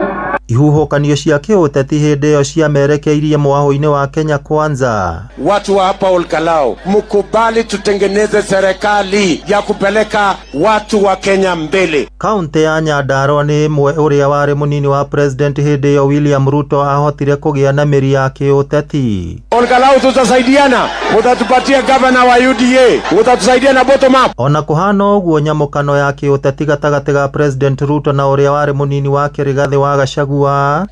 Ihuhũkanio cia kĩũteti hĩndĩ ĩyo ciamerekeirie mwahũ-inĩ wa Kenya Kwanza. Watu wa hapa Olkalou, mkubali tutengeneze serikali ya kupeleka watu wa Kenya mbele. Kaunti ya Nyandarua nĩ ĩmwe ũrĩa warĩ mũnini wa president hĩndĩ ĩyo William Ruto ahotire kũgĩa na mĩri ya kĩũteti. Olkalou tutasaidiana, mutatupatia governor wa UDA, mutatusaidia na bottom up. Ona kũhana ũguo, nyamũkano ya kĩũteti gatagatĩ ga President Ruto na ũrĩa warĩ mũnini wake Rigathĩ wa Gachagua.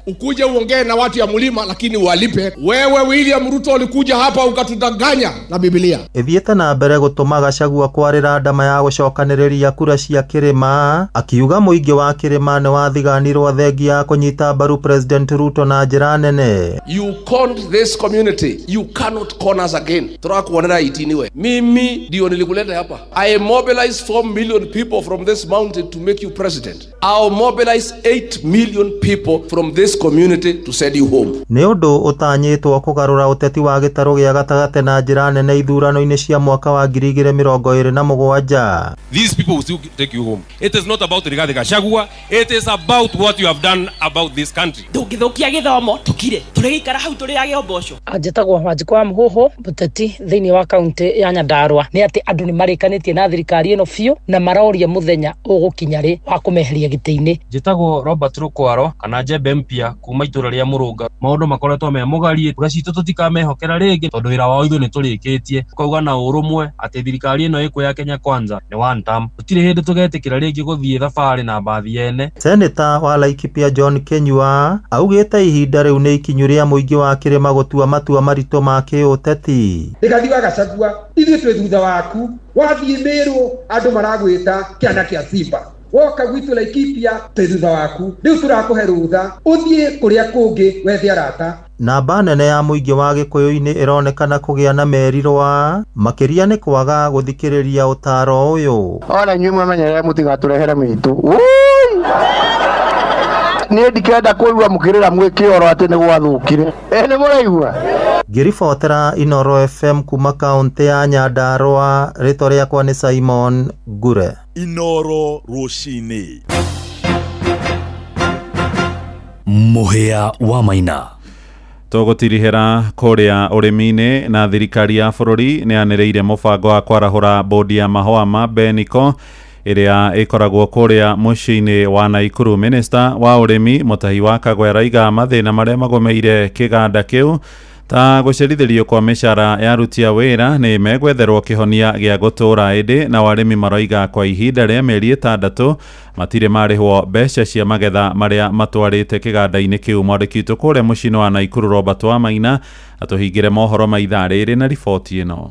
Ukuje uongee na watu ya mlima lakini walipe. Wewe William Ruto ulikuja hapa ukatudanganya na Biblia. Ĩthiĩte na mbere gũtũma Gachagua kwarĩra ndama ya gũcokanĩrĩria kura cia kĩrĩma, akiuga mũingĩ wa kĩrĩma nĩ wathiganirwo thengia ya kũnyita mbaru President Ruto na njĩra nene. You conned this community. Tuesday. You cannot con us again. Turakuonera itini we. Mimi ndio nilikuleta hapa. I mobilized 4 million people from this mountain to make you president. I'll mobilize 8 million people from this community to send you home. Nĩ ũndũ ũtanyĩtwo kũgarũra ũteti wa gĩtarũ gĩa gatagatĩ na njĩra nene ithurano-inĩ cia mwaka wa 2027. These people will still take you home. It is not about Rigathi Gachagua. It is about what you have done about this country. Ndũngĩthũkia gĩthomo tũkire tũrĩgĩikara hau tũrĩage mboco. Njĩtagwo Wanjikũ wa Mũhũhũ, mũteti thĩinĩ wa kaunti ya Nyandarua. Nĩ atĩ andũ nĩ marĩkanĩtie na thirikari ĩno biũ na maroria mũthenya ũgũkinya rĩ wa kũmeheria gĩtĩ-inĩ. Njĩtagwo Robert Rukwaro kana Njembe Mpya kuma itũra rĩa Mũrũnga. Maũndũ makoretwo me mũgarie, kura citũ tũtikamehokera rĩngĩ tondũ wĩra wao ithuĩ nĩtũrĩkĩtie. Tũkauga na ũrũmwe atĩ thirikari ĩno ĩkũ ya Kenya Kwanza nĩ one term. Gũtirĩ hĩndĩ tũgetĩkĩra rĩngĩ gũthiĩ thabarĩ na mbathi yene. Seneta wa Laikipia John Kinyua augĩte ihinda rĩu nĩ ikinyu rĩa mũingĩ wa kĩrĩma gũtua matua maritũ ma kĩũteti. Rigathi wa Gachagua, ithuĩ twĩ thutha waku, wathiĩ Mĩrũ andũ maragwĩta kĩana kĩa simba, woka gwitũ Laikipia twĩ thutha waku, rĩu tũrakũhe rũtha ũthiĩ kũrĩa kũngĩ wethe arata. Namba nene ya mũingĩ wa Gĩkũyũ-inĩ ĩronekana kũgĩa na merirwa makĩria nĩ kwaga gũthikĩrĩria ũtaaro ũyũ. Ona inyuĩ mwĩmenyerere mũtigatũrehere mĩitũ. Niĩ ndikenda kũigua mũkĩrĩra mwĩ kĩoro atĩ nĩ gwathũkire. Ĩ nĩ mũraigua? Ngĩribotera Inooro FM kuma kaũntĩ ya Nyandarua, rĩtwa rĩakwa nĩ Simon Ngure. Inooro rũcinĩ. Mũhĩa wa Maina. Tũgũtirihĩra kũrĩa ũrĩmi-inĩ na thirikari ya bũrũri nĩ yanĩrĩire mũbango wa kwarahũra bodi ya mahũa ma Beniko ĩrĩa ĩkoragwo kũrĩa mũciĩ-inĩ wa Naikuru. Minista wa ũrĩmi Mutahi wa Kagwe araiga mathĩna marĩa magũmĩire kĩganda kĩu ta gũcerithĩrio kwa mĩcara ya aruti a wĩra nĩ megwetherwo kĩhonia gĩa gũtũũra ĩndĩ na arĩmi maroiga kwa ihinda rĩa mĩeri 6 matirĩ marĩhwo mbeca cia magetha marĩa matwarĩte kĩganda-inĩ kĩu. Mwandĩki witũ kũrĩa mũciĩ-inĩ wa Naikuru Robert Wamaina atũhingĩre mohoro ma ithaa rĩrĩ na riboti ĩno.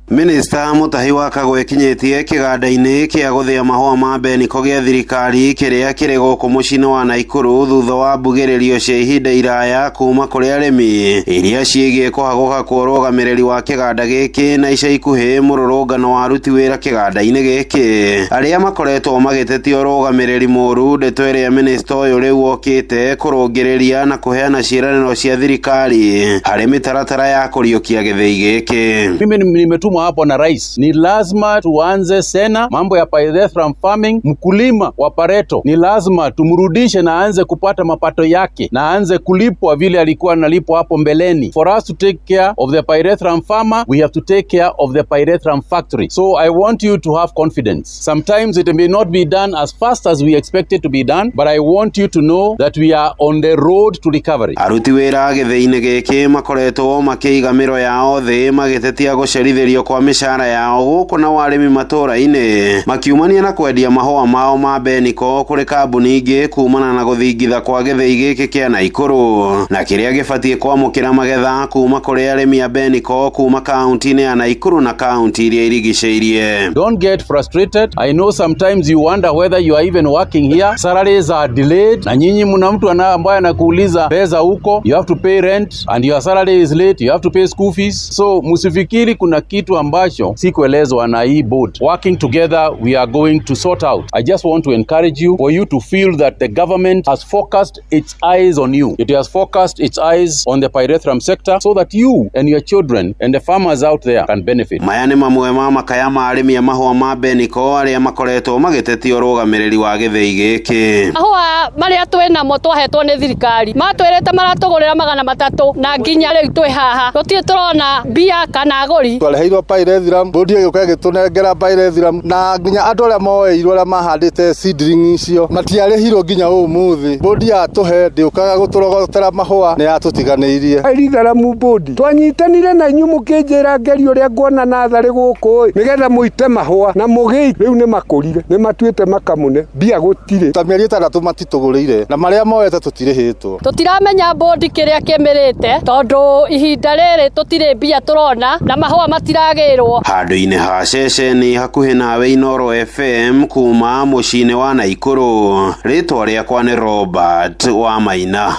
Minista Mutahi wa Kagwe kinyĩtie kĩganda-inĩ kĩa gũthĩa mahũa ma Beniko gĩa thirikari kĩrĩa kĩrĩ gũkũ mũciĩ-inĩ wa Naikuru thutha wa mbugĩrĩrio cia ihinda iraya kuma kũrĩ arĩmi iria ciĩgiĩ kũhagũka kwa ũrũgamĩrĩri wa kĩganda gĩkĩ na ica ikuhĩ mũrũrũngano wa aruti wĩra kĩganda-inĩ gĩkĩ arĩa makoretwo magĩtetia ũrũgamĩrĩri mũru. Ndeto ĩrĩa minista ũyũ rĩu okĩte kũrũngĩrĩria na kũheana ciĩranĩro cia thirikari harĩ mĩtaratara ya kũriũkia gĩthĩi gĩkĩ. Mimi nimetumwa hapo na rais, ni lazima tuanze sena mambo ya pyrethrum farming. Mkulima wa Pareto ni lazima tumrudishe na aanze kupata mapato yake na aanze kulipwa vile alikuwa analipwa hapo mbeleni. For us to take care of the pyrethrum farmer, we have to take care of the pyrethrum factory. So I want you to have confidence. Sometimes it may not be done as fast as we expect it to be done, but I want you to know that we are on the road to recovery. Aruti wĩra gĩthĩi-inĩ gĩkĩ makoretwo makĩiga mĩro yao thĩ magĩtetia gũcerithĩrio kwa mĩcara yao gũkũ na warĩmi matũra-inĩ makiumania na kwendia mahũa mao ma Beniko kũrĩ kambuni ingĩ kumana na gũthingitha kwa gĩthĩi gĩkĩ kĩa Naikuru na kĩrĩa gĩbatiĩ kwamũkĩra magetha kuma kũrĩ arĩmi a Beniko kuma kaunti-inĩ ya Naikuru na kaunti iria irigicĩirie. Don't get frustrated. I know sometimes you wonder whether you are even working here. Salaries are delayed. Na nyinyi mna mtu ambaye anakuuliza pesa huko, you have to pay rent and your salary is late, you have to pay school fees. So msifikiri kuna kitu ambacho sikuelezwa na hii board. Working together we are going to sort out. I just want to encourage you for you to feel that the government has focused its eyes on you. It has focused its eyes on the pyrethrum sector so that you and your children and the farmers out there can benefit. Maya nĩ mamwe ma makaya ma arĩmi a mahũa ma Beniko arĩa makoretwo magĩtetia ũrũgamĩrĩri wa gĩthĩi gĩkĩ. Mahũa marĩa twĩ namo twahetwo nĩ thirikari matwĩrĩte maratũgũrĩra 300 na nginya rĩu twĩ haha tũtirĩ tũrona mbia kana agũri. Twareheirwo pyrethrum, bodi ĩgĩũka ĩgĩtũnengera pyrethrum na nginya andũ arĩa moeirwo arĩa mahandĩte seedling icio matiarĩhirwo nginya ũmũthĩ. Bodi yatũhe ndĩũkaga gũtũrogotera mahũa nĩ yatũtiganĩirie. Pyrethrum bodi twanyitanire na inyuĩ mũkĩnjĩra ngeri ũrĩa nguona natharĩ gũkũ nĩgetha mũite mahũa na mũgĩi rĩu nĩ makũrire nĩ matuĩte makamũne mbia gũtirĩ. Ta mĩeri 6 matitũgũrĩire na marĩa moete tũtirĩhĩtwo. Tũtiramenya bodi kĩrĩa kĩmĩrĩte tondũ ihinda rĩrĩ tũtirĩ mbia tũrona na mahũa matiragĩrwo. Handũ-inĩ ha ceceni hakuhĩ nawe Inooro FM kuma mũciĩ-inĩ wa Naikuru, rĩtwa rĩakwa nĩ Robert wa Maina.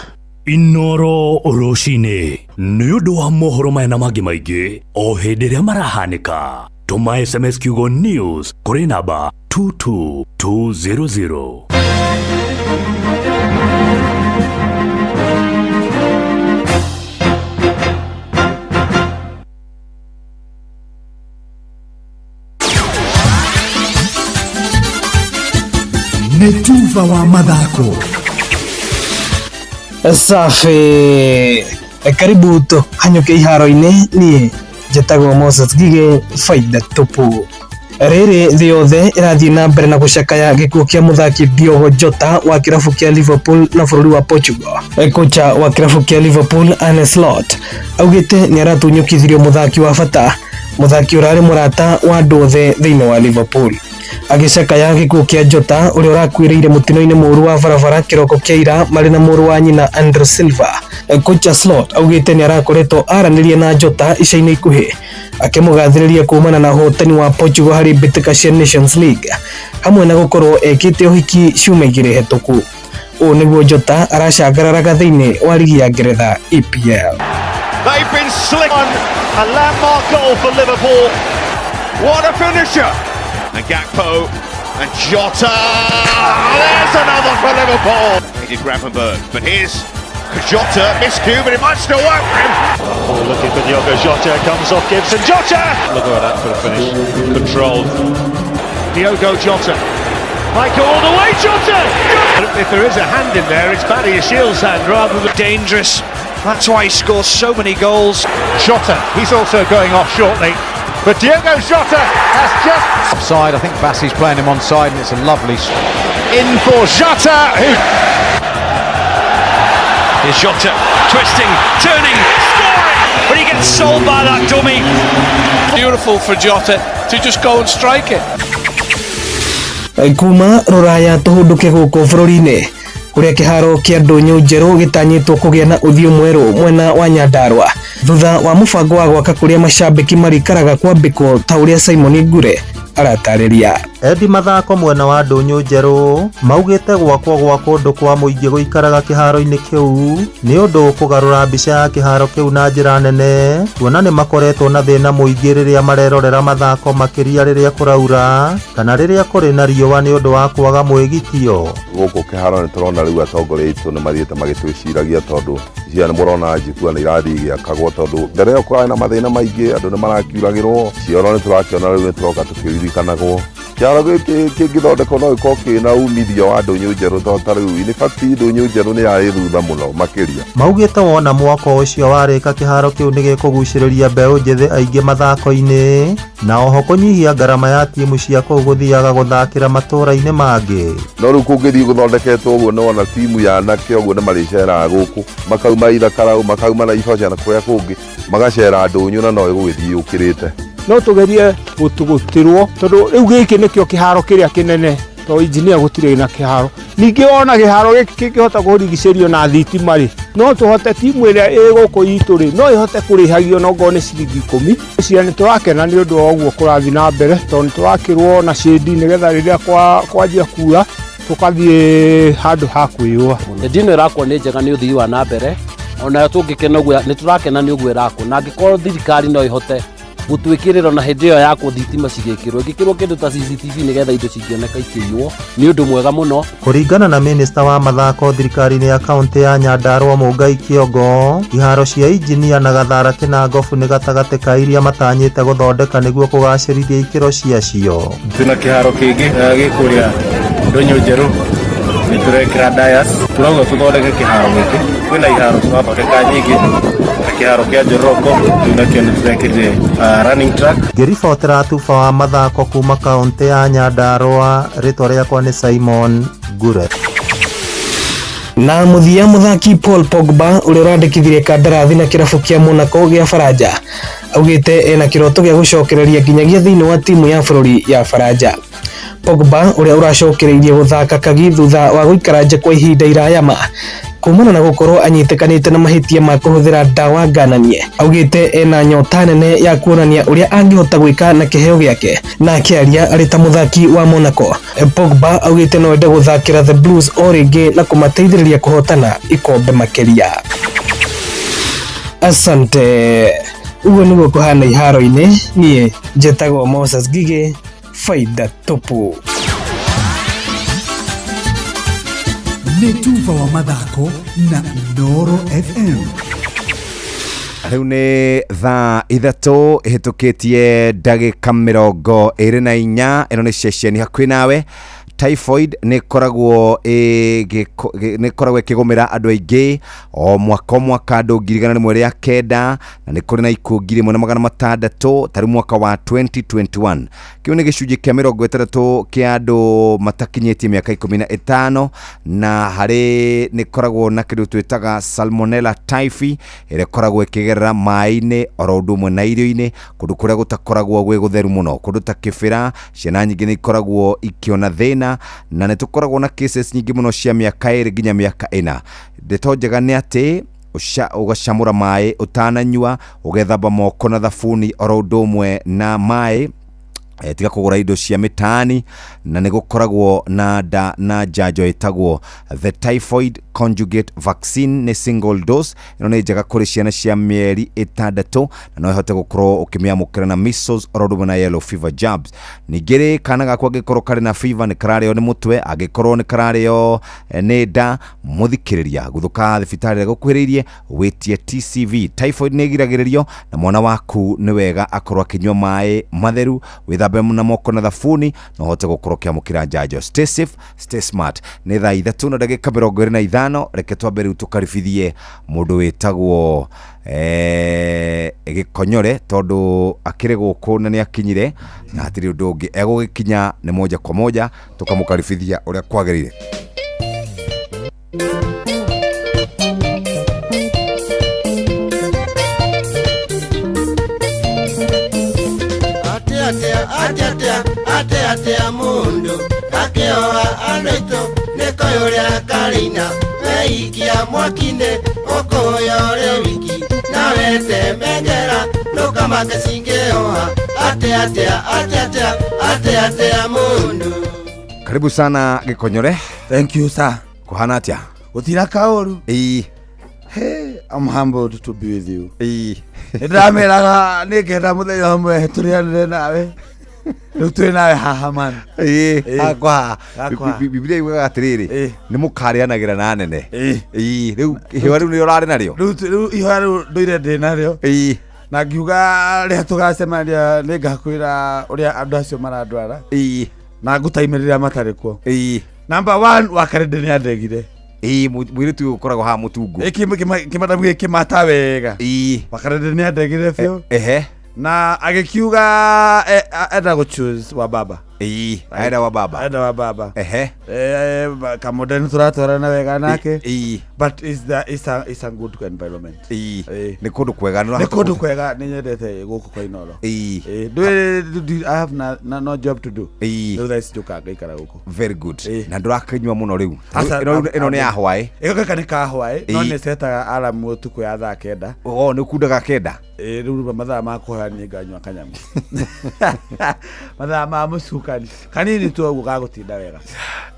Inoro rũcinĩ nĩ ũndũ wa mohoro maya na mangĩ maingĩ o hĩndĩ ĩrĩa marahanĩka tũma sms kiugo news kũrĩ namba 22200. Nĩ tuba wa mathako. Safi, karibu tũhanyũke iharo-inĩ. Niĩ njĩtagwo Moses Ngigĩ, faida tupu. Rĩrĩ thĩ yothe ĩrathiĩ na mbere na gũcakaya gĩkuũ kĩa mũthaki Diogo Jota wa kĩrabu kĩa Liverpool na bũrũri wa Portugal. Kocha wa kĩrabu kĩa Liverpool Arne Slot augĩte nĩ aratunyũkithirio mũthaki wa bata, mũthaki ũrarĩ mũrata wa andũ othe thĩinĩ wa Liverpool. Agĩcakaya gĩkuũ kĩa Jota ũrĩa ũrakuĩrĩire mũtino-inĩ mũũru wa barabara kĩroko kĩa ira marĩ na mũrũ wa nyina Andre Silva. Kocha Slot augĩte nĩ arakoretwo aranĩria na Jota ica-inĩ ikuhĩ, akĩmũgathĩrĩria kumana na ũhotani wa Portugal harĩ mbĩtĩka cia Nations League hamwe na gũkorwo ekĩte ũhiki ciumia igĩrĩ hetũku. Ũũ nĩguo Jota aracangararaga thĩinĩ wa rigi ya Ngeretha EPL. They've been slick on a landmark goal for Liverpool. What a finisher! And Gakpo and Jota. There's another for Liverpool. He did Gravenberg, but here's Jota miscue, but it might still work for him. Oh, looking for Diogo Jota, comes off Gibson. Jota! Look at that for a finish. Controlled. Diogo Jota. Might go all the way, Jota! If there is a hand in there, it's Barry Shields' hand rather than dangerous. That's why he scores so many goals. Jota, he's also going off shortly. But Diogo Jota has just offside. I think Bassi's playing him onside, and it's a lovely in for Jota, who Here's Jota twisting, turning, scoring, but he gets sold by that dummy. Beautiful for Jota to just go and strike it. Kuma rũraya tũhũndũke gũkũ bũrũri-inĩ kũrĩa kĩharo kĩa ndũnyũ njerũ gĩtanyĩtwo kũgĩa na ũthiũ mwerũ mwena wa Nyandarua thutha wa mũbango wa gwaka kũrĩa macambĩki marĩikaraga kwambĩkwo ta ũrĩa Simon Ngure aratarĩria. Endi mathako mwena wa ndũnyũ njerũ maugĩte gwakwo gwa kũndũ kwa mũingĩ gũikaraga kĩharo-inĩ kĩu nĩ ũndũ ũkũgarũra mbica ya kĩharo kĩu na njĩra nene, kuona nĩ makoretwo na thĩna mũingĩ rĩrĩa marerorera mathako, makĩria rĩrĩa kũraura kana rĩrĩa kũrĩ na riũa nĩ ũndũ wa kwaga mwĩgitio. Gũkũ kĩharo nĩ tũrona rĩu atongoria aitũ nĩ mathiĩte magĩtwĩciragia, tondũ cia nĩ mũrona njikua nĩ irathiĩ igĩakagwo, tondũ mbere ĩyo kũrarĩ na mathĩna maingĩ, andũ nĩ marakiuragĩrwo cioro. Nĩ tũrakĩona rĩu nĩ tũroka tũkĩririkanagwo kĩharo gĩkĩ kĩngĩthondekwo no gĩkorwo kĩna umithio wa ndũnyũ njerũ, tondũ ta rĩu nĩ bati ndũnyũ njerũ nĩ yarĩ thutha mũno makĩria. Maugĩte wona mwako ũcio warĩka, kĩharo kĩu nĩ gĩkũgucĩrĩria mbeũ njĩthĩ aingĩ mathako-inĩ na oho kũnyihia ngarama ya timu cia kũu gũthiaga gũthakĩra matũũra-inĩ mangĩ. No rĩu kũngĩthiĩ gũthondeketwo ũguo, nĩ wona timu ya anake ũguo nĩ marĩceraga gũkũ, makauma Ithakarau, makauma Naivasha na kũrĩa kũngĩ, magacera ndũnyũ, na no ĩgũgĩthiĩ yũkĩrĩte. No tugerie gũtugũtirwo, tondũ rĩu gĩkĩ nĩkĩo kĩharo kĩrĩa kĩnene, to injinia gũtirĩ na kĩharo. Ningĩ wona kĩharo gĩkĩ kĩngĩhota kũrigicĩrio na thitima rĩ, no tũhote timu ĩrĩa ĩ gũkũ itũ rĩ, no ĩhote kũrĩhagio nongorwo nĩ ciringi 10. Cia nĩ tũrakena nĩ ũndũ wa ũguo kũrathiĩ na mbere, tondũ nĩ tũrakĩrwo na shade nĩgetha rĩrĩa kwanjia kura tũkathiĩ handũ ha kwĩyũa. Redio ĩno ĩrakwo nĩ njega, nĩ ũthii wa na mbere, onayo tũngĩkena ũguo nĩ tũrakena nĩ ũguo ĩrakwo, na angĩkorwo thirikari no ĩhote gũtwĩkĩrĩra na hĩndĩ ĩyo yakwo thitima cigĩkĩrwo, ĩngĩkĩrwo kĩndũ ta CCTV nĩgetha indo cingĩoneka ikĩiywo, nĩ ũndũ mwega mũno. Kũringana na minista wa mathako thirikari-inĩ ya kaũntĩ ya Nyandarua Mũngai Kĩongo, iharo cia injinia na Gathara Kĩnangobu nĩ gatagatĩ ka iria matanyĩte gũthondeka nĩguo kũgacĩrithia ikĩro ciacio. Twĩna kĩharo kĩngĩ gĩ kũrĩa ndũnyũ njerũ, nĩ tũrekĩra dayas, tũrauga tũthondeke kĩharo gĩkĩ. Kwĩna iharo tũrathondeka nyingĩ ta kĩharo kĩa Njoroko, rĩu nakĩo nĩ tũrekĩrire running track. Ngĩribotera tuba wa mathako kuma kaũntĩ ya Nyandarua, rĩtwa rĩakwa nĩ Simon Ngure. Na mũthia, mũthaki Paul Pogba ũrĩa ũrandĩkithirie kandarathi na kĩrabu kĩa Monaco gĩa Faranja augĩte ena kĩroto gĩa gũcokereria nginyagia thĩinĩ wa timu ya bũrũri ya Faranja. Pogba ũrĩa ũracokereirie gũthaka kagi thutha wa gũikara nja kwa ihinda iraya ma Kumana na gũkorwo anyitĩkanĩte na mahĩtia ma kũhũthĩra ndawa ngananie. Augĩte ena nyota nene ya kuonania ũrĩa angĩhota gwĩka na kĩheo gĩake. Na akĩaria arĩ ta mũthaki wa Monaco, Pogba augĩte no ende gũthakĩra The Blues o rĩngĩ na kũmateithĩrĩria kũhotana ikombe makĩria. Asante. Ũguo nĩguo kũhana iharo-inĩ. Niĩ njĩtagwo Moses Ngigĩ, faida tupu. Nĩ tuba wa mathako na Inooro FM. Rĩu nĩ thaa 3 ĩhĩtũkĩtie ndagĩka 24. Ĩno nĩ ceceni hakuhĩ nawe. Typhoid nĩ ĩkoragwo ĩkĩgũmĩra andũ aingĩ o mwaka o mwaka, andũ 109,000, na nĩ kũrĩ na ikuũ 1,600 tarĩu mwaka wa 2021. Kĩu nĩ gĩcunjĩ kĩa 60 kĩa andũ matakinyĩtie mĩaka 15. Na harĩ nĩ ĩkoragwo na kĩndũ twĩtaga Salmonella typhi, ĩrĩa ĩkoragwo ĩkĩgerera maĩ-inĩ oro ũndũ ũmwe na irio-inĩ, kũndũ kũrĩa gũtakoragwo gwĩ gũtheru mũno, kũndũ ta kĩbĩra. Ciana nyingĩ nĩ ikoragwo ikĩona thĩna, na nĩ tũkoragwo na cases nyingĩ mũno cia mĩaka 2 nginya mĩaka 4. Ndeto njega nĩ atĩ ũgacamũra maĩ ũtananyua, ũgethamba moko na thabuni oro ũndũ ũmwe na maĩ. Tiga kũgũra indo cia mĩtaani, na nĩ gũkoragwo na nda na njanjo ĩtagwo the typhoid conjugate vaccine, nĩ single dose. Ĩno nĩ njega kũrĩ ciana cia mĩeri 6, na no ĩhote gũkorwo ũkĩmĩamũkĩra na measles oro ũndũ ũmwe na yellow fever jabs. Ningĩ rĩ, kana gaku angĩkorwo karĩ na fever, nĩ kararĩo nĩ mũtwe, angĩkorwo nĩ kararĩo nĩ nda, mũthikĩrĩria guthũka thibitarĩ ĩrĩa ĩgũkuhĩrĩirie wĩtie TCV. Typhoid nĩ ĩgiragĩrĩrio, na mwana waku nĩ wega akorwo akĩnyua maĩ matheru, wĩthambe na moko na thabuni, na ũhote gũkorwo ũkĩamũkĩra njanjo. Stay safe, stay smart. Nĩ thaa 3 na ndagĩka 25. Reke twambe rĩu tũkaribithie mũndũ wĩtagwo Gĩkonyore, tondũ akĩrĩ gũkũ na nĩ akinyire, na hatirĩ ũndũ ũngĩ egũgĩkinya, nĩ moja kwa moja tũkamũkaribithia ũrĩa kwagĩrĩire. Atia atia mundu akioa andu nĩ koĩ ũrĩa karĩina weikia mwaki-inĩ ũkũya ũrĩ wiki na wete mengera ndũkamake cingĩoha. Atia atia atia atia atia atia mundu. Karibu sana Gĩkonyore. Thank you sir. Kuhana atia? Gũtira kaũru. Ĩĩ. Hey, I'm humbled to be with you. Ĩĩ. Nĩndĩrameraga nĩngenda mũthenya ũmwe tũrĩanĩre nawe. Rĩu twĩ nawe haha man. Ĩĩ, hakwa. Biblia yugaga atĩrĩrĩ, nĩ mũkarĩanagĩra na nene. Ĩĩ, rĩu ihoya rĩu nĩrĩo ũrarĩ narĩo? Rĩu ihoya rĩu ndũire ndĩ narĩo. Ĩĩ. Na ngiuga rĩrĩa tũgacemania nĩngakwĩra ũrĩa andũ acio marandwara. Ĩĩ. Na ngũtaime rĩrĩa matarĩ kuo. Ĩĩ. Number 1 wakarĩndĩ nĩandegire. Ĩĩ, mũirĩtu ũyũ ũkoragwo haha mũtungu. Kĩmadamu gĩkĩ mata wega. Ĩĩ. Wakarĩndĩ nĩandegire biũ. Ehe. Na agĩkiuga enda gũ choose wa baba. Ĩĩ, enda wa baba. Enda wa baba. Ehe. Kamũndeni tũratwarana wega nake. Ĩĩ. But it's a good environment. Ĩĩ. Nĩ kũndũ kwega. Nĩ kũndũ kwega, nĩ nyendete gũkũ kwa Inooro. Ĩĩ. Ndũĩ I have no job to do. Ĩĩ. Rĩu thaa ici njũkaga ngaikara gũkũ. Very good. Na ndũrakĩnyua mũno rĩu. Ĩno nĩ ya hwaĩ. Ĩyo gaka nĩ ka hwaĩ, no nĩ cetaga alarm ũtukũ ya thaa 9. Oh, nĩ ũkundaga 9? Ĩĩ, rĩu mathaa ma kũhoya niĩ nganyua kanyamũ. Mathaa ma mũcukani. Kanini tu ũguo gagũtinda wega.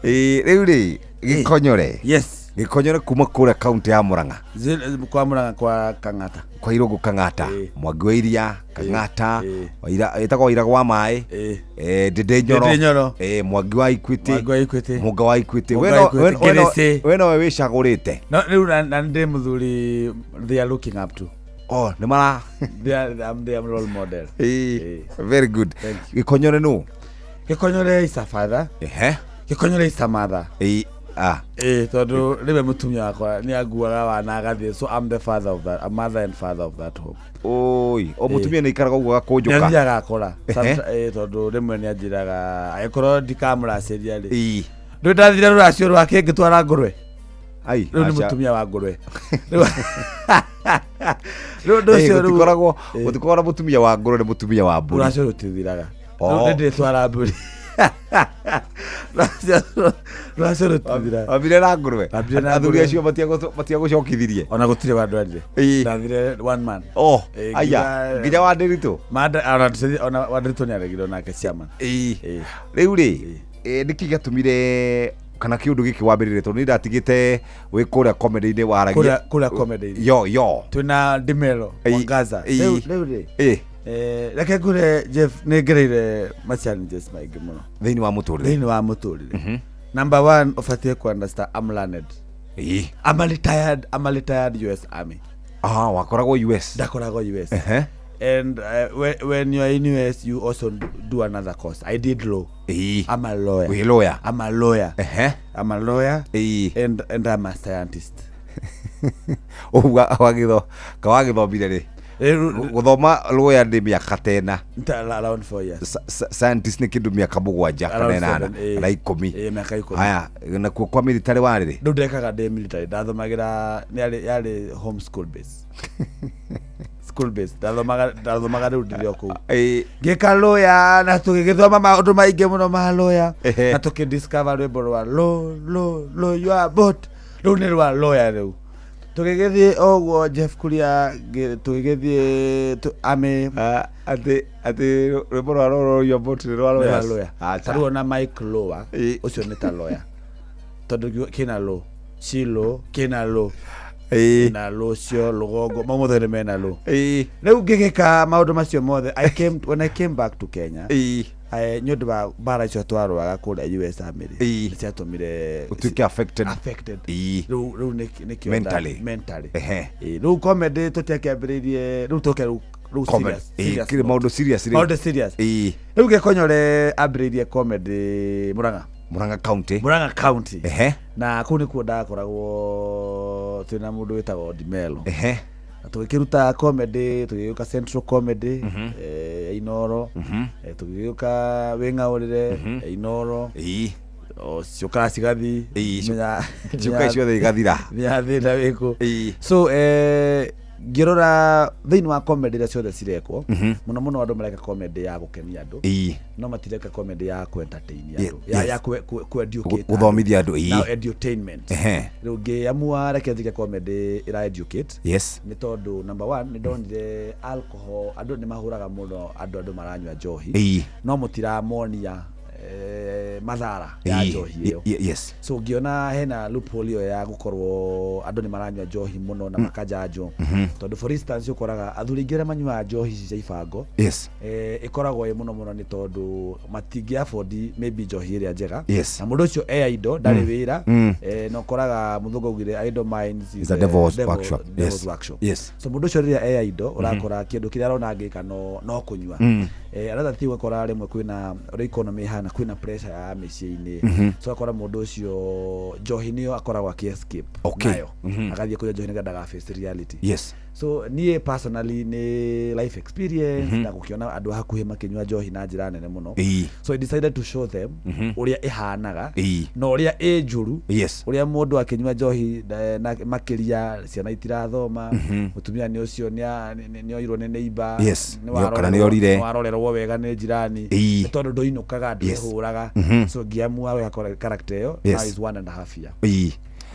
Ĩĩ, rĩu rĩ, Gĩkonyore. Yes. Gĩkonyore kuma kũrĩa kaunti ya Murang'a. Kwa Murang'a kwa Kang'ata. Kwa Irũngũ Kang'ata. Mwangi wa Iria, Kang'ata, ĩtagwo Waira wa maĩ. Ndĩndĩ Nyoro. Mwangi wa Equity. Mwangi wa Equity. Mũnga wa Equity. We nowe wĩcagũrĩte. No rĩu na ndĩ mũthuri they are looking up to. Oh, nĩ mara they are, I'm their role model. Very good. Gĩkonyore nũ? Gĩkonyore is a father. Ehe. Gĩkonyore is a mother. Ĩĩ. Ah. Ĩĩ, tondũ rĩmwe mũtumia wakwa nĩ anguaga wana agathiĩ, so I'm the father of that, a mother and father of that home. Oi, o mũtumia nĩ aikaraga ũguo agakũnjũka. Nĩ athiaga akora. Tondũ rĩmwe nĩ anjĩraga angĩkorwo ndikamũracĩria rĩ. Ĩĩ. Ndũĩ ndathire rũracio rwake ngĩtwara ngũrwe. Ai, rĩu nĩ mũtumia wa ngũrwe. Rĩu ũndũ ũcio rĩu gũtikoragwo na mũtumia wa ngũrwe, nĩ mũtumia wa mbũri. Rũracio rũtithiraga. Rĩu nĩ ndĩtwara mbũri. Rũracio rũtithira. Wambire na ngũrwe. Wambire na Athuri ngũrwe. acio matiagũcokithirie. Ona gũtirĩ wandwarire. Ĩĩ. Ndathire one man. Oh, Ĩĩ, aya, nginya wa Ndiritu? Ona wa Ndiritu nĩaregire onake chairman. Ĩĩ. Rĩu rĩ, nĩkĩ gĩatũmire kana kĩũndũ gĩkĩ wambĩrĩrie tondũ nĩ ndatigĩte wĩ kũrĩa comedy-inĩ waragia Kũrĩa comedy-inĩ. Yo yo. Twĩna Ndimelo Ĩĩ. Mwangaza. Ĩĩ. Rĩu rĩ. Ĩĩ. Reke ngwĩre Jeff nĩ ngereire ma challenges maingĩ mũno. Thĩinĩ wa mũtũrĩre. Thĩinĩ wa mũtũrĩre. Number one ũbatiĩ ku understand I'm learned. Ĩĩ. I'm a retired US Army. Ah, wakoragwo US. Ndakoragwo US. Ehe. And when you are in US, you also do another course. I did law. Ĩĩ. I'm a lawyer. Wĩ lawyer. I'm a lawyer. Ehe. I'm a lawyer. Ĩĩ. And I'm a scientist. Ũguo wagĩtho ka wagĩthomire rĩ? Gũthoma lawyer nĩ mĩaka tena. Around 4 years. Scientist nĩ kĩndũ mĩaka mũgwanja kana Around ĩnana seven, ĩĩ. kana ikũmi. Ĩĩ, mĩaka ikũmi. Haya, nakuo kwa military warĩ rĩ? Rĩu ndekaga ndĩ military ndathomagĩra yarĩ home school base. School base ndathomaga rĩu ndĩrĩ o kũu. Ngĩka lawyer na tũgĩgĩthoma maũndũ maingĩ mũno ma lawyer Ehe. na tũkĩ discover rwĩmbo rwa law law law you are boat rĩu nĩ rwa lawyer rĩu tũgĩgĩthiĩ o ũguo Jeff Kuria tũgĩgĩthiĩ army atĩ rwĩmbo rwa law law you are boat nĩ rwa Nĩ rwa lawyers. lawyer. Acha. Ta rĩu ona Mike Lower ũcio nĩ ta lawyer tondũ kĩna law Shilo kĩna law na law cio rũgongo mau mothe nĩ mena law. Rĩu ngĩgĩka maũndũ macio mothe when I came back to Kenya nĩ ũndũ wa mbara icio twarũaga kũrĩa US Army rĩ nĩ ciatũmire Ũtuĩke affected. Affected. Rĩu nĩkĩo Mentally. Mentally. Ehe. Ĩĩ, rĩu comedy tũtiakĩambĩrĩirie rĩu tũke rĩu Comedy. serious, Ĩĩ, serious kĩrĩ note. maũndũ serious rĩu. Maũndũ serious. Ĩĩ. Rĩu Gĩkonyore ambĩrĩirie comedy Murang'a. Murang'a County. Murang'a County. Ehe. Na kũu nĩkuo ndakoragwo twĩna mũndũ wĩtagwo Dimelo. Ehe. Na tũgĩkĩruta comedy tũgĩgĩũka Central Comedy ya Inoro. Tũgĩgĩũka Wĩng'aũrĩre ya Inoro. Ĩĩ. O ciũkaga cigathiĩ. Ciũkaga ciothe igathira. Menya thĩna wĩkũ. So ngĩrora thĩinĩ wa comedy iria ciothe cirekwo mũno mũno andũ mareka comedy ya gũkenia andũ Ĩĩ. no matireka comedy ya ku-entertain andũ Yes. ya ku-educate Gũthomithia andũ, ĩĩ. Now edutainment. Ehe. Rĩu ngĩamua reke njĩke comedy ĩra educate Yes. nĩ tondũ number one nĩ ndonire alcohol andũ nĩ mahũraga mũno andũ maranyua njohi Ĩĩ. no mũtiramonia mathara ya Ĩĩ. njohi ĩyo. Yes. So ngĩona hena loophole ĩyo ya gũkorwo andũ nĩ maranyua njohi mũno na makajanjwo tondũ for instance ũkoraga athuri aingĩ arĩa manyuaga njohi ici cia ibango Yes. Ĩkoragwo ĩ mũno mũno nĩ tondũ matingĩ afford maybe njohi ĩrĩa njega Yes. na mũndũ ũcio e idle ndarĩ wĩra na ũkoraga mũthũngũ augire idle minds Is a devil's workshop. Devil's Yes. workshop. Yes. So mũndũ ũcio rĩrĩa e idle ũrakora kĩndũ kĩrĩa arona angĩka no kũnyua. Another thing ũgakora rĩmwe kwĩna ũrĩa economy ĩhana kwĩna pressure ya mĩciĩ-inĩ so ũgakora mũndũ ũcio njohi nĩyo akoragwo akĩ escape nayo agathiĩ kũnyua njohi nĩgetha ndaga face reality. So niĩ personally nĩ life experience na gũkĩona andũ a hakuhĩ makĩnyua njohi na njĩra nene mũno so I decided to show them ũrĩa ĩhanaga na ũrĩa ĩ njũru ũrĩa mũndũ akĩnyua njohi na makĩria ciana itirathoma mũtumia nĩ ũcio nĩ oirwo nĩ neighbor Kana nĩ orire. nĩ warorerwo wega nĩ jirani nĩ tondũ ndũinũkaga ndwĩhũraga so ngĩamua gwĩka character ĩyo now is 1.5 year.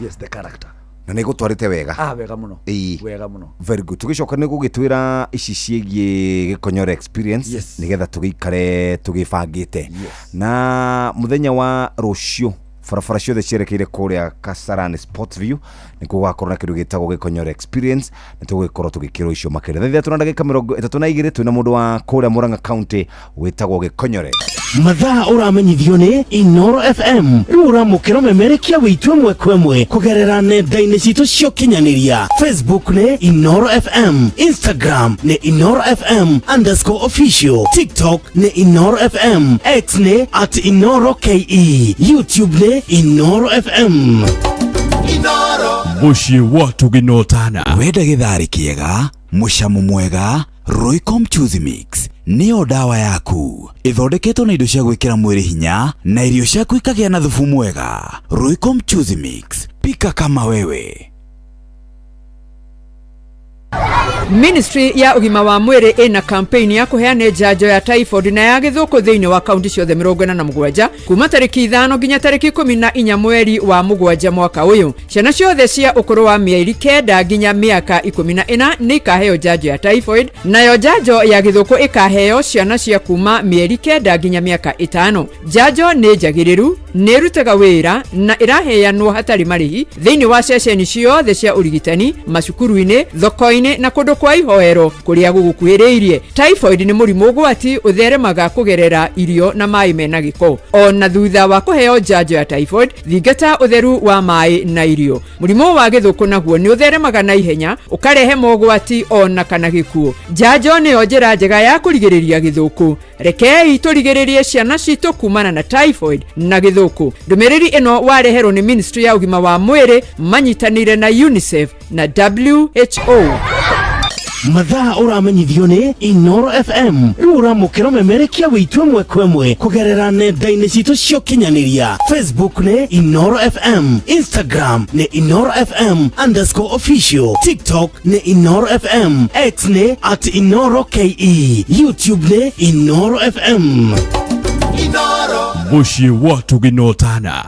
Yes, the character. Na nĩ gũtwarĩte wega. Ah, wega mũno. Wega mũno. Very good. Tũgĩcoka nĩ gũgĩtwĩra ici ciĩgiĩ Gĩkonyore experience nĩgetha tũgĩikare tũgĩbangĩte na mũthenya wa rũciũ barabara ciothe cierekeire kũrĩa Kasarani Sports View nĩkuo gũgakorwo na kĩndũ gĩtagwo Gĩkonyore experience nĩ tũgũgĩkorwo tũgĩkĩrwo icio makĩria thaa ithatũ na ndagĩka mĩrongo ĩtatũ na igĩrĩ twĩna mũndũ wa kũrĩa Murang'a County wĩtagwo Gĩkonyore. Mathaa ũramenyithio nĩ Inoro FM rĩu ũramũkĩra ũmemerekia wĩitũ ĩmwe kwa ĩmwe kũgerera nenda-inĩ citũ cia ũkinyanĩria. Facebook nĩ Inoro FM, Instagram nĩ Inoro FM underscore official, TikTok nĩ Inoro FM, X nĩ at Inoro KE, YouTube nĩ Inoro FM. Mũciĩ wa tũgĩnotana. Wenda gĩtharĩ kĩega mũcamo mwega Royco Mchuzi Mix nĩyo ndawa yaku ĩthondeketwo na indo cia gwĩkĩra mwĩrĩ hinya na irio ciaku ikagĩa na thubu mwega. Royco Mchuzi Mix, pika kama wewe. Ministry ya ũgima wa mwĩrĩ ĩna campaign ya kũheana njanjo ya typhoid na ya gĩthũkũ thĩinĩ wa kaunti ciothe 47 kuma tarĩki 5 nginya tarĩki 14 mweri wa 7 mwaka ũyũ. Ciana ciothe cia ũkũrũ wa mĩeri 9 nginya mĩaka 14 nĩ ikaheo njanjo ya typhoid, nayo njanjo ya gĩthũkũ ĩkaheo ciana cia kuma mĩeri 9 nginya mĩaka 5. Njanjo nĩ njagĩrĩru, nĩ ĩrutaga wĩra na ĩraheanwo hatarĩ marĩhi thĩinĩ wa ceceni ciothe cia ũrigitani, macukuru-inĩ, thoko-inĩ na kũndũ kwa ihoero kũrĩa gũgũkuhĩrĩirie. Typhoid nĩ mũrimũ ũgwati ũtheremaga kũgerera irio na maĩ mena gĩko. Ona thutha wa kũheo njanjo ya typhoid, thingata ũtheru wa maĩ na irio. Mũrimũ wa gĩthũkũ naguo nĩ ũtheremaga na ihenya ũkarehe mogwati ona kana gĩkuũ. Njanjo nĩyo njĩra njega ya kũrigĩrĩria gĩthũkũ. Rekei tũrigĩrĩrie ciana citũ kumana na typhoid na gĩthũkũ. Ndũmĩrĩri ĩno wareherwo nĩ Ministry ya ũgima wa mwĩrĩ manyitanĩire na UNICEF na WHO. Mathaa ũramenyithio nĩ Inoro FM rĩu ũramũkĩra ũmemerekia wĩitũ ĩmwe kwa ĩmwe kũgerera nenda-inĩ citũ cia ũkinyanĩria. Facebook nĩ Inoro FM, Instagram nĩ Inoro FM underscore official, TikTok nĩ Inoro FM, X nĩ at Inoro KE, YouTube nĩ Inoro FM. Mũciĩ wa Tũgĩnotana.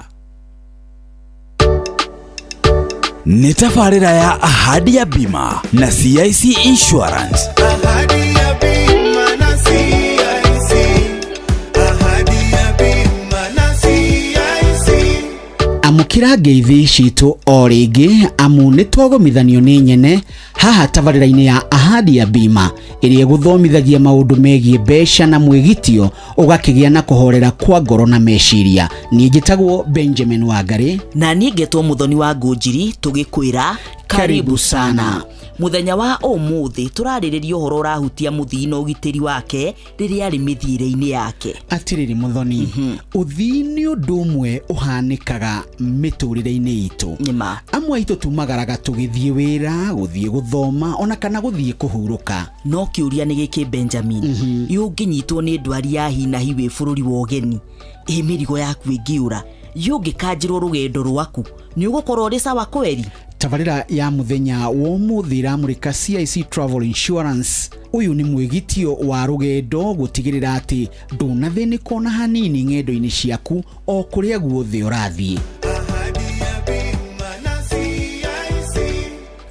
Nĩ tabarĩra ya Ahadi ya Bima na CIC Insurance. Ahadi ya bima na CIC. Ahadi ya bima na CIC. Amũkĩra ngeithi citũ o rĩngĩ, amu nĩ twagomithanio nĩ nyene haha tabarĩra-inĩ ya Ahadi ya Bima ĩrĩa ĩgũthomithagia maũndũ megiĩ mbeca na mwĩgitio, ũgakĩgĩa na kũhorera kwa ngoro na meciria. Niĩ njĩtagwo Benjamin Wangari. Na niĩ ngetwo Mũthoni wa Ngũnjiri, tũgĩkwĩra karibu sana. Mũthenya wa ũmũthĩ tũrarĩrĩria ũhoro ũrahutia mũthii na ũgitĩri wake rĩrĩa arĩ mĩthiĩre-inĩ yake. Atĩrĩrĩ Mũthoni, ũthii nĩ ũndũ ũmwe ũhanĩkaga mĩtũrĩre-inĩ itũ. Nĩma. Amwe aitũ tumagaraga tũgĩthiĩ wĩra, gũthiĩ gũthoma ona kana gũthiĩ kũhurũka. No kĩũria nĩ gĩkĩ Benjamin, ĩ ũngĩnyitwo nĩ ndwari ya hi na hi wĩ bũrũri wa ũgeni, ĩ mĩrigo yaku ĩngĩũra, ĩ ũngĩkanjĩrwo rũgendo rwaku, nĩ ũgũkorwo ũrĩ sawa kweri? Tabarĩra ya mũthenya wa ũmũthĩ ĩramũrĩka CIC Travel Insurance. Ũyũ nĩ mwĩgitio wa rũgendo gũtigĩrĩra atĩ ndũnathĩnĩka ona hanini ng'endo-inĩ ciaku o kũrĩa guothe ũrathiĩ.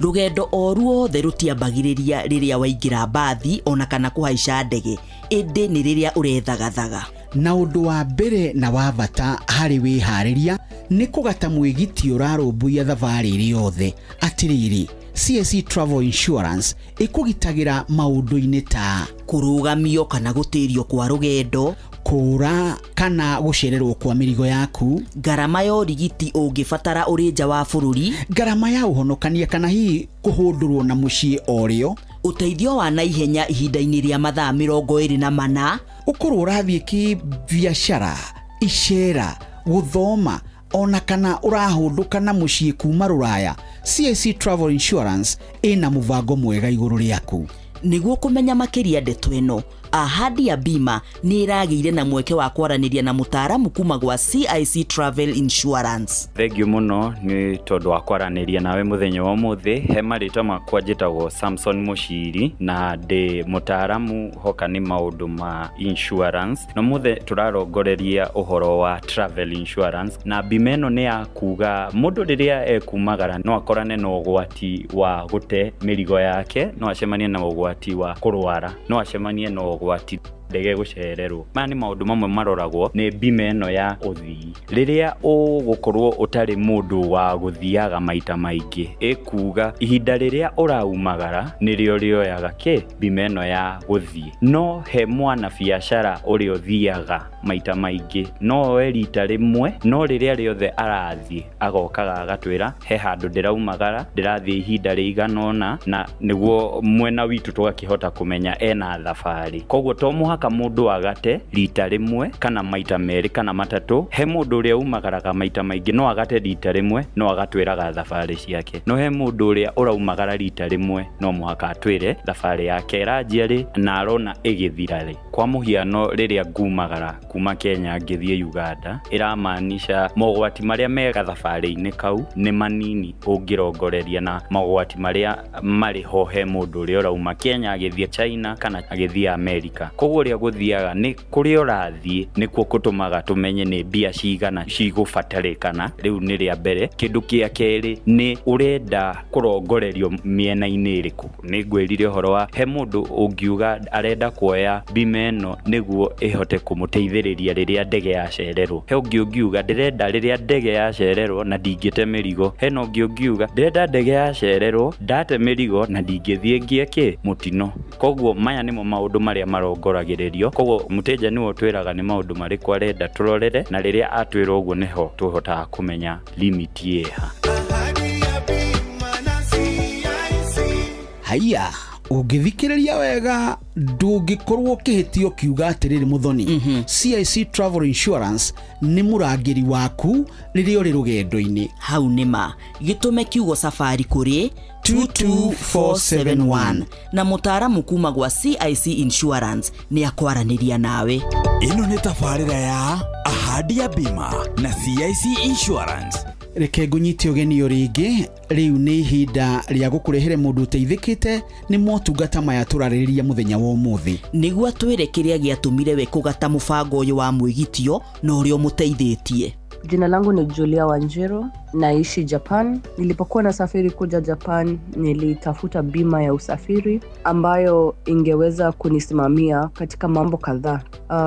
Rũgendo o ruothe rũtiambagĩrĩria rĩrĩa waingĩra mbathi ona kana kũhaica ndege, ĩndĩ nĩ rĩrĩa ũrethagathaga. Na ũndũ wa mbere na wa bata harĩ wĩharĩria nĩ kũgata mwĩgitio ũrarũmbũiya thabarĩ ĩrĩ yothe. Atĩrĩrĩ, CIC Travel Insurance ĩkũgitagĩra maũndũ-inĩ ta kũrũgamio kana gũtĩrio kwa rũgendo, kũũra kana gũcererwo kwa mĩrigo yaku, ngarama ya ũrigiti ũngĩbatara ũrĩ nja wa bũrũri, ngarama ya ũhonokania kana hihi kũhũndũrwo na mũciĩ o rĩo, ũteithio wa naihenya ihinda-inĩ rĩa mathaa 24, ũkorwo ũrathiĩ kĩbiacara, icera, gũthoma ona kana ũrahũndũka na mũciĩ kuma rũraya. CIC Travel Insurance ĩna mũbango mwega igũrũ rĩaku. Nĩguo kũmenya makĩria ndeto ĩno, Ahadi ya Bima nĩ ĩragĩire na mweke wa kwaranĩria na mũtaaramu kuma gwa CIC Travel Insurance. Thengiũ mũno nĩ tondũ wa kwaranĩria nawe mũthenya wa ũmũthĩ. He marĩtwa makwa njĩtagwo Samson Mũciri na ndĩ mũtaaramu hoka nĩ maũndũ ma insurance. Na ũmũthĩ tũrarongoreria ũhoro wa travel insurance, na bima ĩno nĩ ya kuga mũndũ rĩrĩa ekumagara no akorane na ũgwati wa gũte mĩrigo yake, no acemanie na ũgwati wa kũrwara, no acemanie na ũgwati ndege gũcererwo. Maya nĩ maũndũ mamwe maroragwo nĩ bima ĩno ya ũthii. Rĩrĩa ũgũkorwo ũtarĩ mũndũ wa gũthiaga maita maingĩ, ĩkuga ihinda rĩrĩa ũraumagara nĩrĩo rĩoyaga kĩ bima ĩno ya gũthiĩ. No he mwana biacara ũrĩa ũthiaga maita maingĩ, no oe rita rĩmwe, no rĩrĩa rĩothe arathiĩ agokaga agatwĩra he handũ ndĩraumagara, ndĩrathiĩ ihinda rĩigana ũna, na nĩguo mwena witũ tũgakĩhota kũmenya ena thabarĩ. Koguo to mũhaka mũndũ agate rita rĩmwe kana maita merĩ kana matatũ. He mũndũ ũrĩa umagaraga maita maingĩ no agate rita rĩmwe, no agatwĩraga thabarĩ ciake. No he mũndũ ũrĩa ũraumagara rita rĩmwe, no mũhaka atwĩre thabarĩ yake ĩranjia rĩ na arona ĩgĩthira rĩ. Kwa mũhiano rĩrĩa ngumagara kuma Kenya ngĩthiĩ Uganda, ĩramaanisha mogwati marĩa me gathabarĩ-inĩ kau nĩ manini ũngĩrongoreria na mogwati marĩa marĩ ho he mũndũ ũrĩa ũrauma Kenya agĩthiĩ China kana agĩthiĩ America. Koguo ũrĩa gũthiaga nĩ kũrĩa ũrathiĩ nĩkuo gũtũmaga tũmenye nĩ mbia cigana cigũbatarĩkana. Rĩu nĩ rĩa mbere. Kĩndũ kĩa kerĩ nĩ ũrenda kũrongorerio mĩena-inĩ ĩrĩkũ. Nĩ ngwĩrire ũhoro wa he mũndũ ũngiuga arenda kuoya bima ĩno nĩguo ĩhote kũmũteithĩrĩria rĩrĩa ndege yacererwo. He ũngĩ ũngiuga ndĩrenda rĩrĩa ndege yacererwo na ndingĩte mĩrigo. Hena ũngĩ ũngiuga ndĩrenda ndege yacererwo ndate mĩrigo na ndingĩthiĩ ngĩe kĩ mũtino. Koguo maya nĩmo maũndũ marĩa marongoragĩrĩrio. Koguo mũteja nĩwe ũtwĩraga nĩ maũndũ marĩkũ arenda tũrorere, na rĩrĩa atwĩra ũguo nĩho tũhotaga kũmenya limit ĩha. Haiya, ũngĩthikĩrĩria wega ndũngĩkorwo ũkĩhĩtio kiuga atĩrĩrĩ Muthoni, CIC Travel Insurance nĩ mũrangĩri waku rĩrĩa ũrĩ rũgendo-inĩ. Hau nĩ ma gĩtũme kiugo safari kũrĩ 22471 na mũtaaramu kuma gwa CIC Insurance nĩ akwaranĩria nawe. Ĩno nĩ tabarĩra ya Ahadi ya Bima na CIC Insurance. Reke ngũnyite ũgeni o rĩngĩ. Rĩu nĩ ihinda rĩa gũkũrehere mũndũ ũteithĩkĩte nĩ motungata maya tũrarĩrĩria mũthenya wa ũmũthĩ, nĩguo atwĩre kĩrĩa gĩatũmire we kũgata mũbango ũyũ wa mwĩgitio na ũrĩa ũmũteithĩtie. Jina langu ni Julia Wanjiru, naishi Japan. Nilipokuwa nasafiri kuja Japan, nilitafuta bima ya usafiri ambayo ingeweza kunisimamia katika mambo kadhaa.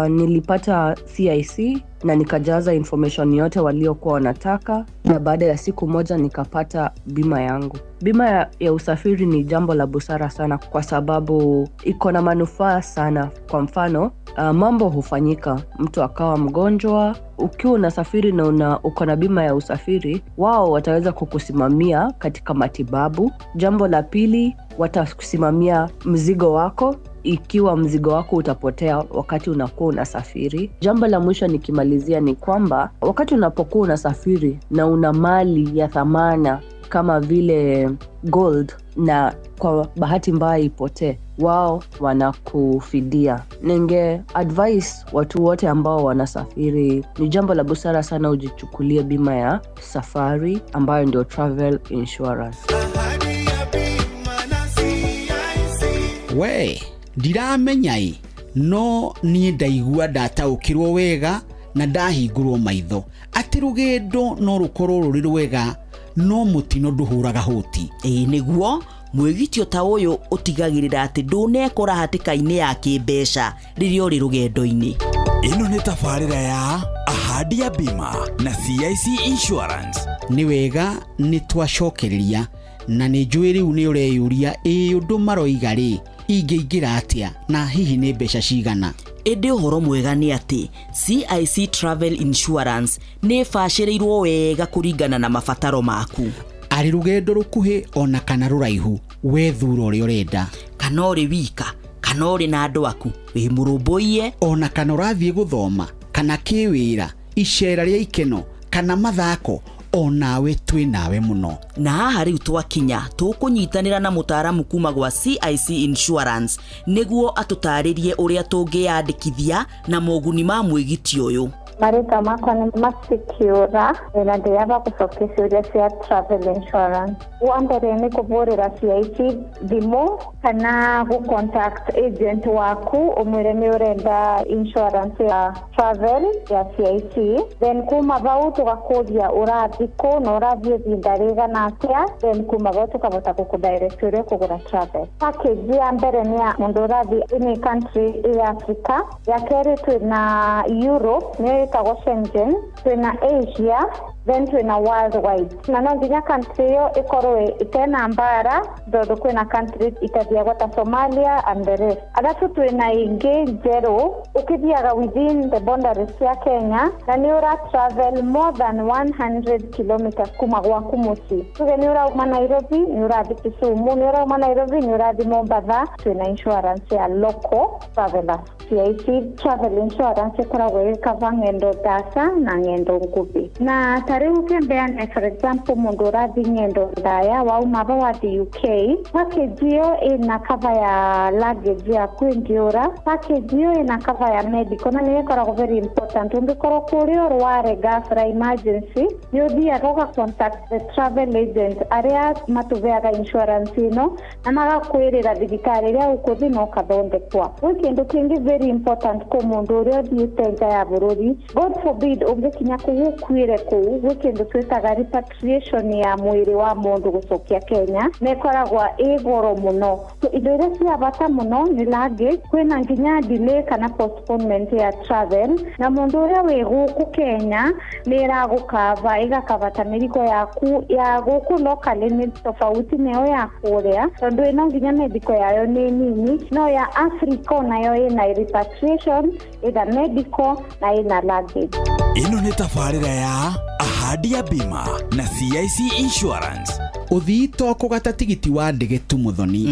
Nilipata CIC na nikajaza information yote waliokuwa wanataka, na baada ya siku moja nikapata bima yangu. Bima ya usafiri ni jambo la busara sana kwa sababu iko na manufaa sana. Kwa mfano, mambo hufanyika, mtu akawa mgonjwa. Ukiwa unasafiri na uko na bima ya usafiri, wao wataweza kukusimamia katika matibabu. Jambo la pili, watakusimamia mzigo wako ikiwa mzigo wako utapotea wakati unakuwa unasafiri. Jambo la mwisho nikimalizia ni kwamba wakati unapokuwa unasafiri na una mali ya thamana kama vile gold na kwa bahati mbaya ipotee, wao wanakufidia. Ninge advise watu wote ambao wanasafiri, ni jambo la busara sana ujichukulie bima ya safari ambayo ndio travel insurance. We, ndiramenya ĩ, no niĩ ndaigua ndataũkĩrwo wega na ndahingũrwo maitho atĩ rũgendo no rũkorwo rũrĩ rwega no mũtino ndũhũraga hũti. Ĩĩ nĩguo, mwĩgitio ta ũyũ ũtigagĩrĩra atĩ ndũnekora hatĩka-inĩ ya kĩmbeca rĩrĩa ũrĩ rũgendo-inĩ. Ĩno nĩ tabarĩra ya Ahadi ya Bima na CIC Insurance. Nĩ wega nĩ twacokereria na nĩ njũĩ rĩu nĩ ũreyũria ĩ ũndũ maroiga rĩ ingĩingĩra atĩa na hihi nĩ mbeca cigana. Ĩndĩ ũhoro mwega nĩ atĩ CIC Travel Insurance nĩ ĩbacĩrĩirwo wega kũringana na mabataro maku. Arĩ rũgendo rũkuhĩ ona kana rũraihu, we thura ũrĩa ũrenda. Kana ũrĩ wika, kana ũrĩ na andũ aku, wĩ mũrũmbũiye, ona kana ũrathiĩ gũthoma, kana kĩwĩra, icera rĩa ikeno, kana mathako, onawe twĩ nawe mũno. Na haha rĩu twakinya tũkũnyitanĩra na mũtaaramu kuma gwa CIC Insurance nĩguo atũtarĩrie ũrĩa tũngĩyandĩkithia na moguni ma mwĩgitio ũyũ. Marĩtwa makwa nĩ Masikiũra na ndĩyamba gũcokia ciũria cia travel insurance. Wa mbere nĩ kũhũrĩra CIC thimũ kana gũ contact agent waku ũmwĩre nĩ ũrenda insurance ya travel ya CIC. Then kuma vau tũgakũria ũrathiĩ kũ na ũrathiĩ ihinda rĩigana atĩa. Then kuma vau tũkahota gũkũ direct ũrĩa ũkũgũra travel. Package ya mbere nĩ ya mũndũ ũrathiĩ any country ya Africa. Ya kerĩ twĩna Europe nĩyo ĩtagwo Schengen, twĩna Asia, then twĩna worldwide. Na no nginya country ĩyo ĩkorwo ĩtena mbara tondũ kwĩna countries itathiagwo ta Somalia and the rest. Alafu twĩna ĩngĩ njerũ ũkĩthiaga within the boundaries cia Kenya na nĩ ũra travel more than 100 kilometers kuma gwaku mũciĩ. Tuge nĩ ũrauma Nairobi nĩ ũrathiĩ Kisumu, nĩ ũrauma Nairobi nĩ ũrathiĩ Mombatha, twĩna insurance ya local travelers. CIC travel insurance ĩkoragwo ĩgĩkava ng'endo ndaca na ng'endo nguhĩ. Na ta Ta rĩu kĩmbeane, for example, mũndũ ũrathiĩ ng'endo ndaya wauma va wathiĩ UK, package ĩyo ĩna cover ya luggage yaku ĩngĩũra, package ĩyo ĩna cover ya medical, na nĩyo ĩkoragwo very important. Ũngĩkorwo kũrĩa ũrware ghafla emergency, nĩ ũthiaga ũga contact the travel agent arĩa matũheaga insurance ĩno na magakwĩrĩra thibitarĩ ĩrĩa ũkũthiĩ na ũkathondekwa. Gwĩ kĩndũ kĩngĩ very important kũ mũndũ ũrĩa ũthiĩte nja ya bũrũri, God forbid ũngĩkinya kũu ũkuĩre kũu, gwĩ kĩndũ twĩtaga repatriation ya mwĩrĩ wa mũndũ gũcokia Kenya, na ĩkoragwo ĩ goro mũno. So indo iria cia bata mũno nĩ luggage, kwĩna nginya delay kana postponement ya travel, na mũndũ ũrĩa wĩ gũkũ Kenya nĩ ĩragũkava, ĩgakava ta mĩrigo yaku ya gũkũ locally nĩ tofauti na ĩyo ya kũrĩa, tondũ ĩno nginya medical yayo nĩ nini, no ya Africa onayo ĩna repatriation, ĩna medical na ĩna luggage. Ĩno nĩ tabarĩra ya Ahadi ya Bima na CIC Insurance. Ũthii to kũgata tigiti wa ndege tu mũthoni,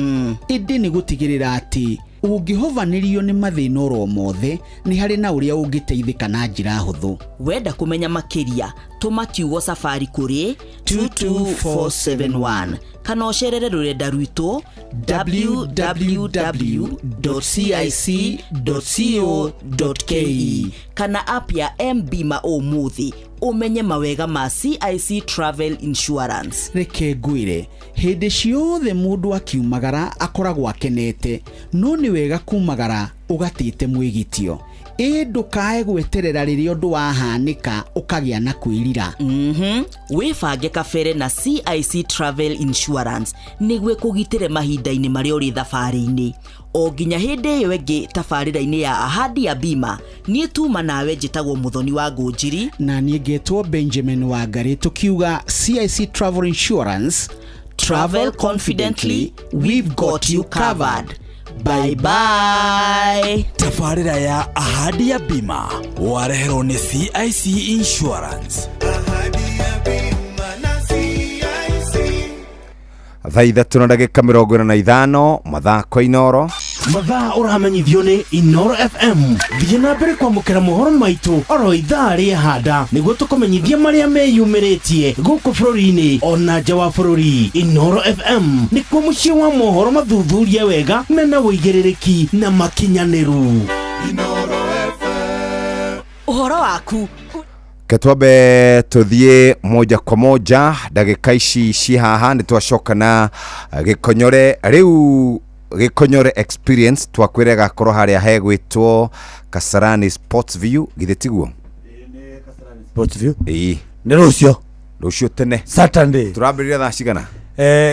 ĩndĩ nĩ gũtigĩrĩra atĩ ũngĩhovanĩrio nĩ mathĩna oro mothe nĩ harĩ na ũrĩa ũngĩteithĩka na njĩra hũthũ. Wenda kũmenya makĩria, tũma kiugo safari kũrĩ 22471 kana ũcerere rũrenda rwitũ www.cic.co.ke kana app ya mbima ũmũthĩ ũmenye mawega ma CIC Travel Insurance. Reke ngwĩre, hĩndĩ ciothe mũndũ akiumagara akoragwo akenete, no nĩ wega kumagara ũgatĩte mwĩgitio. Ĩ ndũkae gweterera rĩrĩa ũndũ wahanĩka ũkagĩa na kwĩrira. Wĩbange kabere na CIC Travel Insurance nĩguo ĩkũgitĩre mahinda-inĩ marĩa ũrĩ thabarĩ-inĩ. O nginya hĩndĩ ĩyo ĩngĩ tabarĩra-inĩ ya Ahadi ya Bima, niĩ tuma nawe njĩtagwo Mũthoni wa Ngũnjiri, na niĩ ngetwo Benjamin Wangari, tukiuga CIC Travel Insurance, travel confidently, we've got you covered. Bye bye. Tabarĩra ya Ahadi ya Bima wareherwo nĩ CIC Insurance. Thaa 3:45 mathako Inoro. Mathaa ũramenyithio nĩ Inoro FM. Thiĩ na mbere kwamũkĩra mohoro maitũ oro ithaa rĩa handa nĩguo tũkũmenyithia marĩa meyumĩrĩtie gũkũ bũrũri-inĩ ona nja wa bũrũri. Inoro FM nĩkuo mũciĩ wa mohoro mathuthurie wega mena ũigĩrĩrĩki na makinyanĩru. Ũhoro waku. Ketwambe tuthiĩ moja kwa moja ndagĩka ici ci haha nĩ twacoka na gĩkonyore rĩu, gĩkonyore experience twakwĩra gakorwo harĩa hegwĩtwo Kasarani Sports View, githĩ tiguo? Sports View. Ĩĩ. Nĩ rũciũ. Rũciũ tene. Saturday. Tũrambĩrĩria thaa cigana?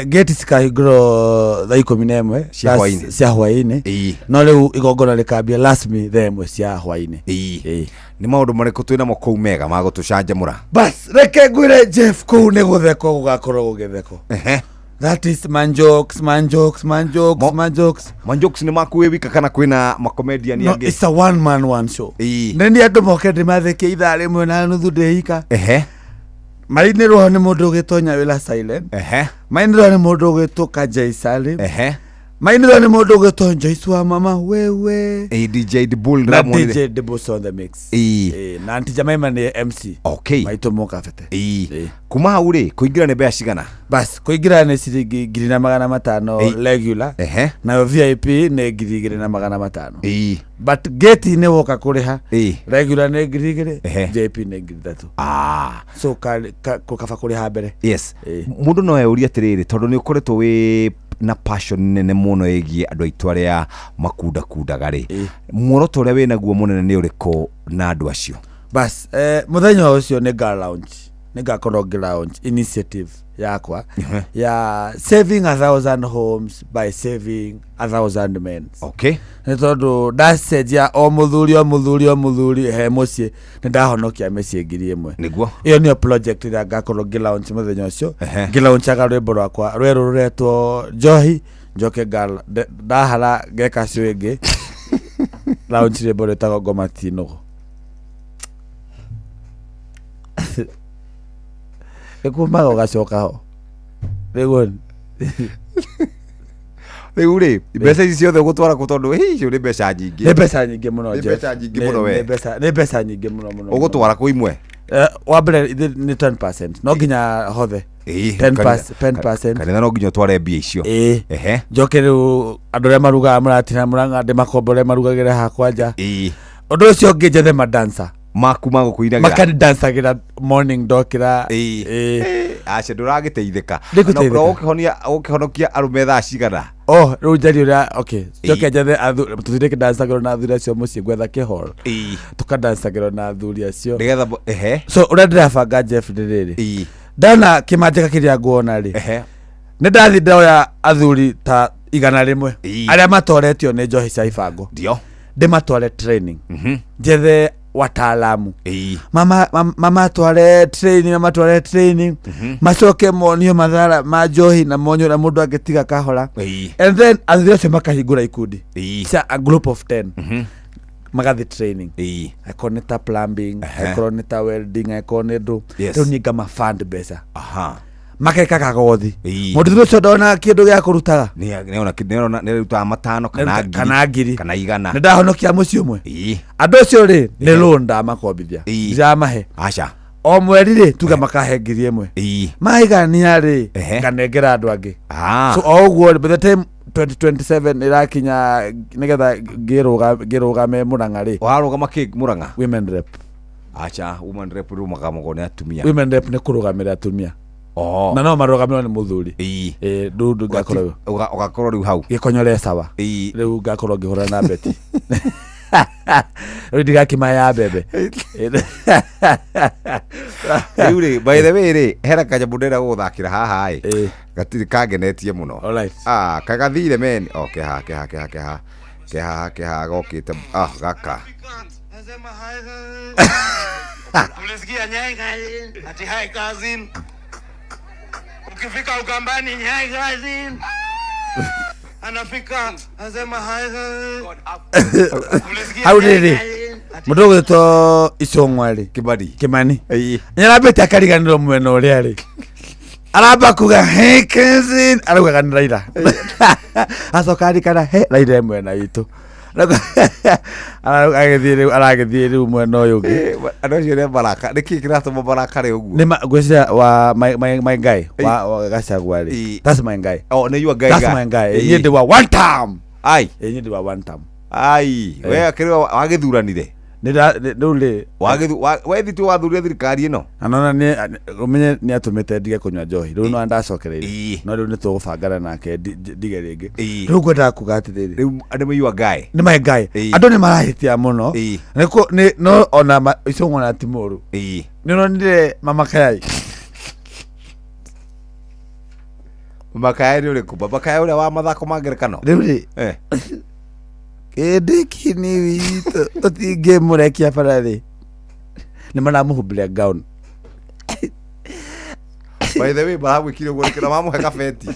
Gate cikahingũrwo thaa 11 cia hwaĩ-inĩ. Cia hwaĩ-inĩ, no rĩu igongona rĩkambia rasmi thaa 1 cia hwaĩ-inĩ. Ĩĩ. Nĩ maũndũ marĩkũ twĩ namo kũu mega ma gũtũcanjamũra? Bas, reke ngwĩre Jeff, kũu nĩ gũthekwo gũgakorwo gũgĩthekwo. That is man jokes, man jokes, man jokes, man jokes. Man jokes nĩ maku wĩ wika kana kwĩna makomedian No, angĩ? it's a one man one show. Nĩ niĩ andũ moke ndĩmathekie ithaa 1.30 ndĩhika. Mainĩrwo nĩ mũndũ ũgĩtwo Nyawĩra Silent. Mainĩrwo nĩ mũndũ ũgĩtwo Kajai Salim. Mainĩrwo nĩ mũndũ ũgĩtwo Joyce wa mama wewe. Ĩĩ, DJ Dibul Na ndĩramuonire. DJ Dibul's on the mix. Ĩĩ. Na Aunty Jemima nĩ MC. Okay. Maitũ mũkabete. Ĩĩ. Kuma hau rĩ, kũingĩra nĩ mbeca cigana? Bas, kũingĩra nĩ ciringi 1,500 regular. Nayo VIP nĩ 2,500. Ĩĩ. But gate-inĩ woka kũrĩha Ĩĩ. regular nĩ 2,000, VIP nĩ 3,000. Ah. So kaba kũrĩha mbere. Yes. Mũndũ no eurie atĩrĩrĩ, tondũ nĩ ũkoretwo wĩ na passion nene mũno ĩgiĩ andũ aitũ arĩa makundakundaga rĩ, muoroto ũrĩa wĩ naguo mũnene nĩ ũrĩkũ na andũ acio? Bas, mũthenya ũcio nĩ nga launch, nĩ ngakorwo ngĩ launch initiative yakwa ya saving 1,000 homes by saving 1,000 men. Okay. Nĩ tondũ ndacenjia o mũthuri o mũthuri o mũthuri he mũciĩ, nĩ ndahonokia mĩciĩ 1,000. Nĩguo. Ĩyo nĩyo project ĩrĩa ngakorwo ngĩ launch mũthenya ũcio. Ngĩ launchaga rwĩmbo rwakwa rwerũ rũretwo Njohi, njoke ndahara ngeka show ĩngĩ launch rwĩmbo rwĩtagwo Ngoma Ti Nũgũ. Nĩkumaga ũgacoka ho. Nĩguo. Rĩu rĩ, mbeca ici ciothe ũgũtwara kũ, tondũ hĩ, icio nĩ mbeca nyingĩ. Nĩ mbeca nyingĩ mũno, Nĩ Jeff. mbeca nyingĩ mũno we. Nĩ mbeca nyingĩ mũno mũno. Ũgũtwara kũ imwe? Wa mbere ithe nĩ 10% no nginya hothe. 10%, 10%. Kanitha no nginya ũtware mbia icio. Ĩĩ. Ehe. Njoke rĩu andũ arĩa marugaga mũratina mũrang'a ndĩmakombore marugagĩre hakwa nja. Ũndũ ũcio ũngĩ njethe madansa maku magũkũinagĩra, makanidancagĩra morning ndokĩra. Ĩĩ. Aca, ndũragĩteithĩka. Ndĩgũteithĩka. Na ũkĩhonia, ũkĩhonokia arũme thaa cigana? Oh, rĩu njarie ũrĩa, okay, njoke njethe tũthire kĩdancagĩrwo na athuri acio mũciĩ, gwetha kĩhall tũkadancagĩrwo na athuri acio. Nĩgetha ehe. So ũrĩa ndĩrabanga, Jeff, nĩ rĩrĩ, ndana kĩmanjĩka kĩrĩa nguona rĩ, nĩ ndathi ndoya athuri ta 100 arĩa matoretio nĩ njohi cia ibango, ndio ndĩmatware training, njethe wataalamu mamatware training, mamatware training, macoke monio mathara ma njohi na monio ũrĩa mũndũ angĩtiga kahora, and then athuri acio makahingũra ikundi cia a group of 10, magathi training, angĩkorwo nĩ ta plumbing, angĩkorwo nĩ ta welding, angĩkorwo nĩ ndũ. Rĩu niĩ ngamafund mbeca, makeka kagothi, mũndũ ũcio ndona kĩndũ gĩa kũrutaga. Nĩarutaga 5 kana ngiri. Kana ngiri. Kana 100. Nĩ ndahonokia mũciĩ ũmwe. Andũ acio rĩ, nĩ loan ndamakombithia, ndiramahe. Aca. O mweri rĩ, tuga makahe 1000, maigania rĩ, nganengera andũ angĩ. So o ũguo rĩ, by the time 2027 ĩrakinya, nĩgetha ngĩrũgame Mũrang'a rĩ. Warũgama kĩ Mũrang'a? Women rep. Aca, woman rep rũmagamagwo nĩ atumia. Women rep nĩ kũrũgamĩrĩra atumia. Na no marũgamĩrwo nĩ mũthuri. Ĩĩ, rĩu ngakorwo Ũgakorwo rĩu hau gĩkonyore sawa. Rĩu ngakorwo ngĩhũrana na beti, rĩu ndigakima ya mbembe. Rĩu rĩ, by the way rĩ, hena kanyamũ ndĩrenda gũgũthakĩra haha ĩ, gatirĩ kangenetie mũno. Ah, kagathire men. Oh, keha keha keha keha keha keha gokĩte, ah, gaka. Ulisikia nyai cousin, ati hi cousin. Ukifika Ukambani nyai cousin. Anafika anasema hi cousin. Ulisikia Hau nyai rĩrĩ, cousin, mũndũ ũgwĩtwo Icũng'wa rĩ, Kimani, Kimani nĩarambĩte akariganĩrwo mwena ũrĩa rĩ aramba kuga hey cousin, araugaga nĩ Raila, acoka arikana he Raila e mwena witũ. Agĩthiĩ rĩu, aragĩthiĩ rĩu mwena ũyũ ũngĩ. Andũ acio nĩ maraka, nĩkĩ kĩratũma marakare ũguo? Nĩ ngwĩciria wa my guy wa Gachagua rĩ, that's my guy. Oh, nĩ your guy. That's guy. my guy. Niĩ ndĩ wa one term. Ai. Niĩ ndĩ wa one term. Ai, we akĩrĩ wagĩthuranire? Rĩu rĩ, We thitu wathurire thirikari ĩno. Na nona nĩ ũmenye nĩ atũmĩte ndige kũnyua njohi, rĩu no ndacokereire, no rĩu nĩ tũgũbangana nake ndige rĩngĩ. Rĩu ngwendaga kuga atĩrĩrĩ, Rĩu nĩ your guy. Nĩ my guy. Andũ nĩ marahĩtia mũno. No ona Icũng'wa na ti mũru. Nĩ ũronire Mama Kayai? Mama Kayai nĩ ũrĩkũ? Mama Kayai ũrĩa wa mathako ma ngerekano? Rĩu rĩ, kĩndĩ kini witũ tũtingĩmũrekia bara rĩ, nĩ maramũhumbĩra gown. By the way, maramwĩkire ũguo nĩkĩ na mamũhe kabeti?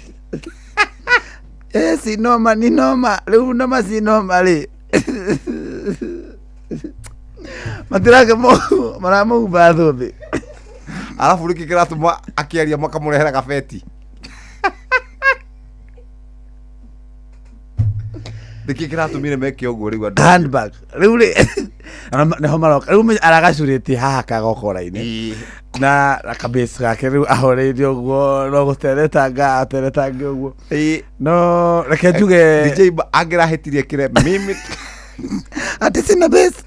Eh, si noma ni noma, rĩu noma si noma rĩ, matirake maramũhumba thũmbĩ. Arabu nĩkĩ kĩratũma akĩaria makamũrehera kabeti? Nĩkĩ kĩratũmire meke ũguo rĩu andũ? Handbag rĩu rĩ, nĩho maroka rĩu, aragacurĩtie haha kagokora-inĩ na kabase gake, rĩu ahoreirie ũguo, no gũteretanga ateretange ũguo, no reke njuge. DJ angĩrahĩtirie kĩre mimi. Ati sina base.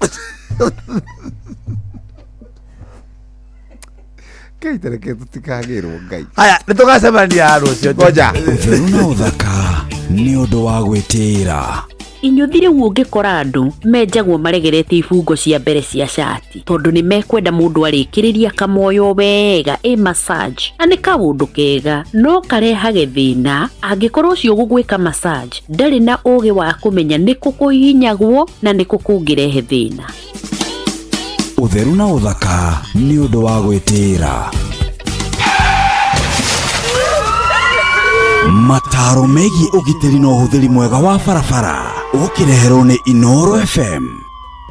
Kĩitereke tũtikagĩrwo Ngai. Haya, nĩ tũgacemania rũciũ. Ngoja. Ũtheru na ũthaka nĩ ũndũ wa gwĩtĩĩra. Inyuthi rĩu ũngĩkora andũ menjagwo maregeretie ibungo cia mbere cia cati, tondũ nĩ mekwenda mũndũ arĩkĩrĩria kamoyo wega ĩ massage, na nĩ kaũndũ kega no karehage thĩna angĩkorwo ũcio ũgũgwĩka massage ndarĩ na ũgĩ wa kũmenya nĩkũ kũhihinyagwo na nĩkũ kũngĩrehe thĩna. Ũtheru na ũthaka nĩ ũndũ wa gwĩtĩĩra. Mataro megiĩ ũgitĩri na ũhũthĩri mwega wa barabara ũkĩreherwo nĩ Inoro FM.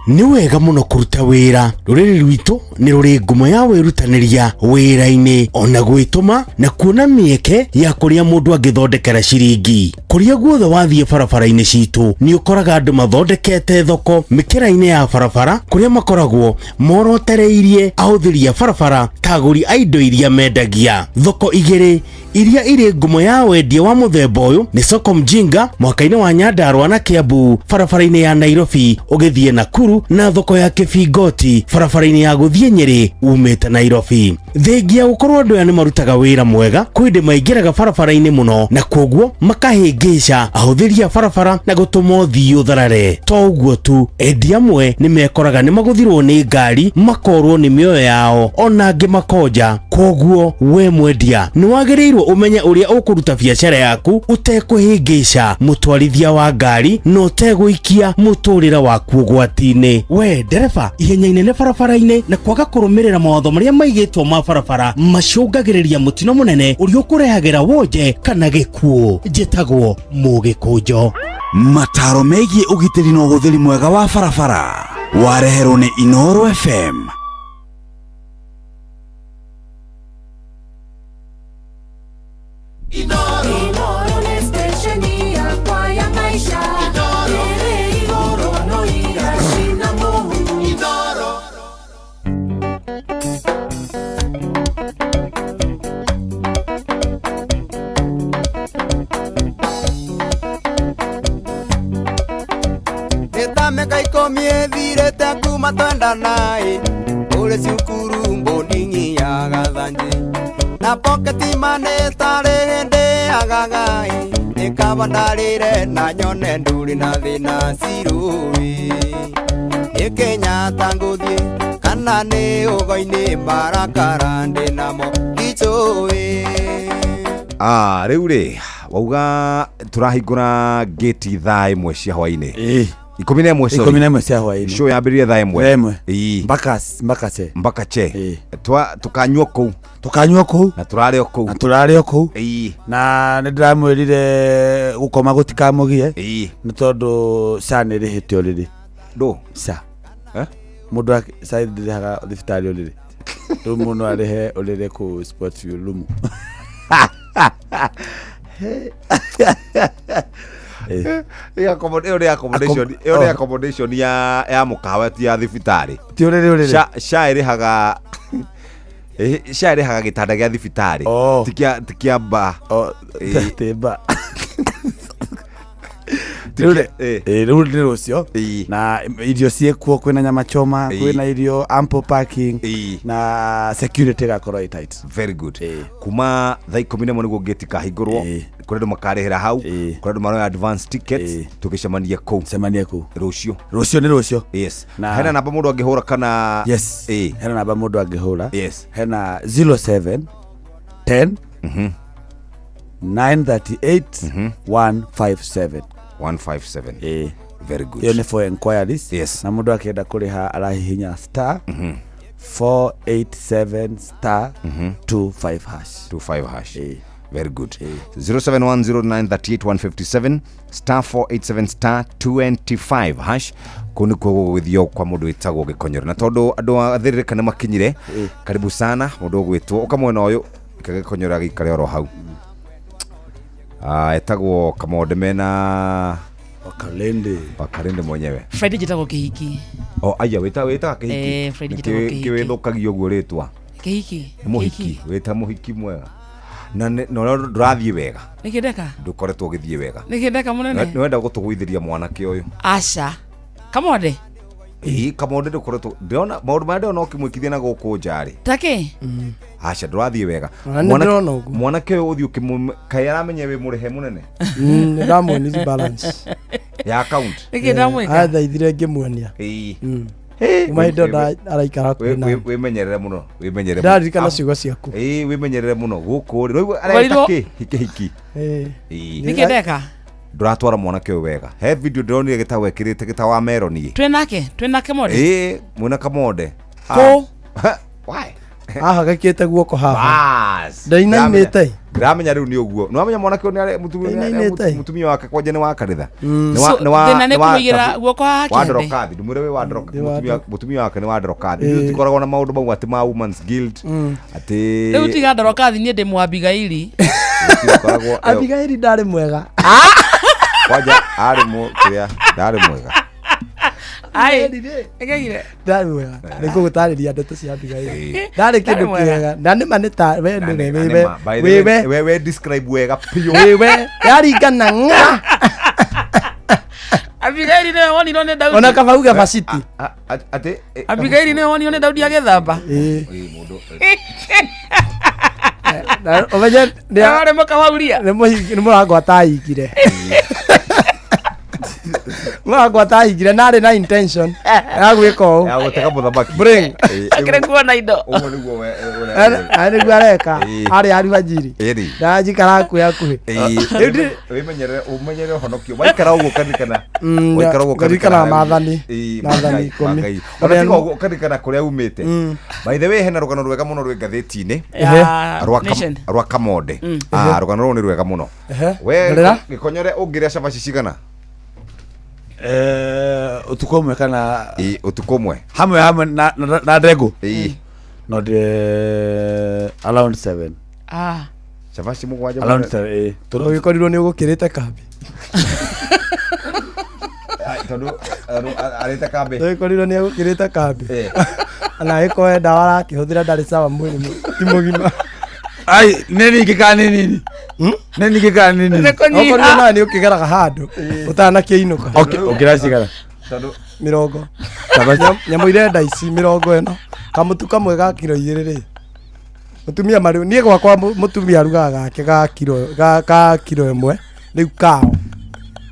Nĩ wega mũno kũruta wĩra. Rũrĩrĩ rwitũ nĩ rũrĩ ngumo ya wĩrutanĩria wĩra-inĩ ona gwĩtũma na kuona mĩeke ya kũrĩa mũndũ angĩthondekera ciringi. Kũrĩa guothe wathiĩ barabara-inĩ citũ nĩ ũkoraga andũ mathondekete thoko mĩkĩra-inĩ ya barabara kũrĩa makoragwo morotereirie ahũthĩri a barabara ta agũri a indo iria mendagia. Thoko igĩrĩ iria irĩ ngumo ya wendia wa mũthemba ũyũ nĩ soko mjinga mwaka-inĩ wa Nyandarua na Kiambu barabara-inĩ ya Nairobi ũgĩthiĩ Nakuru na thoko ya Kĩbingoti barabara-inĩ ya gũthiĩ Nyĩrĩ umĩte Nairobi. Thengia gũkorwo andũ aya nĩ marutaga wĩra mwega kwĩ hĩndĩ maingĩraga barabara-inĩ mũno na kwoguo makahĩngĩca ahũthĩri a barabara na gũtũma ũthii ũtharare. To ũguo tu, endia amwe nĩ mekoraga nĩ magũthirwo nĩ ngari makorwo nĩ mĩoyo yao ona angĩ makonja. Kwoguo we mwendia nĩ wagĩrĩirwo ũmenye ũrĩa ũkũruta biacara yaku ũtekũhĩngĩca mũtwarithia wa ngari na ũtegũikia mũtũrĩre waku ũgwati-inĩ. We ndereba, ihenya inene barabara-inĩ na kwaga kũrũmĩrĩra mawatho marĩa maigĩtwo ma barabara macũngagĩrĩria mũtino mũnene ũrĩa ũkũrehagĩra wonje kana gĩkuũ. Njĩtagwo Mũgĩkũnjo. Mataro megiĩ ũgitĩri na ũhũthĩri mwega wa barabara wareherwo nĩ Inooro FM. Inoro nĩ stesheni yakwa ya maisha ĩrĩ igũrũ no iracina mũhu. Nĩtamĩka ikũmi ĩthirĩte kuma twendanaĩ kũrĩ cukuru mbũndingi ya gathanjĩ na poketi money tarĩ hĩndĩ agagai nĩ kaba ndarĩre na nyone ndũrĩ na thĩna cirũĩ nĩ Kenyatta ngũthiĩ kana nĩ ũgo-inĩ marakara ndĩ namo ndicũĩ. Rĩu rĩ wauga tũrahingũra gate thaa ĩmwe cia hwainĩ, 11, sorry. 11 cia hwainĩ. Show yambĩrĩrie thaa ĩmwe. Thaa ĩmwe. Ĩĩ. Mpaka mpaka ce. Mpaka che. Twa tukanyua kũu. Tukanyua kũu. Na tũrarĩ o kũu. Na tũrarĩ o kũu. Ĩĩ. Na nĩ ndĩramwĩrire gũkoma gũtikamũgie. Ĩĩ. Nĩ tondũ SHA nĩ ĩrĩhĩte ũrĩrĩ. Ndũ? SHA. Eh? Mũndũ SHA ndĩrĩhaga thibitarĩ ũrĩrĩ. Rĩu mũndũ arĩhe ũrĩrĩ kũu Sports View room. Ĩyo nĩ accommodation, ĩyo nĩ accommodation ya mũkawa ti ya thibitarĩ. Ti ũrĩrĩ ũrĩrĩ. SHA ĩrĩhaga SHA ĩrĩhaga gĩtanda gĩa thibitarĩ. Ti kĩa mba. Ti mba. Rĩu rĩu nĩ rũcio na irio ciĩkuo, kwĩna nyama choma, kwĩna irio, ample parking na security ĩgakorwo ĩ tight. Very good. Kuma thaa 11 nĩguo gate ikahingũrwo, kũrĩ andũ makarĩhĩra hau, kũrĩ andũ maroya advance tickets, tũgĩcemanie kũu. Cemanie kũu rũciũ. Rũciũ nĩ rũciũ. Yes. Na hena namba mũndũ angĩhũra kana? Yes. Hena namba mũndũ angĩhũra. Yes. Hena 07 10 938 157. 157. Very good. Ĩyo nĩ for enquiries. Yes. Na mũndũ akĩenda kũrĩha arahihinya star 487 star 25 hash. 25 hash. Very good. 0710938157 star 487 star 25 hash. Kũu nĩkuo gũgũgĩthio kwa mũndũ wĩtagwo Gĩkonyore, na tondũ andũ a thĩrĩrĩka nĩ makinyire, karibu sana mũndũ ũgwĩtwo ũka mwena ũyũ Gĩkonyore agĩikare oro hau. Etagwo Kamonde mena Wakalende. Wakalende mwenyewe. Fred njĩtagwo Kĩhiki. O aya wĩtaga Kĩhiki. Eh, Fred njĩtagwo Kĩhiki. Kĩwĩthũkagia ũguo rĩtwa. Kĩhiki. Nĩ mũhiki, wĩta mũhiki mwega. Na na ũrĩa ndũrathiĩ wega. Nĩkĩ ndeka? Ndũkoretwo ũgĩthiĩ wega. Nĩkĩ ndeka mũnene? Nĩ wenda gũtũgũithĩria mwanake ũyũ. Aca. Kamonde. Ĩĩ, Kamonde ndũkoretwo ndĩrona maũndũ marĩa ndĩrona ũkĩmwĩkithia na gũkũ nja rĩ. Takĩ? Aca, ndũrathiĩ wega. Ona nĩ ndĩrona ũguo. Mwanake ũyũ ũthiĩ ũkĩmũ kaĩ aramenya wĩ mũrĩhe mũnene Nĩ ndamuonirie balance ya account. Nĩkĩ ndamwĩka? Athaithire ngĩmuonia. Ĩĩ. Kuma hĩndĩ ĩyo araikara hakuhĩ na Wĩmenyerere mũno, wĩmenyerere. Ndĩraririkana ciugo ciaku. Ĩĩ, wĩmenyerere mũno gũkũ rĩ. Rĩu areta kĩ? Kĩhiki. Ĩĩ. Nĩkĩ ndeka? Ndũratwara mwanake ũyũ wega. He video ndĩronire gĩtagwo ekĩrĩte gĩta wa meroni. Twĩ nake? Twĩ nake Monde? Ĩĩ, mwĩna Kamonde. Kũ? Why? Ahagakĩte guoko haha. Bas. Ndainainĩte. Ndiramenya rĩu nĩ ũguo. Nĩwamenya mwanake ũyũ nĩ Nĩainĩte. mũtumia wake kwanja nĩ wa kanitha. Mm. Nĩ wa- So, nĩ wa- thĩna nĩ nĩ wa- kũmũigĩra guoko haha wa kĩande. Ndorokathi, ndũmwĩre wĩ wa Ndorokathi, Nĩ wa mũtumia wake nĩ wa Ndorokathi. Ĩĩ. Ithuĩ tũkoragwo na maũndũ mau atĩ ma Women's Guild, Mm. atĩ Rĩu tiga Ndorokathi niĩ ndĩ Mwabigaili. tũkoragwo Abigaili ndarĩ mwega. kwanja arĩ kĩrĩa ndarĩ mwega. Ai, ĩgeire. Ndarĩ mwega. Nĩ ngũgũtarĩria ndeto cia Abigaili. Ĩĩ. Ndarĩ kĩndũ Ndarĩ mwega. kĩega. Na nĩma nĩ ta we Na nĩwe nĩ- na wĩwe. nĩ ma. By the way, Wĩwe. we describe wega biũ. Wĩwe. Yaringana ng'a. Abigaili nĩwe wonirwo nĩ Daudi. Ona kaba uge Vashiti. Atĩ Abigaili nĩwe wonirwo nĩ Daudi agĩthamba. Ĩĩ. Ĩĩ, mũndũ Na ũmenye nĩ Warĩ mũka wa Uria. nĩ mũrango atahingire. Mũrango atahingire na arĩ na intention ya gwĩka ũũ. Ya gũtega mũthamaki. Bring. Ĩĩ, Akĩrĩ kuona indo. ũguo nĩguo we- Arĩ nĩguo areka. Ĩĩ. Arĩ arubajiri. Ĩrĩ. Ndajikara hakuhĩ hakuhĩ. Ĩĩ. Rĩu ndi- Wĩmenyerere ũmenyerere ũhonokio waikara ũguo ũkaririkana Mm, waikara ũguo ngaririkana ũkaririkana maathani. Ĩĩ, Maathani ma Ngai, ma ikũmi. Ngai. Ona tiga ũguo ũkaririkana kũrĩa umĩte. By the way hena rũgano rwega mũno rwĩ ngathĩti-inĩ Ya rwa Nation. rwa Kamonde. Mm. Ah, rũgano rũrũ nĩ rwega mũno. Ehe. We Ngerera. gĩkonyore ũngĩrĩa cabaci cigana? Ũtukũ ũmwe kana Ĩĩ, ũtukũ ũmwe. hamwe hamwe na na ndengũ Ĩĩ. no ndĩe around 7. Ah. Cabaci mũgwanja. Around 7 ĩĩ. Ũgĩkorirwo nĩ ũgũkĩrĩte kambi. Ai, tondũ arĩte kambĩ. Ũgĩkorirwo nĩ egũkĩrĩte kambi. Ĩĩ. Ona agĩkorwo ndawa arakĩhũthĩra ndarĩ sawa mwĩrĩ ti mũgima. Ai, nĩ ningĩ kana nĩ nini? Nĩ ningĩ kana nĩ nini? Nĩ kũnyiha. Okorirwo nawe nĩ ũkĩgeraga handũ ũtanakĩinũka. Okay, ũngĩra cigana? Tondũ Mĩrongo. Cabaci. Nyamũ irenda ici mĩrongo ĩno. Kamũtu kamwe ga kiro igĩrĩ rĩ. Mũtumia marĩ niĩ gwakwa mũtumia arugaga gake ga kiro ga kiro ĩmwe rĩu kao.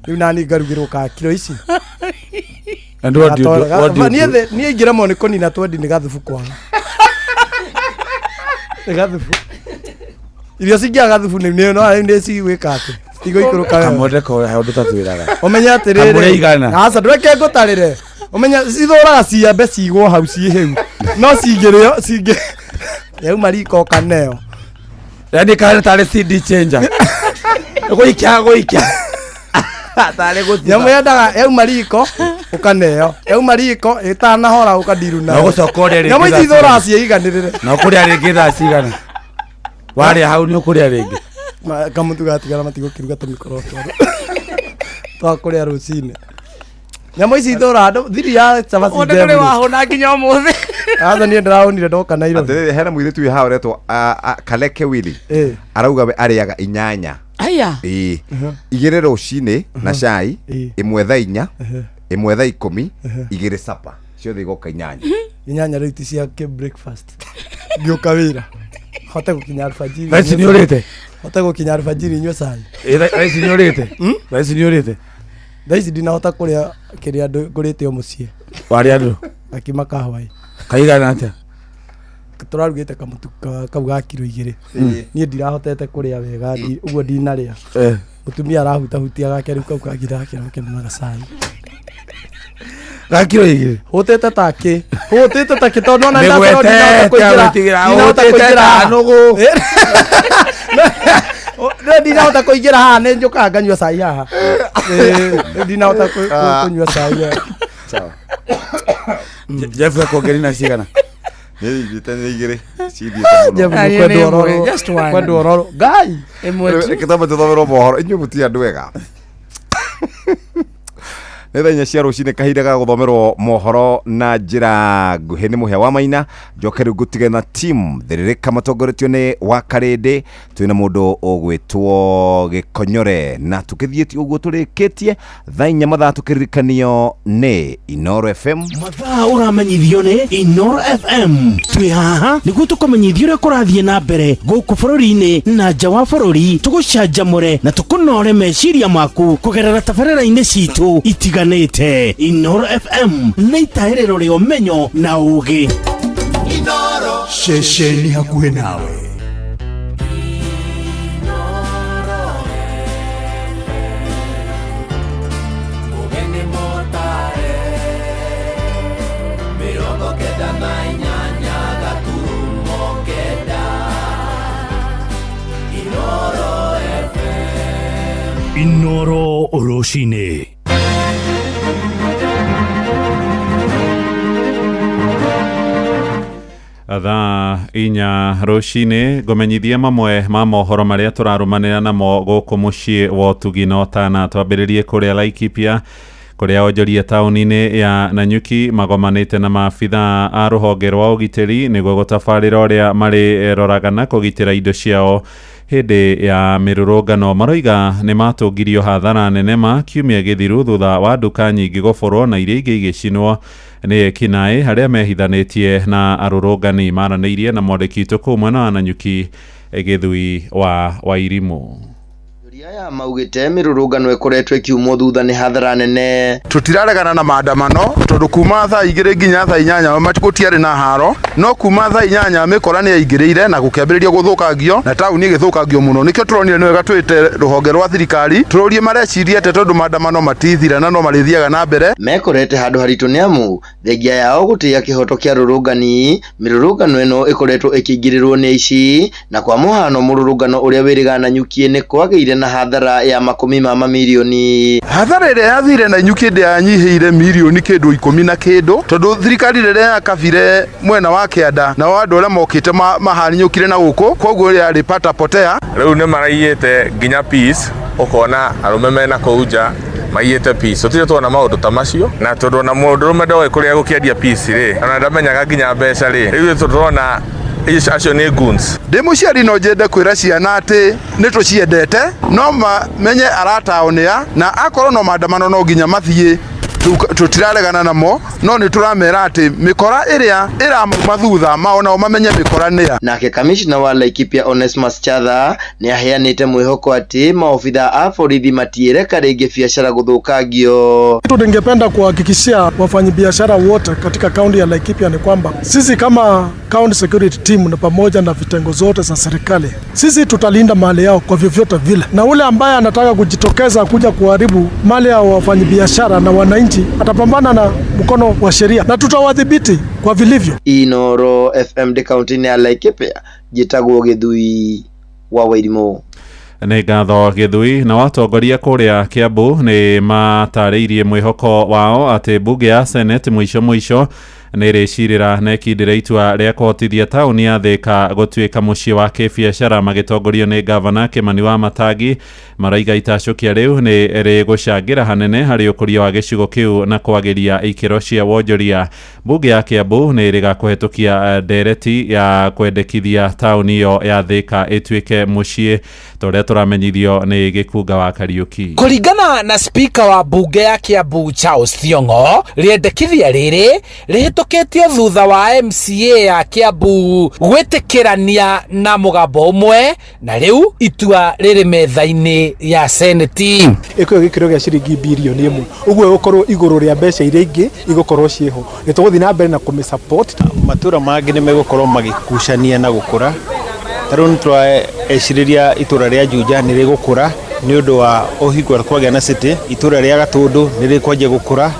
Rĩu nani ngarugĩrwo ka kiro ici. And what do you do? What do you Niĩ do? niĩ ingĩremwo nĩ kũnina twendi nĩ gathubu kwaga. Nĩ gathubu. Irio cingĩaga gathubu nĩ no rĩu nĩ cigwĩka atĩ. Cigũikũrũka wega. Kamonde ko he ũndũ tatwĩraga. Ũmenye atĩrĩrĩ. Kamũrĩa igana. Aca ndũreke ngũtarĩre. Ũmenye cithũraga ciambe cigwo hau ciĩ hĩu. No cingĩrĩo cingĩ yauma riko ũkaneo. Yaani kana tarĩ CD changer. Gũikia gũikia. Tarĩ gũthutha. Nyamũ yendaga yauma riko ũkaneo. Yauma riko ĩtanahora ũkandiru Na nayo. ũgũcoka ũrĩe rĩngĩ Nyamũ thaa ici ithũraga cigana? ciĩiganĩrĩre. Na ũkũrĩa rĩngĩ thaa cigana? Warĩa hau nĩ ũkũrĩa rĩngĩ. Kamũtu gatigara matigũkĩruga tũmĩkorobia twa kũrĩa rũcinĩ. Nyamũ ici ithũraga thiri ya cabaci Ũndũ ndũrĩ wahũna nginya ũmũthĩ. Aca niĩ ndĩrahũnire ndoka Nairobi. Atĩrĩrĩ hena mũirĩtu wĩ haha ũretwo Kaleke Willy. Ĩĩ. Arauga we arĩaga inyanya. Aya. Ĩĩ. Igĩrĩ rũcinĩ na cai, Ĩĩ. ĩmwe thaa inya, Ehe. ĩmwe thaa ikũmi, Ehe. igĩrĩ sapa. Ciothe igoka inyanya. Inyanya rĩu ti cia kĩ breakfast. Ngĩũka wĩra. Hote gũkinya alfajiri. Thaa ici nĩ ũrĩte? Hote gũkinya alfajiri nyue cai. Ĩ, thaa ici nĩ ũrĩte? Thaa ici nĩ ũrĩte? Thaa ici ndinahota kũrĩa kĩrĩa ngũrĩte o mũciĩ. Warĩa ndũ? Gakima ka hwaĩ. Kaigana atĩa? Tũrarugĩte kamũtu kau ga kiro igĩrĩ. Ĩĩ. Niĩ ndirahotete kũrĩa wega ũguo ndinarĩa. Eh. Mũtumia arahutahutia gake rĩu kau kangĩ ndakĩroke na gacai. Ga kiro igĩrĩ? Hũtĩte takĩ. Hũtĩte takĩ tondũ ona Mĩgwete, ndakorwo ndinahota kũingĩra. gwĩtigĩra, Ndinahota hũtĩte kũingĩra ta haha. nũgũ. Rĩu ndinahota kũingĩra haha nĩ njũkaga nganyua cai haha. Ĩĩ, rĩu ndinahota kũnyua cai haha. Sawa. Jeff ekuongerera cigana? Nĩ ithiĩte nĩ igĩrĩ. Cithiĩte mũno. Jeff nĩ kwendwo ororo. Just one. Kwendwo ororo. Ngai. Ĩmwe tu. Reke twambe tũthomerwo mohoro inyuĩ mũtirĩ andũ ega. Nĩ thaa inya cia rũcinĩ kahinda ga gũthomerwo mohoro na njĩra nguhĩ nĩ mũhĩa wa maina. Njoke rĩu ngũtige na team thĩrĩrĩka matongoretio nĩ wa Karĩndĩ. Twĩna mũndũ ũgwĩtwo Gĩkonyore na tũkĩthiĩtie ũguo tũrĩkĩtie thaa inya mathaa tũkĩririkanio nĩ Inoro FM. Mathaa ũramenyithio nĩ Inoro FM. Twĩ haha nĩguo tũkũmenyithia ũrĩa kũrathiĩ na mbere gũkũ bũrũri-inĩ na nja wa bũrũri, tũgũcanjamũre na tũkũnore meciria maku kũgerera tabarĩra-inĩ citũ itiganĩte. Inoro FM nĩ itahĩrĩro rĩa ũmenyo na ũũgĩ. Ceceni hakuhĩ nawe. Mũgeni mũtare 98.9 Inoro. Inoro rũcinĩ. Thaa 4 rũcinĩ ngũmenyithie mamwe ma mohoro marĩa tũrarũmanĩra namo gũkũ mũciĩ wa ũtugi na ũtana. Twambĩrĩrie kũrĩa Laikipia, kũrĩa onjoria taũni-inĩ ya Nanyuki magomanĩte na maabitha a rũhonge rwa ũgitĩri nĩguo gũtabarĩra ũrĩa marĩroraga na kũgitĩra indo ciao hĩndĩ ya mĩrũrũngano. Maroiga nĩ matũngirio hathara nene ma kiumia gĩthiru thutha wa nduka nyingĩ gũborwo na iria ingĩ igĩcinwo nĩ ekinaĩ arĩa mehithanĩtie na arũrũngani. Maranĩirie na mwandĩki witũ kũu mwena wa Nanyuki, Gĩthui wa Wairimũ. Aya maugĩte mĩrũrũngano ĩkoretwo ĩkiumwo thutha nĩ hathara nene. Tũtiraregana na maandamano tondũ kuma thaa 2 nginya thaa 8 gũtiarĩ na haro, no kuma thaa 8 mĩkora nĩ yaingĩrĩire na gũkĩambĩrĩria gũthũkangio na taũni ĩgĩthũkangio mũno. Nĩkĩo tũronire nĩ wega twĩte rũhonge rwa thirikari tũrũrie mareciria atĩa, tondũ maandamano matithira na no marĩthiaga na mbere. Mekorete handũ haritũ nĩ amu thengia yao gũtĩĩa kĩhoto kĩa rũrũngani, mĩrũrũngano ĩno ĩkoretwo ĩkĩingĩrĩrwo nĩ aici, na kwa mũhano mũrũrũngano ũrĩa wĩrĩga Nanyuki nĩ kwagĩire na hathara ya makũmi ma mamirioni. Hathara ĩrĩa yathire Nanyuki ndĩyanyihĩire mirioni kĩndũ 10 na kĩndũ, tondũ thirikari rĩrĩa yakabire mwena wa kĩanda nao andũ arĩa mokĩte mahanyũkire na gũkũ, koguo yarĩ pata potea. Rĩu nĩ maraiyĩte nginya peace, ũkona arũme mena kũu nja maiyĩte peace. Tũtirĩ tuona maũndũ ta macio, na tondũ ona mũndũrũme ndoĩ kũrĩa gũkĩendia peace rĩ, ona ndamenyaga nginya mbeca rĩ, rĩu tũrona acio nĩ goons. Ndĩ mũciari no njende kwĩra ciana atĩ nĩ tũciendete, no mamenye arata ao nĩa, na akorwo no maandamano no nginya mathiĩ, tũtiraregana namo, no nĩ tũramera atĩ mĩkora ĩrĩa ĩramauma thutha mao nao mamenye mĩkora nĩa. Nake kamishna wa Laikipia Onesmus Chatha nĩ aheanĩte mwĩhoko atĩ maobitha a borithi matiĩreka rĩngĩ biacara gũthũkangio. Ningependa kuhakikishia wafanyabiashara wote katika kaunti ya Laikipia ni kwamba sisi kama county security team na pamoja na vitengo zote za serikali, sisi tutalinda mali yao kwa vyovyote vile, na ule ambaye anataka kujitokeza kuja kuharibu mali ya wafanyabiashara na wananchi atapambana na mkono wa sheria na tutawadhibiti kwa vilivyo. Inoro FM de kaunti ya Laikipia, njĩtagwo Gĩthui wa Wairimũ. Nĩ ngatho Gĩthui. Na watongoria kũrĩa Kiambu nĩ matarĩirie mwĩhoko wao atĩ mbunge ya Senate mũico mũico nĩ ĩrĩcirĩra na ĩkindĩre itua rĩa kũhotithia taũni ya Thika gũtuĩka mũciĩ wa kĩbiacara, magĩtongorio nĩ gavana Kĩmani wa Matangi. Maraiga itacũkia rĩu nĩ rĩgũcangĩra hanene harĩ ũkũria wa gĩcigo kĩu na kwagĩria ikĩro cia wonjoria. Mbunge ya Kiambu nĩ ĩrĩga kũhetũkia ndereti ya kwendekithia taũni ĩyo ya Thika ĩtuĩke mũciĩ, ta ũrĩa tũramenyithio nĩ Gĩkunga wa Kariũki. Kũringana na spika wa mbunge ya Kiambu Charles Thiong'o, rĩendekithia rĩrĩ rĩhĩtũkĩtio thutha wa MCA ya Kiambu gwĩtĩkĩrania na mũgambo ũmwe, na rĩu itua rĩrĩ metha-inĩ ya Seneti. Ĩkũyo gĩkĩro gĩa ciringi birioni 1, ũguo ĩgũkorwo igũrũ rĩa mbeca iria ingĩ igũkorwo ciĩho. Nĩ tũgũthiĩ na mbere na kũmĩ support. Matũra mangĩ nĩ megũkorwo magĩkucania na gũkũra. Ta rĩu nĩ tũrecirĩria itũra rĩa Juja nĩ rĩgũkũra nĩ ũndũ wa ũhingo kwagĩa na city, itũra rĩa Gatũndũ nĩ rĩkwanjia gũkũra,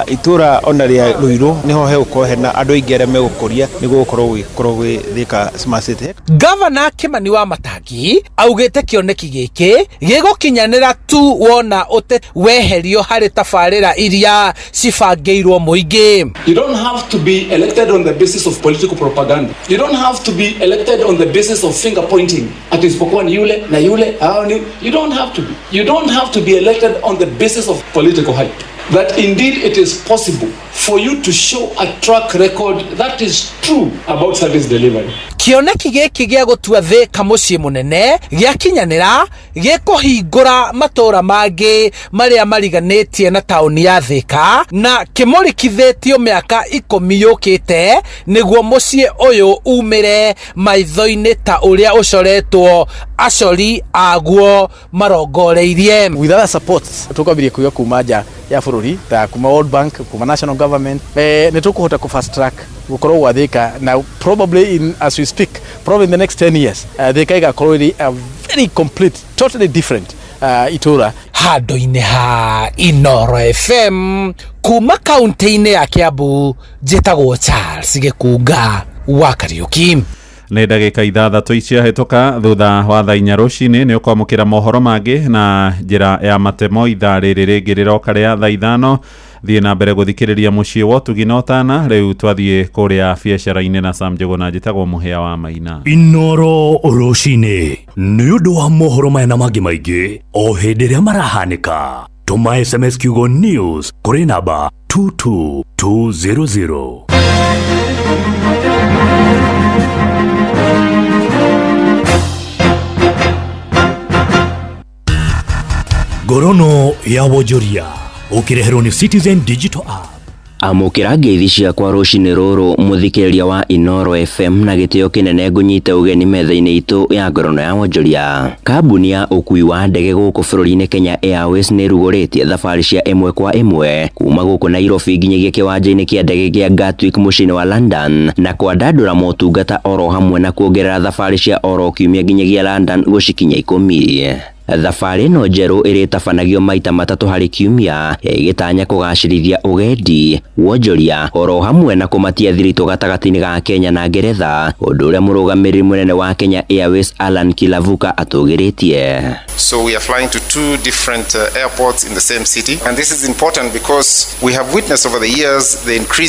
itũra ona rĩa Ruiru nĩho hegũkorwo hena andũ aingĩ arĩa megũkũria nĩguo gũkorwo gũgĩkorwo gwĩ Thika Smart City. Gavana Kĩmani wa Matangi augĩte kĩoneki gĩkĩ gĩgũkinyanĩra tu wona ũte weherio harĩ tabarĩra iria cibangĩirwo mũingĩ. You don't have to be elected on the basis of political propaganda. You don't have to be elected on the basis of finger pointing. Ati isipokuwa ni yule na yule, hao ni. You don't have to be. You don't have to be elected on the basis of political hype. That indeed it is possible for you to show a track record that is true about service delivery. Kĩoneki gĩkĩ gĩa gũtua Thika mũciĩ mũnene gĩakinyanĩra gĩkũhingũra matũra mangĩ marĩa mariganĩtie na taũni ya Thika, na kĩmũrikithĩtio mĩaka 10 yũkĩte nĩguo mũciĩ ũyũ umĩre maitho-inĩ ta ũrĩa ũcoretwo acori aguo marongoreirie. With other supports tũkwambĩrĩria kũiga kuma nja ya bũrũri ta kuma World Bank, kuma national government, nĩ tũkũhota kũ fast track gũkorwo gwa Thika, na probably in, as we speak, probably in the next 10 years, Thika ĩgakorwo ĩrĩ a very complete, totally different itũra. Handũ-inĩ ha Inoro FM kuma kaunti-inĩ ya Kiambu, njĩtagwo Charles Gĩkunga wa Kariũki. Nĩ ndagĩka 6 iciahĩtũka thutha wa thaa 4 rũcinĩ. Nĩ ũkwamũkĩra mohoro mangĩ na njĩra ya matemo ithaa rĩrĩ rĩngĩ rĩroka rĩa thaa 5. Thiĩ na mbere gũthikĩrĩria mũciĩ wa ũtugi na ũtana. Rĩu twathiĩ kũrĩa biacara-inĩ na Sam Njũgũna. Njĩtagwo Mũhĩa wa Maina. Inoro rũcinĩ nĩ ũndũ wa mohoro maya na mangĩ maingĩ o hĩndĩ ĩrĩa marahanĩka, tũma SMS kiugo news kũrĩ namba 22200. Ngorono ya wonjoria ũkĩreherwo nĩ Citizen Digital App. Amũkĩra ngeithi ciakwa rũcinĩ rũrũ mũthikĩrĩria wa Inoro FM na gĩtĩo kĩnene ngũnyite ũgeni metha-inĩ itũ ya ngorono ya wonjoria. Kambuni ya ũkui wa ndege gũkũ bũrũri-inĩ Kenya Airways nĩ ĩrugũrĩtie thabarĩ cia ĩmwe kwa ĩmwe kuma gũkũ Nairobi nginyagia kĩwanja-inĩ kĩa ndege kĩa Gatwick mũciĩ-inĩ wa London, na kwandandũra motungata oro hamwe na kuongerera thabarĩ cia oro kiumia nginyagia London gũcikinya 10. Thabarĩ ĩno njerũ ĩrĩtabanagio maita 3 harĩ kiumia, ĩgĩtanya kũgacĩrithia ũgendi, wonjoria oro hamwe na kũmatia thiritũ gatagatĩ-inĩ ga Kenya na Ngeretha, ũndũ ũrĩa mũrũgamĩrĩri mũnene wa Kenya Airways Alan Kilavuka atũgĩrĩtie. So we are flying to 2 different airports in the same city, and this is important because we have witnessed over the years the increase